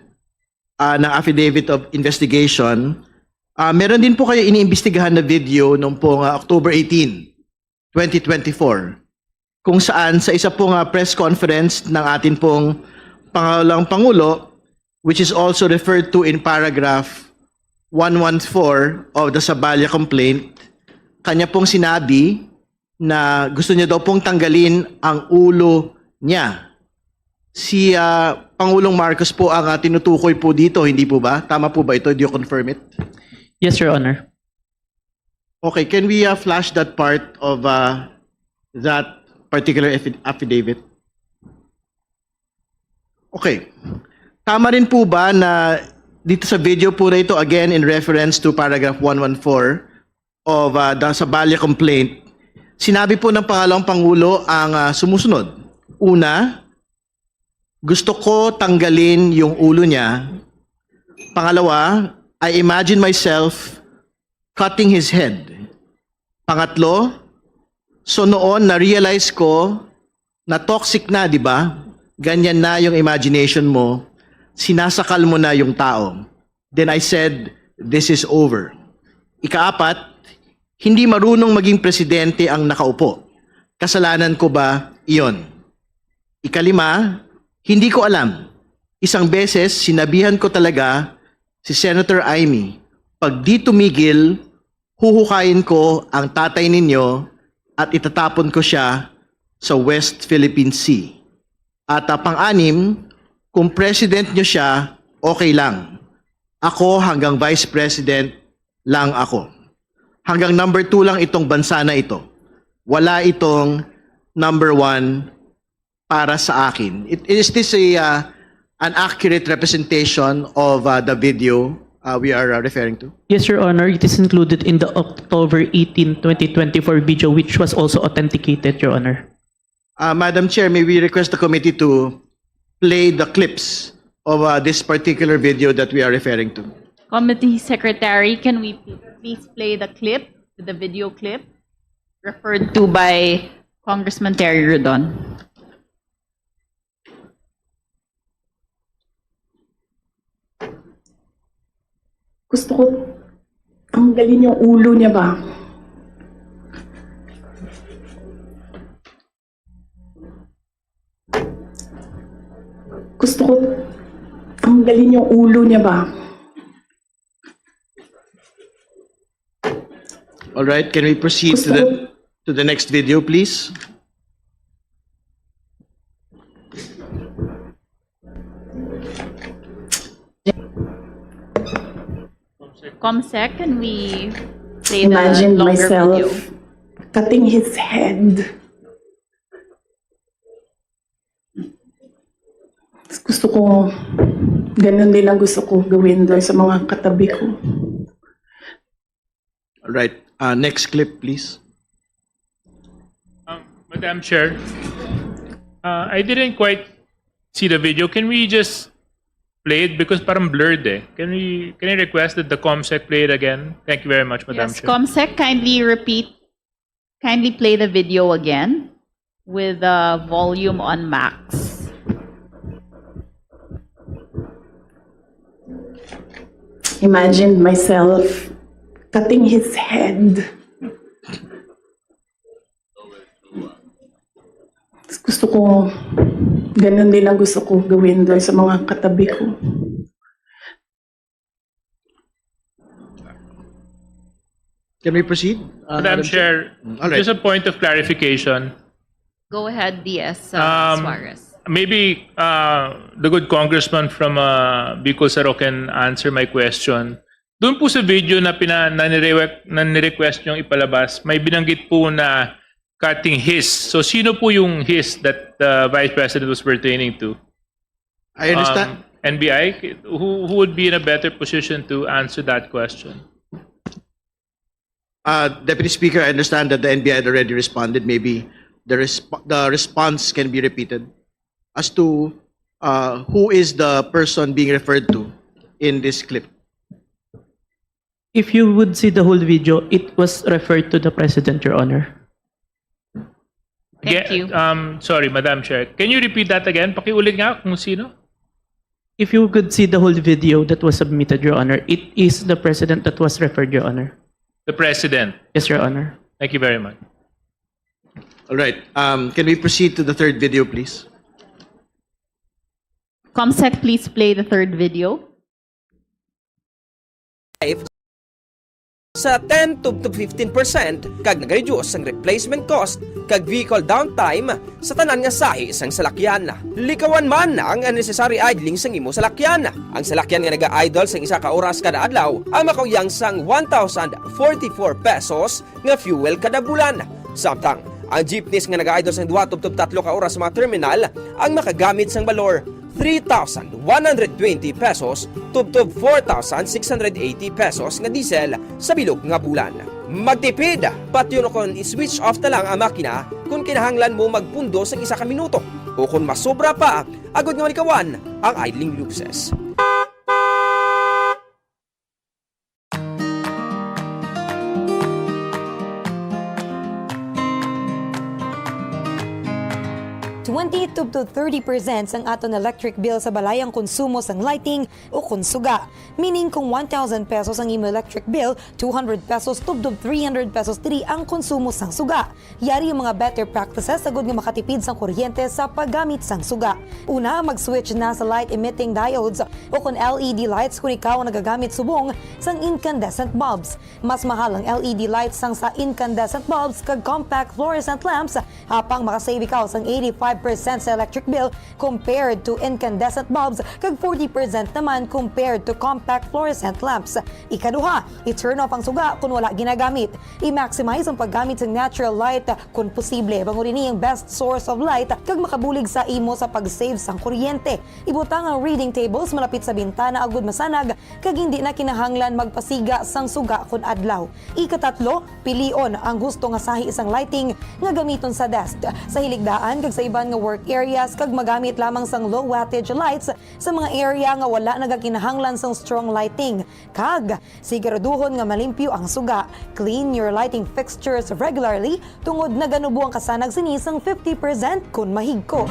uh, ng Affidavit of Investigation, uh, meron din po kayo iniimbestigahan na video noong po uh, October eighteen, twenty twenty-four, kung saan sa isa pong uh, press conference ng atin pong Pangulang Pangulo, which is also referred to in paragraph one one four of the Saballa complaint, kanya pong sinabi na gusto niya daw pong tanggalin ang ulo niya. Si uh, Pangulong Marcos po ang uh, tinutukoy po dito, hindi po ba? Tama po ba ito? Do you confirm it? Yes, Your Honor. Okay, can we uh, flash that part of uh, that particular affidavit? Okay. Tama rin po ba na dito sa video po na ito, again in reference to paragraph one one four of uh, the Saballa complaint, sinabi po ng pangalawang pangulo ang uh, sumusunod. Una, gusto ko tanggalin yung ulo niya. Pangalawa, I imagine myself cutting his head. Pangatlo, so noon na-realize ko na toxic na, di ba? Ganyan na yung imagination mo, sinasakal mo na yung tao. Then I said, this is over. Ikaapat, hindi marunong maging presidente ang nakaupo. Kasalanan ko ba iyon? Ikalima, hindi ko alam. Isang beses, sinabihan ko talaga si Senator Imee, "Pag di tumigil, huhukayin ko ang tatay ninyo at itatapon ko siya sa West Philippine Sea." At, ah, pang-anim, kung president nyo siya, okay lang. Ako hanggang vice president lang ako. Hanggang number two lang itong bansa na ito. Wala itong number one para sa akin. It, is this a, uh, an accurate representation of, uh, the video, uh, we are, uh, referring to? Yes, Your Honor. It is included in the October eighteen, twenty twenty-four video, which was also authenticated, Your Honor. Uh, Madam Chair, may we request the committee to play the clips of, uh, this particular video that we are referring to? Committee Secretary, can we please play the clip, the video clip referred to by Congressman Terry Rodon? Gusto ko tanggalin yung ulo niya ba? Gusto ko tanggalin yung ulo niya ba? All right, can we proceed to the, to the next video, please? Comsec, can we play the Imagine longer myself video? Cutting his head. Gusto ko, ganun din ang gusto ko gawin doon sa mga katabi ko. All right. Uh, next clip, please. Um, Madam Chair, uh, I didn't quite see the video. Can we just play it? Because parang blurred eh. Can we, can I request that the Comsec play it again? Thank you very much, Madam Yes, Chair. Comsec, kindly repeat, kindly play the video again with the volume on max. Imagine myself cutting his head. Gusto ko, ganun din ang gusto ko gawin doon sa mga katabi ko. Can we proceed? Uh, Madam Madam Chair, Mm, all right. just a point of clarification. Go ahead, D S, uh, Um, Suarez. Maybe, uh, the good congressman from, uh, Bicol Saro can answer my question. Doon po sa video na pina-, na nire-, na ni-request niyong ipalabas, may binanggit po na cutting his. So, sino po yung his that, uh, Vice President was pertaining to? I understand. Um, N B I, who, who would be in a better position to answer that question? Uh, Deputy Speaker, I understand that the N B I had already responded. Maybe the resp-, the response can be repeated as to, uh, who is the person being referred to in this clip. If you would see the whole video, it was referred to the President, Your Honor. Thank Aga-, you. Um, sorry, Madam Chair. Can you repeat that again? Pakiulit nga kung sino. If you could see the whole video that was submitted, Your Honor, it is the President that was referred, Your Honor. The President. Yes, Your Honor. Thank you very much. All right. Um, can we proceed to the third video, please? Comsec, please play the third video. Sa ten to, to fifteen percent, kag nag-reduce ang replacement cost kag vehicle downtime sa tanan nga sahi sang salakyan. Likawan man ang unnecessary idling sang imo salakyan. Ang salakyan nga naga-idle sang isa ka oras kada adlaw ang makauyang sang one thousand forty-four pesos nga fuel kada bulan. Samtang ang jeepneys nga naga-idle sang duha tubtob tatlo ka oras sa mga terminal ang makagamit sang balor three thousand one hundred twenty pesos tubtob four thousand six hundred eighty pesos nga diesel sa bilog nga bulan. Magtipid! Patyon o kon i-switch off na lang ang makina kon kinahanglan mo magpundo sang isa ka minuto o kon masobra pa, agod nga malikawan ang idling luces. Twenty to, to thirty percent sang aton electric bill sa balay ang konsumo sang lighting o kon suga. Meaning, kung one thousand pesos ang imo electric bill, two hundred pesos tubtob three hundred pesos diri ang konsumo sang suga. Yari ang mga better practices agud nga makatipid sang kuryente sa paggamit sang suga. Una, mag-switch na sa light emitting diodes o kon L E D lights kung ikaw ang nagagamit subong sang incandescent bulbs. Mas mahal ang L E D lights sang sa incandescent bulbs kag compact fluorescent lamps, apang makasave ikaw sang eighty-five percent sa electric bill compared to incandescent bulbs kag forty percent naman compared to compact fluorescent lamps. Ikaduha, i-turn off ang suga kung wala ginagamit. I-maximize ang paggamit sa natural light kung posible, bangod ini ang best source of light kag makabulig sa imo sa pag-save sang kuryente. Ibutang ang reading tables malapit sa bintana agud masanag kag hindi na kinahanglan magpasiga sang suga kon adlaw. Ikatatlo, pilion ang husto nga sahi sang lighting nga gamiton sa desk, sa hiligdaan kag sa iban nga work areas, kag magamit lamang sang low wattage lights sa mga area nga wala nagakinahanglan sang strong lighting. Kag siguraduhon nga malimpyo ang suga. Clean your lighting fixtures regularly tungod naganubo ang kasanag sini sang fifty percent kon mahigko.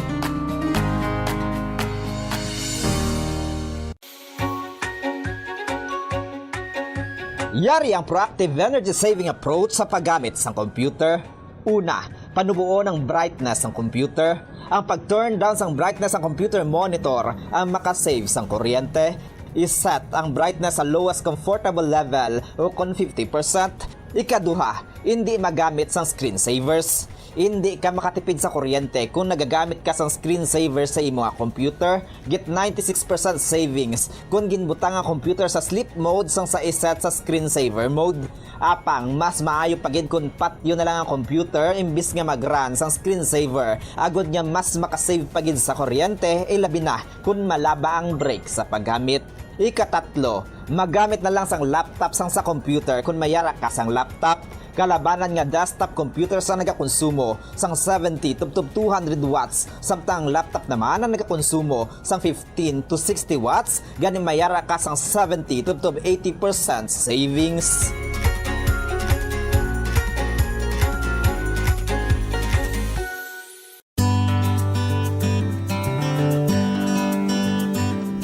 Yari ang proactive energy saving approach sa paggamit sang computer. Una, panuboon ang brightness sang computer. Ang pag-turn down sang brightness sang computer monitor ang makasave sang kuryente. I-set ang brightness sa lowest comfortable level o kon fifty percent. Ikaduha, hindi magamit sang screensavers. Hindi ka makatipid sa kuryente kung nagagamit ka sang screensaver sa imo nga computer. Get ninety-six percent savings kung ginbutang ang computer sa sleep mode sang sa iset sa screensaver mode. Apang mas maayo pa gid kung patyon na lang ang computer imbis nga mag-run sang screensaver, agud nga mas makasave pa gid sa kuryente, ilabi na kung malaba ang break sa paggamit. Ikatatlo, magamit na lang sang laptop sang sa computer kung may ara ka sang laptop. Kalabanan nga desktop computer sang nagakonsumo sang seventy tubtob two hundred watts, samtang ang laptop naman ang nagakonsumo sang fifteen to sixty watts, gani may ara ka sang seventy tubtob eighty percent savings.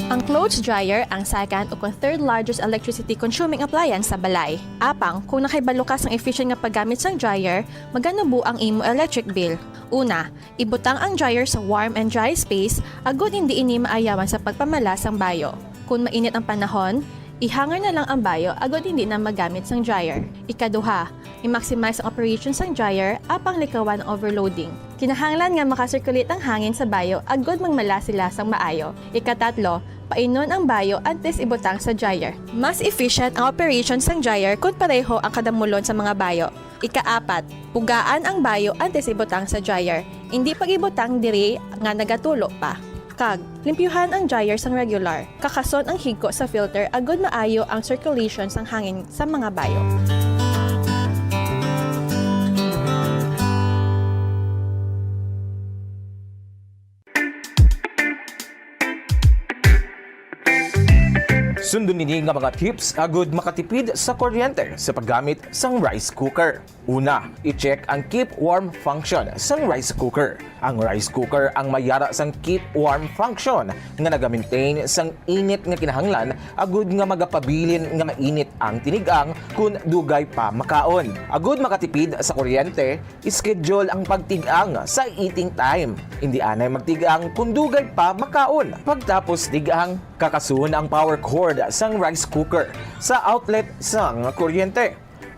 Ang clothes dryer ang second o kon third largest electricity consuming appliance sa balay. Apang, kung nakahibalo ka sang efficient nga paggamit sang dryer, maganubo ang imo electric bill. Una, ibutang ang dryer sa warm and dry space, agud hindi ini maayawan sa pagpamala sang bayo. Kung mainit ang panahon, i-hanger na lang ang bayo agud hindi na magamit sang dryer. Ikaduha, i-maximize ang operation sang dryer, apang likawan ang overloading. Kinahanglan nga maka-circulate ang hangin sa bayo agud magmala sila sang maayo. Ikatatlo, painon ang bayo antes ibutang sa dryer. Mas efficient ang operation sang dryer kon pareho ang kadamulon sa mga bayo. Ikaapat, pugaan ang bayo antes ibutang sa dryer. Indi pag-ibutang diri nga nagatulo pa. Kag, limpyuhan ang dryer sang regular. Kakason ang higko sa filter agud maayo ang circulation sang hangin sa mga bayo. Sundon ini nga mga tips agud makatipid sa kuryente sa paggamit sang rice cooker. Una, i-check ang keep warm function sang rice cooker. Ang rice cooker ang may ara sang keep warm function nga naga-maintain sang init nga kinahanglan agud nga magapabilin nga mainit ang tinig-ang kon dugay pa makaon. Agud makatipid sa kuryente, schedule ang pagtig-ang sa eating time. Indi anay magtig-ang kon dugay pa makaon. Pagtapos tig-ang, kakason ang power cord sang rice cooker sa outlet sang kuryente.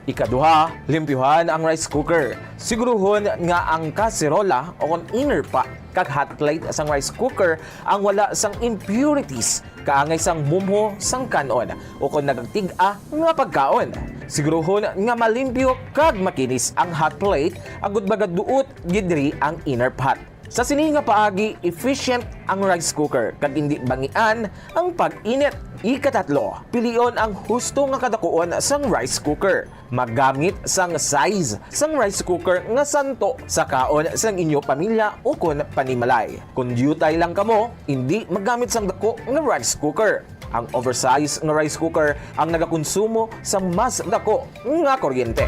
Ikaduha, limpyuhan ang rice cooker. Siguruhon nga ang kaserola o kon inner pot kag hot plate sang rice cooker ang wala sang impurities kaangay sang mumho sang kan-on o kon nagtig-a nga pagkaon. Siguruhon nga malimpyo kag makinis ang hot plate agud magaduot gid diri ang inner pot. Sa sini nga paagi, efficient ang rice cooker kag indi bangian ang pag-init. Ikatatlo, pilion ang husto nga kadakuon sang rice cooker. Maggamit sang size sang rice cooker nga santo sa kaon sang inyo pamilya ukon panimalay. Kon diutay lang kamo, indi maggamit sang dako nga rice cooker. Ang oversize nga rice cooker ang nagakonsumo sang mas dako nga kuryente.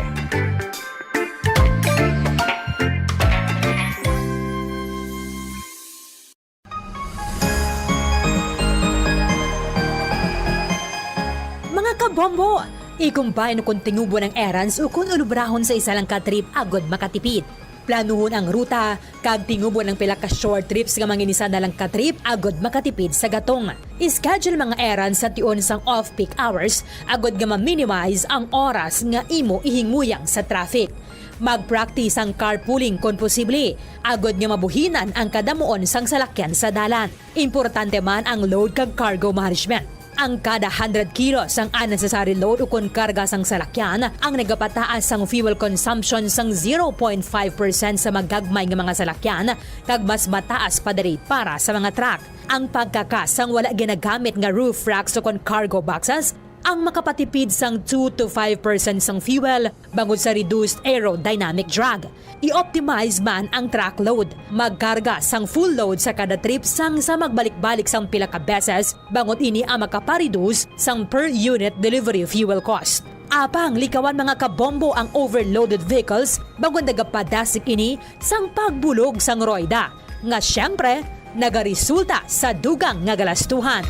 Mo, i-combine kon tingubon ang errands o kon ulubrahon sa isa lang ka trip agod makatipid. Planuhon ang ruta, kag tingubon ang pila ka short trips nga manginisa na lang ka trip agod makatipid sa gatong. I-schedule mga errands sa tion sang off-peak hours agod nga ma-minimize ang oras nga imo ihingmuyang sa traffic. Mag-practice ang carpooling kon posible, agod nga mabuhinan ang kadamuon sang salakyan sa dalan. Importante man ang load kag cargo management. Ang kada hundred kilos sang unnecessary load ukon karga sang salakyan ang nagapataas sang fuel consumption sang zero point five percent sa magagmay nga mga salakyan, kag mas mataas pa diri para sa mga truck. Ang pagkakas sang wala ginagamit nga roof racks ukon cargo boxes ang makapatipid sang two to five percent sang fuel bangod sa reduced aerodynamic drag. I-optimize man ang truck load. Magkarga sang full load sa kada trip sang sa magbalik-balik sang pila ka beses, bangod ini ang makapareduce sang per unit delivery fuel cost. Apang likawan, mga kabombo, ang overloaded vehicles bangod nagapadasig ini sang pagbulog sang royda, nga siyempre nagaresulta sa dugang nga galastuhan.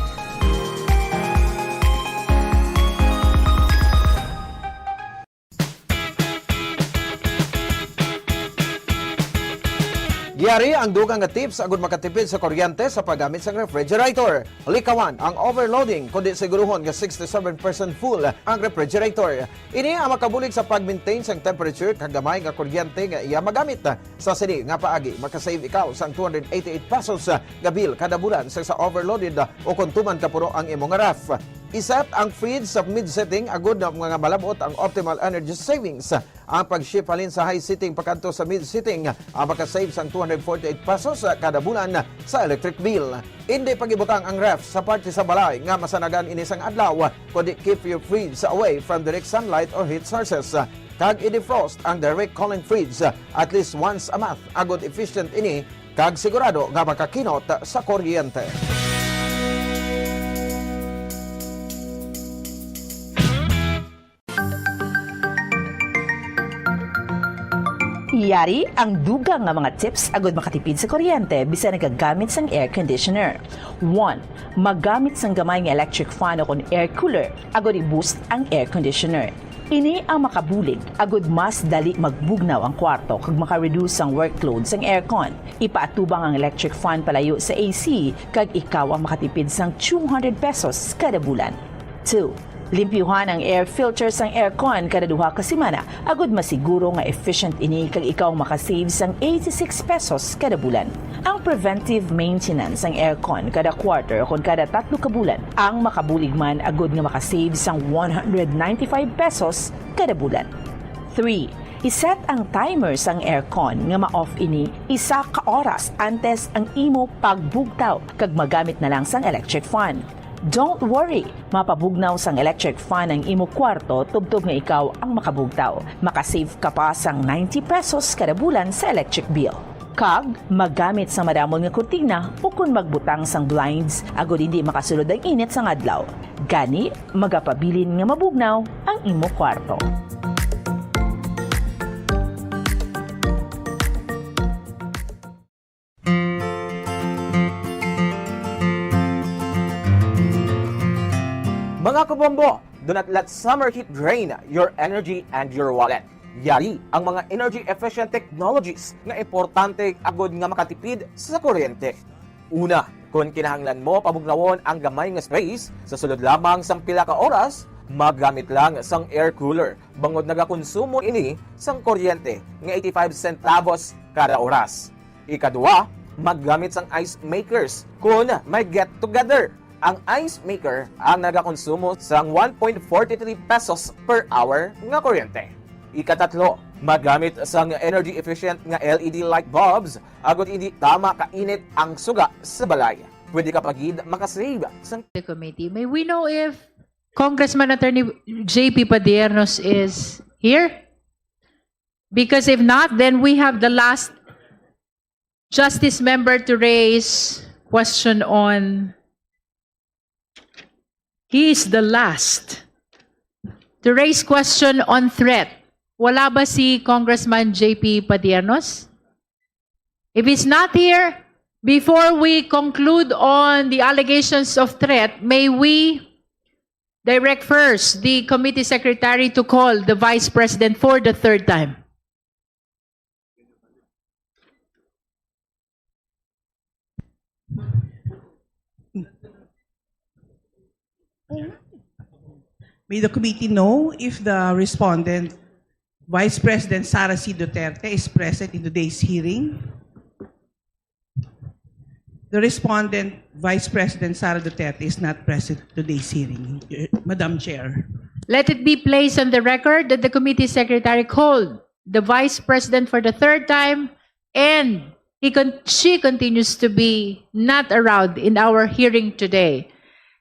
Yari ang dugang nga tips agud makatipid sa kuryente sa paggamit sang refrigerator. Likawan ang overloading, kundi siguruhon nga sixty-seven percent full ang refrigerator. Ini ang makabulig sa pag-maintain sang temperature kag gamay nga kuryente nga iya magamit. Sa sini nga paagi, makasave ikaw sang two hundred eighty-eight pesos nga bill kada bulan sa, sa overloaded o kon tuman ka puro ang imo nga ref. I-set ang fridge sa mid setting agud nga malab-ot ang optimal energy savings. Ang pag-shift halin sa high setting pakadto sa mid setting ang makasave sang two hundred forty-eight pesos kada bulan sa electric bill. Indi pag-ibutang ang ref sa parte sa balay nga masanagan ini sang adlaw, kundi keep your fridge away from direct sunlight or heat sources. Kag i-defrost ang direct cooling fridge at least once a month, agud efficient ini kag sigurado nga makakinot sa kuryente. Yari ang dugang nga mga tips agud makatipid sa kuryente bisan nagagamit sang air conditioner. One, maggamit sang gamay nga electric fan o kon air cooler agud i-boost ang air conditioner. Ini ang makabulig agud mas dali magbugnaw ang kwarto kag maka-reduce sang workload sang aircon. Ipaatubang ang electric fan palayo sa A C kag ikaw ang makatipid sang two hundred pesos kada bulan. Two, limpyuhan ang air filter sang aircon kada duha ka semana agud masiguro nga efficient ini kag ikaw makasave sang eighty-six pesos kada bulan. Ang preventive maintenance sang aircon kada quarter o kon kada tatlo ka bulan ang makabulig man agud nga makasave sang one hundred ninety-five pesos kada bulan. Three, i-set ang timer sang aircon nga ma-off ini isa ka oras antes ang imo pagbugtaw kag magamit na lang sang electric fan. Don't worry, mapabugnaw sang electric fan ang imo kwarto tubtob nga ikaw ang makabugtaw. Makasave ka pa sang ninety pesos kada bulan sa electric bill. Kag magamit sang madamon nga kurtina ukon magbutang sang blinds agud hindi makasulod ang init sang adlaw. Gani, magapabilin nga mabugnaw ang imo kwarto. Mga kabombo, do not let summer heat drain your energy and your wallet. Yari ang mga energy-efficient technologies nga importante agud nga makatipid sa kuryente. Una, kon kinahanglan mo pabugnawon ang gamay nga space sa sulod lamang sang pila ka oras, maggamit lang sang air cooler, bangod nagakonsumo ini sang kuryente nga eighty-five centavos kada oras. Ikadua, maggamit sang ice makers kon may get-together. Ang ice maker ang nagakonsumo sang one point forty three pesos per hour nga kuryente. Ikatatlo, maggamit sang energy-efficient nga L E D light bulbs agud hindi tama kainit ang suga sa balay. Pwede ka pa gid makasave sang the committee. May we know if Congressman Attorney J P Padiernos is here? Because if not, then we have the last justice member to raise question on, he is the last to raise question on threat. Wala ba si Congressman J P Padiernos? If he's not here, before we conclude on the allegations of threat, may we Direct first the committee secretary to call the vice president for the third time. May the committee know if the respondent, Vice President Sara C. Duterte, is present in today's hearing? The respondent, Vice President Sara Duterte, is not present in today's hearing, Madam Chair. Let it be placed on the record that the committee secretary called the vice president for the third time, and he con- she continues to be not around in our hearing today.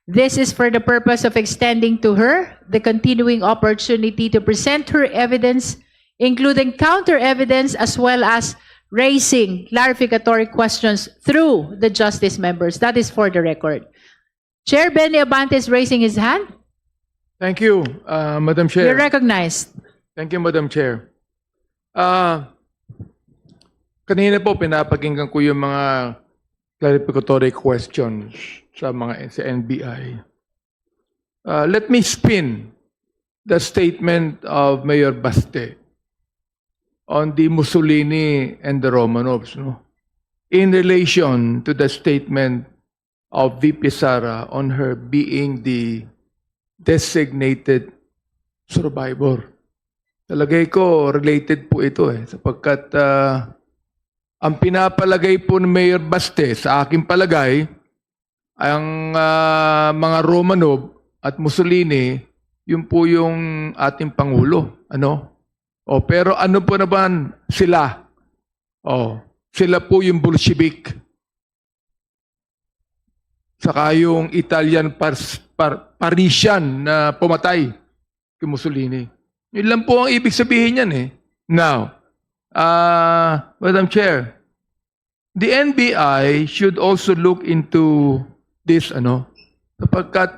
This is for the purpose of extending to her the continuing opportunity to present her evidence, including counter evidence, as well as raising clarificatory questions through the justice members. That is for the record. Chair Benny Abante is raising his hand. Thank you, uh, Madam Chair. You're recognized. Thank you, Madam Chair. Ah, kanina po, pinapakinggan ko yung mga clarificatory questions sa mga sa N B I. Uh, let me spin the statement of Mayor Baste on the Mussolini and the Romanovs, no? In relation to the statement of V P Sara on her being the designated survivor. Sa lagay ko, related po ito eh, sapagkat ah, ang pinapalagay po ni Mayor Baste, sa aking palagay, ang ah, mga Romanov at Mussolini, yun po yung ating Pangulo. Ano? O, pero ano po naman sila? O, sila po yung Bolshevik. Saka yung Italian pars, par, Parisian na pumatay kay Mussolini. Yun lang po ang ibig sabihin niyan eh. Now, ah, Madam Chair, the N B I should also look into this, ano, sapagkat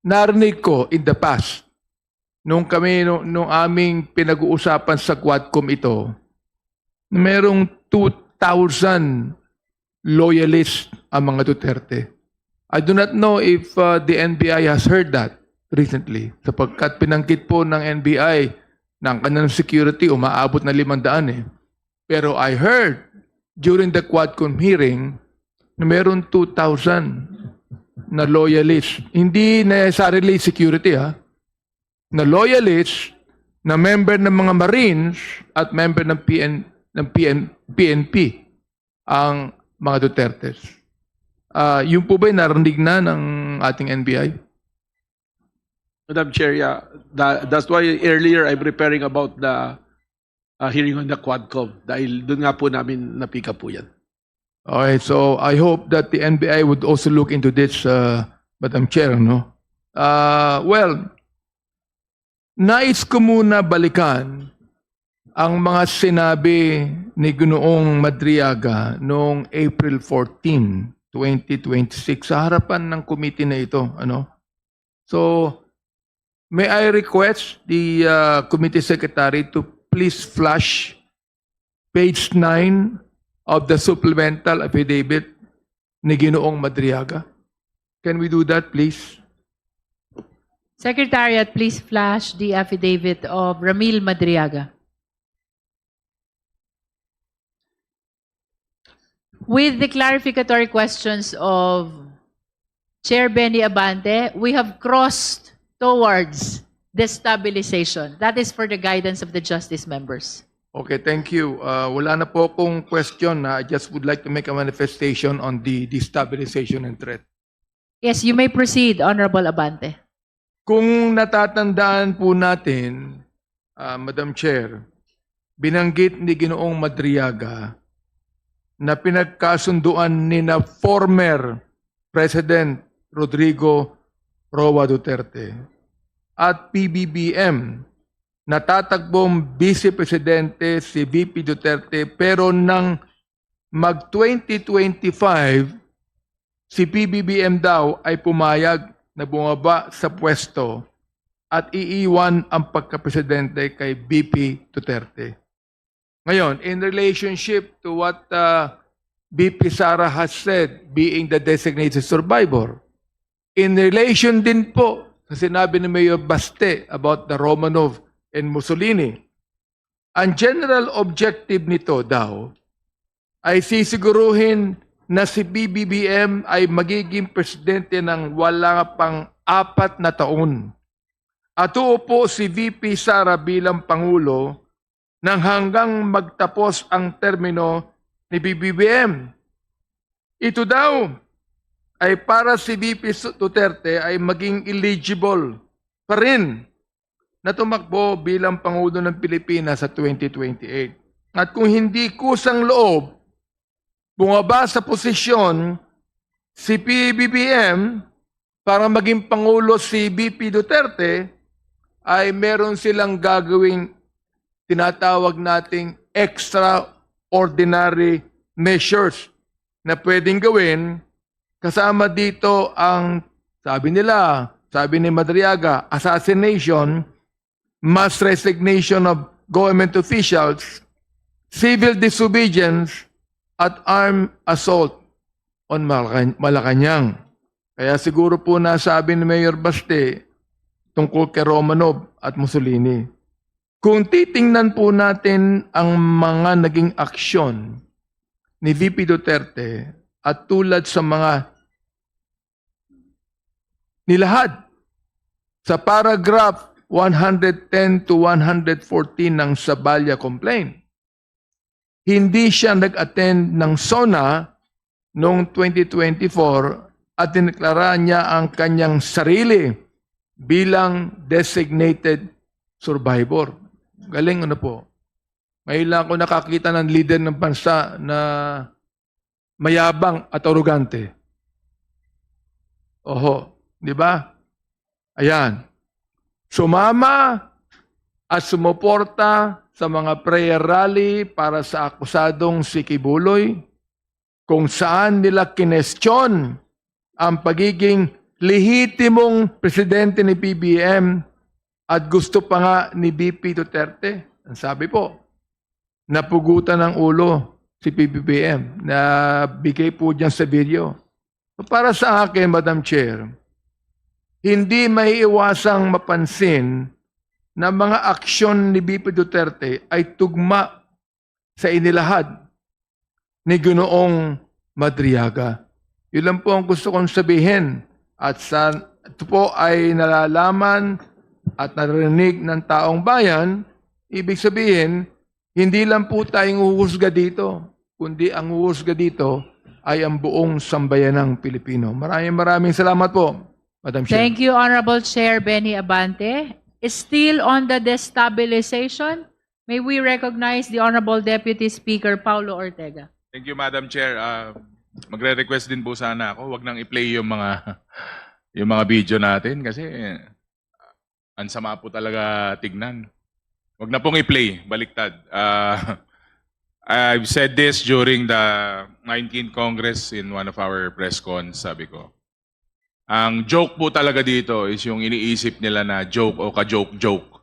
narinig ko in the past, nung kami, nung, nung aming pinag-uusapan sa Quadcom ito, na merong two thousand loyalist ang mga Duterte. I do not know if uh, the N B I has heard that recently, sapagkat pinanggit po ng N B I na ang kanilang security umaabot na limandaan eh. Pero I heard during the Quadcom hearing na meron two thousand na loyalist. Hindi necessarily security ha. Na loyalist, na member ng mga Marines at member ng P N, ng P N, P N P ang mga Dutertes. Ah, yun po ba'y narinig na ng ating N B I? Madam Chair, yeah, tha- that's why earlier I'm referring about the uh, hearing on the Quadcom dahil doon nga po namin na-pick up po yan. Okay, so I hope that the N B I would also look into this, uh, Madam Chair, no? Uh, well, nais ko muna balikan ang mga sinabi ni Ginoong Madriaga noong April fourteen, twenty twenty-six sa harapan ng committee na ito, ano? So, may I request the uh, committee secretary to please flash page nine of the supplemental affidavit ni Ginoong Madriaga? Can we do that, please? Secretariat, please flash the affidavit of Ramil Madriaga. With the clarificatory questions of Chair Benny Abante, we have crossed towards destabilization. That is for the guidance of the justice members. Okay, thank you. Uh, wala na po akong question. Na. I just would like to make a manifestation on the destabilization and threat. Yes, you may proceed, Honorable Abante. Kung natatandaan po natin, uh, Madam Chair, binanggit ni Ginoong Madriaga na pinagkasunduan ni na former President Rodrigo Roa Duterte at P B B M, natatagpong Vice Presidente si V P Duterte, pero nang mag twenty twenty-five, si P B B M daw ay pumayag na bumaba sa pwesto at iiwan ang pagkapresidente kay V P Duterte. Ngayon, in relationship to what uh, V P Sara has said, being the designated survivor, in relation din po sa sinabi ni Mayor Baste about the Romanov and Mussolini. Ang general objective nito daw ay sisiguruhin na si B B B M ay magiging presidente ng wala pang apat na taon. At uupo si V P Sara bilang Pangulo nang hanggang magtapos ang termino ni B B B M. Ito daw ay para si V P Duterte ay maging eligible pa rin na tumakbo bilang Pangulo ng Pilipinas sa twenty twenty-eight. At kung hindi kusang loob, bumaba sa posisyon si P B B M para maging Pangulo si V P Duterte, ay meron silang gagawing tinatawag nating extraordinary measures na pwedeng gawin. Kasama dito ang, sabi nila, sabi ni Madriaga, assassination, mass resignation of government officials, civil disobedience, at armed assault on Malacan- Malacanang. Kaya siguro po nasabi ni Mayor Baste tungkol kay Romanov at Mussolini. Kung titingnan po natin ang mga naging aksyon ni V P Duterte at tulad sa mga nilahad sa paragraph one hundred ten to one hundred fourteen ng Zavala Complaint, hindi siya nag-attend ng SONA noong twenty twenty-four at dineklara niya ang kanyang sarili bilang designated survivor. Galing, ano po? Ngayon lang ako nakakita ng leader ng bansa na mayabang at arogante. Oho, di ba? Ayan. Sumama at sumuporta sa mga prayer rally para sa akusadong si Quiboloy, kung saan nila kinestyon ang pagiging lehitimong presidente ni B B M at gusto pa nga ni V P Duterte. Ang sabi po, napugutan ng ulo si P B B M. Nabigay po dyan sa video. So, para sa akin, Madam Chair, hindi maiiwasang mapansin na mga aksyon ni V P Duterte ay tugma sa inilahad ni Ginoong Madriaga. Yun lang po ang gusto kong sabihin. At sa ito po ay nalalaman at narinig ng taong bayan, ibig sabihin, hindi lang po tayong huhusga dito, kundi ang huhusga dito ay ang buong sambayanang Pilipino. Maraming maraming salamat po, Madam Chair. Thank you, Honorable Chair Benny Abante. Still on the destabilization, may we recognize the Honorable Deputy Speaker Paulo Ortega. Thank you, Madam Chair. Ah, magre-request din po sana ako, wag nang i-play yung mga yung mga video natin kasi ang sama po talaga tignan. Wag na pong i-play, baliktad. Ah, I've said this during the nineteenth Congress in one of our press cons, sabi ko. Ang joke po talaga dito is yung iniisip nila na joke o ka-joke-joke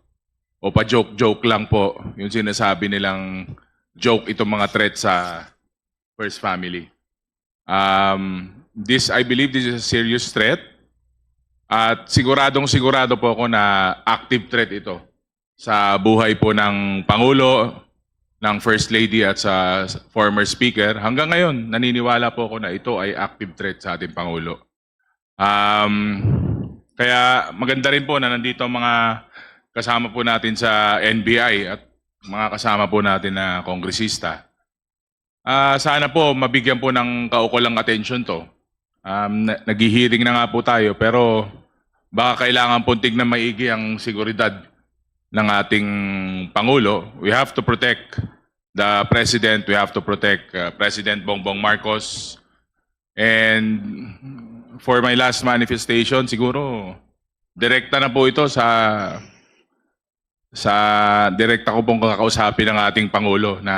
o pa-joke-joke lang po yung sinasabi nilang joke itong mga threat sa first family. Um, this, I believe this is a serious threat. At siguradong sigurado po ako na active threat ito sa buhay po ng Pangulo, ng First Lady at sa former Speaker. Hanggang ngayon, naniniwala po ako na ito ay active threat sa ating Pangulo. Um, kaya maganda rin po na nandito ang mga kasama po natin sa N B I at mga kasama po natin na kongresista. Ah, sana po mabigyan po ng kaukulang atensyon to. Um, na- naghihiring na nga po tayo, pero baka kailangan pong tignan maigi ang seguridad ng ating Pangulo. We have to protect the President. We have to protect uh, President Bongbong Marcos. And for my last manifestation, siguro, direkta na po ito sa sa direkta ko pong kakausapin ang ating Pangulo na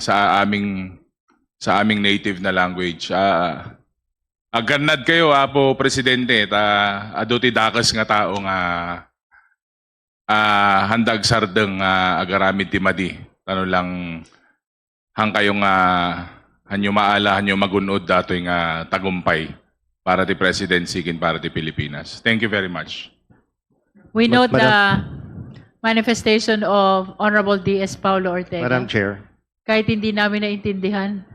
sa aming sa aming native na language. Ah, agarnad kayo, Apo Presidente, ta adu ti dakas nga tao nga ah, handag sardeng nga agaramid ti madi. Tano lang hang kayo nga hanyo maala, hanyo magun-od datoy nga tagumpay para ti presidency kin para ti Pilipinas. Thank you very much. We Ma- note the Madam- manifestation of Honorable D S Paulo Ortega. Madam Chair. Kahit hindi namin naintindihan.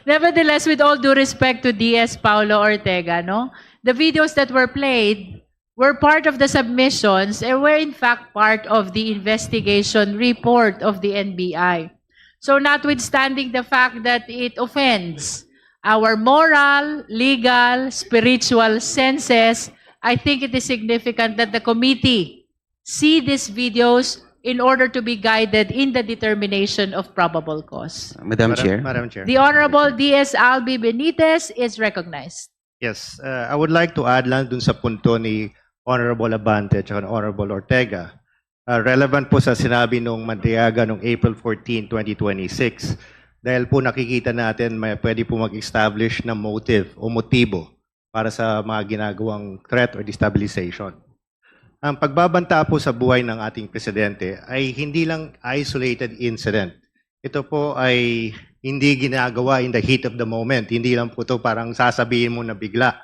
Nevertheless, with all due respect to D S Paulo Ortega, no, the videos that were played were part of the submissions and were in fact part of the investigation report of the N B I. So notwithstanding the fact that it offends our moral, legal, spiritual senses, I think it is significant that the committee see these videos in order to be guided in the determination of probable cause. Madam Chair. Madam Chair. The Honorable D S Albi Benitez is recognized. Yes, uh, I would like to add lang dun sa punto ni Honorable Abante at Honorable Ortega. Uh, relevant po sa sinabi nung Madriaga nung April fourteen, twenty twenty-six. Dahil po nakikita natin may pwede po mag-establish na motive o motibo para sa mga ginagawang threat or destabilization. Ang pagbabanta po sa buhay ng ating presidente ay hindi lang isolated incident. Ito po ay hindi ginagawa in the heat of the moment. Hindi lang po ito parang sasabihin mo na bigla.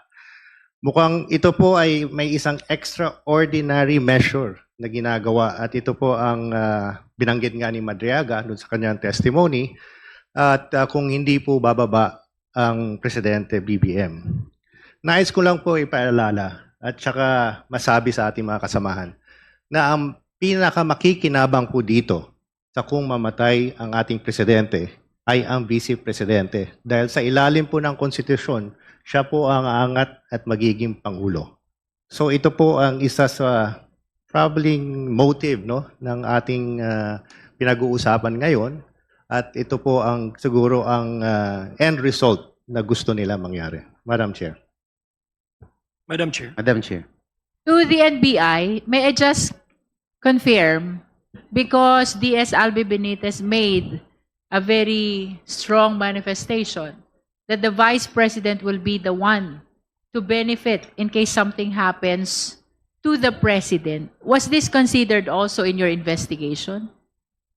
Mukhang ito po ay may isang extraordinary measure na ginagawa at ito po ang ah, binanggit nga ni Madriaga doon sa kanyang testimony at ah, kung hindi po bababa ang presidente B B M. Nais ko lang po ipaalala at saka masabi sa ating mga kasamahan na ang pinakamakikinabang po dito sa kung mamatay ang ating presidente ay ang vice presidente. Dahil sa ilalim po ng konstitusyon, siya po ang aangat at magiging pangulo. So ito po ang isa sa troubling motive, no, ng ating ah, pinag-uusapan ngayon at ito po ang siguro ang ah, end result na gusto nila mangyari. Madam Chair. Madam Chair. Madam Chair. To the N B I, may I just confirm, because D S Albi Benitez made a very strong manifestation that the vice president will be the one to benefit in case something happens to the president. Was this considered also in your investigation?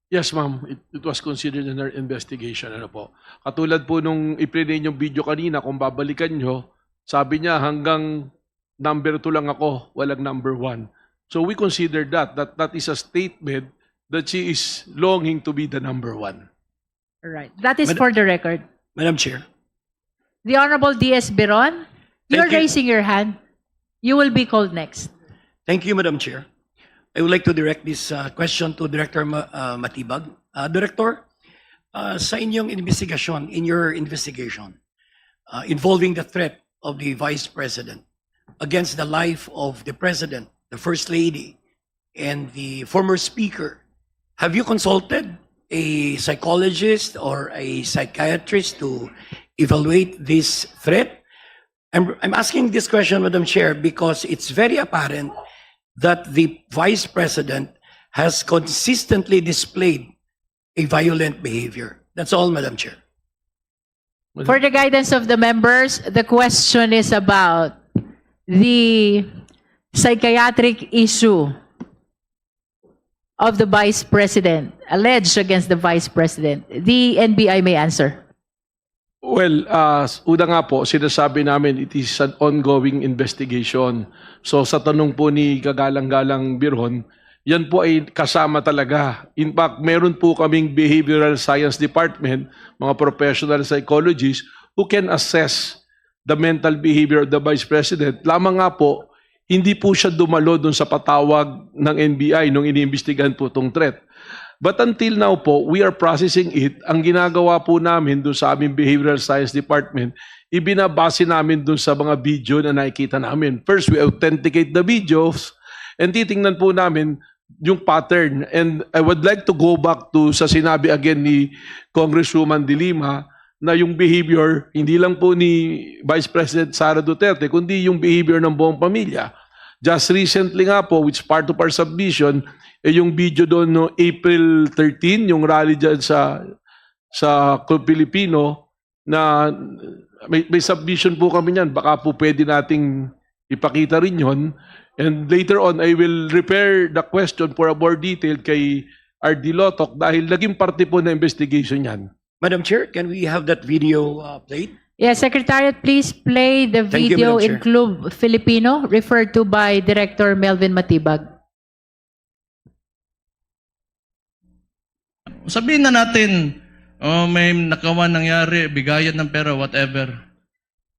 Yes, ma'am. It, it was considered in our investigation. Ano po? Katulad po nung i-play ninyong video kanina, kung babalikan nyo, sabi niya hanggang number two lang ako, walang number one. So we consider that, that that is a statement that she is longing to be the number one. All right. That is Mad- for the record. Madam Chair. The Honorable D S Biron, you're Thank you. Raising your hand. You will be called next. Thank you, Madam Chair. I would like to direct this uh, question to Director Ma- uh, Matibag. Uh, Director, uh, sa inyong investigasyon, in your investigation, uh, involving the threat of the Vice President against the life of the President, the First Lady, and the former Speaker, have you consulted a psychologist or a psychiatrist to evaluate this threat? I'm, I'm asking this question, Madam Chair, because it's very apparent that the Vice President has consistently displayed a violent behavior. That's all, Madam Chair. For the guidance of the members, the question is about the psychiatric issue of the vice president, alleged against the vice president. The N B I may answer. Well, uh, una nga po, sinasabi namin it is an ongoing investigation. So sa tanong po ni Kagalang-Galang Birhon, yan po ay kasama talaga. In fact, meron po kaming behavioral science department, mga professional psychologists who can assess the mental behavior of the Vice President. Lamang nga po, hindi po siya dumalo dun sa patawag ng N B I nung iniimbestigahan po itong threat. But until now po, we are processing it. Ang ginagawa po namin dun sa aming Behavioral Science Department, ibinabase namin dun sa mga video na nakikita namin. First, we authenticate the videos and titingnan po namin yung pattern. And I would like to go back to sa sinabi again ni Congresswoman De Lima na yung behavior, hindi lang po ni Vice President Sara Duterte, kundi yung behavior ng buong pamilya. Just recently nga po, which part of our submission, eh, yung video doon no April thirteen, yung rally dyan sa sa Club Filipino, na may, may submission po kami niyan. Baka po pwede nating ipakita rin yon. And later on, I will refer the question for a more detailed kay R D Lotok dahil naging parte po ng investigation yan. Madam Chair, can we have that video uh, played? Yeah, Secretariat, please play the Thank you, video Madam Chair. in Club Filipino referred to by Director Melvin Matibag. Sabihin na natin, oh, may nakawan nangyari, bigayan ng pera, whatever.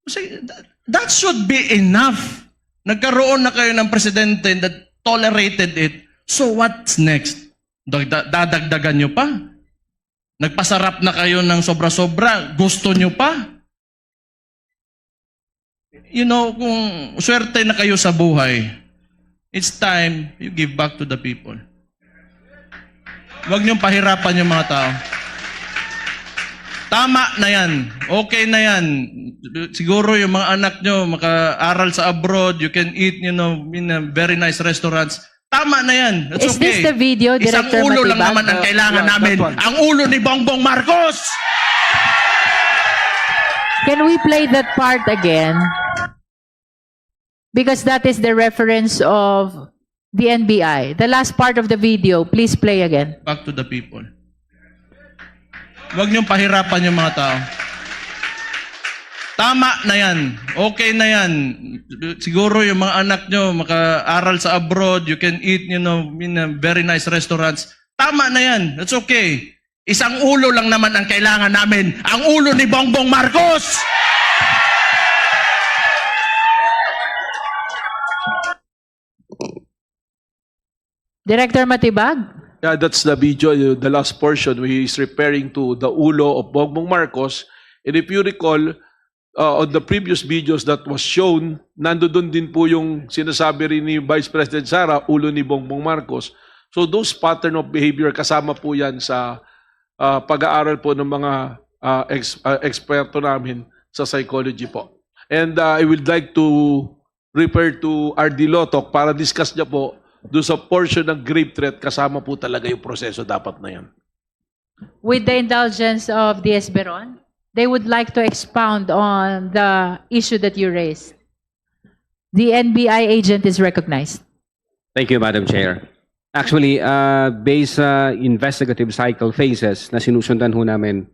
Kasi that, that should be enough. Nagkaroon na kayo ng presidente that tolerated it. So what's next? Dagda- dadagdagan nyo pa? Nagpasarap na kayo ng sobra-sobra. Gusto nyo pa? You know, kung swerte na kayo sa buhay, it's time you give back to the people. Huwag niyong pahirapan yung mga tao. Tama na yan. Okay na yan. Siguro yung mga anak nyo makaaral sa abroad, you can eat, you know, in a very nice restaurants. Tama na yan. That's Is this okay. The video, Isang Director ulo lang Matibag? Naman ang kailangan Yeah, that namin. One. Ang ulo ni Bongbong Marcos! Can we play that part again? Because that is the reference of the N B I. The last part of the video, please play again. Back to the people. Huwag niyong pahirapan yung mga tao. Tama na yan. Okay na yan. Siguro yung mga anak nyo makaaral sa abroad, you can eat, you know, in a very nice restaurants. Tama na yan. That's okay. Isang ulo lang naman ang kailangan namin. Ang ulo ni Bongbong Marcos! Director Matibag? Yeah, that's the video, the last portion, where he is referring to the ulo of Bongbong Marcos. And if you recall, uh, on the previous videos that was shown, nandoon din po yung sinasabi rin ni Vice President Sara, ulo ni Bongbong Marcos. So those pattern of behavior, kasama po yan sa uh, pag-aaral po ng mga uh, ex- uh, eksperto namin sa psychology po. And uh, I would like to refer to R D Lotok para discuss niya po doon sa portion ng grave threat, kasama po talaga yung proseso dapat na yan. With the indulgence of D S Beron, they would like to expound on the issue that you raised. The N B I agent is recognized. Thank you, Madam Chair. Actually, uh, based sa investigative cycle phases na sinusundan ho namin,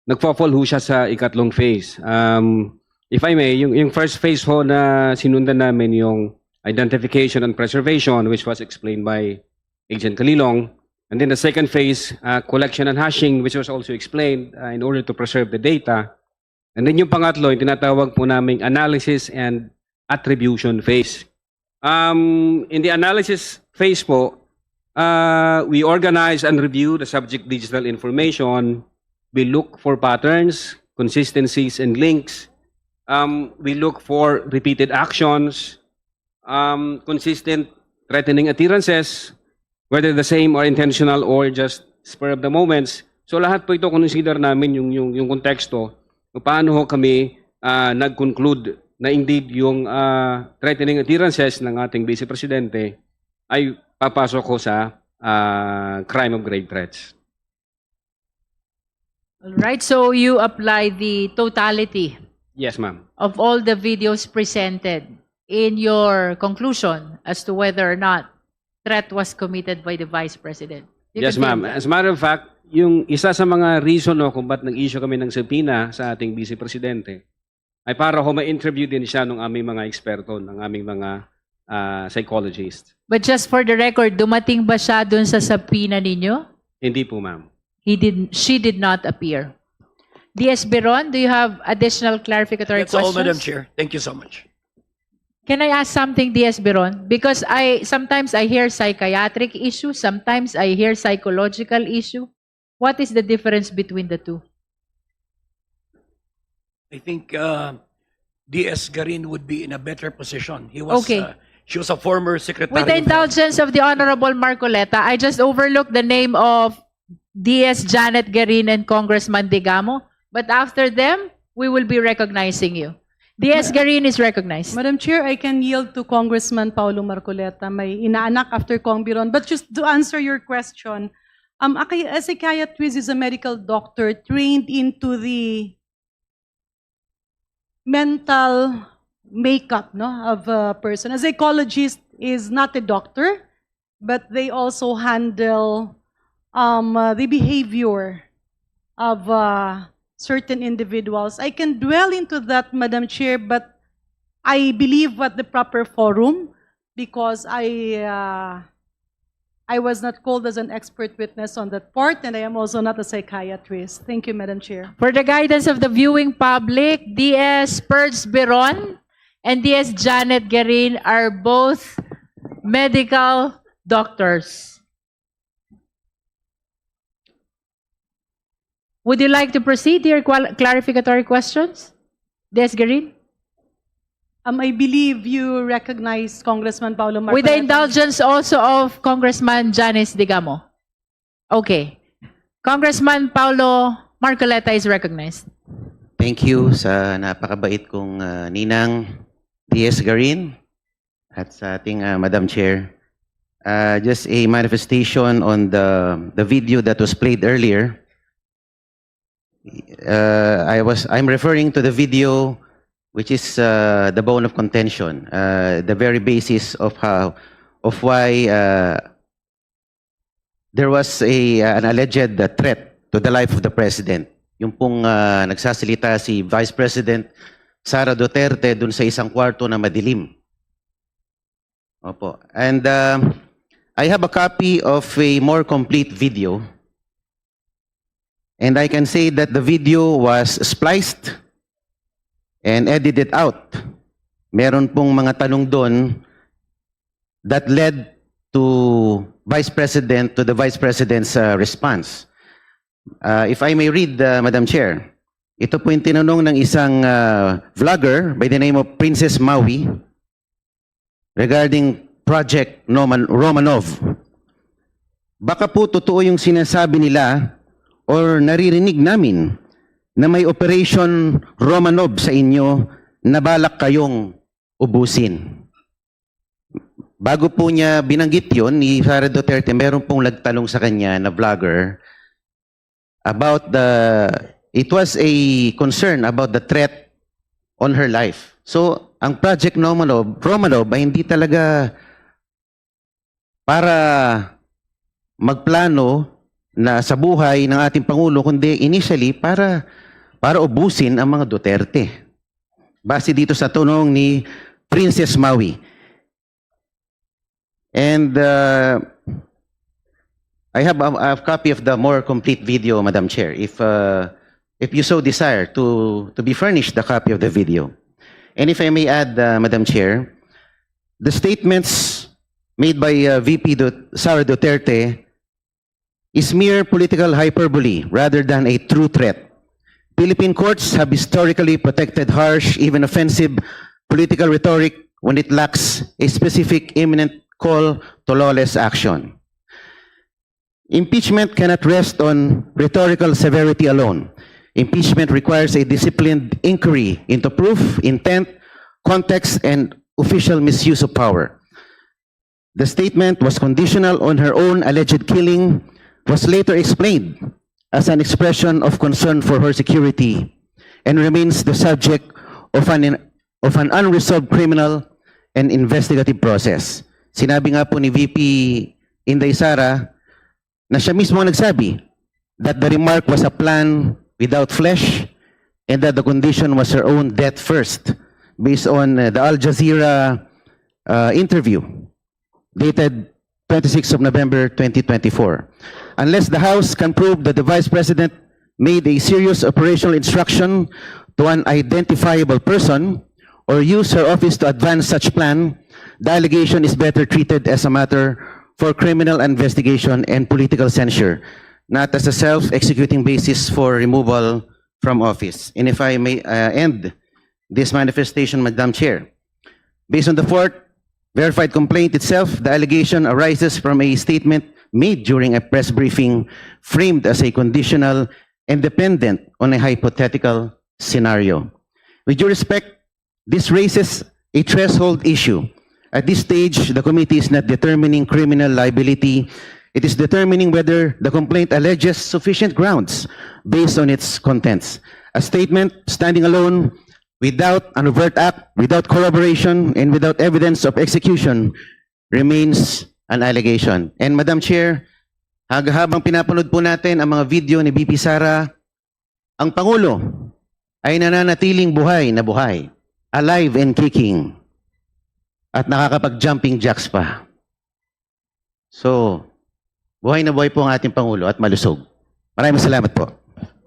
nagfo-fall ho siya sa ikatlong phase. Um, if I may, yung, yung first phase ho na sinundan namin yung identification and preservation, which was explained by Agent Kalilong. And then the second phase, uh, collection and hashing, which was also explained uh, in order to preserve the data. And then yung pangatlo, yung tinatawag po naming analysis and attribution phase. Um, in the analysis phase po, uh, we organize and review the subject digital information. We look for patterns, consistencies, and links. Um, we look for repeated actions, um, consistent threatening utterances, whether the same or intentional or just spur of the moments. So lahat po ito, consider namin yung, yung, yung konteksto kung paano ho kami ah, nag-conclude na indeed yung ah, threatening utterances ng ating Vice Presidente ay papasok ho sa ah, crime of grave threats. All right, so you apply the totality Yes, ma'am. of all the videos presented in your conclusion as to whether or not threat was committed by the Vice President. You Yes, confirm ma'am. that? As a matter of fact, yung isa sa mga reason no, kung ba't nag-issue kami ng subpoena sa ating Vice Presidente ay para ho ma-interview din siya ng aming mga eksperto, ng aming mga ah, psychologist. But just for the record, dumating ba siya dun sa subpoena ninyo? Hindi po, ma'am. He did, she did not appear. D S Beron, do you have additional clarificatory That's all, questions? Madam Chair. Thank you so much. Can I ask something, D S Beron? Because I sometimes I hear psychiatric issue, sometimes I hear psychological issue. What is the difference between the two? I think uh, D S Garin would be in a better position. He was, Okay. Uh, she was a former secretary. With the of- indulgence of the Honorable Marcoleta, I just overlooked the name of D S Janet Garin and Congressman Digamo. But after them, we will be recognizing you. D S Garin is recognized. Madam Chair, I can yield to Congressman Paulo Marcoleta, may inaanak after Cong Biron. But just to answer your question, um, aki- a psychiatrist is a medical doctor trained into the mental makeup, no, of a person. A psychologist is not a doctor, but they also handle um, uh, the behavior of uh, certain individuals. I can dwell into that, Madam Chair, but I believe what the proper forum, because I, uh, I was not called as an expert witness on that part, and I am also not a psychiatrist. Thank you, Madam Chair. For the guidance of the viewing public, D S Purge Biron and D S Janet Garin are both medical doctors. Would you like to proceed to your qual- clarificatory questions? D S Garin? Um, I believe you recognize Congressman Paolo Marcoleta. With the indulgence also of Congressman Janice Digamo. Okay. Congressman Paolo Marcoleta is recognized. Thank you sa napakabait kong uh, ninang D S Garin at sa ating uh, Madam Chair. Uh, just a manifestation on the the video that was played earlier. Uh, I was I'm referring to the video which is uh, the bone of contention, uh, the very basis of how of why uh, there was a an alleged uh, threat to the life of the president. Yung pong uh, nagsasalita si Vice President Sara Duterte dun sa isang kwarto na madilim. Opo. And uh, I have a copy of a more complete video. And I can say that the video was spliced and edited out. Meron pong mga tanong doon that led to Vice President to the Vice President's uh, response. Uh, if I may read, uh, Madam Chair, ito po yung tinanong ng isang uh, vlogger by the name of Princess Maui regarding Project Noman- Romanov. Baka po totoo yung sinasabi nila or naririnig namin na may Operation Romanov sa inyo na balak kayong ubusin. Bago po niya binanggit yon ni Sara Duterte, meron pong nagtanong sa kanya na vlogger about the, it was a concern about the threat on her life. So, ang Project Romanov, Romanov ay hindi talaga para magplano na sa buhay ng ating Pangulo, kundi initially para para ubusin ang mga Duterte. Base dito sa tanong ni Princess Maui. And uh, I have a, a copy of the more complete video, Madam Chair, if uh, if you so desire to to be furnished the copy of the video. And if I may add, uh, Madam Chair, the statements made by uh, V P Dut- Sara Duterte is mere political hyperbole rather than a true threat. Philippine courts have historically protected harsh, even offensive, political rhetoric when it lacks a specific imminent call to lawless action. Impeachment cannot rest on rhetorical severity alone. Impeachment requires a disciplined inquiry into proof, intent, context, and official misuse of power. The statement was conditional on her own alleged killing, was later explained as an expression of concern for her security, and remains the subject of an, of an unresolved criminal and investigative process. Sinabi nga po ni V P Inday Sara na siya mismo ang nagsabi that the remark was a plan without flesh and that the condition was her own death first, based on uh, the Al Jazeera uh, interview dated twenty-sixth of November twenty twenty-four. Unless the House can prove that the Vice President made a serious operational instruction to an identifiable person or used her office to advance such plan, the allegation is better treated as a matter for criminal investigation and political censure, not as a self-executing basis for removal from office. And if I may uh, end this manifestation, Madam Chair, based on the fourth verified complaint itself, the allegation arises from a statement made during a press briefing framed as a conditional and dependent on a hypothetical scenario. With due respect, this raises a threshold issue. At this stage, the committee is not determining criminal liability. It is determining whether the complaint alleges sufficient grounds based on its contents. A statement standing alone without an overt act, without corroboration, and without evidence of execution remains an allegation. And Madam Chair, hag- habang pinapanood po natin ang mga video ni V P Sara, Ang Pangulo ay nananatiling buhay na buhay, alive and kicking, at nakakapag-jumping jacks pa. So, buhay na buhay po ang ating Pangulo at malusog. Maraming salamat po.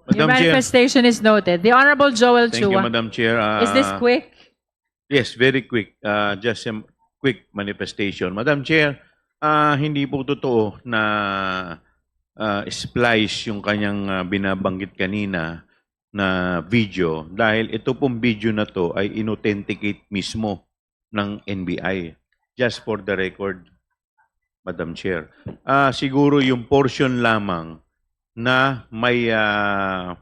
Your Madam Chair. Manifestation is noted. The Honorable Joel Thank you, Chua. Madam Chair. Is this Ah, quick? Yes, very quick. Uh, just a quick manifestation. Madam Chair, ah, hindi po totoo na ah, splice yung kanyang ah, binabanggit kanina na video dahil ito pong video na to ay inauthenticate mismo ng N B I. Just for the record, Madam Chair. Ah, siguro yung portion lamang na may ah,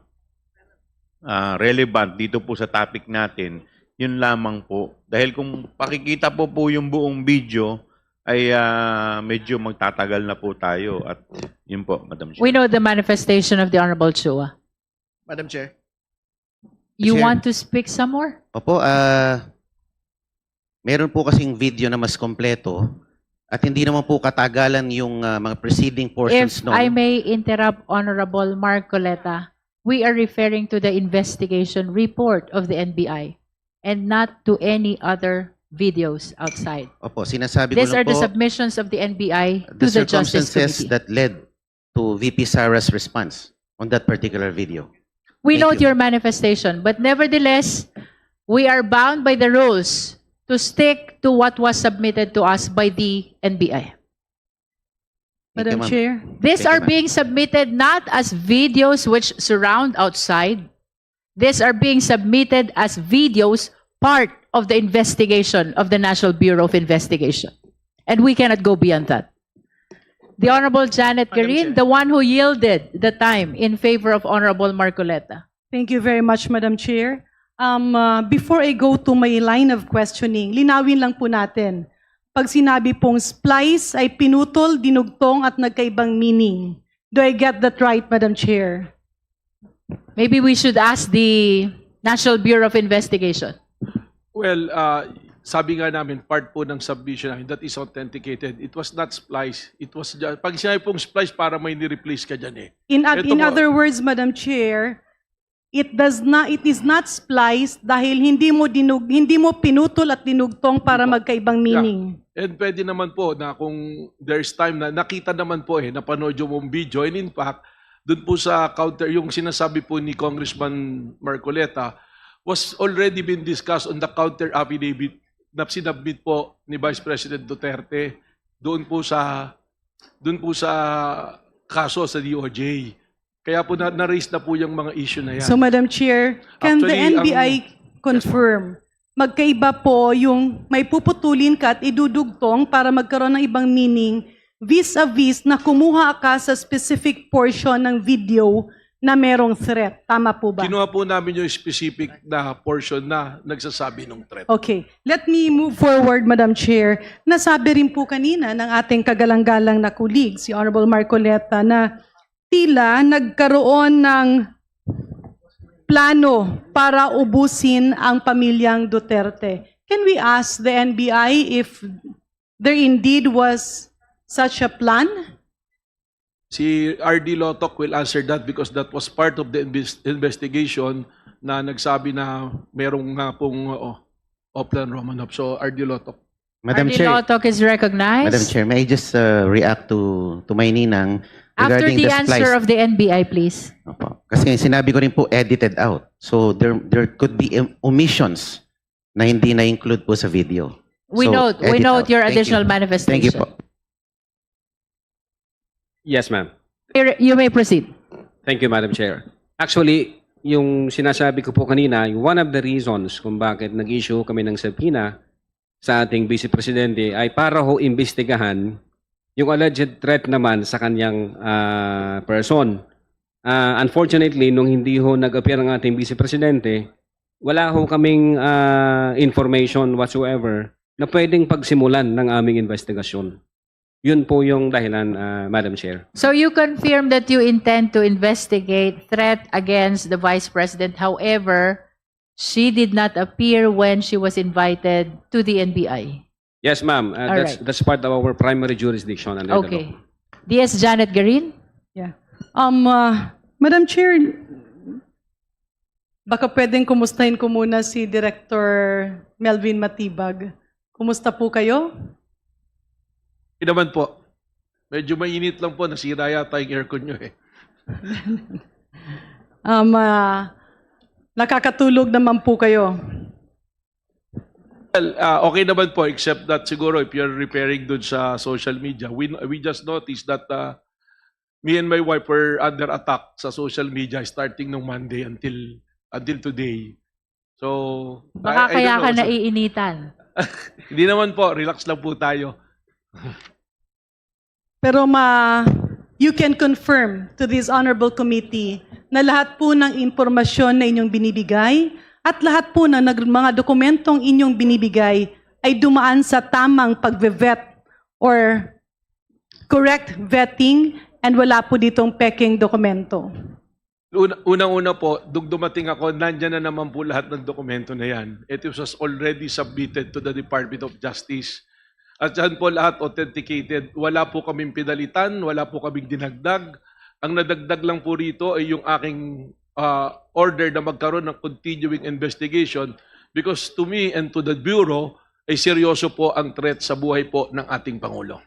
ah, relevant dito po sa topic natin, yun lamang po. Dahil kung pakikita po po yung buong video, ay ah, medyo magtatagal na po tayo. At yun po, Madam Chair. We know the manifestation of the Honorable Chua. Madam Chair. You Chair. Want to speak some more? Opo, ah, meron po kasing video na mas kompleto at hindi naman po katagalan yung ah, mga preceding portions. If I may interrupt, Honorable Marcoleta, we are referring to the investigation report of the N B I and not to any other videos outside. Opo, sinasabi ko These lang are the po, submissions of the N B I the to the Justice circumstances Committee. That led to V P Sara's response on that particular video. We Thank note you. Your manifestation, but nevertheless, we are bound by the rules to stick to what was submitted to us by the N B I. Thank you, Madam ma'am. Chair. These Thank you, are ma'am. Being submitted not as videos which surround outside. These are being submitted as videos part of the investigation of the National Bureau of Investigation. And we cannot go beyond that. The Honorable Janet Madam Garin, Chair. The one who yielded the time in favor of Honorable Marcoleta. Thank you very much, Madam Chair. Um, uh, before I go to my line of questioning, linawin lang po natin. Pag sinabi pong splice ay pinutol, dinugtong at nagkaibang meaning. Do I get that right, Madam Chair? Maybe we should ask the National Bureau of Investigation. Well, uh, sabi nga namin, part po ng submission namin, that is authenticated. It was not splice. It was just, pag sinabi pong splice, para may ni-replace ka dyan eh. In, Ito in po. Other words, Madam Chair, it does not it is not spliced dahil hindi mo dinug hindi mo pinutol at dinugtong para Hindi po. Magkaibang meaning. And pwede naman po na kung there's time na nakita naman po eh, napanood yung mong video. And in fact, doon po sa counter, yung sinasabi po ni Congressman Marcoleta was already been discussed on the counter affidavit na sinabmit po ni Vice President Duterte doon po sa doon po sa kaso sa D O J. Kaya po na, na-raise na po yung mga issue na yan. So, Madam Chair, can the Actually, N B I ang- confirm? Magkaiba po yung may puputulin ka at idudugtong para magkaroon ng ibang meaning vis-a-vis na kumuha ka sa specific portion ng video na merong threat. Tama po ba? Kinuha po namin yung specific na portion na nagsasabi ng threat. Okay. Let me move forward, Madam Chair. Nasabi rin po kanina ng ating kagalang-galang na colleague, si Honorable Marcoleta, na tila nagkaroon ng plano para ubusin ang pamilyang Duterte. Can we ask the N B I if there indeed was such a plan? Si R D Lotok will answer that because that was part of the inves- investigation na nagsabi na merong nga pong uh, Oplan Romanov. So, R D Lotok. Madam R D Chair, Lotok is recognized. Madam Chair, may I just uh, react to to my ninang After regarding the the answer splice? Of the N B I, please. Opo. Kasi sinabi ko rin po edited out. So there there could be um, omissions na hindi na-include po sa video. We So, note, we edit note out. Your Thank additional you. manifestation. Thank you po. Yes, ma'am. You may proceed. Thank you, Madam Chair. Actually, yung sinasabi ko po kanina, yung one of the reasons kung bakit nag-issue kami ng subpoena sa ating Vice Presidente ay para ho imbestigahan yung alleged threat naman sa kanyang ah, person. Ah, unfortunately, nung hindi ho nag-appear ang ating Vice Presidente, wala ho kaming ah, information whatsoever na pwedeng pagsimulan ng aming investigasyon. Yun po yung dahilan, ah, Madam Chair. So you confirm that you intend to investigate threat against the Vice President. However, she did not appear when she was invited to the N B I. Yes, ma'am. Uh, All that's right. That's part of our primary jurisdiction under the law. Okay. D S Janet Garin? Um, uh, Madam Chair, Baka pwedeng kumustahin ko muna si Director Melvin Matibag. Kumusta po kayo? Hindi naman po. Medyo mainit lang po. Nasira yata yung aircon nyo eh. Um, ah, nakakatulog naman po kayo. Well, ah, okay naman po, except that siguro if you're referring dun sa social media, we, we just noticed that ah, me and my wife were under attack sa social media starting nung Monday until until today. So, Baka I- I kaya don't ka know. naiinitan. Hindi naman po, relax lang po tayo. Pero ma you can confirm to this honorable committee na lahat po ng impormasyon na inyong binibigay at lahat po ng nag- mga dokumentong inyong binibigay ay dumaan sa tamang pagve-vet or correct vetting and wala po ditong peking dokumento. Una, unang-una po, nung dumating ako, nandyan na naman po lahat ng dokumento na yan. It was already submitted to the Department of Justice. At yan po lahat authenticated. Wala po kaming pinalitan, wala po kaming dinagdag. Ang nadagdag lang po rito ay yung aking ah, order na magkaroon ng continuing investigation because to me and to the Bureau, ay seryoso po ang threat sa buhay po ng ating Pangulo.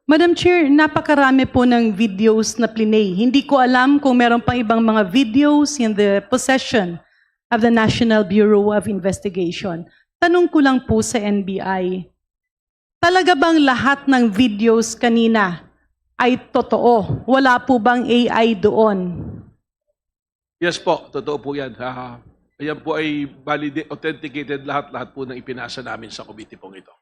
Madam Chair, napakarami po ng videos na plinay. Hindi ko alam kung meron pang ibang mga videos in the possession of the National Bureau of Investigation. Tanong ko lang po sa N B I, talaga bang lahat ng videos kanina ay totoo? Wala po bang A I doon? Yes po, totoo po yan. Ah, ayan po ay valid, authenticated lahat-lahat po ng ipinasa namin sa committee pong ito.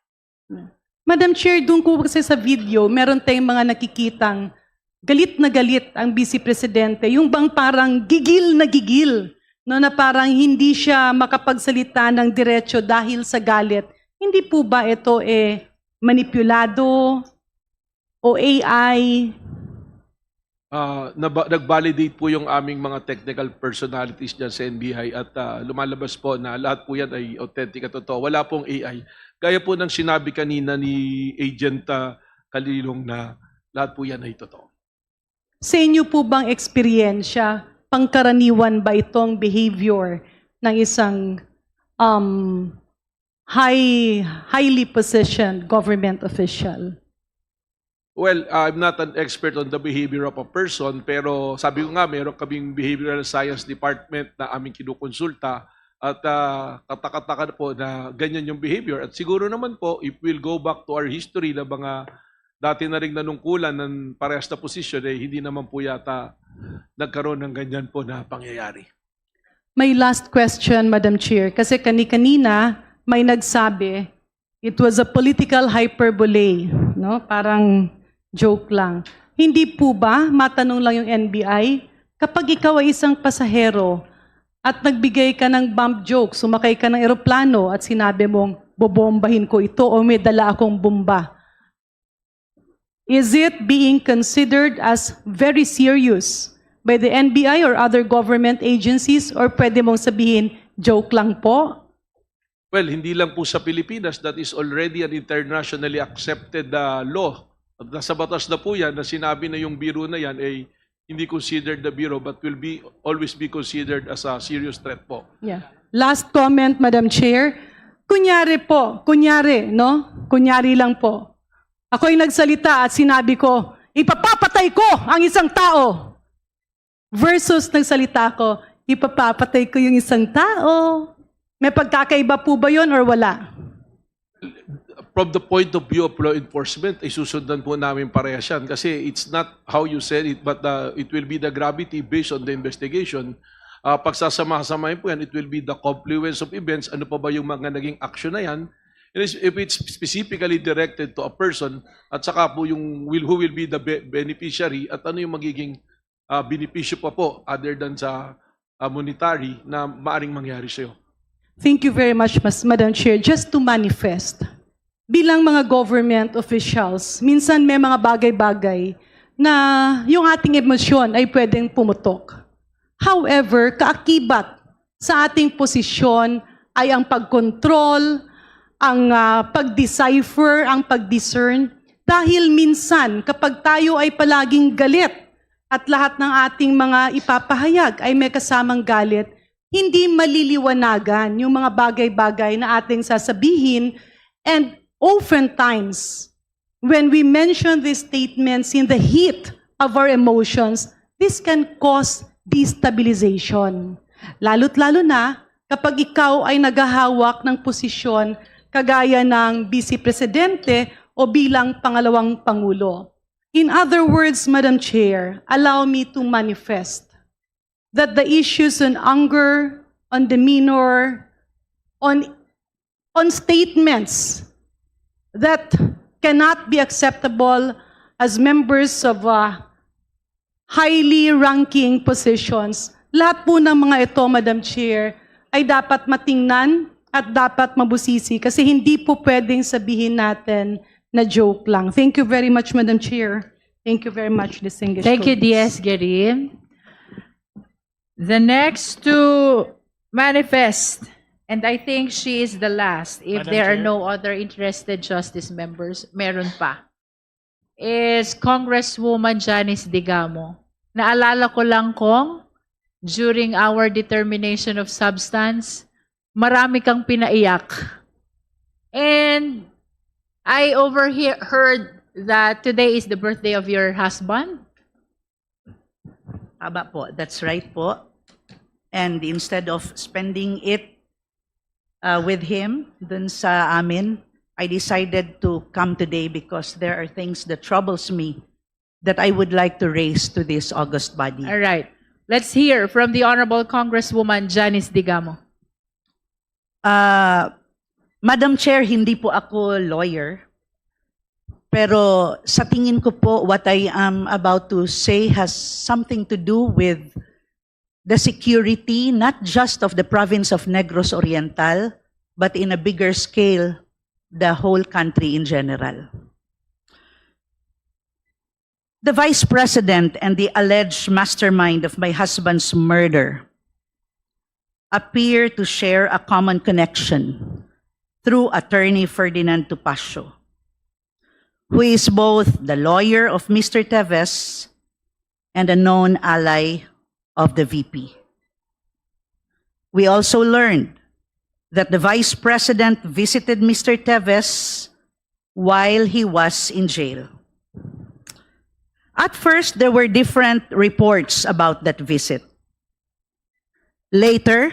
Madam Chair, doon ko kasi sa video, meron tayong mga nakikitang galit na galit ang Vice Presidente. Yung bang parang gigil na gigil, no, na parang hindi siya makapagsalita ng diretso dahil sa galit. Hindi po ba ito eh manipulado o A I? Ah, naba- nag-validate po yung aming mga technical personalities dyan sa N B I at ah, lumalabas po na lahat po yan ay authentic at totoo. Wala pong A I. Gaya po ng sinabi kanina ni Agent ah, Kalilong na lahat po yan ay totoo. Sa inyo po bang eksperyensya, pangkaraniwan ba itong behavior ng isang um, high highly positioned government official? Well, I'm not an expert on the behavior of a person, pero sabi ko nga, meron kaming behavioral science department na aming kinukonsulta at ah, kataka-taka na po na ganyan yung behavior. At siguro naman po, if we'll go back to our history na mga dati na rin nanungkulan ng parehas na posisyon, eh, hindi naman po yata nagkaroon ng ganyan po na pangyayari. My last question, Madam Chair, kasi kani-kanina may nagsabi, it was a political hyperbole, no? Parang joke lang. Hindi po ba, matanong lang yung N B I, kapag ikaw ay isang pasahero at nagbigay ka ng bomb joke, sumakay ka ng eroplano at sinabi mong, "Bobombahin ko ito" o "May dala akong bomba." Is it being considered as very serious by the N B I or other government agencies, or pwede mong sabihin, "Joke lang po"? Well, hindi lang po sa Pilipinas, that is already an internationally accepted uh, law. At nasa batas na po yan na sinabi na yung biro na yan ay hindi considered the biro but will be always be considered as a serious threat po. Yeah. Last comment, Madam Chair. Kunyari po, kunyari, no? Kunyari lang po. Ako'y nagsalita at sinabi ko, "Ipapapatay ko ang isang tao." Versus nagsalita ako, "Ipapapatay ko yung isang tao." May pagkakaiba po ba yon or wala? From the point of view of law enforcement, ay susundan po namin parehas yan kasi it's not how you said it but uh, it will be the gravity based on the investigation. Uh, pagsasama-samahin po yan, it will be the confluence of events. Ano pa ba yung mga naging action na yan? And is- if it's specifically directed to a person at saka po yung will, who will be the be- beneficiary at ano yung magiging uh, benepisyo pa po other than sa uh, monetary na maaring mangyari sa'yo. Thank you very much, Mas Madam Chair. Just to manifest, bilang mga government officials, minsan may mga bagay-bagay na yung ating emosyon ay pwedeng pumutok. However, kaakibat sa ating posisyon ay ang pagkontrol, ang ah, pag-decipher, ang pag-discern. Dahil minsan, kapag tayo ay palaging galit at lahat ng ating mga ipapahayag ay may kasamang galit, hindi maliliwanagan yung mga bagay-bagay na ating sasabihin. And oftentimes, when we mention these statements in the heat of our emotions, this can cause destabilization. Lalo't-lalo na kapag ikaw ay naghahawak ng posisyon kagaya ng Vice Presidente o bilang Pangalawang Pangulo. In other words, Madam Chair, allow me to manifest that the issues on anger, on demeanor, on, on statements that cannot be acceptable as members of uh, highly ranking positions, lahat po ng mga ito, Madam Chair, ay dapat matingnan at dapat mabusisi kasi hindi po pwedeng sabihin natin na joke lang. Thank you very much, Madam Chair. Thank you very much, distinguished Thank you, colleagues. D S Gerin. The next to manifest, and I think she is the last, if Madam there are Chair. No other interested justice members, meron pa, is Congresswoman Janice Digamo. Naalala ko lang, Cong, during our determination of substance, marami kang pinaiyak. And I overheard that today is the birthday of your husband. Tama po. That's right po. And instead of spending it uh, with him dun sa amin, I decided to come today because there are things that troubles me that I would like to raise to this august body. All right. Let's hear from the Honorable Congresswoman Janice Digamo. Uh, Madam Chair, hindi po ako lawyer. Pero sa tingin ko po, what I am about to say has something to do with the security, not just of the province of Negros Oriental, but in a bigger scale, the whole country in general. The vice president and the alleged mastermind of my husband's murder appear to share a common connection through attorney Ferdinand Topacio, who is both the lawyer of Mister Teves and a known ally of the V P. We also learned that the vice president visited Mister Teves while he was in jail. At first, there were different reports about that visit. Later,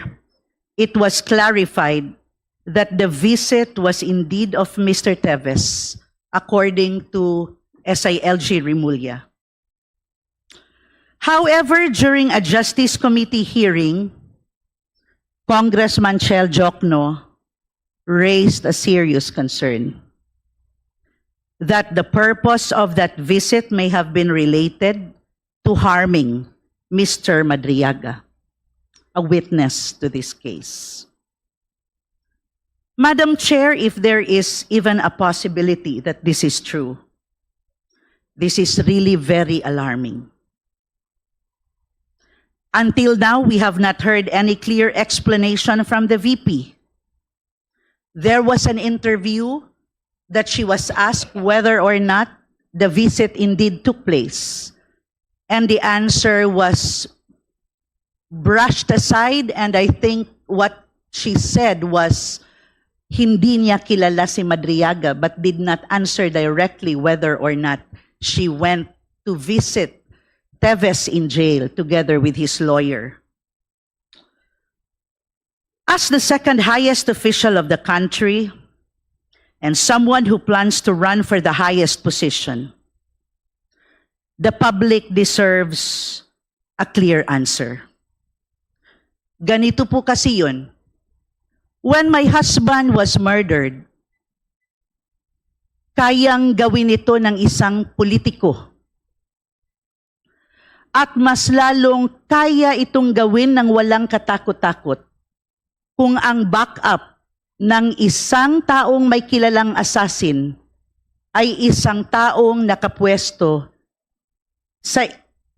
it was clarified that the visit was indeed of Mister Teves, according to S I L G Remulla. However, during a Justice Committee hearing, Congressman Chel Diokno raised a serious concern that the purpose of that visit may have been related to harming Mister Madriaga, a witness to this case. Madam Chair, if there is even a possibility that this is true, this is really very alarming. Until now, we have not heard any clear explanation from the V P. There was an interview that she was asked whether or not the visit indeed took place. And the answer was brushed aside, and I think what she said was hindi niya kilala si Madriaga, but did not answer directly whether or not she went to visit Teves in jail together with his lawyer. As the second highest official of the country and someone who plans to run for the highest position, the public deserves a clear answer. Ganito po kasi yun. When my husband was murdered, kayang gawin ito ng isang politiko. At mas lalong kaya itong gawin ng walang katakot-takot kung ang backup ng isang taong may kilalang assassin ay isang taong nakapwesto sa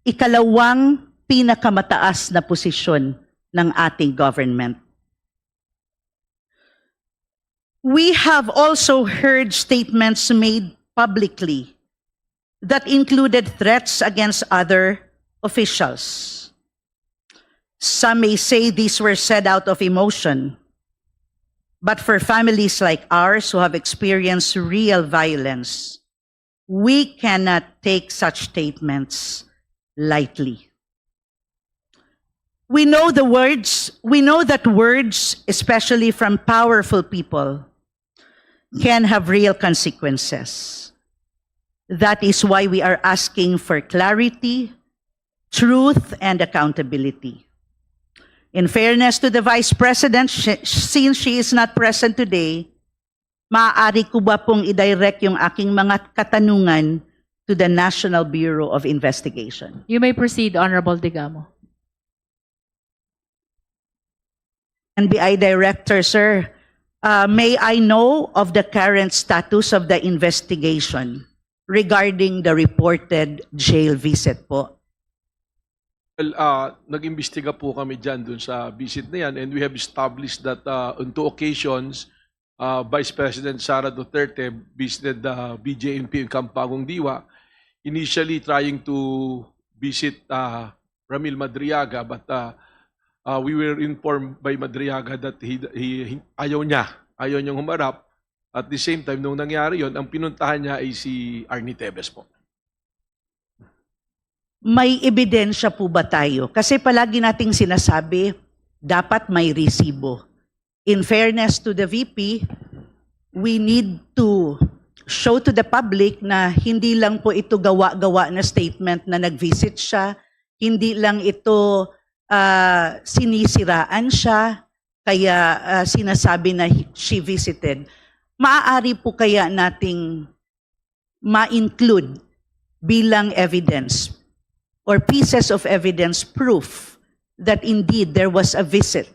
ikalawang pinakamataas na posisyon ng ating government. We have also heard statements made publicly that included threats against other officials. Some may say these were said out of emotion. But for families like ours who have experienced real violence, we cannot take such statements lightly. We know the words, we know that words, especially from powerful people, can have real consequences. That is why we are asking for clarity, truth, and accountability. In fairness to the Vice President, sh- since she is not present today, maaari ko ba pong i-direct yung aking mga katanungan to the National Bureau of Investigation? You may proceed, Honorable Digamo. N B I Director, sir, uh, may I know of the current status of the investigation regarding the reported jail visit po? Well, uh, nag-imbestiga po kami dyan dun sa visit na yan, and we have established that uh, on two occasions, uh, Vice President Sara Duterte visited the B J M P in Campo Agong Diwa. Initially trying to visit uh, Ramil Madriaga, but uh, uh, we were informed by Madriaga that he, he, he ayaw niya, ayaw niyang humarap. At the same time, nung nangyari yon, ang pinuntahan niya ay si Arnie Tevez po. May ebidensya po ba tayo? Kasi palagi nating sinasabi, dapat may resibo. In fairness to the V P, we need to show to the public na hindi lang po ito gawa-gawa na statement na nag-visit siya, hindi lang ito ah, sinisiraan siya, kaya ah, sinasabi na he- she visited. Maaari po kaya nating ma-include bilang evidence or pieces of evidence, proof that indeed there was a visit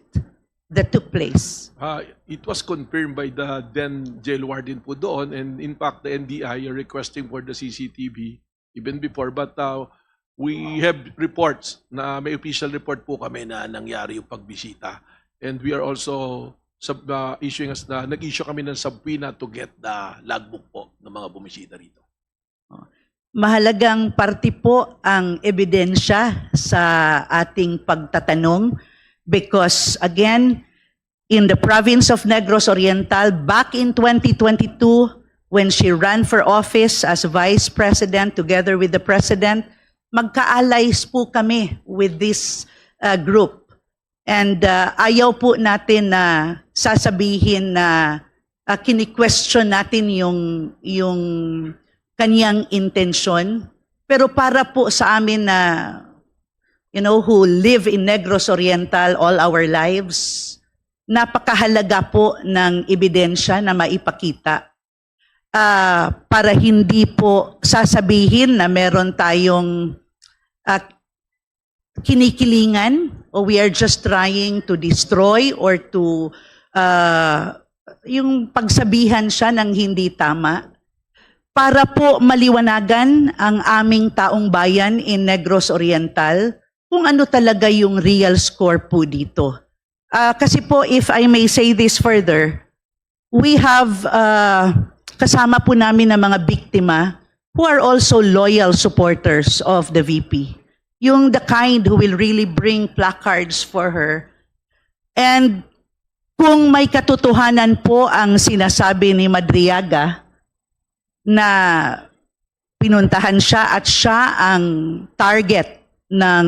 that took place? Uh, it was confirmed by the then jail warden po doon, and in fact, the N B I are requesting for the C C T V even before, but uh, we have reports na may official report po kami na nangyari yung pagbisita, and we are also sub, uh, issuing as na nag-issue kami ng subpoena to get the logbook po ng mga bumisita rito. Mahalagang parte po ang ebidensya sa ating pagtatanong because, again, in the province of Negros Oriental, back in twenty twenty-two, when she ran for office as vice president together with the president, magka-allies po kami with this uh, group. And uh, ayaw po natin na sasabihin na uh, kini-question natin yung yung kanyang intensyon. Pero para po sa amin na you know who live in Negros Oriental all our lives, napakahalaga po ng ebidensya na maipakita ah, para hindi po sasabihin na meron tayong ah, kinikilingan o we are just trying to destroy or to ah, yung pagsabihan siya ng hindi tama para po maliwanagan ang aming taong bayan in Negros Oriental kung ano talaga yung real score po dito. Ah, kasi po, if I may say this further, we have uh, kasama po namin ang mga biktima who are also loyal supporters of the V P. Yung the kind who will really bring placards for her. And kung may katotohanan po ang sinasabi ni Madriaga na pinuntahan siya at siya ang target ng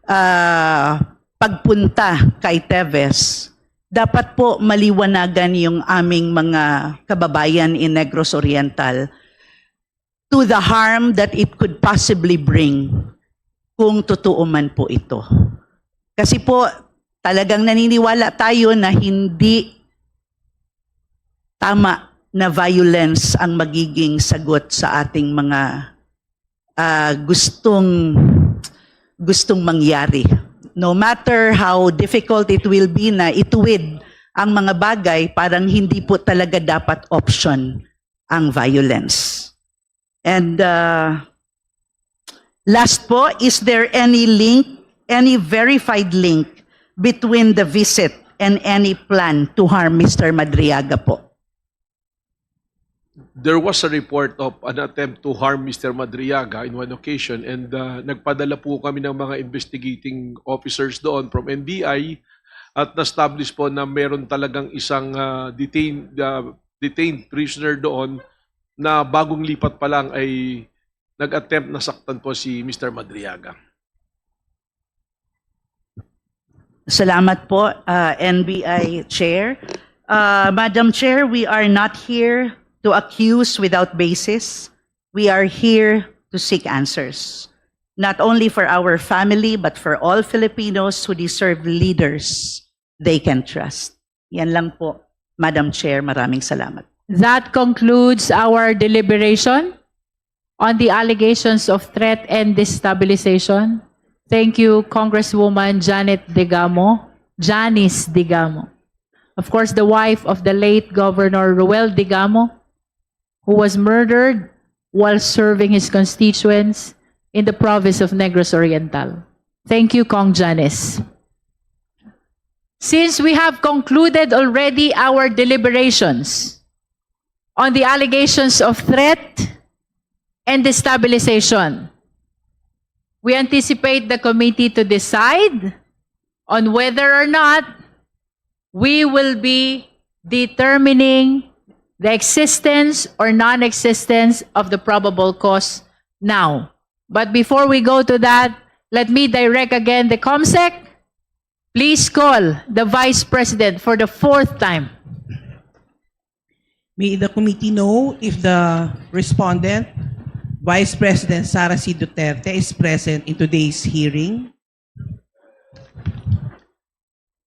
ah, pagpunta kay Tevez, dapat po maliwanagan yung aming mga kababayan in Negros Oriental to the harm that it could possibly bring kung totoo man po ito. Kasi po, talagang naniniwala tayo na hindi tama na violence ang magiging sagot sa ating mga ah, gustong gustong mangyari. No matter how difficult it will be na ituwid ang mga bagay, parang hindi po talaga dapat option ang violence. And uh, last po, is there any link, any verified link between the visit and any plan to harm Mister Madriaga po? there was a report of an attempt to harm Mister Madriaga in one occasion, and uh, nagpadala po kami ng mga investigating officers doon from N B I at na-establish po na meron talagang isang uh, detained uh, detained prisoner doon na bagong lipat pa lang ay nag-attempt na saktan po si Mister Madriaga. Salamat po, uh, N B I Chair. Uh, Madam Chair, we are not here to accuse without basis. We are here to seek answers, not only for our family, but for all Filipinos who deserve leaders they can trust. Yan lang po, Madam Chair. Maraming salamat. That concludes our deliberation on the allegations of threat and destabilization. Thank you, Congresswoman Janet Digamo, Janice Digamo. Of course, the wife of the late Governor Roel Digamo, who was murdered while serving his constituents in the province of Negros Oriental. Thank you, Cong Janice. Since we have concluded already our deliberations on the allegations of threat and destabilization, we anticipate the committee to decide on whether or not we will be determining the existence or non-existence of the probable cause now. But before we go to that, let me direct again the COMSEC. Please call the Vice President for the fourth time. May the committee know if the respondent, Vice President Sara C. Duterte, is present in today's hearing?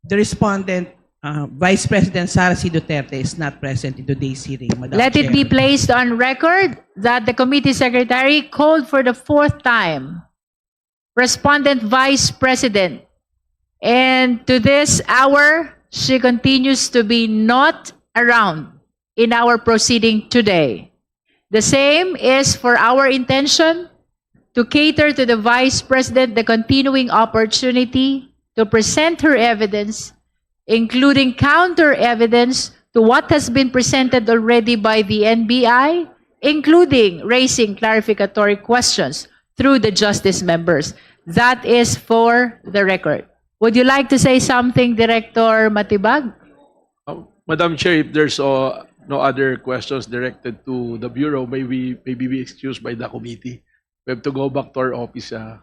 The respondent, uh, Vice President Sara C. Duterte, is not present in today's hearing, Madam Let it be Chair. Placed on record that the committee secretary called for the fourth time respondent vice president. And to this hour, she continues to be not around in our proceeding today. The same is for our intention to cater to the vice president the continuing opportunity to present her evidence, including counter evidence to what has been presented already by the N B I, including raising clarificatory questions through the justice members. That is for the record. Would you like to say something, Director Matibag? Uh, Madam Chair, if there's uh, no other questions directed to the Bureau, may we maybe be excused by the committee. We have to go back to our office. Uh,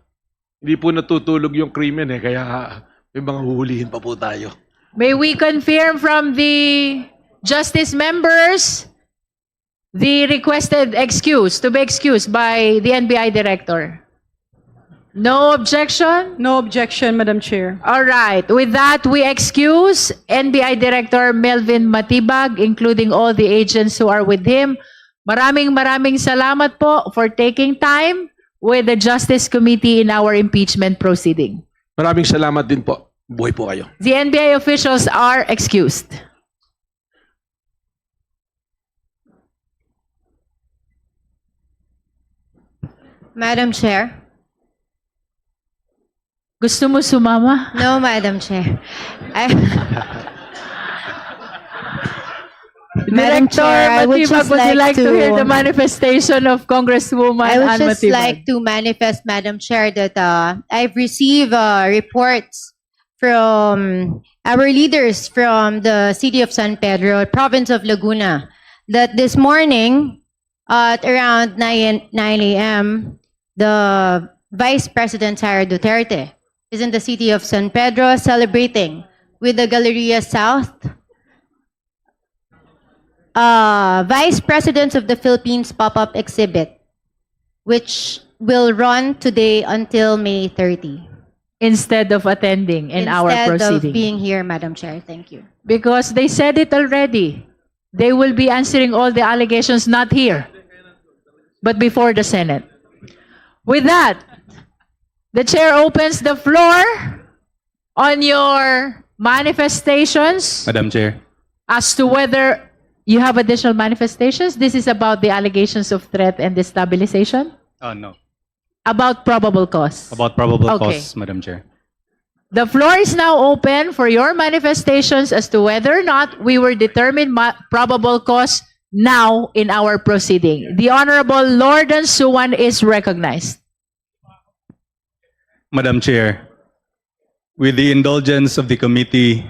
hindi po natutulog yung krimen eh, kaya may mga huhulihin pa po tayo. May we confirm from the justice members the requested excuse, to be excused by the N B I director? No objection? No objection, Madam Chair. All right. With that, we excuse N B I Director Melvin Matibag, including all the agents who are with him. Maraming maraming salamat po for taking time with the Justice Committee in our impeachment proceeding. Maraming salamat din po. Buhay po kayo. The N B I officials are excused. Madam Chair? Gusto mo sumama? No, Madam Chair. I, Madam Director Chair, I would Matibag, just would you like like to, hear to- the manifestation of Congresswoman I would Ann just Matibag? Like to manifest, Madam Chair, that uh, I've received uh, reports from our leaders from the city of San Pedro, province of Laguna, that this morning at around nine, nine a m, the Vice President Sara Duterte is in the city of San Pedro celebrating with the Galleria South uh, Vice Presidents of the Philippines pop-up exhibit, which will run today until May thirty. Instead of attending in our Instead proceeding. Of being here, Madam Chair. Thank you. Because they said it already. They will be answering all the allegations, not here, but before the Senate. With that, the chair opens the floor on your manifestations Madam Chair. As to whether you have additional manifestations. This is about the allegations of threat and destabilization. Oh, no. About probable cause. About probable Okay. Cause, Madam Chair. The floor is now open for your manifestations as to whether or not we will determine ma- probable cause now in our proceeding. The Honorable Lordan Suan is recognized. Madam Chair, with the indulgence of the committee,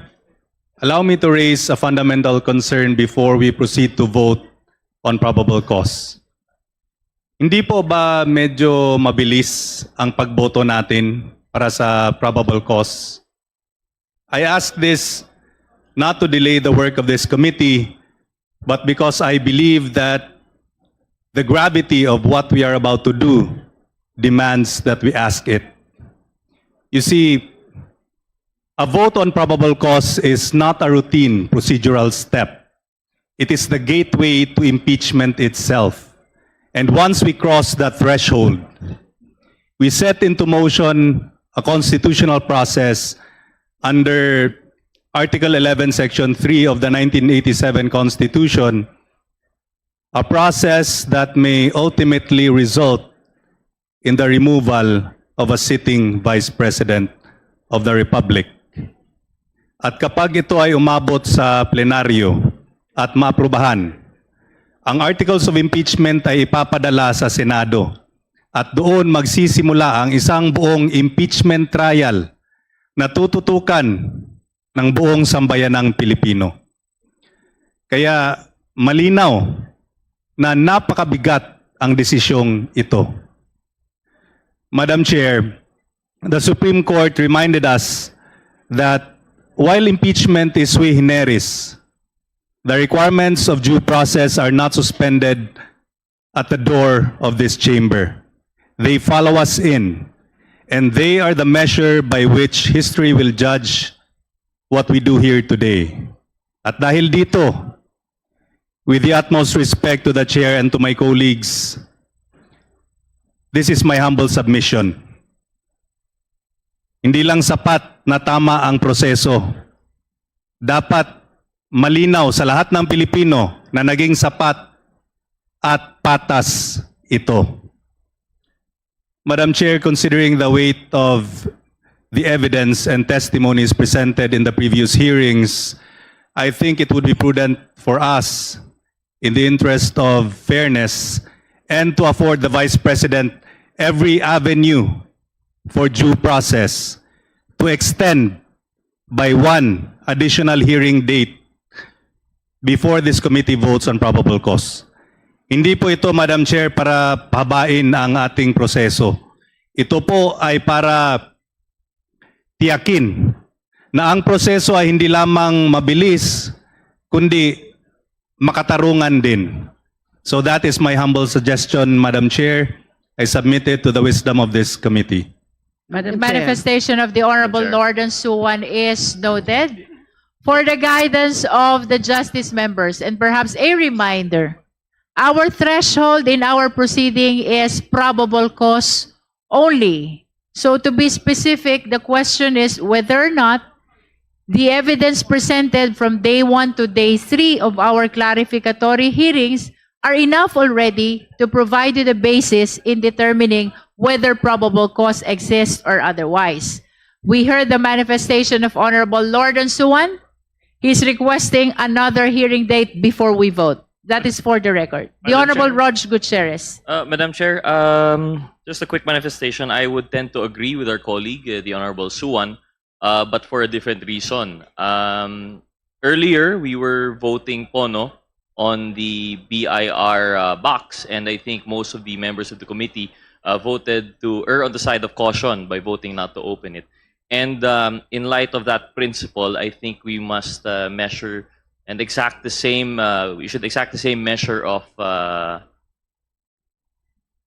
allow me to raise a fundamental concern before we proceed to vote on probable cause. Hindi po ba medyo mabilis ang pagboto natin para sa probable cause? I ask this not to delay the work of this committee, but because I believe that the gravity of what we are about to do demands that we ask it. You see, a vote on probable cause is not a routine procedural step. It is the gateway to impeachment itself. And once we cross that threshold, we set into motion a constitutional process under Article eleven, Section three of the nineteen eighty-seven Constitution, a process that may ultimately result in the removal of a sitting Vice President of the Republic. At kapag ito ay umabot sa plenaryo at maaprubahan, ang articles of impeachment ay ipapadala sa Senado at doon magsisimula ang isang buong impeachment trial na tututukan ng buong sambayanang Pilipino. Kaya malinaw na napakabigat ang desisyong ito. Madam Chair, the Supreme Court reminded us that while impeachment is sui generis, the requirements of due process are not suspended at the door of this chamber. They follow us in, and they are the measure by which history will judge what we do here today. At dahil dito, with the utmost respect to the chair and to my colleagues, this is my humble submission. Hindi lang sapat na tama ang proseso. Dapat malinaw sa lahat ng Pilipino na naging sapat at patas ito. Madam Chair, considering the weight of the evidence and testimonies presented in the previous hearings, I think it would be prudent for us, in the interest of fairness and to afford the Vice President every avenue for due process, to extend by one additional hearing date before this committee votes on probable cause. Hindi po ito, Madam Chair, para pahabain ang ating proseso. Ito po ay para tiyakin na ang proseso ay hindi lamang mabilis, kundi makatarungan din. So that is my humble suggestion, Madam Chair. I submit it to the wisdom of this committee. The manifestation of the Honorable Lordan Suan is noted. For the guidance of the justice members, and perhaps a reminder, our threshold in our proceeding is probable cause only. So to be specific, the question is whether or not the evidence presented from day one to day three of our clarificatory hearings are enough already to provide you the basis in determining whether probable cause exists or otherwise. We heard the manifestation of Honorable Lordan Suan. He's requesting another hearing date before we vote. That is for the record. The Madam Honorable Chair. Rog Gutierrez. Uh, Madam Chair, um, just a quick manifestation. I would tend to agree with our colleague, uh, the Honorable Suan, uh, but for a different reason. Um, earlier, we were voting pono on the B I R uh, box, and I think most of the members of the committee uh, voted to err on the side of caution by voting not to open it. And um, in light of that principle, I think we must uh, measure and exact the same. Uh, we should exact the same measure of uh,